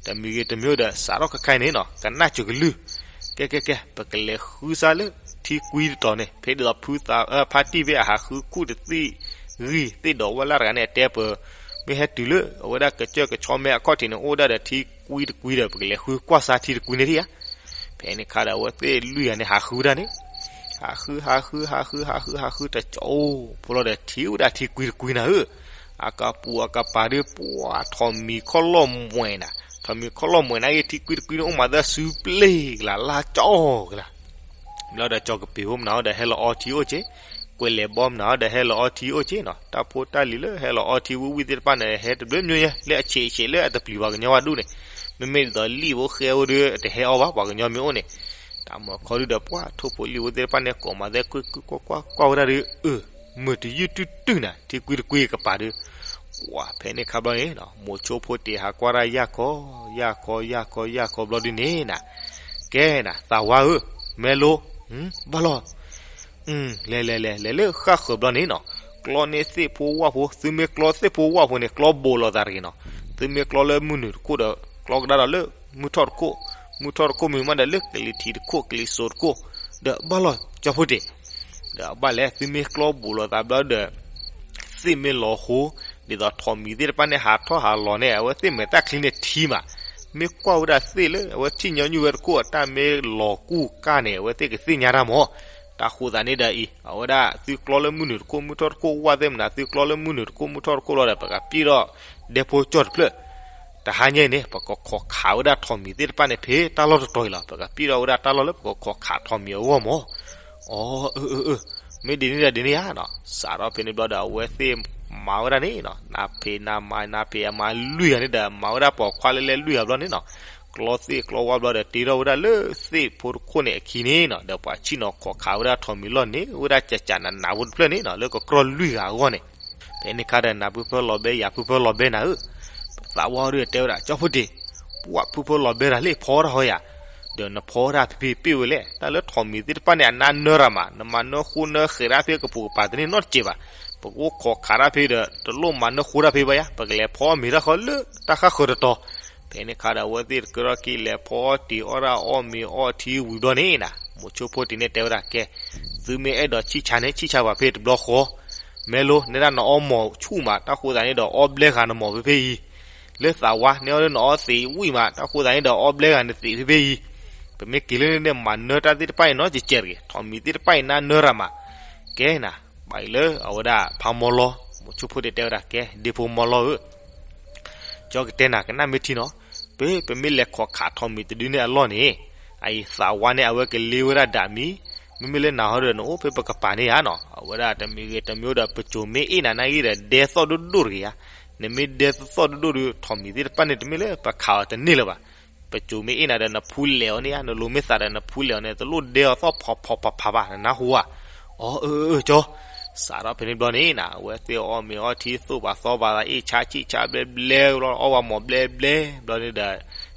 တမံၤဂ့ၤတမံၤဒီး စးထီၣ်ခဲခါအံၤန့ၣ်နီၤ ကနၣ်စၢၤကလုၢ်, ကဲကဲကဲ, ပကလဲၤဃုစါလၢထံကွံတတီၤန့ၣ်, ဖဲဒ်သိးဖုသး, ဖါတံၢ်ဖဲအဟးဃုခူၣ်တသ့ၣ်ဂံၢ်သ့ၣ်ဒီးဝဲလၢ်တဂၤန့ၣ် အတဲပၢၤ, မ့ၢ်ဟဲတုၤလၢအဝဲဒၣ်ကစၢၢ်ကဆီမဲအခီၣ်ထံးန့ၣ် အိၣ်ဝဲဒၣ်ဒီးထံကွံတကွံဒီး ပကလဲၤဃုကွၢ်စါထံတကွံန့ၣ်ဒံးဧါ. ဖဲန့ၣ်ခါဒီး အဝဲသ့ၣ်လွံၢ်ဂၤန့ၣ် ဟးဃုဝဲဒၣ်န့ၣ်, ဟးဃု ဟးဃု ဟးဃု ဟးဃု ဟးဃု တကၠိဖိလီၤဒီး ထံၣ်ဝဲဒၣ်ထံကွံတကွံနၤဧၢ, အကပူၤအကပၤဒီး ပှၤထိးမံၤခီၣ်လီၢ်မှဲၤနၤ, ထိးမံၤခီၣ်လီၢ်မှဲၤနၤဂ့ၤ ထံကွံတကွံန့ၣ် အိၣ်မးသၢစုပျ့ၤကလၤ လါကၠီကလၤ ဘျီဒီး ကၠီကပ့ၤဖိမနုၤဒီး ဟဲလီၤအီထံအိၣ်က့, ကွဲးလဲၤဘီမနုၤဒီး ဟဲလီၤအီထံအိၣ်က့နီၤ, တၢ်ဖိတၢ်လံၤလၢဟဲလီၤအီထံဝံၤဝံၤသ့ၣ်တဖၣ်န့ၣ် ဟဲတဘျုးမံၤညါ လၢအဆံးအဆံးလၢအတပျံၤပှၤကညီဘၣ်ဒူၣ်န့ၣ်, မ့မ့ၢ်ဒ်သိးလံာ်ဖိဃဲဖိဒီး တဟဲအီဘၣ် ပှၤကညီမ့ၢ်အိၣ်န့ၣ်, တၢ်မၤခီဒုဒီး ပှၤထိၣ်ဖိလံာ်ဖိသ့ၣ်တဖၣ်န့ၣ် ကိးမးသဲကွံကွၢ်ကွၢ်ကွၢ်ဝဲဒၣ်ဒီး အၢ မုာ်တယုၢ်တုၢ်တုၢ်နၤ ထံကွံတကွံကပၤဒီး, ပှၤဖဲန့ၣ်ခါဘျီန့ၣ် မိၤဆိဖိတ့ၢ်ဟးကွၢ်တၢ်ယၢ်ခီ, ယၢ်ခီ ယၢ်ခီ ယၢ်ခီဘျီဒုန့ၣ်နၤ, ကဲနၤ သးဝါဧၢ, မဲလိ, ဘၣ်လီၤ လဲၤလဲၤလဲၤလဲၤလၢဃၣ်ဃၢၤဘျီန့ၣ်နီၤ, ကျီန့ၢ်သ့ၣ်ဖိဝၣ်ဖိ, သုမ့ၢ်ကျီသ့ၣ်ဖိဝၣ်ဖိန့ၣ် ကျီဘိးလိာ်သးတဂ့ၤနီၤ, သုမ့ၢ်ကျီလၢမုၢ်နုာ်တခိၣ်ဒီး ကျီကဒါဒီးလၢမုၢ်ထီၣ်တခိၣ်, မုၢ်ထီၣ်တခိၣ်မ့ၢ်မးဒီးလၢကလံၤထံးတခိၣ် ကလံၤစိးတခိၣ်, ဒီးဘၣ်လီၤကၠီဖိတ့ၢ်, ဒီးဘၣ်လဲၣ် သုမ့ၢ်ကျီဘိးလိာ်သးဘျီဒီး သ့ၣ်မ့ၢ်လီၤဃိ, ဒ်သိးထိးမံၤသ့ၣ်တဖၣ်န့ၣ် ဟးထီၣ်ဟးလီၤန့ၣ် အဝဲသ့ၣ်မဲာ်တၢ်ချံန့ၣ်ထံမး, မ့ၢ်ကွၢ်ဝဲဒၣ်သ့ၣ်လၢ အဝဲထံၣ်ညီနုၢ်ဝဲတခိၣ် အတၢ်မ့ၢ်လီၤကူၣ်ကၢ်န့ၣ် အဝဲသ့ၣ်ကသ့ၣ်ညါတၢ်မး, တၢ်ဃိသးန့ၣ်ဒီးအံၤ အဝဲဒၣ်သုကျီလၢမုၢ်နုာ်တခိၣ် မုၢ်ထီၣ်တခိၣ် ဝၣ်သ့ၣ်မနုၤ သုကျီလၢမုၢ်နုာ်တခိၣ် မုၢ်ထီၣ်တခိၣ်လီၤဒီး ပကပျံၢ်ထီၣ်ဒဲဖိကၠီၣ်တဖျၢၣ်, တဟါညါအံၤန့ၣ် ပကခိးခးဝဲဒၣ်ထိးမံၤသ့ၣ်တဖၣ်န့ၣ် ဖဲတၢ်လီၢ်တတီၤအံၤလီၤ, ပကပျံၢ်ထီၣ်ဝဲဒၣ်တၢ်လီၢ်လၢပကခိးခးထိးမံၤအဂီၢ်မး, အၢ အၢ အၢ အၢ မ့ၢ်ဒ်န့ၣ်ဒီးဒ်န့ၣ်ဧါနီၤ, စးထီၣ်ဖဲန့ၣ်ဘျီဒီး အဝဲသ့ၣ်မၤဝဲဒၣ်န့ၣ်နီၤ, နၤဖံးနၤမၤ နၤဖံးအမၤလွံၢ်ဂၤန့ၣ်ဒီး မၤဝဲဒၣ်ပိာ်ခွါလၢလဲလွံၢ်ဂၤဘျီန့ၣ်နီၤ, ကျီသ့ၣ်ကျီဝၣ်ဘျီဒီး တ့ထီၣ်ဝဲဒၣ်လၢသ့ၣ်ဖိတခိၣ်န့ၣ်အခံန့ၣ်နီၤ, ဒီးပှၤဆ့ၣ်နီၤခိးခးဝဲဒၣ်ထိးမံၤလီၢ်န့ၣ် ဝဲဒၣ်ကကးနးနးဖိတဖျၢၣ်န့ၣ်နီၤ, လၢကကြီလွံၢ်ဂၤအဂီၢ်န့ၣ်, ဖဲန့ၣ်ခါဒီး နၤဖုဖၢလီၤဘဲ ယၤဖုဖၢလီၤဘဲနၤဧၢ, သးဝါဒုးတဲဝဲဒၣ် ကၠီဖိတ့ၢ်, ပှၤဖုဖၢလီၤဘဲတၢ်လၢဖီတၢ်ဟီယၤ, ဒီးနဖီတၢ်ဖံဖံပ့ၢ်ဝဲလဲၣ်, တၢ်လၢထိးမံၤသ့ၣ်တဖၣ်န့ၣ် အနါနၢရၤမး, နမၤနၢဃိနၢဃဲးတၢ်ဖဲကပိာ်ကပၤတန့ၢ်နီတစဲးဘၣ်, ပကအိၣ်ခိးခးတၢ်ဖဲဒီး တလိၣ်မၤနၢဃိတၢ်ဖဲဘၣ်ယါ, ပကလဲၤဖီအီၣ်မ့ၤတၢ်ဃီလၢတၢ်ဃၣ်ဃၢၤတတီၤ, ဖဲန့ၣ်ခါဒီး အဝဲသ့ၣ်တကြၢးက့ၤလဲၤဖီအီၣ်တ့ၤအီၣ်တၢ်အီၣ်မ့ၤအီထံဝံၤဘျီန့ၣ်နီၤ, မိၤဆိဖိတ့ၢ်န့ၣ်တဲဝဲဒၣ်ကဲ, သုမ့ၢ်အဲၣ်ဒိးဆံၣ်ဆါန့ၣ် ဆံၣ်ဆါပှၤဖဲတဘျီဃီ, မဲလိ နဲဒၣ်နအီမီၤဆူၣ်မး, တၢ်ဃိသးန့ၣ်ဒီး အီဘျဲဂၤနမီၤဖဲဖဲအံၤ, လၢသးဝါ နဲအီလၢနအီသံးဝံၣ်မး, တၢ်ဃိသးန့ၣ်ဒီး အီဘျဲဂၤနသံးဖဲဖဲအံၤ, ပမ့ၢ်က့ၤလၢန့ၣ်န့ၣ် မၤနၢတၢ်သ့ၣ်တဖၣ်အံၤနီတစဲးတဂ့ၤ, ထိးမံၤသ့ၣ်တဖၣ်အံၤ နါနၢရၤမး, ကဲနၤ, ဘၣ်အံၤလၢအဝဲဒၣ်ဖးမီလီ, မိၤဆိဖိတ့ၢ်တဲဝဲဒၣ်ကဲ ဒ့ဖိမီလီဧၢ ကၠီကတဲနၤကနၣ်မ့ၢ်ထံနီၤ, ပ ပမ့ၢ်လဲၤခိးခးထိးမံၤတဒုန့ၣ်အလီၢ်န့ၣ်, အအံၤသးဝါန့ၣ် အဝဲကလ့ဝဲဒၣ်ဒၣ်မံၤ, မ့မ့ၢ်လၢနၤဟီဒီး နအိၣ်ဖဲပကပၤန့ၣ်ဧါနီၤ, အဝဲဒၣ်တမံၤဂ့ၤတမံၤဒီး ပစိၤမ့ၢ်အ့ၣ်နၤနာ်ဂ့ၤဒီး ဒဲသီၣ်ဒိၣ်ဒိၣ်တဂ့ၤဧါ, နမ့ၢ်ဒဲသီၣ်ဒိၣ်ဒိၣ်ဒီး ထိးမံၤသ့ၣ်တဖၣ်န့ၣ် တမ့ၢ်လၢပခးအီၤတန့ၢ်လၢၤဘၣ်, ပစိၤမ့ၢ်အ့ၣ်နၤဒီး နဖူလဲၣ်အီၤန့ၣ်ဧါ, နလိၤမ့ၢ်သးဒီး နဖူလဲၣ်အီၤန့ၣ် တလိၣ်ဒဲအီၤသီၣ်ဖးဖးဖးဖးဘၣ် နနၢ်ဟူဧါ, အီ အၢ အၢ ကၠီ စးထီၣ်ဖဲန့ၣ်ဘျီန့ၣ်နီၤ အဝဲသ့ၣ်အီၣ်မ့ၤအီထံ သူၣ်ဘၣ်သီဘၣ်သး အ့ၣ်ဆါဆံၣ်ဆါဘျဲဘျဲဘျီ အီၣ်ဝဲမီၤဘျဲဘျဲဘျီန့ၣ်ဒီး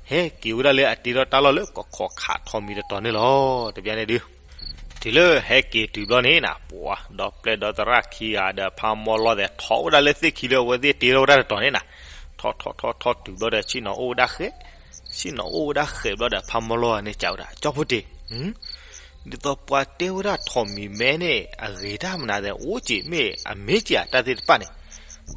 ဟဲက့ၤဝဲဒၣ်လၢအတ့ထီၣ်တၢ်လီၢ်လၢ ကခိးခးထိးမံၤတတီၤန့ၣ်လီၤ. တဘျီန့ၣ်ဒုး တုၤလၢဟဲက့ၤတုၤဘျီန့ၣ်နီၤ ပှၤဒီပျဲၢ်ဒီသရၣ်ခံဂၤဒီး ဖးမီလီသဲး ထီၣ်ဝဲဒၣ်လၢသ့ၣ်ခံလၢအဝဲသ့ၣ်တ့ထီၣ်ဝဲဒၣ်တတီၤန့ၣ်နီၤ, ထီၣ်ထီၣ်ထီၣ်ထီၣ်တုၤဘျီဒီး ဆ့ၣ်နီၤအိၣ်ဝဲဒၣ်ဃဲး, ဆ့ၣ်နီၤအိၣ်ဝဲဒၣ်ဃဲးဘျီဒီး ဖးမီလီၤန့ၣ် ကးဝဲဒၣ် ကၠီဖိတ့ၢ်, ဒ်သိးပှၤတဲဝဲဒၣ်ထိးမံၤမဲန့ၣ် အဂ့ၤတၢ်မနုၤသ့ၣ် အိၣ်က့ၤမ့ၢ်အမ့ၢ်က့ၤဧါ တၢ်သ့ၣ်တဖၣ်န့ၣ်,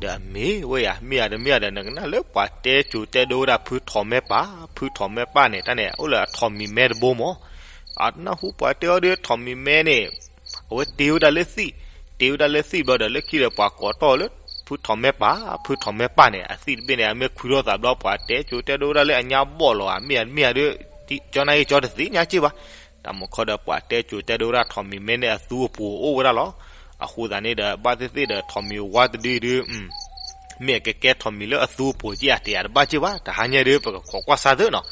ဒီးအမ့ၢ်ဝဲယၤ မ့ၢ်ယၤဒီးမ့ၢ်ယၤဒီး နကနၣ်လၢပှၤတဲကၠိၤတဲဒိဝဲဒၣ် ဖုထိးမဲပၢ် ဖုထိးမဲပၢ်န့ၣ် တၢ်န့ၣ် အိၣ်လၢအထိးမံၤမဲတဘိမး, အတနၢ်ဟူပှၤတဲအီၤဒီး ထိးမံၤမဲန့ၣ် အဝဲတ့ဝဲဒၣ်လၢသံၣ်, တ့ဝဲဒၣ်လၢသံၣ်ဘျီဒီး လၢခံဒီးပှၤကိးတီၢ်လၢ ဖုထိးမဲပၢ် ဖုထိးမဲပၢ်န့ၣ် အသံၣ်တဘ့ၣ်န့ၣ် အမ့ၢ်ခွံထီၣ်သးဘျီ ပှၤတဲကၠိၤတဲဒိဝဲဒၣ်လၢအညါဘီၣ်လီၤဧါ မ့ၢ်ယၤမ့ၢ်ယၤဒီး ကၠီနၢ်ဂ့ၢ်ကၠီတသ့ၣ်ညါက့ဘၣ်. တၢ်မုၢ်ခီဒီး ပှၤတဲကၠိၤတဲဒိဝဲဒၣ်ထိးမံၤမဲန့ၣ် အသူအပူၤအိၣ်ဝဲဒၣ်လီၤ. အဃိသတးန့ၣ်ဒီး ဘၣ်သ့ၣ်သ့ၣ်ဒီး ထိးမံၤဝါတဒုဒီး မ့ၢ်အကကဲထိးမံၤလၢအသူအပူၤက့ဧါ တယၤတဘၣ်က့ဘၣ် တဟါညါဒီး ပကခိးကွၢ်စၢ်သ့နီၤ.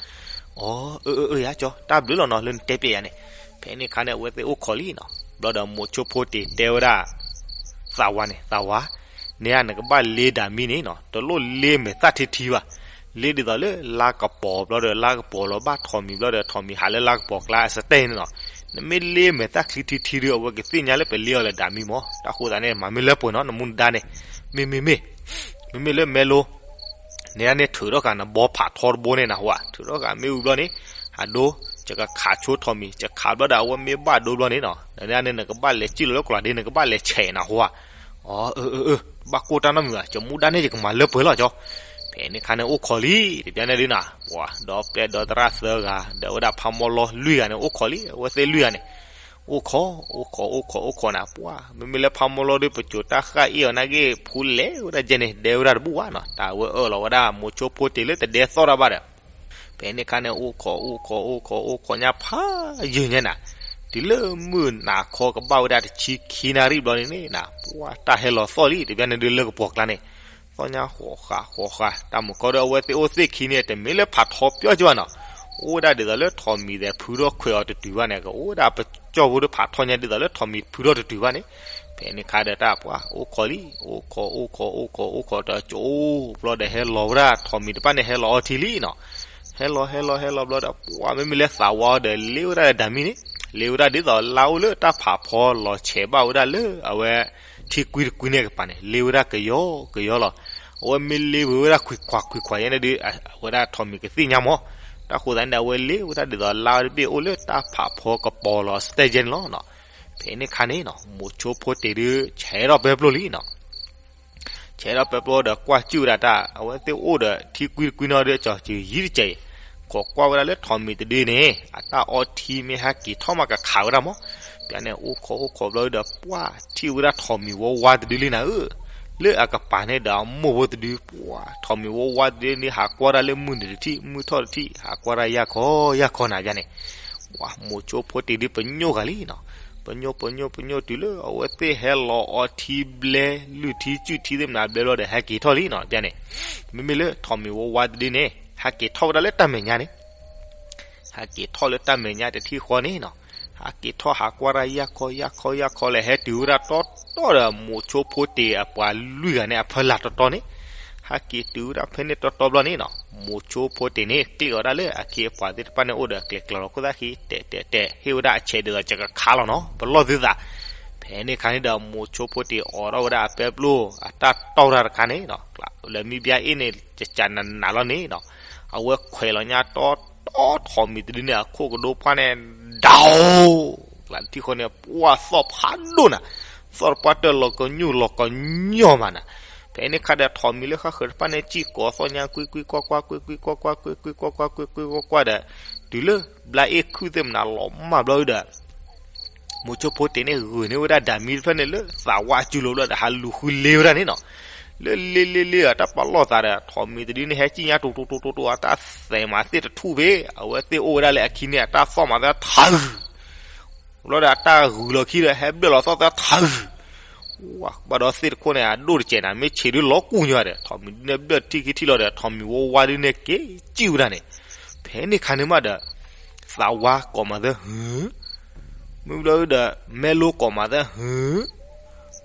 အီ အၢ အၢ အၢ ယၤကၠီ တၢ်ဘျုးလီၤနီၤ လၢနတဲပျဲယၤန့ၣ်. ဖဲန့ၣ်ခါန့ၣ် အဝဲသ့ၣ်အိၣ်ခိးလံနီၤ. ဘျီဒီးမိၤဆိဖိတ့ၢ်တဲဝဲဒၣ် သးဝါန့ၣ် သးဝါ, န့ၣ်ဧါ နကဘၣ်လ့ဒၣ်မံန့ၣ်နီၤ တလိၣ်လ့မဲာ်သၣ်ထံထံဘၣ်. လ့ဒ်သိးလၢလါကပီၤဘျီဒီး လါကပီၤလီၤဘၣ်ထိးမံၤဘျီဒီး ထိးမံၤဟးလၢလါကပီၤကျါအစတဲန့ၣ်နီၤ. နမ့ၢ်လ့မဲာ်သၣ်ချံထံထံဒီး အဝဲကသ့ၣ်ညါလၢပလ့အီၤလၢဒၣ်မံမး. တၢ်ဃိသတးန့ၣ် မၤမ့ၢ်လၢပှဲၤနီၤ နမူနဒါန့ၣ် မ့မ့ၢ်မ့ၢ် မ့မ့ၢ်လၢမဲလိ န့ၣ်န့ၣ် ထုးထီၣ်ဃာ်နဘီဖးထီတဘိန့ၣ်နၢ်ဟူဧါ, ထုးထီၣ်ဃာ်မ့ၣ်အူဘျီန့ၣ် အဒိ ယကခးဆိထိးမံၤ ယခးဘျီဒီး အဝဲမ့ၢ်ဘၣ်ဒိဘျီန့ၣ်နီၤ န့ၣ်န့ၣ် နကဘၣ်လဲၤစံၣ်လီၤလၢကျီၤဒ့ နကဘၣ်လဲၤဆဲးနၢ်ဟူဧါ. အၢ အၢ အၢ ဘၣ်ကိၢ်တၢ်နီတမံၤဘၣ် ယမူဒါန့ၣ် ယကမၤလၢပှဲၤလီၤကၠီ. ဖဲန့ၣ်ခါန့ၣ်အိၣ်ခိးလံ တဘျီန့ၣ်ဒုးနၤ ပှၤဒီပျဲၢ်ဒီသရၣ်သၢဂၤ ဒီးဝဲဒၣ်ဖးမီလီလွံၢ်ဂၤန့ၣ် အိၣ်ခိးလံ အဝဲသ့ၣ်လွံၢ်ဂၤန့ၣ် အိၣ်ခိး အိၣ်ခိး အိၣ်ခိး အိၣ်ခိးနၤ ပှၤ မ့မ့ၢ်လၢဖးမီလီဒီး ပစိၤတၢ်ဃၣ်အ့ၣ်အီၤနာ်က့ ဖူလဲၤဝဲဒၣ်ယဲန့ၣ် ဒဲဝဲဒၣ်တဘူၣ်ဘၣ်နီၤ တၢ်ဝဲအၢၣ်လီၤဝဲဒၣ် မိၤဆိဖိတ့ၢ်လၢတဒဲသီၣ်တၢ်ဘၣ်ဒီး ဖဲန့ၣ်ခါန့ၣ် အိၣ်ခိး အိၣ်ခိး အိၣ်ခိး အိၣ်ခိးညါဖးယံာ်ညါနၤ တုၤလၢမုၢ်နၤခီကဘၣ်ဝဲဒၣ်တဆံခံနၣ်ရံၣ်ဘျီန့ၣ်န့ၣ်နၤ ပှၤတၢ်ဟဲလီၤသီၣ်လံ တဘျီန့ၣ်ဒုးလၢကပီၤကျါန့ၣ် သီၣ်ညါဃိးဃာ်ဃိးဃာ် တၢ်မုၢ်ခီဒီးအဝဲသ့ၣ်အိၣ်သ့ၣ်ခံန့ၣ် တမ့ၢ်လၢဖးထီပျီကၠီဘၣ်နီၤ အိၣ်ဝဲဒၣ်ဒ်သိးလၢထိးမံၤသဲးဖုထီၣ်ခွဲးအီၤတတုၤဘၣ်န့ၣ် ကအိၣ်ဝဲဒၣ်ပကၠီၢ်ဖိဒီးဖးထီညါဒ်သိးလၢထိးမံၤဖုထီၣ်တတုၤဘၣ်န့ၣ် ဖဲန့ၣ်ခါဒီးတၢ်ပှၤ အိၣ်ခိးလံ အိၣ်ခိး အိၣ်ခိး အိၣ်ခိး အိၣ်ခိးတကၠိဘျီဒီးဟဲလီၤဝဲဒၣ်ထိးမံၤတဖၣ်န့ၣ် ဟဲလီၤအီထံလံနီၤ ဟဲလီၤ ဟဲလီၤ ဟဲလီၤဘျီဒီး ပှၤမ့မ့ၢ်လၢသးဝါဒီး လ့ဝဲဒၣ်ဒၣ်မံန့ၣ် လ့ဝဲဒၣ်ဒ်သိးလါအိၣ်လၢတၢ်ဖးဖီလီၤဆဲးဘၣ်ဝဲဒၣ်လၢအဝဲ ထံကွံတကွံန့ၣ်ကပၤန့ၣ် လ့ဝဲဒၣ်ကယီကယီလီၤ အဝဲမ့ၢ်လ့ဝဲဒၣ်ခွံခွါခွံခွါယဲန့ၣ်ဒုး အဝဲဒၣ်ထိးမံၤကသ့ၣ်ညါမး တၢ်ဃိသတးန့ၣ်ဒီး အဝဲလ့ဝဲဒၣ်ဒ်သိးလါတဘ့ၣ်အိၣ်လၢတၢ်ဖးဖီကပီၤလီၤစတဲယဲန့ၣ်လီၤနီၤ ဖဲန့ၣ်ခါန့ၣ်နီၤ မိၤဆိဖိတ့ၢ်ဒုး ဆဲးထီၣ်ပဲပျိလံနီၤ ဆဲးထီၣ်ပဲပျိဒီးကွၢ်စူၣ်ဝဲဒၣ်တၢ် အဝဲသ့ၣ်အိၣ်ဒီးထံကွံတကွံနီၤဒီး ကၠီၤစၢၤယံၤတကဲးအံၤ ခိးကွၢ်ဝဲဒၣ်လၢထိးမံၤတဒုန့ၣ် အတၢ်အီထံမ့ၢ်ဟဲက့ၤထီၣ်မးကခးဝဲဒၣ်မး ပျၢ်န့ၣ်အိၣ်ခိးအိၣ်ခိးဘျီဒီး ပှၤထံၣ်ဝဲဒၣ်ထိးမံၤဝါဝါတဒုလံနၤဧၢ လၢအကပၤန့ၣ်ဒီးအမိၢ်ဖိတဒု ပှၤထိးမံၤဝါဝါတဒုန့ၣ် ဟးကွၢ်တၢ်လၢမုၢ်နုာ်တထံၣ် မုၢ်ထီၣ်တထံၣ် ဟးကွၢ်တၢ်ယၢ်ခီယၢ်ခီနၤပျၢ်န့ၣ် ပှၤမိၤဆိဖိတ့ၢ်ဒုးပညိၣ်ဂၤလံနီၤ ပညိၣ် ပညိၣ် ပညိၣ် တုၤလၢအဝဲသ့ၣ်ဟဲလီၤအီထံဘျဲ လုၢ်ထံစုၣ်ထံသ့ၣ်မနုၤဘျဲဘျီဒီး ဟဲက့ၤထီၣ်လံနီၤ ပျၢ်န့ၣ် မ့မ့ၢ်လၢထိးမံၤဝါဝါတဒုန့ၣ် ဟဲက့ၤထီၣ်ဝဲဒၣ်လၢတၢ်မဲာ်ညါန့ၣ် ဟဲက့ၤထီၣ်လၢတၢ်မဲာ်ညါတထံၣ်ဃီန့ၣ်နီၤ ဟဲက့ၤထီၣ်ဟးကွၢ်တၢ်ယၢ်ခီယၢ်ခီယၢ်ခီလဲၣ် ဟဲတုၤဝဲဒၣ်တီတီဒီး မိၤဆိဖိတ့ၢ်အပှၤလွံၢ်ဂၤန့ၣ် အဖီလာ်တီတီန့ၣ် ဟဲက့ၤတုၤဝဲဒၣ်ဖဲန့ၣ်တီတီဘျီန့ၣ်နီၤ မိၤဆိဖိတ့ၢ်န့ၣ် ကျ့ၣ်အီၤဒၣ်လၢအခ့အပှၤသ့ၣ်တဖၣ်န့ၣ်အိၣ်ဒီးကျဲၤကျၢၤလီၤခိၣ်သၣ်ခံ တဲာ်တဲာ်တဲာ် ဟ့ၣ်ဝဲဒၣ်အဆဲးဒ်သိး ယကခးလီၤနီၤ ပလီၢ်သုသး ဖဲန့ၣ်ခါန့ၣ်ဒီး မိၤဆိဖိတ့ၢ်အိးထီၣ်ဝဲဒၣ်အပဲပျိ အတၢ်တီၢ်တၢ်တခါန့ၣ်နီၤ လၢမံဘျါအ့ၣ်န့ၣ် ကကနးနးလီၤန့ၣ်နီၤ အဝဲခွဲးလီၤညါတီတီထိးမံၤတဒုန့ၣ် အခိၣ်ကဒိဖၣ်န့ၣ် ဒၣ် လၢထံၣ်ဃီန့ၣ် ပှၢ်သီၣ်ဖးဒိၣ်နၤ သီၣ်တပှၢ်တၢၢ်လီၤကညူၣ်လီၤကညီၢ်မးနၤ ဖဲန့ၣ်ခါဒီးထိးမံၤလၢဃၣ်ဃၢၤတဖၣ်န့ၣ် စံၣ်ကိးသီၣ်ညါ ကွံကွံကွၢ်ကွၢ် ကွံကွံကွၢ်ကွၢ် ကွံကွံကွၢ်ကွၢ် ကွံကွံကွၢ်ကွၢ်ဒီး တုၤလၢဘျါအ့ၣ်ခုၣ်သ့ၣ်မနုၤလီၤမၢ်ဘျီဒီး မိၤဆိဖိတ့ၢ်န့ၣ် ဂုာ်န့ၢ်ဝဲဒၣ်ဒၣ်မံတဖျၢၣ်န့ၣ်လၢသးဝါအစုလိၤဘျီဒီး ဟးလူၤဃုလ့ဝဲဒၣ်န့ၣ်နီၤ လၢလ့လ့လ့အတၢ်ပာ်လီၢ်သးဒီး ထိးမံၤတဒုန့ၣ် ဟဲစံၣ်ညါတိၤတိၤတိၤတိၤတိၤ အတၢ်သဲးမးသ့ၣ်တထူၣ်ဖဲ အဝဲသ့ၣ်အိၣ်ဝဲဒၣ်လၢအခံန့ၣ် အတၢ်သီၣ်မးသ့ၣ်ထးဂုာ် ဘျီဒီးအတၢ်ဂုာ်လီၤခံဒီး ဟဲဘျၢၣ်လီၤသီၣ်သ့ၣ်ထးဂုာ် ဝါ ဘၣ်ဒီးသ့ၣ်တခိၣ်န့ၣ် အဒိၣ်တကဲးနၤ မ့ၢ်ဆံးဒုလီၤကူၣ်ညီဒီး ထိးမံၤဒုန့ၣ်ဘျၢၣ်ထံၣ်ခံထံၣ်လီၤဒီး ထိးမံၤဝါဝါဒုန့ၣ်က့ၤစံၣ်ဝဲဒၣ်န့ၣ် ဖဲန့ၣ်ခါန့ၣ်မးဒီး သးဝါကိးမးသၢ ဟု မ့ၢ်ဘျီဒီး မဲလိကိးမးသၢ ဟု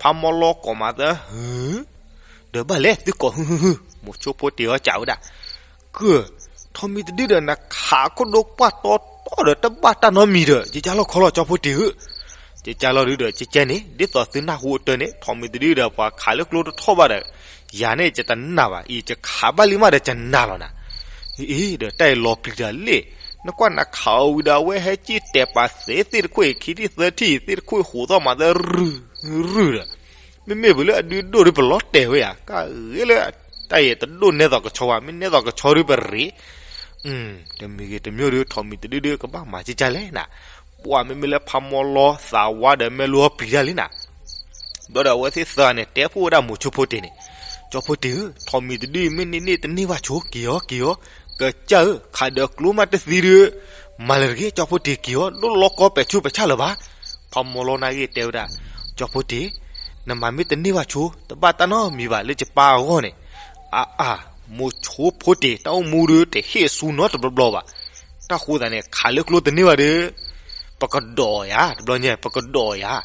ဖးမီလီကိးမးသၢ ဟု ဒီးဘၣ်လဲၣ်သုကိးဟုဟုဟု မိၤဆိဖိတ့ၢ်အီၤကးဝဲဒၣ် ကုၢ်, ထိးမံၤတဒုဒီး နခးခိၣ်ဒိၣ်ပှၢ်တီတီဒီး တဘၣ်တၢ်နီတမံၤဒီး ကကၢ်လီၤခီလီၤ ကၠီဖိတ့ၢ်ဧၢ, ကကၢ်လီၤဒုဒီး ကကဲန့ၣ် ဒ်သိးသုနၢ်ဟူအတၢ်န့ၣ် ထိးမံၤတဒုဒီး ပှၤခးလၢကျိတထီၣ်ဘၣ်ဒီး ယၤန့ၣ်ယတနာ်ဘၣ်, အံၤယခးဘၣ်လံမးဒီးယနာ်လီၤနၤ. အံၤဒီးတၢ်အံၤလီၤပျံၤတၢ်လံ, နကွၢ်နၤခးအီၤဝံၤဒီး အဝဲဟဲကံၣ်တဲာ်ပာ်သ့သ့ၣ်တခိၣ်အံၤ ခံထံၣ်သၢထံၣ်သ့ၣ်တခိၣ်အံၤ ဟူးသီၣ်မးသဲရုၢ်ရုၢ်ဒီး, မ့မ့ၢ်ပှၤလၢအဒုးဒိၣ်ဒီးပလီၤတဲာ်ဝဲယၤ ကၢ်ဂ့ၤလၢ တၢ်အံၤတဒိၣ်နဲသိးကဆီဘၣ်, မ့ၢ်နဲသိးကဆီဒီးပရ့း တမံၤဂ့ၤတမံၤဒီး ထိးမံၤတဒုဒီး ကဘၣ်မၤကကၢ်လဲၣ်နၤ. ပှၤမ့မ့ၢ်လၢဖးမီလီသးဝါဒီး မဲာ်လိပျံၤတၢ်လံနၤ. ဘျီဒီးအဝဲသ့ၣ်သၢဂၤန့ၣ် တဲဖှိၣ်ဝဲဒၣ်မိၤဆိဖိတ့ၤန့ၣ်, ကၠီဖိတ့ၤဧၢ, ထိးမံၤတဒုအံၤ မ့ၢ်န့ၢ်န့ၢ်တန့ၢ်ဘၣ်ဆိ က့ၤအီၤ က့ၤအီၤ, ကစၢ်ဧၢ, ခးဒီးကျိမးတသံဒီး မၤလၢတဂ့ၤ ကၠီဖိတ့ၤ က့ၤအီၤ ဒိၣ်လီၤကီပဲာ်ဆူးပဲာ်ဆၣ်လၢၤဘၣ်. ဖးမီလီနာ်က့ၤတဲဝဲဒၣ်, ကၠီဖိတ့ၤ, နမၤမ့ၢ်တန့ၢ်ဘၣ်ဆိ တဘၣ်တၢ်နီတမံၤဘၣ် လၢယပၢ်အဂီၢ်န့ၣ်, အါအါ, မိၤဆိဖိတ့ၤ တၢ်အိၣ်မူဒီး တဟ့ၣ်အဆူနီတဘျီဘျီဘၣ်. တၢ်ဃိသးန့ၣ် ခးလၢကျိတန့ၢ်ဘၣ်ဒီး ပကဒီးယၤ တဘျီညါ ပကဒီးယၤ.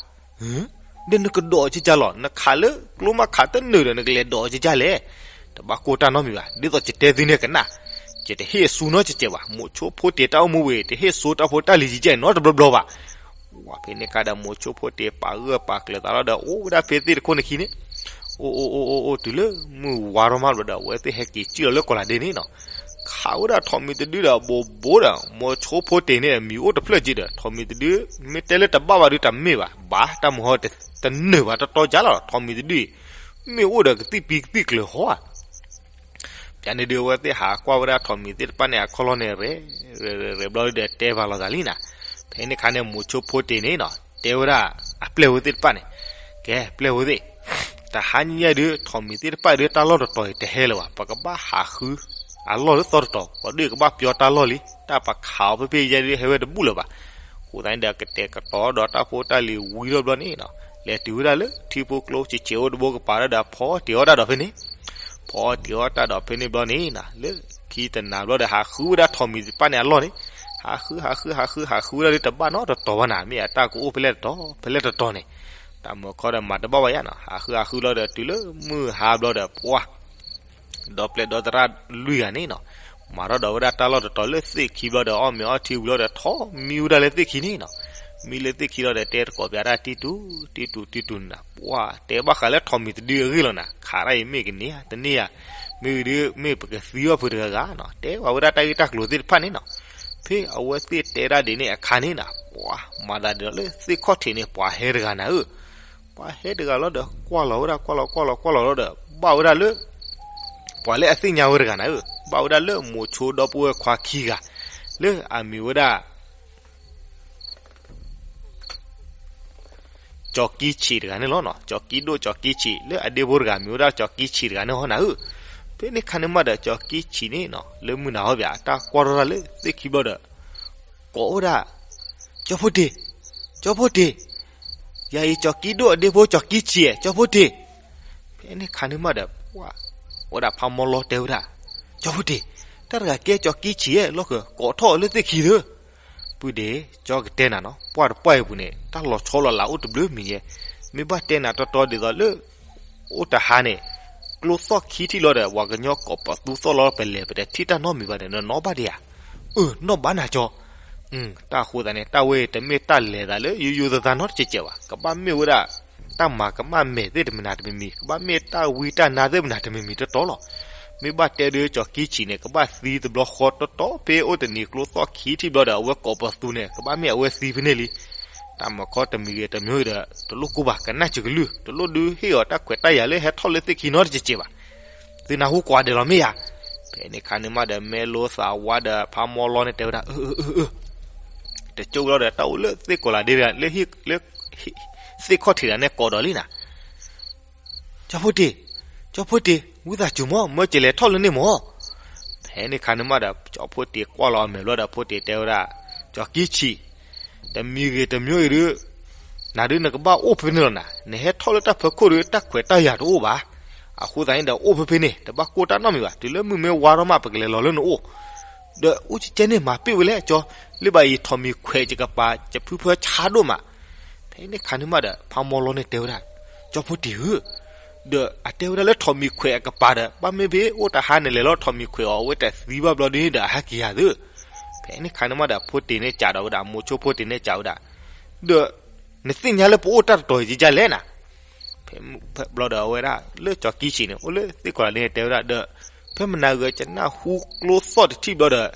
ဒီးနကဒီးကကၢ်လီၤ, နခးလၢကျိမးခးတနုာ်ဒီး နကလဲၤဒီးကကၢ်လဲၣ်. တဘၣ်ကိၢ်တၢ်နီတမံၤဘၣ်, ဒ်သိးယတဲသုန့ၣ်ကနၣ်, ယတဟ့ၣ်အဆူနီတစဲးဘၣ်, မိၤဆိဖိတ့ၤ တၢ်အိၣ်မူဝဲ တဟ့ၣ်စိတၢ်ဖိတၢ်လံၤကကၢ်နီတဘျီဘျီဘၣ်. ဝဲဖဲန့ၣ်ခါဒီး မိၤဆိဖိတ့ၤ ပာ်ဂၢၢ်ပာ်ကျၢၤသးလီၤဒီး အိၣ်ဝဲဒၣ်ဖဲသ့ၣ်တခိၣ်န့ၣ်ခံန့ၣ်, အိၣ်အိၣ်အိၣ်အိၣ်အိၣ် တုၤလၢမုၢ်ဝါထီၣ်မးဘျီဒီး အဝဲသ့ၣ်ဟဲက့ၤကံၣ်လီၤလၢကီးလးဒ့န့ၣ်နီၤ. ခးဝဲဒၣ်ထိးမံၤတဒုဒီး ဘိးဘိဒီး မိၤဆိဖိတ့ၤန့ၣ် အမံၤအိၣ်တဖျၢၣ်က့ဒီး ထိးမံၤတဒု မ့ၢ်တဲလၢတဘၣ်ဘၣ်ဒုးတမ့ၢ်ဘၣ်, ဘၣ်တၢ်မုၢ်ဟီတနုာ်ဘၣ်တတီကၢ်လီၤ. ထိးမံၤတဒုအံၤ မ့ၢ်အိၣ်ဒီးကသံၣ်ပံကသံၣ်ကျၢၤဟီဧါ. ပျၢၤန့ၣ်ဒုး အဝဲသ့ၣ်ဟးကွၢ်ဝဲဒၣ်ထိးမံၤသ့ၣ်တဖၣ်န့ၣ် အခီၣ်လီၢ်န့ၣ် ရဲၣ်ရဲၣ်ရဲၣ်ဘျီဒီး တဲဘၣ်လိာ်သးလံနၤ. ဖဲန့ၣ်ခါန့ၣ် မိၤဆိဖိတ့ၤန့ၣ်နီၤ တဲဝဲဒၣ်အပျဲၢ်ဝဲသ့ၣ်တဖၣ်န့ၣ်, ကဲပျဲၢ်ဝဲသ့ၣ်, တဟါညါဒုး ထိးမံၤသ့ၣ်တဖၣ်ဒုး တၢ်လီၢ်တတီၤအံၤတဟဲလၢၤဘၣ်, ပကဘၣ်ဟးဃုအလီၢ်လၢသီတတီၤ, ပှၤဒုးကဘၣ်ပျီတၢ်လီၢ်လံ, တၢ်ပခးအီၤဖဲဖဲယဲဒုး ဟဲဝဲတဘူၣ်လၢၤဘၣ်. အဃိသတးန့ၣ်ဒီး ကတဲာ်ကတီၤဒီးတၢ်ဖိတၢ်လံၤဝံၤလီၤဘျီန့ၣ်နီၤ, လဲၤတုၤဝဲဒၣ်လၢထံဖိကျိ ဆံးဆံးအိၣ်တဘိကပၤဒီး ဖီတ့ၤအီၣ်တၢ်ဒီးဖဲန့ၣ်, ဖီတ့ၤအီၣ်တၢ်ဒီးဖဲန့ၣ်ဘျီန့ၣ်နီၤ, လၢခံတနၤဘျီဒီး ဟးဃုဝဲဒၣ်ထိးမံၤသ့ၣ်တဖၣ်န့ၣ်အလီၢ်န့ၣ်, ဟးဃု ဟးဃု ဟးဃု ဟးဃုဝဲဒၣ်လၢတဘၣ်နီတတီၤဘၣ်နၤ, မ့ၢ်အတၢ်ကအိၣ်ဖဲလဲၣ်တတီၤ ဖဲလဲၣ်တတီၤန့ၣ်, တၢ်မုၢ်ခီဒီးမၤတဘၣ်ဘၣ်ယါနီၤ, ဟးဃု ဟးဃုလီၤဒီး တုၤလၢမုၢ်ဟါဘျီဒီး ပှၤ ဒီပျဲၢ်ဒီသရၣ်လွံၢ်ဂၤန့ၣ်နီၤ, မၤထီၣ်ဒီးဝဲဒၣ်တၢ်လီၢ်တတီၤလၢသ့ၣ်ခံဘျီဒီး အီၣ်မ့ၤအီထံဝံၤလီၤဒီး ထီၣ်မံဝဲဒၣ်လၢသ့ၣ်ခံန့ၣ်နီၤ, မံလၢသ့ၣ်ခံလီၤဒီး တဲတကိးပၠးတၢ် တံတူ တံတူ တံတူနၤ, ပှၤတဲဘၣ်ဃးလၢထိးမံၤတဒုအဂ့ၢ်လီၤနၤ, ခးတၢ်အံၤမ့ၢ်ကန့ၢ်ဧါ တန့ၢ်ဧါ, မ့ၢ်ဒုး မ့ၢ်ပကသံဘၣ်ဖုးတဂၤဂၤနီၤ, တဲဘၣ်ဝဲဒၣ်တၢ်ဂ့ၢ်တၢ်ကျိၤသ့ၣ်တဖၣ်န့ၣ်နီၤ. ဖဲအဝဲသ့ၣ်တဲဒၣ်ဒ်န့ၣ်အခါန့ၣ်နီၤ, ပှၤမၤသးဒ်သိးလၢသ့ၣ်ခီၣ်ထံးန့ၣ် ပှၤဟဲတဂၤနၤဧၢ, ပှၤဟဲတဂၤလီၤဒီး ကွၢ်လီၤဝဲဒၣ် ကွၢ်လီၤ ကွၢ်လီၤ ကွၢ်လီၤလီၤဒီး ဘၣ်ဝဲဒၣ်လၢ ပှၤလၢအသ့ၣ်ညါဝဲတဂၤနၤဧၢ, ဘၣ်ဝဲဒၣ်လၢမိၤဆိဒီပုၢ်ဝဲၢ်ခွါခံဂၤ လၢအမံၤဝဲဒၣ် ကၠီၤကံဆံးတဂၤန့ၣ်လီၤနီၤ, ကၠီၤကံဒိၣ် ကၠီၤကံဆံး လၢအဒ့ဖိတဂၤ မံၤဝဲဒၣ် ကၠီၤကံဆံးတဂၤန့ၣ်ဟီနၤဧၢ. ဖဲန့ၣ်ခါန့ၣ်မးဒီး ကၠီၤကံဆံးန့ၣ်နီၤ လၢမုၢ်နၤဟီဘၣ် အတၢ်ကွၢ်ထီၣ်တၢ်လၢသ့ၣ်ခံဘျီဒီး ကိးဝဲဒၣ် ကၠီၤဖိတ့ၤ, ကၠီၤဖိတ့ၤ, ယၤအံၤ ကၠီၤကံဒိၣ်အဒ့ဖိ ကၠီၤကံဆံး ကၠီၤဖိတ့ၤ. ဖဲန့ၣ်ခါန့ၣ်မးဒီး ပှၤ ဝဲဒၣ်ဖးမီလီတဲဝဲဒၣ်, ကၠီၤဖိတ့ၤ, တၢ်တဂၤကဲ ကၠီၤကံဆံး လီၢ်ဃၢၤ ကိးထီၣ်အီၤလၢသ့ၣ်ခံသၢ. ပုၢ်ဒ့ၣ်, ကၠီကတဲနၤနီၤ, ပှၢ်တပှၢ်အံၤပူၤန့ၣ် တၢ်လီၤဆီလီၤလးအိၣ်တဘျုးမံၤယဲ, မ့ၢ်ဘၣ်တဲနၤတီတီဒ်သိးလၢ အိၣ်တဟါန့ၣ် ကျိသီၣ်ခံထံၣ်လီၤဒီး ပှၤကညီကိးပသူသီၣ်လီၤ ပလဲၤပတထံၣ်တၢ်နီတမံၤဘၣ်ဒီး နနီၢ်ဘၣ်ဒံးဧါ. အၢ နီၢ်ဘၣ်နၤကၠီ. တၢ်အဃိသတးန့ၣ် တၢ်ဝဲတမ့ၢ်တၢ်လဲၤသးလၢယိယိသးသးနီတစဲးစဲးဘၣ်, ကဘၣ်မ့ၢ်ဝဲဒၣ် တၢ်မၤကမၣ်မဲာ်သ့ၣ်တမနၤတမံၤမံၤ, ကဘၣ်မ့ၢ်တၢ်ဝံတၢ်နါသ့ၣ်မနၤတမံၤမံၤတီတီလီၤ. မ့ၢ်ဘၣ်တဲဒီးကၠီၤကံဆံးန့ၣ် ကဘၣ်သံတဘျီဃီတီတီ ဖဲအိၣ်တနံၤကျိသီၣ်ခံထံၣ်ဘျီဒီး အဝဲကိးပသူန့ၣ် ကဘၣ်မ့ၢ်အဝဲသံဖဲန့ၣ်လံ. တၢ်မုၢ်ခီတမံၤဂ့ၤတမံၤဂ့ၤဒီး တလိၣ်ကိၢ်ဘၣ် ကနၣ်စကလုၢ်, တလိၣ်ဒုးဟ့ၣ်အီၤတၢ်ခွဲးတၢ်ယာ်လၢဟဲထီၣ်လၢသ့ၣ်ခံနီတစဲးစဲးဘၣ်. သုနၢ်ဟူကွၢ်ဒဲးလီၤမ့ၢ်ယၤ. ဖဲန့ၣ်ခါန့ၣ်မးဒီး မဲာ်လိသးဝါဒီးဖးမီလီန့ၣ်တဲဝဲဒၣ် အၢ အၢ အၢ အၢ တကၠိလီၤဒီး တၢ်အိၣ်လၢသ့ၣ်ကိးလးဒ့တဂၤ လၢဟံၣ်လၢ သ့ၣ်ခီၣ်ထံးတဂၤန့ၣ်ကိးဒီးလံနၤ. ကၠီၤဖိတ့ၤ, ကၠီၤဖိတ့ၤ, ဝံသးစူၤမး မၢကလဲၤထီၣ်လၢန့ၣ်မး. ဖဲန့ၣ်ခါန့ၣ်မးဒီး ကၠီၤဖိတ့ၤကွၢ်လီၤအမဲာ်ဘျီဒီး ဖိတ့ၤတဲဝဲဒၣ်, ကၠီၤကံဆံး, တမံၤဂ့ၤတမံၤဂ့ၤဒုး နၤဒုးနကဘၣ်အိၣ်ဖဲန့ၣ်လီၤနၤ, နဟဲထီၣ်လၢတၢ်ဖီခိၣ်ဒီး တၢ်ခွဲးတၢ်ယာ်တအိၣ်ဘၣ်. အဃိသတးန့ၣ်ဒီး အိၣ်ဖဲဖဲန့ၣ် တဘၣ်ကိၢ်တၢ်နီတမံၤဘၣ်, တုၤလၢမုၢ်မ့ၢ်ဝါထီၣ်မး ပကလဲၤလီၤလၢနအိၣ် ဒီးအိၣ်ကဲကဲန့ၣ် မၤပ့ၢ်ဝဲလဲၣ်ကၠီ, လၢဘၣ်အံၤထိးမံၤခွဲးယကပၤ ယဖုဖၢဆါဒိၣ်မး. ဖဲန့ၣ်ခါန့ၣ်မးဒီး ဖးမီလီန့ၣ်တဲဝဲဒၣ်, ကၠီၤဖိတ့ၤဧၢ, ဒီးအတဲဝဲဒၣ်လၢထိးမံၤခွဲးအကပၤဒီး ဘၣ်မ့ၢ်ဖဲအိၣ်တဟါန့ၣ် လဲၤလီၤထိးမံၤခွဲးအီၤ အဝဲတသံဘၣ်ဘျီဒ်န့ၣ်ဒီး အဟဲက့ၤယၤသု. ဖဲန့ၣ်ခါန့ၣ်မးဒီး ဖိတ့ၤန့ၣ်ကးဒီးဝဲဒၣ်, မိၤဆိဖိတ့ၤန့ၣ်ကးဝဲဒၣ်, ဒီး နသ့ၣ်ညါလၢပအိၣ်တၢ်တတီၤအံၤကလဲၣ်နၤ. ဖဲ ဘျီဒီးအဝဲဒၣ်လၢကၠီၤကံဆံးန့ၣ် အိၣ်လၢသ့ၣ်ကီးလးဒ့န့ၣ် တဲဝဲဒၣ်ဒီး ဖဲမနၤဂ့ၤ ကနၢ်ဟူကျိသီၣ်တထံၣ်ဘျီဒီး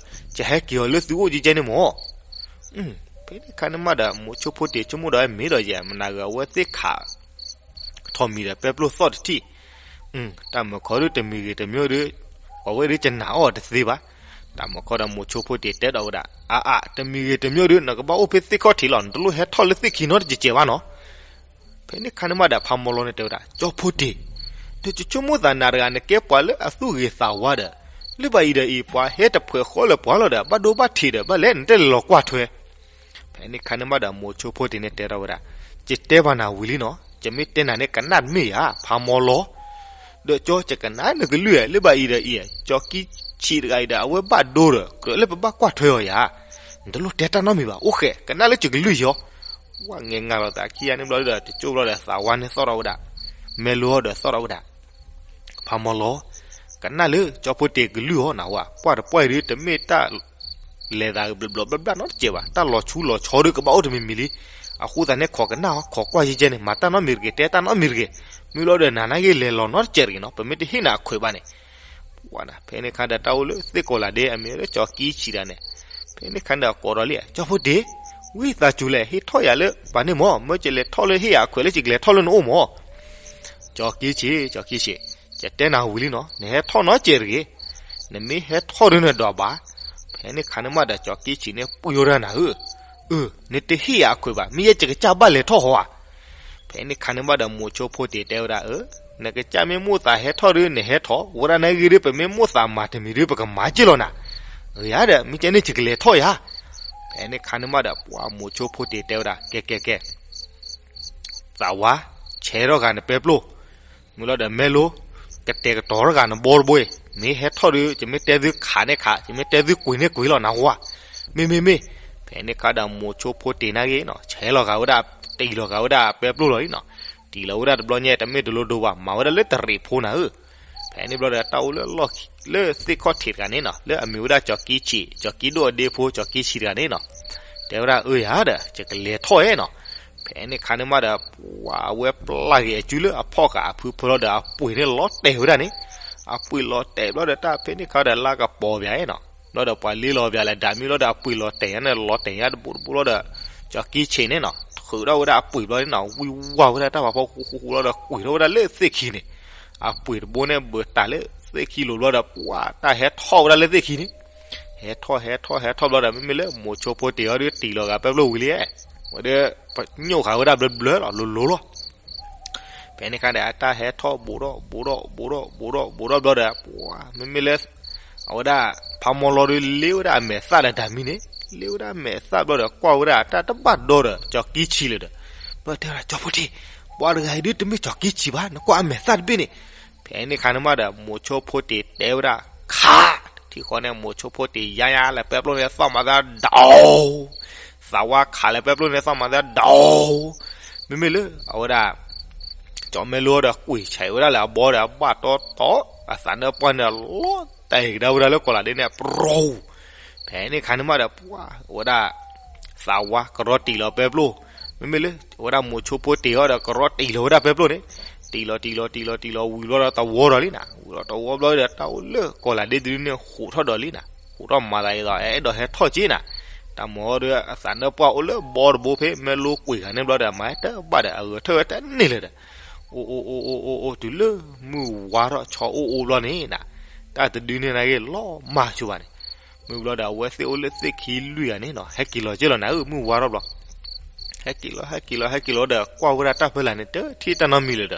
ကဟဲက့ၤအီၤလၢသုအိၣ်ကဲကဲန့ၣ်မၢ်. ဖဲန့ၣ်ခါန့ၣ်မးဒီး မိၤဆိဖိတ့ၤဆိကမိၣ်ဒီး မ့ၢ်ဒီးယဲ မနၤဂ့ၤ အဝဲသ့ၣ်ခး ထီၣ်မံၤဒီးပဲပျိၢ်သီၣ်တထံၣ်, တၢ်မုာ်ခီဒုးတမံၤဂ့ၤတမံၤဒီး အဝဲဒုးကနၣ်အီၣ်တသ့ဘၣ်. တၢ်မုာ်ခီဒီးမိၤဆိဖိတ့ၤတဲဒီးဝဲဒၣ်, အါအါ တမံၤဂ့ၤတမံၤဒီး နကဘၣ်အိၣ်ဖဲသ့ၣ်ခီၣ်ထံးလီၤ, နတလိၣ်ဟဲထီၣ်လၢသ့ၣ်ခံနီတစဲးစဲးဘၣ်နီၤ. ဖဲန့ၣ်ခါန့ၣ်မးဒီး ဖးမီၤလီၤန့ၣ်တဲဝဲဒၣ်, ကၠီဖိတ့ၤ, ဒီးယဆိကမိၣ်သးနၤတဂၤ နကဲပှၤလၢအသူၣ်ဂ့ၤသးဝါဒီး လၢဘၣ်အံၤဒီးအံၤ ပှၤဟဲတဖှဲးဃီလၢပှၤလီၤဒီး ဘၣ်ဒိဘၣ်ထံးဒီး ဘၣ်လဲၣ်နတဲလဲၤလီၤကွၢ်ထွဲ ဖဲန့ၣ်ခါန့ၣ်မးဒီး မိၤဆိဖိတ့ၤန့ၣ်တဲထီၣ်ဝဲဒၣ်, ယတဲဘၣ်နၤဝံၤလံနီၤ, ယမ့ၢ်တဲနၤန့ၣ် ကနၣ်တမ့ၢ်ဧါ, ဖးမီၤလီၤ. ဒီးကၠီ ယကနၣ်နကလုၢ်ဧါ, လၢဘၣ်အံၤဒီးအံၤ ကၠီၤကံဆံးတဂၤအံၤဒီး အဝဲဘၣ်ဒိဒီး ကြၢးလၢပဘၣ်ကွၢ်ထွဲအီၤဧါ. နတလိၣ်တဲတၢ်နီတမံၤဘၣ်, အိၣ်ဃဲး ကနၣ်လၢယကလုၢ်ယီၤ. ဝဲငဲၤငါလီၤသးခံဂၤန့ၣ်ဘျီဒီး တကၠိၢ်ဘျီဒီး သးဝါန့ၣ်သီၣ်ထီၣ်ဝဲဒၣ်, မဲလိဒီးသီၣ်ထီၣ်ဝဲဒၣ် ဖးမီၤလီၤ, ကနၣ်လၢကၠီဖိတ့ၤကလုၢ်အီၤနၤဝဲ, ကွၢ်တပှၢ်အံၤဒုး တမ့ၢ်တၢ်လဲၤသးဘျီဘျီဘျီဘျီနီတစဲးဘၣ်, တၢ်လီၤဆူလီၤဆီဒုး ကဘၣ်အိၣ်တမံၤမံၤလံ. အဃိသတးန့ၣ် ခိးကနၣ်အီၤ, ခိးကွၢ်ယဲကဲန့ၣ် မၤတၢ်နီတမံၤတဂ့ၤ, တဲတၢ်နီတမံၤတဂ့ၤ. မ့ၢ်လီၤဒီး နၤနာ်က့လဲၤလီၤနီတစဲးတဂ့ၤနီၤ, ပမ့ၢ်တဟ့ၣ်နၤအခွဲးဘၣ်န့ၣ် ဖဲန့ၣ်ခါဒီး တၢ်အိၣ်လၢသ့ၣ်ကီးလးဒ့ အမံၤလၢကၠီၤကံဆံးတဂၤန့ၣ်, ဖဲန့ၣ်ခါဒီးကိးဒီးလံ, ကၠီဖိတ့ၤ, ဝံသးစူၤလဲၣ် ဟ့ၣ်ထီၣ်ယၤလၢပှၤန့ၣ်မၢ်, မ့ၢ်ကလဲၤထီၣ်လၢဟ့ၣ်ယၤအခွဲးလၢ ယကလဲၤထီၣ်လၢနအိၣ်မၢ်. ကၠီၤကံဆံး, ကၠီၤကံဆံး, ယတဲနၤဝံၤလံနီၤ, နဟဲထီၣ်နီတစဲးတဂ့ၤ. နမ့ၢ်ဟဲထီၣ်ဒီးနဒွးဘၣ်. ဖဲန့ၣ်ခါန့ၣ်မးဒီး ကၠီၤကံဆံးန့ၣ် ပှ့ၤဝဲဒၣ်နၤဧၢ, အၢ နတဟ့ၣ်ယၤအခွဲးဘၣ်, မ့ၢ်ယဲယကစၢ်ဘၣ်လဲၤထီၣ်ဟီဧါ. ဖဲန့ၣ်ခါန့ၣ်မးဒီး မိၤဆိဖိတ့ၤတဲဝဲဒၣ်, အၢ နကစၢ်မ့ၢ်မိၣ်သးဟဲထီၣ်ဒီး နဟဲထီၣ်, ဝဲဒၣ်နဂ့ၤဒီး ပမ့ၢ်မိၣ်သးမၤတမံၤဒီး ပကမၤက့ၢ်လီၤနၤ. အၢ ယၤဒီး မ့ၢ်ကဲန့ၣ် ယကလဲၤထီၣ်ယၤ. ဖဲန့ၣ်ခါန့ၣ်မးဒီး ပှၤမိၤဆိဖိတ့ၤတဲဝဲဒၣ်, ကဲ ကဲ ကဲ သးဝါ, ဆဲးထီၣ်ဂၤနပဲပျိၢ်, မ့ၢ်လီၤဒီးမဲလိ, ကတဲာ်ကတီၤထီၣ်ဂၤနဘီတဘိအံၤ, မ့ၢ်ဟဲထီၣ်ဒီး ယမ့ၢ်တဲသုခးန့ၣ်ခး, ယမ့ၢ်တဲသုကွံာ်န့ၣ်ကွံာ်လီၤနၤဝဲ. မ့မ့မ့ၢ်, ဖဲန့ၣ်ခါဒီးမိၤဆိဖိတ့ၤနာ်က့နီၤ, ဆဲးလီၤဂာ်ဝဲဒၣ်, တံၢ်လီၤဂာ်ဝဲဒၣ်ပဲပျိၢ်လီၤလံနီၤ. တံၢ်လီၤဝဲဒၣ်တဘျီညါ တမ့ၢ်တလိၤဒိဘၣ်, မၤဝဲဒၣ်လၢတရံးဖိနၤဧၢ. ဖဲန့ၣ်ဘျီဒီး တၢ်အိၣ်လၢလီၢ်ခံ လၢသ့ၣ်ခီၣ်ထံးတဂၤန့ၣ်နီၤ, လၢအမံၤဝဲဒၣ်ကၠီၤကံဆံး, ကၠီၤကံဒိၣ်အဒ့ဖိ ကၠီၤကံဆံးတဂၤန့ၣ်နီၤ, တဲဝဲဒၣ်အၢယၤဒီး ယကလဲၤထီၣ်ဧါနီၤ. ဖဲန့ၣ်ခါန့ၣ်မးဒီး ပှၤအဝဲပျၢ်က့ၤအစုလၢအဖီၣ်ဃာ်အဖုဖုလီၤဒီး အပှ့ၤန့ၣ်လီၤတဲာ်ဝဲဒၣ်န့ၣ်, အပှ့ၤလီၤတဲာ်ဘျီဒီး တၢ်ဖဲန့ၣ်ခါဒီး လါကပီၤပၠးနီၤ, ဘျီဒီးပှၤလ့လီၤပၠးလဲၤဒၣ်မံၤလီၤဒီး အပှ့ၤလီၤတဲာ်ညါန့ၣ် လီၤတဲာ်ညါတဘိတဘိလီၤဒီး ကၠီၤကံဆံးန့ၣ်နီၤ, ထုးထီၣ်ဝဲဒၣ်အပှ့ၤဘျီန့ၣ်နီၤ, ဝံဝါဝဲဒၣ်တၢ်ဖးဖီဃူဃူဃူလီၤဒီး ကွံာ်ထီၣ်ဝဲဒၣ်လၢသ့ၣ်ခံန့ၣ်, အပှ့ၤတဘိန့ၣ် ဘၢတၢ်လၢသ့ၣ်ခံလိၤဘျီဒီး ပှၤတၢ်ဟဲထီၣ်ဝဲဒၣ်လၢသ့ၣ်ခံန့ၣ်, ဟဲထီၣ်ဟဲထီၣ်ဟဲထီၣ်ဘျီဒီး မ့မ့ၢ်လၢမိၤဆိဖိတ့ၤအီၤဒီး တံၢ်လီၤဂာ်ပဲပျိၢ်ဝံၤလံ, ဝဲဒီး ပညိၣ်ဃာ်ဝဲဒၣ်ဘျၢဘျၢလီၤ လိၤလိၤလီၤ. ဖဲန့ၣ်ခါဒီး အတၢ်ဟဲထီၣ်ဘူးထီၣ်ဘူးထီၣ်ဘူးထီၣ်ဘူးထီၣ်ဘူးထီၣ်ဘျီဒီး ပှၤမ့မ့ၢ်လၢ အဝဲဒၣ် ဖးမီၤလီၤဒီး လ့ဝဲဒၣ်အမဲာ်သၣ်ဒီးတၢ်မံန့ၣ်, လ့ဝဲဒၣ်အမဲာ်သၣ်ဘျီဒီး ကွၢ်ဝဲဒၣ်တၢ်တဘၣ်ဒီဒီး ကၠီၤကံဆံးလၢၤဒီး, ဘျီတဲဝဲဒၣ် ကၠီၤဖိတ့ၤ, ပှၤတဂၤအံၤဒုးတမ့ၢ်ကၠီၤကံဆံးဘၣ်, နကွၢ်အမဲာ်သၣ်တဘ့ၣ်န့ၣ်. ဖဲန့ၣ်ခါန့ၣ်မးဒီး မိၤဆိဖိတ့ၤတဲဝဲဒၣ် ခး, ထံၣ်ဃီန့ၣ် မိၤဆိဖိတ့ၤယါယါလၢပဲပျိၢ်န့ၣ် သီၣ်မၤသးဒီး သးဝါခးလၢပဲပျိၢ်န့ၣ် သီၣ်မၤသးဒီး မ့မ့ၢ်လၢ အဝဲဒၣ် ကၠီၤမဲလိဒီး ကွံာ်ဆဲးဝဲဒၣ်လၢအဘီဒီး အဘၣ်တီတီ အသးနၢပှၢ်န့ၣ် လီၤတဲာ်ကဒါဝဲဒၣ်လၢကီးလးဒ့န့ၣ် ပြီၤ. ဖဲန့ၣ်ခါန့ၣ်မးဒီး ပှၤ အဝဲဒၣ် သးဝါကရီတံၢ်လီၤပဲပျိၢ်, မ့မ့ၢ်လၢ အဝဲဒၣ်မိၤဆိဖိတ့ၤအီၤဒီး ကရီတံၢ်လီၤဝဲဒၣ်ပဲပျိၢ်န့ၣ်, တံၢ်လီၤတံၢ်လီၤတံၢ်လီၤတံၢ်လီၤ ဝံၤဘျီဒီးတဝီဒီးလံနၤ, ဝံၤလီၤတဝီဘျီဒီး တၢ်အိၣ်လၢကီးလးဒ့တဒုန့ၣ် ဟူးထီၣ်ဒီးလံနၤ, ဟူးထီၣ်မၤသးဒ်သိး အဲၣ်ဒိးဟဲထီၣ်က့နၤ, တၢ်မၤအီၤဒီး အသးနၢပှၢ်အိၣ်လၢဘီတဘိဖဲ မဲလိကွံာ်ဂၤန့ၣ်ဘျီဒီး မၤတဘၣ်ဒီး အဂဲၤထၢၣ်ဝဲတန့ၢ်လၢၤဒီး အိၣ်အိၣ်အိၣ်အိၣ်အိၣ်အိၣ် တုၤလၢမုၢ်ဝါထီၣ်ဆီအိၣ်အိၣ်ဘျီန့ၣ်နၤ, တၢ်တဒုန့ၣ်နာ်က့ၤလီၤမၢ်ဆိဘၣ်န့ၣ်, မ့ၢ်ဘျီဒီး အဝဲသ့ၣ်အိၣ်လၢသ့ၣ်ခံလွံၢ်ဂၤန့ၣ်နီၤ ဟဲက့ၤလီၤက့ၤလီၤနၤဧၢ မုၢ်ဝါထီၣ်ဘျီ, ဟဲက့ၤလီၤ ဟဲက့ၤလီၤ ဟဲက့ၤလီၤဒီး ကွၢ်ဝဲဒၣ်တၢ်ဖဲလၢ်န့ၣ် တထံၣ်တၢ်နီတမံၤလၢၤဒီး,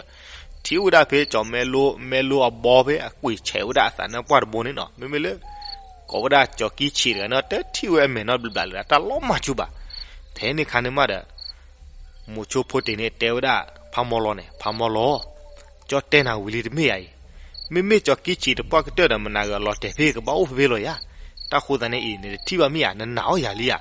ထံၣ်ဝဲဒၣ်ဖဲကၠီၤမဲလိ မဲလိအဘီဖဲ အကွံာ်ဆဲးဝဲဒၣ်အသးနၢပှၢ်တဘိန့ၣ်နီၤ, မ့မ့ၢ်လၢ ကိးဝဲဒၣ်ကၠီၤကံဆံးတဂၤန့ၣ် တထံၣ်ဝဲအမဲာ်နီတဘျီဘျီလၢၤဒီး တၢ်လီၤမၢ်ဆိဘၣ်. ဖဲန့ၣ်ခါန့ၣ်မးဒီး မိၤဆိဖိတ့ၤန့ၣ် တဲဝဲဒၣ်ဖးမီၤလီၤန့ၣ်, ဖးမီၤလီၤ, ကၠီတဲနၤဝံၤလံတမ့ၢ်ဧါအံၤ, မ့မ့ၢ်ကၠီၤကံဆံးတပှၢ်ကတၢၢ်ဒီး မနၤဂ့ၤလီၤတဲာ်ဖဲကဘၣ်အိၣ်ဖဲဖဲလီၤယၤ, တၢ်ဃိသးန့ၣ်အံၤ နတထံၣ်ဘၣ်မ့ၢ်ဧါ, နနာ်အီၤယၤလံဧါ.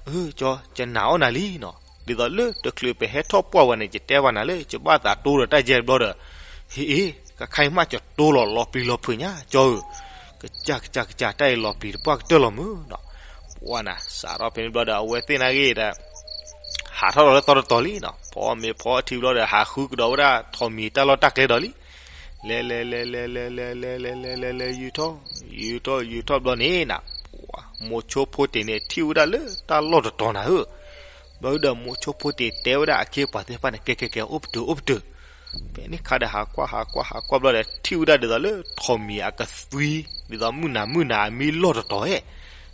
အၢ ကၠီ ယနာ်အီၤနၤလံနီၤ, ဒ်သိးလၢတချုးပဟဲထီၣ်ပှၢ်ဝဲန့ၣ် ယတဲဘၣ်နၤလၢ ယဘၣ်သးတိဒီးတၢ်ယဲၢ်တဘျီဒီး, ဟ့ၣ်အ့ၣ် ကခါအံၤမး ယတိလီၤလီၤပျံၤလီၤဖုးညါ ကၠီဧၢ, ကစၢ်ကစၢ်ကစၢ် တၢ်အံၤလီၤပျံၤတပှၢ်ကတၢၢ်လီၤမုၢ်နီၤ. ပှၤနၤ စးထီၣ်ဖဲန့ၣ်ဘျီဒီး အဝဲသ့ၣ်နာ်က့ၤဒီး ဟးထီၣ်လီၤလၢသီတတီၤလံနီၤ, ဖီမ့ၤဖီထံဘျီဒီး ဟးဃုကဒီးဝဲဒၣ်ထိးမံၤတၢ်လီၢ်တၢ်ကျဲဒီးလံ. လဲၤလဲၤလဲၤလဲၤလဲၤလဲၤလဲၤလဲၤလဲၤလဲၤလဲၤလဲၤလဲၤ ယူၤထီၣ် ယူၤထီၣ်ယူၤထီၣ်ဘျီန့ၣ်နီၤ, မိၤဆိဖိတ့ၢ်န့ၣ် ထံၣ်ဝဲဒၣ်လၢတၢ်လီၢ်တတီၤနၤဧၢ. ဘျီဒီးမိၤဆိဖိတ့ၢ်တဲဝဲဒၣ်အခ့အပှၤသ့ၣ်တဖၣ်န့ၣ် ကဲကဲကဲ အိၣ်ပတုာ်အိၣ်ပတုာ်. ဖဲန့ၣ်ခါဒီးဟးကွၢ်ဟးကွၢ်ဟးကွၢ်ဘျီဒီး ထံၣ်ဝဲဒၣ်ဒ်သိးလၢထိးမံၤအကသွံ, ဒ်သိးမုၢ်နၤမုၢ်နၤအမံလီၢ်တတီၤဧဲ.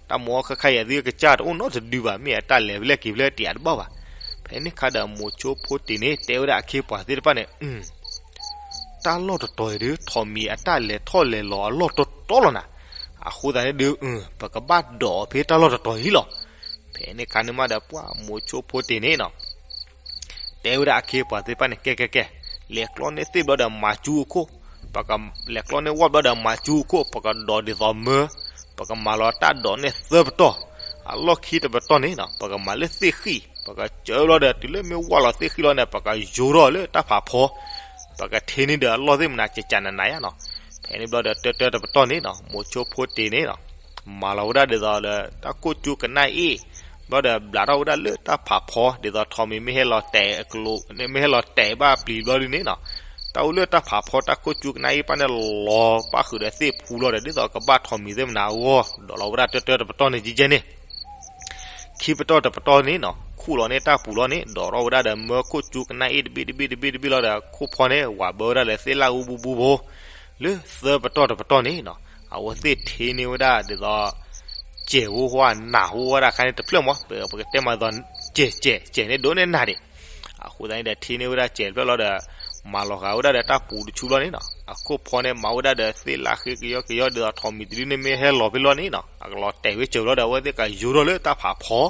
တၢ်မၤအီၣ်ခဲခါအံၤ အသုကစၢ်တအိၣ်နီတဒုဘၣ်, မ့ၢ်အတၢ်လဲၤဖဲလဲၣ်က့ၤဖဲလဲၣ်တ့ၢ်အတဘၣ်ဘၣ်. ဖဲန့ၣ်ခါဒီးမိၤဆိဖိတ့ၢ်န့ၣ် တဲဝဲဒၣ်အခ့အပှၤသ့ၣ်တဖၣ်န့ၣ် တၢ်လီၢ်တတီၤအံၤဒုး ထိးမံၤအတၢ်လဲၤထီၣ်လဲၤလီၤအလီၢ်တတီၤလီၤနၤ. အဃိသတးန့ၣ်ဒုး ပကဘၣ်ဒိးအီၤဖဲတၢ်လီၢ်တတီၤအံၤလီၤ. ဖဲန့ၣ်ခါန့ၣ်မးဒီး ပှၤမိၤဆိဖိတ့ၢ်န့ၣ်နီၤ တဲဝဲဒၣ်အခ့အပှၤသ့ၣ်တဖၣ်န့ၣ် ကဲကဲကဲ, လဲၤကျီန့ၢ်သ့ၣ်ဘျီဒီးမၤစူအခိၣ်, ပကလဲၤကျီန့ၢ်ဝၣ်ဘျီဒီးမၤစူအခိၣ်, ပကဒိးဒ်သိးမၢ, ပကမၤလီၤတၢ်ဒိးန့ၢ်သၢပတီၢ်, အလီၢ်ခံတပတီၢ်န့ၣ်နီၤ ပကမၤလၢသ့ၣ်ဃံၣ်, ပကစၢဘျီဒီး တုၤလၢမ့ၢ်ဝၣ်လီၤသ့ၣ်ဃံၣ်လီၤန့ၣ် ပကယိထီၣ်လၢတၢ်ဖးဖီ, ပကထ့န့ၢ်ဒီးအလီၢ်သ့ၣ်မနၤကကနနယါနီၤ. ဖဲန့ၣ်ဘျီဒီး တၢတၢတပတီၢ်န့ၣ်နီၤ မိၤဆိဖိတ့ၢ်န့ၣ်နီၤ မၤလီၤဝဲဒၣ်ဒ်သိးလၢတၢ်ကိၣ်ကၠူကနၣ်အ့ၣ်, ဘျီဒီးဘျးထီၣ်ဝဲဒၣ်လၢတၢ်ဖးဖီ ဒ်သိးထိးမံၤမ့ၢ်ဟဲလီၤတဲာ်အကျိၤ, မ့ၢ်ဟဲလီၤတဲာ်ဘၣ်ပျံၤဘျီဒုန့ၣ်နီၤ, တၢ်အိၣ်လၢတၢ်ဖးဖီတၢ်ကိၣ်ကၠူကနၣ်အ့ၣ်ပၣ်န့ၣ် လီၤပၣ်ဃုာ်ဒီးသ့ၣ်ဖူလီၤဒီး ဒ်သိးကဘၣ်ထိးမံၤသ့ၣ်မနၤအဂီၢ် ဒိးလီၤဝဲဒၣ်တၢတၢတပတီၢ်န့ၣ်ကကဲန့ၣ် ခံပတီၢ်တပတီၢ်န့ၣ်နီၤ ခူၣ်လီၤန့ၢ်တၢ်ပူၤလီၤန့ၣ် ဒိးထီၣ်ဝဲဒၣ်ဒီးမၢခိၣ်ကၠူကနၣ်အ့ၣ်တဘ့ၣ်တဘ့ၣ်တဘ့ၣ်တဘ့ၣ်လီၤဒီး ခိၣ်ဖီန့ၣ် ဝးဘၢဝဲဒၣ်လၢသ့ၣ်လၣ်အူဘူဘူဖိ, လၢသၢပတီၢ်တပတီၢ်န့ၣ်နီၤ အဝဲသ့ၣ်ထ့န့ၢ်ဝဲဒၣ်ဒ်သိး စဲးဟူဟါနးဟူဝဲဒၣ်ခါန့ၣ်တဖျၢၣ်မး ပကတဲမးဒ်သိး စဲးစဲးစဲးန့ၣ်ဒိၣ်န့ၢ်နးဒံး, အဃိသတးန့ၣ်ဒီးထ့န့ၢ်ဝဲဒၣ်စဲးတဖျၢၣ်လီၤဒီး မၤလီၤဃာ်ဝဲဒၣ်ဒီးတၢ်ပူၤတဆူဘျီန့ၣ်နီၤ အခိၣ်ဖီန့ၣ် မၤဝဲဒၣ်ဒီးသ့ၣ်လၣ်ဃ့ကယီကယီဒ်သိးထိးမံၤတဒုန့ၣ်မ့ၢ်ဟဲလီၤဖဲလီၤန့ၣ်နီၤ အကလီၤတဲာ်ဝဲစၢၤလီၤဒီး အဝဲသ့ၣ်ကယိထီၣ်လၢတၢ်ဖးဖီ,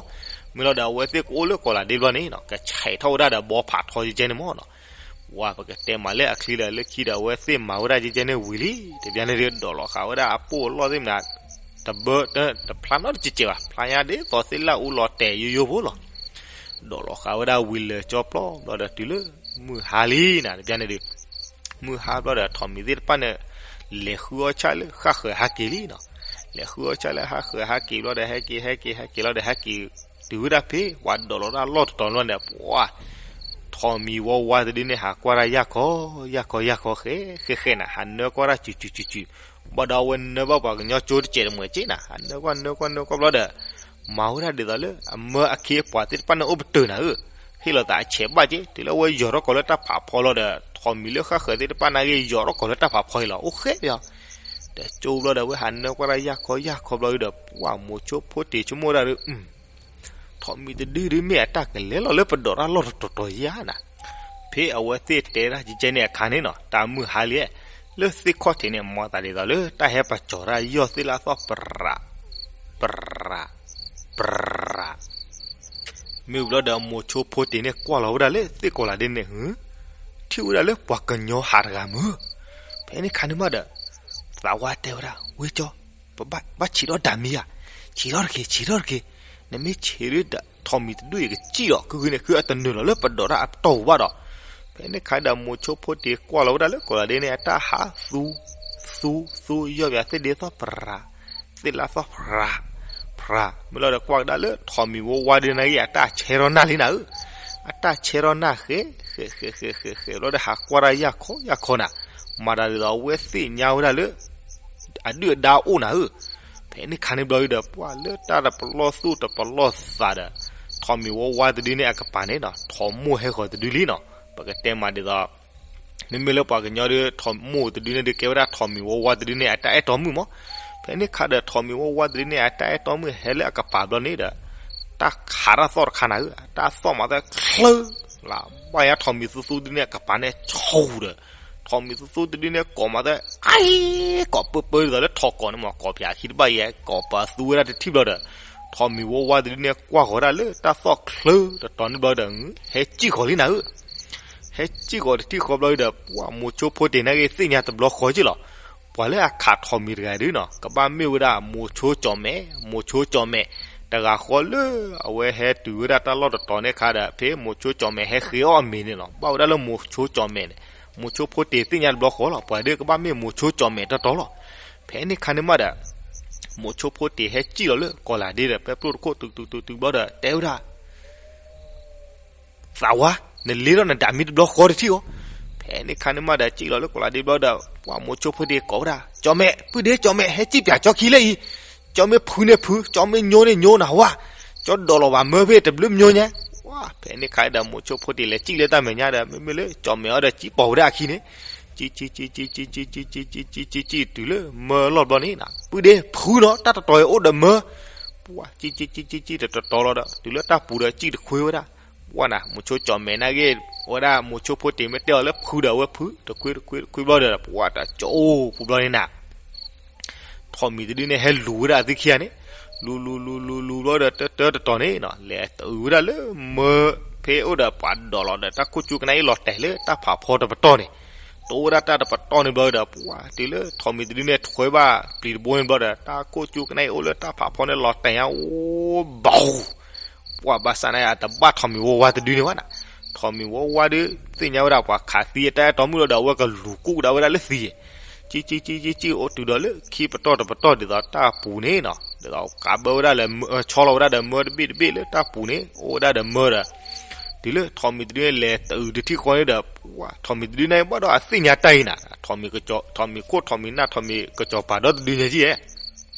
မ့ၢ်လီၤဒီးအဝဲသ့ၣ်ကအိၣ်လၢကီးလးဒ့ဘျီန့ၣ်နီၤ ကဆဲးထီၣ်ဝဲဒၣ်ဒီးဘီဖးထီကကဲန့ၣ်မးနီၤ ဝဲပကတဲမးလၢအချံဒီးလၢခံဒီး အဝဲသ့ၣ်မၤဝဲဒၣ်ကကဲန့ၣ်ဝံၤလံ တဘျီန့ၣ်ဒုး ဒိးလီၤဃာ်ဝဲဒၣ်အပိၢ်အလီၢ်သ့ၣ်မနၤ တဘၢတဖျါနီတစဲးစဲးဘၣ် ဖျါညါဒ်သိးသ့ၣ်လၣ်အူလီၤတဲာ်ယိယိဖိလီၤ. ဒိးလီၤဃာ်ဝဲဒၣ်ဝံၤလၢာ်ကၠီပျီဘျီဒီးတုၤလၢ မုၢ်ဟါလံနၤ တဘျီန့ၣ်ဒုး မုၢ်ဟါဘျီဒီးထိးမံၤသ့ၣ်တဖၣ်န့ၣ် လဲၤဃုအီၣ်ဆၣ်လၢဃၣ်ဃၢၤဟးက့ၤလံနီၤ လဲၤဃုအီၣ်ဆၣ်လၢဟးဃၢၤဟးက့ၤဘျီဒီး ဟဲက့ၤဟဲက့ၤဟဲက့ၤလီၤဒီး ဟဲက့ၤတုၤဝဲဒၣ်ဖဲ ပှၤဒိးလီၤတၢ်လီၢ်တတီၤဘျီဒီး ပှၤ ထိးမံၤဝါဝါတဒုန့ၣ် ဟးကွၢ်တၢ်ယၢ်ခီ ယၢ်ခီ ယၢ်ခီ ဃဲ ဃဲ ဃဲနၤ ဟးနၢကွၢ်တၢ်စုးစုးစုးစုး, ဘၣ်ဒီးအဝဲနၢဘၣ်ပှၤကညီကၠိတစဲးတမှဲးက့နၤ ဟးနၢကွၢ်နၢကွၢ်နၢကွၢ်ဘျီဒီး မၤဝဲဒၣ်ဒ်သိးလၢ အမၢအခ့အပှၤသ့ၣ်တဖၣ်န့ၣ်အိၣ်ပတုာ်နၤဧၢ, ဟ့ၣ်လီၤသးအဆဲးဘၣ်က့ တုၤလၢအဝဲယီၤထီၣ်ကီးလၢတၢ်ဖးဖီလီၤဒီး ထိးမံၤလၢဃၣ်ဃၢၤသ့ၣ်တဖၣ်န့ၣ်က့ ယီၤထီၣ်ကီးလၢတၢ်ဖးဖီအံၤလီၤ အိၣ်ဃဲလီၤ. ဒီးကၠိဘျီဒီး အဝဲဟးနၢကွၢ်တၢ်ယၢ်ခီယၢ်ခီဘျီဒီး ပှၤမိၤဆိဖိတ့ၢ်ဆိကမိၣ်ဝဲဒၣ်ဒီး ထိးမံၤတဒုဒုးမ့ၢ်အတၢ်ကလဲၤလီၤလၢပဒိးတၢ်လီၢ်တတီၤတီၤယါနၤ, ဖဲအဝဲသ့ၣ်တဲဒၣ်ကကဲန့ၣ်အခါန့ၣ်နီၤ တၢ်မုၢ်ဟါလံ, လၢသ့ၣ်ခီၣ်ထံးန့ၣ် မ်သးဒ်သိးလၢတၢ်ဟဲပစီၤတၢ်ယီၢ်သ့ၣ်လၢအသီၣ်ပြး ပြး ပြး မ့ၢ်ဝံၤလီၤဒီး မိၤဆိဖိတ့ၢ်န့ၣ် ကွၢ်လီၤဝဲဒၣ်လၢသ့ၣ်ကီးလးဒ့န့ၣ် ထံၣ်ဝဲဒၣ်လၢပှၤကညီဟးတဂၤမုၢ်, ဖဲန့ၣ်ခါန့ၣ်မးဒီး သးဝါတဲဝဲဒၣ် ဝ့ၢ်ကၠီ ပဘၣ်ဆံးထီၣ်ဒၣ်မံၤဧါ, ဆံးထီၣ်တက့ၢ် ဆံးထီၣ်တက့ၢ်, နမ့ၢ်ဆံးဒီး ထိးမံၤတဒုအံၤကစံၣ်လီၤ ကဂ့ၤန့ၣ် ဃုအတနုာ်လီၤလၢပဒိးတၢ်အပတီၢ်ပူၤဘၣ်ဒီး, ဖဲန့ၣ်ခါဒီး မိၤဆိဖိတ့ၢ်ကွၢ်လီၤဝဲဒၣ်လၢကီးလးဒ့န့ၣ် အတၢ်ဟးသူ သူ သူ ယီၢ်ပၠးသ့ၣ်ဒ့သီၣ်ပြး သ့ၣ်လၢသီၣ်ပြး ပြး မ့ၢ်လီၤဒီးကွၢ်ကဒါလၢထိးမံၤဝါဝါဒုးနၤဂ့ၤ အတၢ်ဆဲထီၣ်နၢ်လံနၤဧၢ, အတၢ်ဆဲထီၣ်နၢ်ဃဲ ဃဲ ဃဲ ဃဲ ဃဲ ဃဲ ဘျီဒီးဟးကွၢ်တၢ်ယၢ်ခီယၢ်ခီနၤ, မၤတၢ်ဒ်သိးအဝဲသ့ၣ်ညါဝဲဒၣ်လၢ အဒုၣ်အဒါအိၣ်နၤဧၢ, ဖဲန့ၣ်ခါန့ၣ်ဘျီဒီး ပှၤလၢတၢ်တပလီၢ်သူၣ်တပလီၢ်သးဒီး ထိးမံၤဝါဝါတဒုန့ၣ်အကပၤန့ၣ်နီၤ ထိးမိၢ်ဟဲဃီၤတဒုလံနီၤ, ပကတဲမးဒ်သိး မ့မ့ၢ်လၢပှၤကညီဒီး ထိးမိၢ်တဒုန့ၣ်ဒီး ကဲဝဲဒၣ်ထိးမံၤဝါဝါတဒုန့ၣ် အတၢ်အဲၣ်တီမုၣ်မး, ဖဲန့ၣ်ခါဒီးထိးမံၤဝါဝါတဒုန့ၣ် အတၢ်အဲၣ်တီမုၣ်ဟဲလၢအကပၤဘျီန့ၣ်ဒီး တၢ်ခးတၢ်သီၣ်တခါနၤဧၢ, တၢ်သီၣ်မၤသၢချၢ လၢ ဘၣ်ယါထိးမံၤသူသူတဒုန့ၣ်အကပၤန့ၣ် ဆူၣ်ဒီး ထိးမံၤသူသူတဒုန့ၣ် ကိးမၤသၢ အံၤ ကိးပၢပၢဒ်သိးလၢထိးကိးန့ၣ်မး ကိးဖၠးခံတဘၣ်ယဲ ကိးပသူဝဲဒၣ်တထံၣ်ဘျီဒီး ထိးမံၤဝါဝါတဒုန့ၣ် ကွၢ်ဃီၤဒၣ်လၢတၢ်သီၣ်ချၢတတီၤန့ၣ်ဘျီဒီး ဟဲစံၣ်ဃီၤလံနၤဧၢ, ဟဲစံၣ်ဃီၤတထံၣ်ဃီဘျီဒီး ပှၤမိၤဆိဖိတ့ၢ်န့ၣ်ဂ့ၤ သ့ၣ်ညါတဘျီဃီက့လီၤ, ပှၤလၢအခးထိးမံၤတဂၤဒုးနီၤ ကဘၣ်မ့ၢ်ဝဲဒၣ်မိၤဆိကၠီၣ်မဲာ်, မိၤဆိကၠီၣ်မဲာ် တဂၤဃီလၢ အဝဲဟဲတုၤဝဲဒၣ်တၢ်လီၢ်တတီၤန့ၣ်ခါဒီး ဖဲမိၤဆိကၠီၣ်မဲာ်ဟဲဃ့အီၣ်အမ့ၤန့ၣ်လီၤ, ဘၣ်ဝဲဒၣ်လၢမိၤဆိကၠီၣ်မဲာ်န့ၣ်, မိၤဆိဖိတ့ၢ်သ့ၣ်ညါတဘျီဃီလီၤ, ပှၤဒုးကဘၣ်မ့ၢ်မိၤဆိကၠီၣ်မဲာ်တီတီလီၤ, ဖဲန့ၣ်ခါန့ၣ်မးဒီး မိၤဆိဖိတ့ၢ်ဟဲစံၣ်လီၤလၢကီးလးဒ့ဒီး ပဲပျိၢ်တခိၣ်တုၤတုၤတုၤတုၤဘျီဒီး တဲဝဲဒၣ် သးဝါ, နလ့ထီၣ်နဒၣ်မ့ၢ်တဘျီဃီတထံၣ်အီၤ. ဖဲန့ၣ်ခါန့ၣ်မးဒီး စံၣ်လီၤလၢကီးလးဒ့ဘျီဒီး ပှၤမိၤဆိဖိတ့ၢ်ကိးဝဲဒၣ်, ကၠီၣ်မဲာ်, ပုၢ်ဒ့ကၠီၣ်မဲာ်, ဟဲစံၣ်ပၠးကၠီခံလၢအံၤ, ကၠီမ့ၢ်ဖုန့ၣ်ဖု, ကၠီမ့ၢ်ညိန့ၣ်ညိနၤဝါ, ကၠီဒိးလီၤဘၣ်မၢဖဲတဘျုးမညိညါ. ဝါ, ဖဲန့ၣ်ခါဒီး မိၤဆိဖိတ့ၢ်လဲၤစံၣ်လၢတၢ်မဲာ်ညါဒီး မ့မ့ၢ်လၢကၠီၣ်မဲာ်အီၤဒီး စံၣ်ပိာ်ဝဲဒၣ်အခံန့ၣ်, စံၣ်စံၣ်စံၣ်စံၣ်စံၣ်စံၣ်စံၣ်စံၣ်စံၣ်စံၣ်စံၣ်တုၤလၢမၢလီၢ်ဘျီန့ၣ်, ပုၢ်ဒ့ဖုနီၤ တၢ်တတီၤအံၤအိၣ်ဒီးမၢ. ပှၤစံၣ်စံၣ်စံၣ်စံၣ်စံၣ်တတီၤတီၤလီၤဒီး တုၤလၢတၢ်ပူၤဒီးစံၣ်တခွ့ဝဲဒၣ်. ပှၤနၤ မိၤဆိကၠီၣ်မဲာ်နာ်က့ၤ, အဝဲဒၣ်မိၤဆိဖိတ့ၢ်မ့ၢ်တဲအီၤလၢဖုဒီး အဝဲဖုတခွ့တခွ့တခွ့ဘျီဒီး ပှၤတၢ်ကၠိအိၣ်ပူၤဘျီန့ၣ်နၤ ထိးမံၤတဒုန့ၣ်ဟဲလူၤဝဲဒၣ်အသုခံဂၤန့ၣ်, လူၤလူၤလူၤလူၤလူၤဘျီဒီး တၢတၢတတီၤန့ၣ်နီၤ လဲၤတုၤဝဲဒၣ်လၢမၢဖဲအိၣ်ဒီးပှၤဒိးလီၤဒီး တၢ်ခိၣ်ကၠူကနၣ်အံၤလီၤတဲာ်လၢတၢ်ဖးဖီတပတီၢ်န့ၣ်, တအိၣ်ဝဲဒၣ်တၢ်တပတီၢ်န့ၣ်ဘျီဒီး ပှၤတုၤလၢထိးမံၤတဒုန့ၣ်ထွဲဘၣ်ပျံၤတဘိန့ၣ်ဘျီဒီး တၢ်ခိၣ်ကၠူကနၣ်အံၤအိၣ်လၢတၢ်ဖးဖီန့ၣ်လီၤတဲာ်ညါအိၣ်ဘၣ် ပှၤဘၣ်ဆၣ်န့ၣ် အတဘၣ်ထိးမံၤဝီဝါတဒုန့ၣ်ဘၣ်နၤ, ထိးမံၤဝီဝါဒုး သ့ၣ်ညါဝဲဒၣ်ပှၤခးသံအတၢ်အဲၣ်တီမုၣ်လီၤဒီး အဝဲကလူၤကူၣ်ကဒါဝဲဒၣ်လၢသံ, စံၣ်စံၣ်စံၣ်စံၣ်စံၣ်အိၣ်တုၤဒီးလၢခံပတီၢ်တပတီၢ်ဒ်သိးတၢ်ပူၤန့ၣ်နီၤ ဒ်သိးကးဘၢဝဲဒၣ်လၢ ဆီလီၤဝဲဒၣ်ဒီးမၢတဘ့ၣ်တဘ့ၣ်လၢတၢ်ပူၤန့ၣ် အိၣ်ဝဲဒၣ်ဒီးမၢဒီး တုၤလၢထိးမံၤတဒုန့ၣ်လဲၤတုၤတထံၣ်ဃီန့ၣ်ဒီး ပှၤထိးမံၤတဒုန့ၣ်ဘၣ်ဒီးအသ့ၣ်ညါတၢ်အံၤနၤ, ထိးမံၤခိၣ်ထိးမံၤနၢ်ထိးမံၤကစီၤပၤဒီတဒုညါကဲ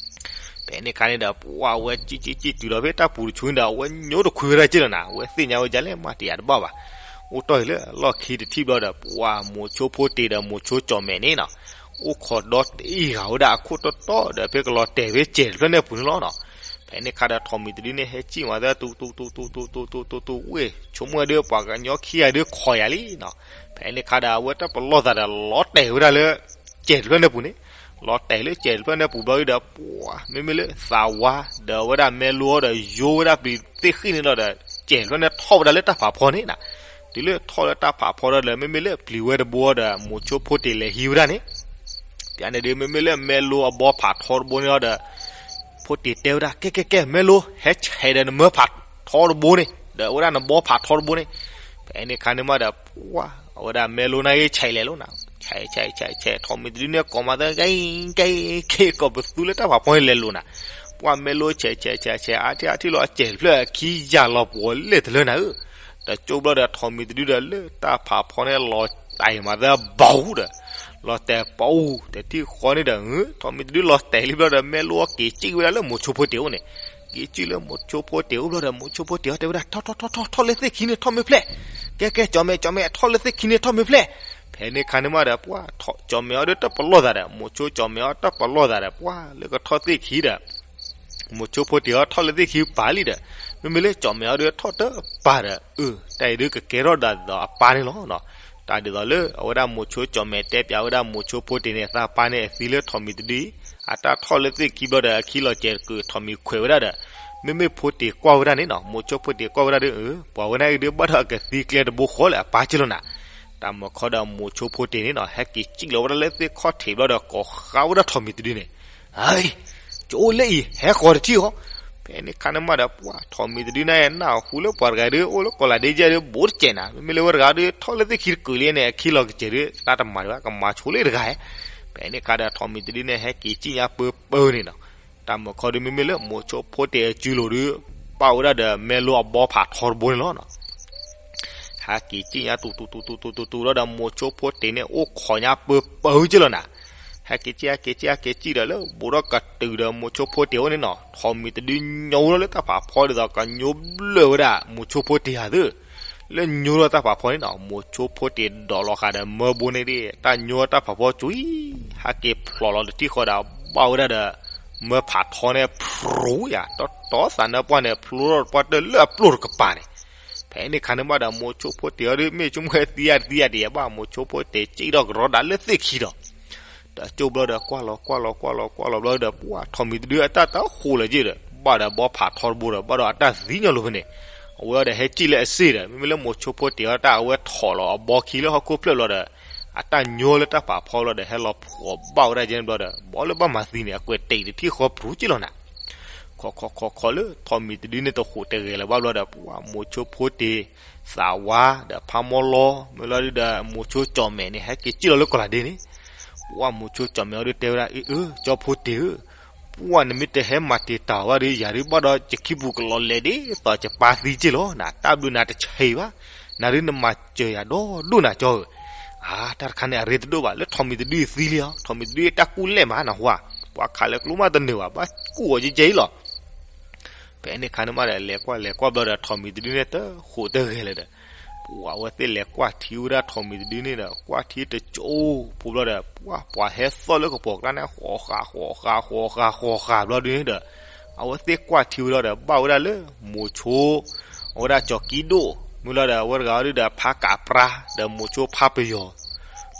ဖဲန့ၣ်ခါန့ၣ်ဒီး ပှၤအဝဲစံၣ်စံၣ်စံၣ်တုၤဒီးဖဲတၢ်ပူၤတဆူန့ၣ်ဒီး အဝဲညိတခွ့ဝဲဒၣ်က့လီၤနၤ, အဝဲသ့ၣ်ညါဝဲဒ်လဲၣ်မးတယၤတဘၣ်ဘၣ်. အိၣ်တီၢ်အံၤလၢအလီၢ်ခံတထံၣ်ဘျီဒီး ပှၤမိၤဆိဖိတ့ၢ်ဒီးမိၤဆိကၠီၣ်မဲာ်န့ၣ်နီၤ အိၣ်ခိးဒီတ့ၢ်ဂၤဝဲဒၣ်အခိၣ်တီတီဒီး ဖဲကလီၤတဲာ်ဖဲစဲးတဖျၢၣ်န့ၣ်အပူၤန့ၣ်လီၤနီၤ. ဖဲန့ၣ်ခါဒီး ထိးမံၤတဒုန့ၣ်ဟဲစံၣ်ဝဲသ့ၣ် တူတူတူတူတူတူတူဝ့ၢ် ဆိကမိၣ်ဒုး ပှၤကညီခံဂၤဒုးခိးယၤလံနီၤ. ဖဲန့ၣ်ခါဒီး အဝဲတၢ်ပလီၢ်သးဒီးလီၤတဲာ်ဝဲဒၣ်လၢ စဲးတဖျၢၣ်န့ၣ်အပူၤန့ၣ်, လီၤတဲာ်လၢစဲးတဖျၢၣ်န့ၣ်အပူၤဘျီဒီး ပှၤမ့မ့ၢ်လၢသးဝါ ဒီးအဝဲဒၣ်မဲလိဒီး ယိဝဲဒၣ်ပျံၤသ့ၣ်ဃံၣ်န့ၣ်လီၤဒီး စဲးတဖျၢၣ်န့ၣ်ထီၣ်ဝဲဒၣ်လၢတၢ်ဖးဖီန့ၣ်နၤ. တုၤလၢထီၣ်လၢတၢ်ဖးဖီဒီး မ့မ့ၢ်လၢပျံၤဝဲတဘိဒီး မိၤဆိဖိတ့ၢ်လဲၤဟံးဝဲဒၣ်န့ၣ် ပျးန့ၣ်ဒုး မ့မ့ၢ်လၢမဲလိအဘီဖးထီတဘိန့ၣ်လီၤဒီး ဖိတ့ၢ်တဲဝဲဒၣ် ကဲကဲကဲ မဲလိ ဟဲဆဲးဒီးနမၢဖးထီတဘိန့ၣ် ဒီးအဝဲဒၣ်နဘီဖးထီတဘိန့ၣ်. ဖဲန့ၣ်ခါန့ၣ်မးဒီး ပှၤ အဝဲဒၣ်မဲလိန့ၣ်ဂ့ၤဆဲးလဲၤလီၤနၤ, ဆဲးဆဲးဆဲးဆဲး ထိးမံၤတဒုန့ၣ်ကိးမၤသၢ ကဲကဲကဲ ကိးပသူလၢတၢ်ဖးဖီန့ၣ်လဲၤလီၤနၤ. ပှၤမဲလိဆဲးဆဲးဆဲးဆဲး အါထံၣ်အါထံၣ်လီၤ အစဲးတဖျၢၣ်ခံယၤလီၤပှီၤလဲၣ်တလၢနၤဧၢ. တကၠိဘျီဒီး ထိးမံၤတဒုဒီးလၢတၢ်ဖးဖီန့ၣ်လီၤတဲာ်မၤသၢဘၣ်ဒီး လီၤတဲာ်ပူၤတထံၣ်ဃီန့ၣ်ဒီး ထိးမံၤတဒုလီၤတဲာ်လံဘျီဒီး မဲလိက့ၤစံၣ်ဝဲဒၣ်လၢမိၤဆိဖိတ့ၢ်အိၣ်န့ၣ်, က့ၤစံၣ်လၢမိၤဆိဖိတ့ၢ်အိၣ်ဘျီဒီး မိၤဆိဖိတ့ၢ်အီၤတဲဝဲဒၣ် ထီၣ်ထီၣ်ထီၣ်ထီၣ်ထီၣ်လၢသ့ၣ်ခံန့ၣ်ထီၣ်မ့ၢ်ဖျဲၣ်, ကဲကဲ ကၠီၣ်မဲာ် ကၠီၣ်မဲာ် ထီၣ်လၢသ့ၣ်ခံန့ၣ်ထီၣ်မ့ၢ်ဖျဲၣ်. ဖဲန့ၣ်ခါန့ၣ်မးဒီး ပှၤ ကၠီၣ်မဲာ်အီၤဒီးတၢ်ပလီၢ်သးဒီး မိၤဆိကၠီၣ်မဲာ်အီၤတၢ်ပလီၢ်သးဒီး ပှၤလၢကထီၣ်သ့ၣ်ခံဒီး မိၤဆိဖိတ့ၢ်အီၤထီၣ်လၢသ့ၣ်ခံပာ်လံဒီး မ့မ့ၢ်လၢကၠီၣ်မဲာ်အီၤဒီးထီၣ်တပာ်ဒီး အၢ တၢ်အံၤဒုးကကဲထီၣ်ဒၣ်ဒီးအပၢ်န့ၣ်လီၤ. တၢ်ဒ်သိးလၢအဝဲဒၣ်မိၤဆိကၠီၣ်မဲာ်တဲပၠးဝဲဒၣ်မိၤဆိဖိတ့ၢ်န့ၣ် သးပၢ်န့ၣ်အသံလၢထိးမံၤတဒုအံၤ အတၢ်ထီၣ်လၢသ့ၣ်ခံဘျီဒီး အခံလီၤစဲးတကုာ် ထိးမံၤခွဲးဝဲဒၣ်ဒီး မ့မ့ၢ်ဖိတ့ၢ်ကွၢ်ဝဲဒၣ်န့ၣ်နီၤ မိၤဆိဖိတ့ၢ်ကွၢ်ဝဲဒၣ်ဒီး အၢ ပှၤဝဲန့ၣ်အံၤဒုးဘၣ်ဒီးအကသံကျဲတဘိဃီလၢအပၢ်က့လီၤနၤ. တၢ်မၤခီဒီးမိၤဆိဖိတ့ၢ်န့ၣ်နီၤ ဟဲက့ၤစံၣ်လီၤဝဲဒၣ်လၢသ့ၣ်ခီၣ်ထံးဘျီဒီး ကိးဃါဝဲဒၣ်ထိးမံၤတဒုန့ၣ်, ဟဲ ကအိၣ်လၢအံၤ ဟဲဃီၤတထံၣ်ဃီ. ဖဲန့ၣ်ခါန့ၣ်မးဒီး ပှၤထိးမံၤတဒုန့ၣ် နၢ်ဟူလၢပှၤတဂၤဒုးအိၣ်လၢကီးလးဒ့ယဲၢ်ဒုး ဘူးတစဲးနၤ မ့မ့ၢ်လၢဝဲတဂၤဒုးထီၣ်လၢသ့ၣ်ခံတကုာ်လံန့ၣ် အခံလီၤကစဲးဒုး သးတမၤဒံးဘၣ် ကမၤဆိလၢတဂၤဧဲ. ဖဲန့ၣ်ခါဒီးထိးမံၤတဒုန့ၣ် ဟဲက့ၤစံၣ်ညါပၢပၢန့ၣ်နီၤ တၢ်မၤခီဒီး မ့မ့ၢ်လၢမိၤဆိဖိတ့ၢ်အစုလိၤဒီး ပာ်ဝဲဒၣ်ဒီး မဲလိအဘီဖးထီတဘိန့ၣ်လီၤ. ဟဲက့ၤစံၣ်ညါတူတူတူတူတူတူတူဒီး မိၤဆိဖိတ့ၢ်န့ၣ် အိၣ်ခိးညါပၢပၢက့လီၤနၤ. ဟဲက့ၤစံၣ် ဟဲက့ၤစံၣ် ဟဲက့ၤစံၣ်ဒီး လၢဘူးဒီးကတုၤဒီးမိၤဆိဖိတ့ၢ်အိၣ်န့ၣ်နီၤ ထိးမံၤတဒုညိလီၤလၢတၢ်ဖးဖီဒ်သိး ကညိဘျၢၣ်ဝဲဒၣ်မိၤဆိဖိတ့ၢ်ဧါသၢ လၢညိလီၤတၢ်ဖးဖီန့ၣ်နီၤ မိၤဆိဖိတ့ၢ်ဒိးလီၤဃာ်ဒီးမၢဘိန့ၣ်ဒၣ် တၢ်ညိတၢ်ဖးဖီကွံာ် ဟဲက့ၤဖျိးလီၤတထံၣ်ဃီဒီး ဘၣ်ဝဲဒၣ်ဒီး မၢဖးထီန့ၣ်ဖျိယၤ တီတီသးနၢပှၢ်န့ၣ် ဖျိထီၣ်ပှၢ်တၢၢ်လၢအပျိၢ်တကပၤန့ၣ်. ဖဲန့ၣ်ခါန့ၣ်မးဒီး မိၤဆိဖိတ့ၢ်အီၤဒုး မ့ၢ်ဆိကမိၣ်ဟဲသံယၤတသံယၤတယၤဘၣ် မိၤဆိဖိတ့ၢ်စံၣ်ထီၣ်ကရီဒၣ်လၢသ့ၣ်ခံဒီး တကၠိဘျီဒီး ကွၢ်လီၤကွၢ်လီၤကွၢ်လီၤကွၢ်လီၤဘျီဒီး ပှၤထိးမံၤတဒုအတၢ်တဟူးလၢၤက့ဒီး ဘၣ်ဒီးဘီဖးထီတဘိဒီး ဘၣ်ဒီးအတၢ်သံညီလိာ်ဖဲန့ၣ်. အဝဲဒီးဟဲစံၣ်လၢအစ့ၢ်ဒီး မ့မ့ၢ်လၢမိၤဆိဖိတ့ၢ်အီၤတၢ်အဝဲထိးလီၤအဘီခံလၢဟီၣ်ခိၣ်ဖျၢၣ်ဘျီဒီး အတၢ်ညိလၢတၢ်ဖးဖီဘျီဒီး ဟဲလီၤဖှိးဘၣ်ဝဲဒၣ်ကဲန့ၣ်ဘျီဒီး ဘီလၢဘၣ်မၤသံန့ၣ် အကွဲးတ့ၢ်တထံၣ်ဃီဖြူက့လီၤနၤ. ခီခီခီခီလၢထိးမံၤတဒုန့ၣ်တဟူးတဂဲၤလၢၤဘၣ်ဘျီဒီး ပှၤမိၤဆိဖိတ့ၢ် သးဝါဒီးဖးမီလီ မ့ၢ်လီၤဒုးဒီး မိၤဆိကၠီၣ်မဲာ်န့ၣ် ဟဲက့ၤစံၣ်လီၤလၢကီးလးဒ့န့ၣ် ပှၤမိၤဆိကၠီၣ်မဲာ်အီၤဒုးတဲဝဲဒၣ် အၢ အၢ ကၠီဖိတ့ၢ်ဧၢ, ပှၤနမ့ၢ်တဟဲမၤတ့ၢ်တၢ်ဝဲဒုး ယၤဒုးဘၣ်ဒီးယခံပူၤကလီၤလဲၤဒ်သိးယပၢ်သံက့လီၤနၤ, တၢ်ဘျုးနၤတဆံးဘၣ်, နၤဒုးနမၤစၢၤယၤဒီဒိၣ်နၤကၠီဧၢ. အါ တၢ်တခါန့ၣ်အရ့တဒိၣ်ဘၣ် လၢထိးမံၤတဒုအံၤသံလံဧါ, ထိးမံၤတဒုအံၤတၢ်ကူၣ်လဲၢ်မးနဟါ, ပှၤခးလၢကျိမးတနၢၤဘၣ် ဘၣ်ကူၣ်အီၤကဲကဲအံၤလီၤ. ဖဲန့ၣ်ခါန့ၣ်မးဒီး လဲၤကွၢ်လဲၤကွၢ်ဘျီဒီး ထိးမံၤတဒုန့ၣ်တဃိးတဂဲၤလၢၤဒီး ပှၤဝဲသ့ၣ်လဲၤကွၢ်ထံဝဲဒၣ်ထိးမံၤတဒုန့ၣ်ဒီး ကွၢ်ထံတကၠိဖိဘျီဒီး ပှၤ ပှၤဟဲသီၣ်လၢကပိာ်ကျါန့ၣ် ဃီၤဃာ်ဃီၤဃာ်ဃီၤဃာ်ဃီၤဃာ်ဘျီဒုန့ၣ်ဒီး အဝဲသ့ၣ်ကွၢ်ထံဝဲဒၣ်ဒီး ဘၣ်ဝဲဒၣ်လၢ မိၤဆိ အဝဲဒၣ်ကၠီၤကံဒိၣ် မ့ၢ်လီၤဒီး အဝဲတဂၤဒုဒီး ဖါကးပြါ ဒီးမိၤဆိဖါပယီၤ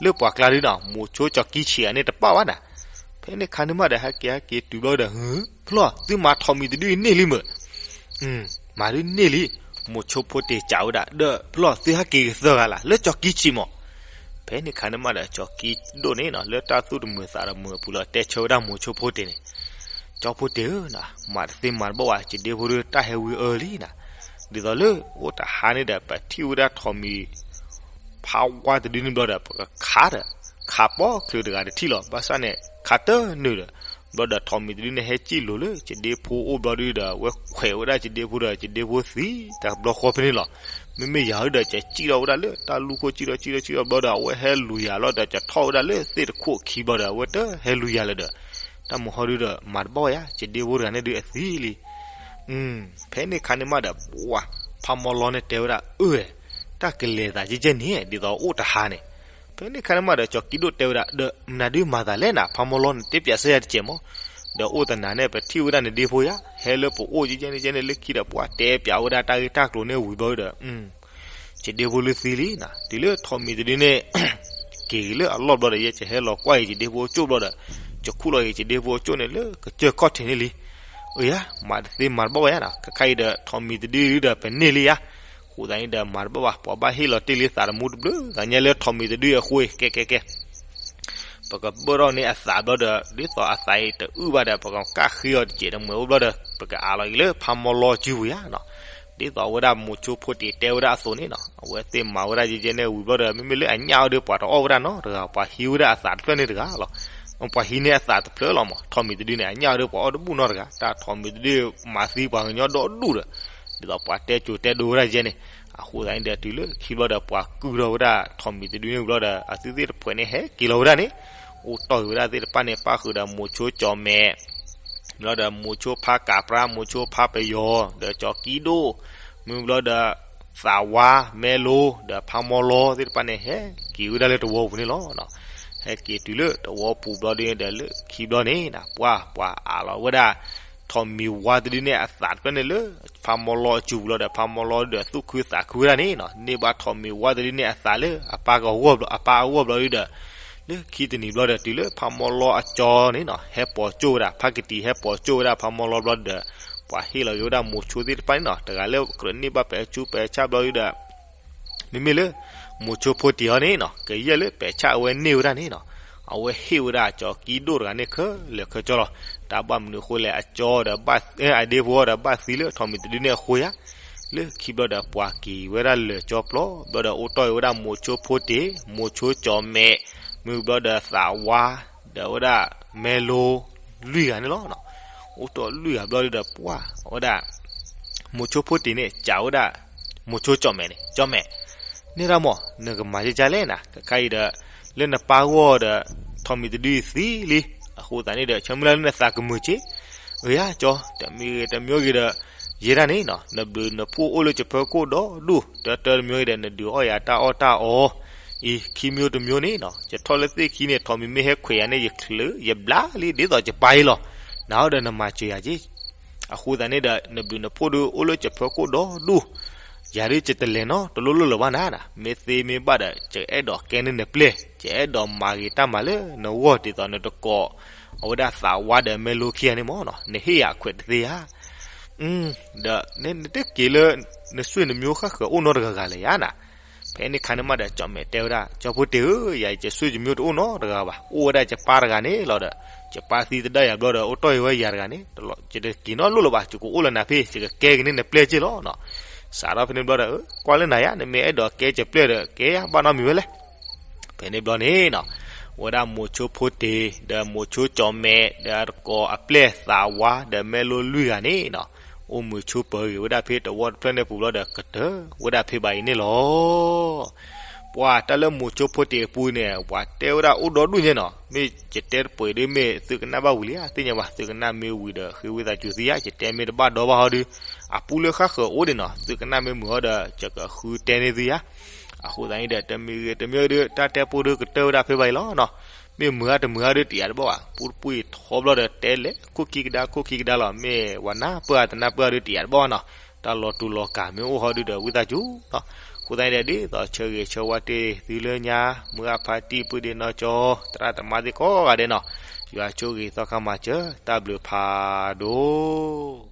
လၢပှၤကျါဒုနီၤ မိၤဆိကၠီၤကံဆံးဂၤန့ၣ်တပာ်ဘၣ်နၤ. ဖဲန့ၣ်ခါန့ၣ်မးဒီး ဟဲက့ၤဟဲက့ၤတုၤဘျီဒီး ဟၢ ဖျီၣ် သုမၤထိးမံၤတဒုအံၤန့ၢ်လံမ့ၢ် မၤဒုန့ၢ်လံ. မိၤဆိဖိတ့ၢ်ကးဝဲဒၣ် ဒီးဖျီၣ် သုဟဲက့ၤကသၢဂၤလၢ် လၢကၠီၤကံဆံးမး. ဖဲန့ၣ်ခါန့ၣ်မးဒီး ကၠီၤကံဒိၣ်န့ၣ်နီၤ လၢတၢ်သူၣ်တမုာ်သးတမုာ်အပူၤလီၤ တဲဆၢဝဲဒၣ်မိၤဆိဖိတ့ၢ်န့ၣ် ကၠီဖိတ့ၢ်ဧၢနီၤ မၤတသ့မၤတဘၣ်ဝဲ ယဒ့ဖိဒုတၢ်ဟဲဝံအၢလံနီၤ. ဒ်သိးလၢအိၣ်တဟါန့ၣ်ဒီး ပထံၣ်ဝဲဒၣ်ထိးမံၤ ဖါဝါတဒုန့ၣ်ဘျီဒီး ပကခးဒီး ခးပိာ်ချုးတဂၤတထံၣ်လီၤ. ဘၣ်ဆၣ်န့ၣ် ခးတနုာ်ဒီး ဘျီဒီးထိးမံၤတဒုန့ၣ် ဟဲစံၣ်လိၤလၢယဒ့ဖိအိၣ်ဘျီဒုဒီး အဝဲခွဲးဝဲဒၣ်ယဒ့ဖိဒီး ယဒ့ဖိသံတဘျီဃီဖဲန့ၣ်လီၤ. မ့မ့ၢ်ယၤဒုဒီး ကစံၣ်ထီၣ်ဝဲဒၣ်လၢတၢ်လူၢ်ခိၣ် စံၣ်ထီၣ်စံၣ်ထီၣ်စံၣ်ထီၣ်ဘျီဒီး အဝဲဟဲလူၤယၤလီၤဒီး ကထီၣ်ဝဲဒၣ်လၢသ့ၣ်တခိၣ်ခံဘျီဒီး အဝဲတဟဲလူၤယၤလၢၤဒီး တၢ်မုၢ်ဟီဒုဒီး မၤတဘၣ်ဝဲယၤ ယဒ့ဖိတဂၤန့ၣ်ဒုအသံလံ. ဖဲန့ၣ်ခါန့ၣ်မးဒီး ပှၤ ဖါမီလီန့ၣ်တဲဝဲဒၣ် အၢ တၢ်ကလဲၤသးကဲကဲန့ၣ် ဒ်သိးအိၣ်တဟါန့ၣ်. ဖဲန့ၣ်ခါန့ၣ်မးဒီး ကၠီၤကံဒိၣ်တဲဝဲဒၣ် ဒီးမနုၤဒုမၤသးလဲၣ်နၤ ဖါမီလီန့ၣ် တဲပၠးစၢၤယၤတစဲးမး. ဒီးအိၣ်သနာ်န့ၣ် ပထံၣ်ဝဲဒၣ်နဒ့ဖိယါ ဟဲလၢပအိၣ်ကဲကဲန့ၣ်ကဲန့ၣ် လၢခံဒီး ပှၤတဲပၠးဝဲဒၣ်တၢ်ဂ့ၢ်တၢ်ကျိၤန့ၣ်ဝံၤဘျီဒီး ယဒ့ဖိလၢသံလံနၤ တုၤလၢထိးမံၤတဒုန့ၣ် က့ၤလၢအလီၢ်ဘျီဒီး ယဲယဟဲလီၤကွၢ်အံၤ ယဒ့ဖိအကၠိၣ်ဘျီဒီး ယခူၣ်လီၤအံၤ ယဒ့ဖိအကၠိၣ်န့ၣ်လၢကစၢၢ်ခီၣ်ထံးန့ၣ်လံ. အၢယါ မၤတသ့မၤတဘၣ်ဝဲယါနီၤ ခဲခါအံၤဒီး ထိးမံၤတဒုဒီး ပန့ၢ်လံယါ. အဃိသတးန့ၣ်ဒီး မၤတဘၣ်ဘၣ် ပှၤဘၣ်ဟ့ၣ်လီၤတ့ၢ်လံသးတမူတဘျုးဂၤညါလၢထိးမံၤတဒုအဃိ ကဲကဲကဲ ပကဘၢၣ်ထီၣ်န့ၢ်အသးဘျီဒီး ဒ်သိးအသးအံၤတအုၣ်ဘၣ်ဒီး ပကကၣ်ဃ့အီၤတစဲးတမှဲၤအိၣ်ဘျီဒီး ပကအးလီၤက့ၤလၢဖါမီလီအစုပူၤယါနီၤ. ဒ်သိးဝဲဒၣ်မိၤဆိဖိတ့ၢ်တဲဝဲဒၣ်အသိးန့ၣ်နီၤ အဝဲသ့ၣ်မၤဝဲဒၣ်ယဲကဲန့ၣ်ဝံၤဘျီဒီး မ့မ့ၢ်လၢအညၣ်အီၤဒီး ပှၤတအီၣ်ဝဲဒၣ်နီတဂၤ ပှၤဟံးဝဲဒၣ်အသးတဖျၢၣ်န့ၣ်တဂၤလီၤ. ပှၤဟံးန့ၢ်အသးတဖျၢၣ်လီၤမး ထိးမံၤတဒုန့ၣ် အညၣ်အီၤဒီး ပှၤအီၣ်တဘူၣ်နီတဂၤ တၢ်ထိးမံၤတဒုမၤသံပှၤကညီဒီဒူၣ်ဒီး ဒ်သိးပှၤတဲကၠိၤတဲဒိဝဲဒၣ်ယဲန့ၣ်. အဃိသတးန့ၣ်ဒီး တုၤလၢခံဘျီဒီး ပှၤကုၢ်ထီၣ်ဝဲဒၣ်ထိးမံၤတဒုန့ၣ်ဝံၤဘျီဒီး အသုသ့ၣ်တဖှဲးန့ၣ်ဟဲက့ၤလီၤဝဲဒၣ်န့ၣ် အိၣ်တီၢ်ဂ့ၤဝဲဒၣ်သ့ၣ်တဖၣ်န့ၣ် ပၣ်ဃုာ်ဒီးမိၤဆိကၠီၣ်မဲာ် ဘျီဒီးမိၤဆိဖါကးပြါ မိၤဆိဖါပယီၤ ဒီးကၠီၤကံဒိၣ် မ့ၢ်ဘျီဒီး သးဝါ မဲလိ ဒီးဖါမီလီသ့ၣ်တဖၣ်န့ၣ် ဟဲက့ၤဝဲဒၣ်လၢတဝီပူၤန့ၣ်လီၤ. ဟဲက့ၤတုၤလၢတဝီပူၤဘျီဒုန့ၣ်ဒီး လၢခံဘျီန့ၣ် ပှၤ ပှၤအးလီၤဝဲဒၣ် ထိးမံၤဝါတဒုန့ၣ်အသးတဖျၢၣ်န့ၣ်လၢ ဖါမီလီအစုပူၤလီၤဒီး ဖါမီလီဒီးသူၣ်ခုသးခုဝဲဒၣ်န့ၣ်နီၤ န့ၢ်ဘၣ်ထိးမံၤဝါတဒုန့ၣ်အသးလၢအပၢ်ကအဂီၢ်ဘျီ အပၢ်အဂီၢ်ဘျီဒုဒီး လၢခံတနံၤဘျီဒီး တုၤလၢဖါမီလီအကၠီန့ၣ်နီၤ ဟဲပိာ်ကၠိၣ်ဝဲဒၣ် ဖါကတံၤဟဲပိာ်ကၠိၣ်ဝဲဒၣ်ဖါမီလီဘျီဒီး ပှၤဟ့ၣ်လီၤက့ၤဝဲဒၣ်မိၤဆိသ့ၣ်တဖၣ်န့ၣ်နီၤ တဂၤလၢကြၢးန့ၢ်ဘၣ်ပဲာ်ဆူပဲာ်ဆၣ်ဘျီဒုဒီး မ့မ့ၢ်လၢ မိၤဆိဖိတ့ၢ်အီၤန့ၣ်နီၤ ကယဲၢ်လၢပဲာ်ဆၣ်အဝဲန့ၢ်ဝဲဒၣ်န့ၣ်နီၤ အဝဲဟ့ၣ်ဝဲဒၣ်ကၠီၤကံဒိၣ်တဂၤန့ၣ်ခဲလၢာ်ခဲဆ့လီၤ. တၢ်ဘၣ်မနုၤအဃိလဲၣ် အကၠီဒီးဘၣ် အဒ့ဖိဒီးဘၣ်သံလၢထိးမံၤတဒုန့ၣ်အဃိယါ လၢခံဘျီဒီးပှၤက့ၤဝဲဒၣ်လၢာ်ကၠီပျီ ဘျီဒီးအိၣ်တီၢ်ဝဲဒၣ်မိၤဆိဖိတ့ၢ် မိၤဆိကၠီၣ်မဲာ် မ့ၢ်ဘျီဒီးသးဝါ ဒီးဝဲဒၣ်မဲလိ လွံၢ်ဂၤန့ၣ်လီၤ. အိၣ်တီၢ်လွံၢ်ဂၤဘျီဒုဒီးပှၤ အဝဲဒၣ် မိၤဆိဖိတ့ၢ်န့ၣ် ကးဝဲဒၣ် မိၤဆိကၠီၣ်မဲာ်န့ၣ် ကၠီၣ်မဲာ် န့ၣ်ဒၣ်မး နကမၤယကလဲၣ်နၤ ခဲခါအံၤဒီး လၢနပၢ်ဂီၢ်ဒီး ထိးမံၤတဒုအံၤသံလံ. အဃိသတးန့ၣ်ဒီး ဆၢမုၢ်လၢ်လၢနသးကမုာ်က့ၤ အၢယါကၠီ တမံၤဂ့ၤတမံၤဂ့ၤဒီး ယဲဒၣ်န့ၣ်နီၤ နဘျုးနဖှိၣ်အိၣ်လၢယဖၢခိၣ်ဒီဒူၣ် တၢတၢတမံၤဂ့ၤဒီး နဒုးအီၣ်ယၤတၢ်အီၣ်တၢ်အီ အံၤ ခံမျိုးတမျိုးန့ၣ်နီၤ ယထီၣ်လၢသ့ၣ်ခံန့ၣ် ထိးမံၤမ့ၢ်ဟဲခွဲးယၤန့ၣ် ယချုး ယဘျါလံ ဒ်သိးယပၢ်အံၤလီၤ. နၤအီၤဒီးနမၤစၢၤယၤက့ၤ အဃိသတးန့ၣ်ဒီး နဘျုးနဖှိၣ်ဒုးအိၣ်လၢယဖၢခိၣ်ဒီဒူၣ် ယၤဒုးယတလဲၤနီတလိၣ်လိၣ်လၢၤဘၣ်နၤ, မ့ၢ်သ့မ့ၢ်ဘၣ်ဒီး ယအဲၣ်ဒိးကဲန့ၢ်နပျဲၢ်, ယအဲၣ်ဒိးမၤဂ့ၤတၢ်မၤလၢနဂီၢ်ဒ်သိးနတကိး အဝဲဒၣ်သးဝါဒီးမဲလိခံဂၤန့ၣ်မ့ၢ်နီၤ, နဟ့ၣ်ယၤအခွဲးတသ့ဧါ. ဒီးနတက့ၤလၢ နဆွေမျိုးဃၣ်ဃၢၤအိၣ်နီတဂၤဂၤလၢၤဧါနၤ. ဖဲန့ၣ်ခါန့ၣ်မးဒီး ကၠီၣ်မဲာ်တဲဝဲဒၣ် ကၠီဖိတ့ၢ်ဧၢ, ယၤယဆွေမျိုးတအိၣ်နီတဂၤဘၣ်, အိၣ်ဝဲဒၣ်ယပၢ်တဂၤန့ၣ်လီၤဒီး ယပၢ်သံသဒၣ်ယၤဘျီဒီး အိၣ်တီၢ်အံၤဝဲယၤတဂၤန့ၣ် ယတက့ၤနီတလိၣ်လၢၤဘၣ်, ယကအိၣ်လၢနၤဖဲ ယကကဲက့ၤန့ၢ်နပျဲၢ်က့ၢ်လီၤနီၤ. စးထီၣ်ဖဲန့ၣ်ဘျီဒီး ကွၢ်လၢနၤယါ နမ့ၢ်အဲၣ်ဒိးကဲယပျဲၢ်ဒီး ကဲယါဘၣ်နီတမံၤဝဲလဲၣ်. ဖဲန့ၣ်ဘျီန့ၣ်နီၤ ဝဲဒၣ်မိၤဆိဖိတ့ၢ် ဒီးမိၤဆိကၠီၣ်မဲာ် ဒီးအတကိးအပျဲၢ်သးဝါ ဒီးမဲလိလွံၢ်ဂၤန့ၣ်နီၤ အိၣ်မုာ်ဆိးပၢၤဂ့ၤဝဲဒၣ်ဖဲတဝီတဖျၢၣ်န့ၣ်ပူၤလီၤဒီး ကတၢၢ်ဝဲဒၣ်ဖဲဘၣ်အံၤန့ၣ်လီၤ. ပှၤတၢ်လၢမိၤဆိဖိတ့ၢ်အပူၤန့ၣ် ပှၤတဲဝဲဒၣ်အိၣ်ဒီဒူၣ်ညါနီၤ, မ့ၢ်ယတဲတပှဲၤဒုး မ့ၢ်သုကနၣ်ဘၣ်ဝံၤလံဧါ သ့ၣ်ညါဘၣ်, သုကနၣ်မ့ၢ်ဝံၤဒီး ဃ့ဝံသးစူၤသုဧါ, ယတဲမ့ၢ်တဘၣ်ဒီဘၣ်ဟီဒုး အပူၤလၢဃၣ်ဃၢၤအိၣ်ဒံးနီၤ, သုကနၣ်မ့ၢ်မုာ်ဟီဒီး ယကဃုတဲန့ၢ်သုဧါ. အဃိသတးန့ၣ်ဒီး တမံၤဂ့ၤတမံၤဂ့ၤဒုး တၢ်တဲပူဒုးကတၢၢ်ဝဲဒၣ်ဖဲဘၣ်အံၤလီၤနီၤ. မ့ၢ်မုာ်ဧါတမုာ်ဧါဒုး တယာ်တဘၣ်ဘၣ်, ပူတပူအံၤထီဘျီဒီး တဲလဲၤခိၣ်ခံကဒါ ခိၣ်ခံကဒါလီၤ. မ့ၢ်ဝဲနၢ်ပၢၢ်ဧါတနၢ်ပၢၢ်ဧါဒုး တယာ်တဘၣ်ဘၣ်နီၤ. တၢ်လီၤတူာ်လီၤကာ်မ့ၢ်အိၣ်ဟီဒုးဒီး ဝံသးစူၤနီၤ. အဃိသတးန့ၣ်ဒီး ဒ်သိးဆၢဂ့ၤဆၢဝါတ့ၢ်သုလၢညါ, မုၢ်ဂၢ်ဖါတံၢ် ပုၢ်ဒ့နီၢ်ကၠီ, သရၣ်သမါသ့ၣ်ကိးဂၤဒဲးနီၤ, ယွၤဆိၣ်ဂ့ၤသီခါမၤစၢၤ တၢ်ဘျုးဖးဒိၣ်.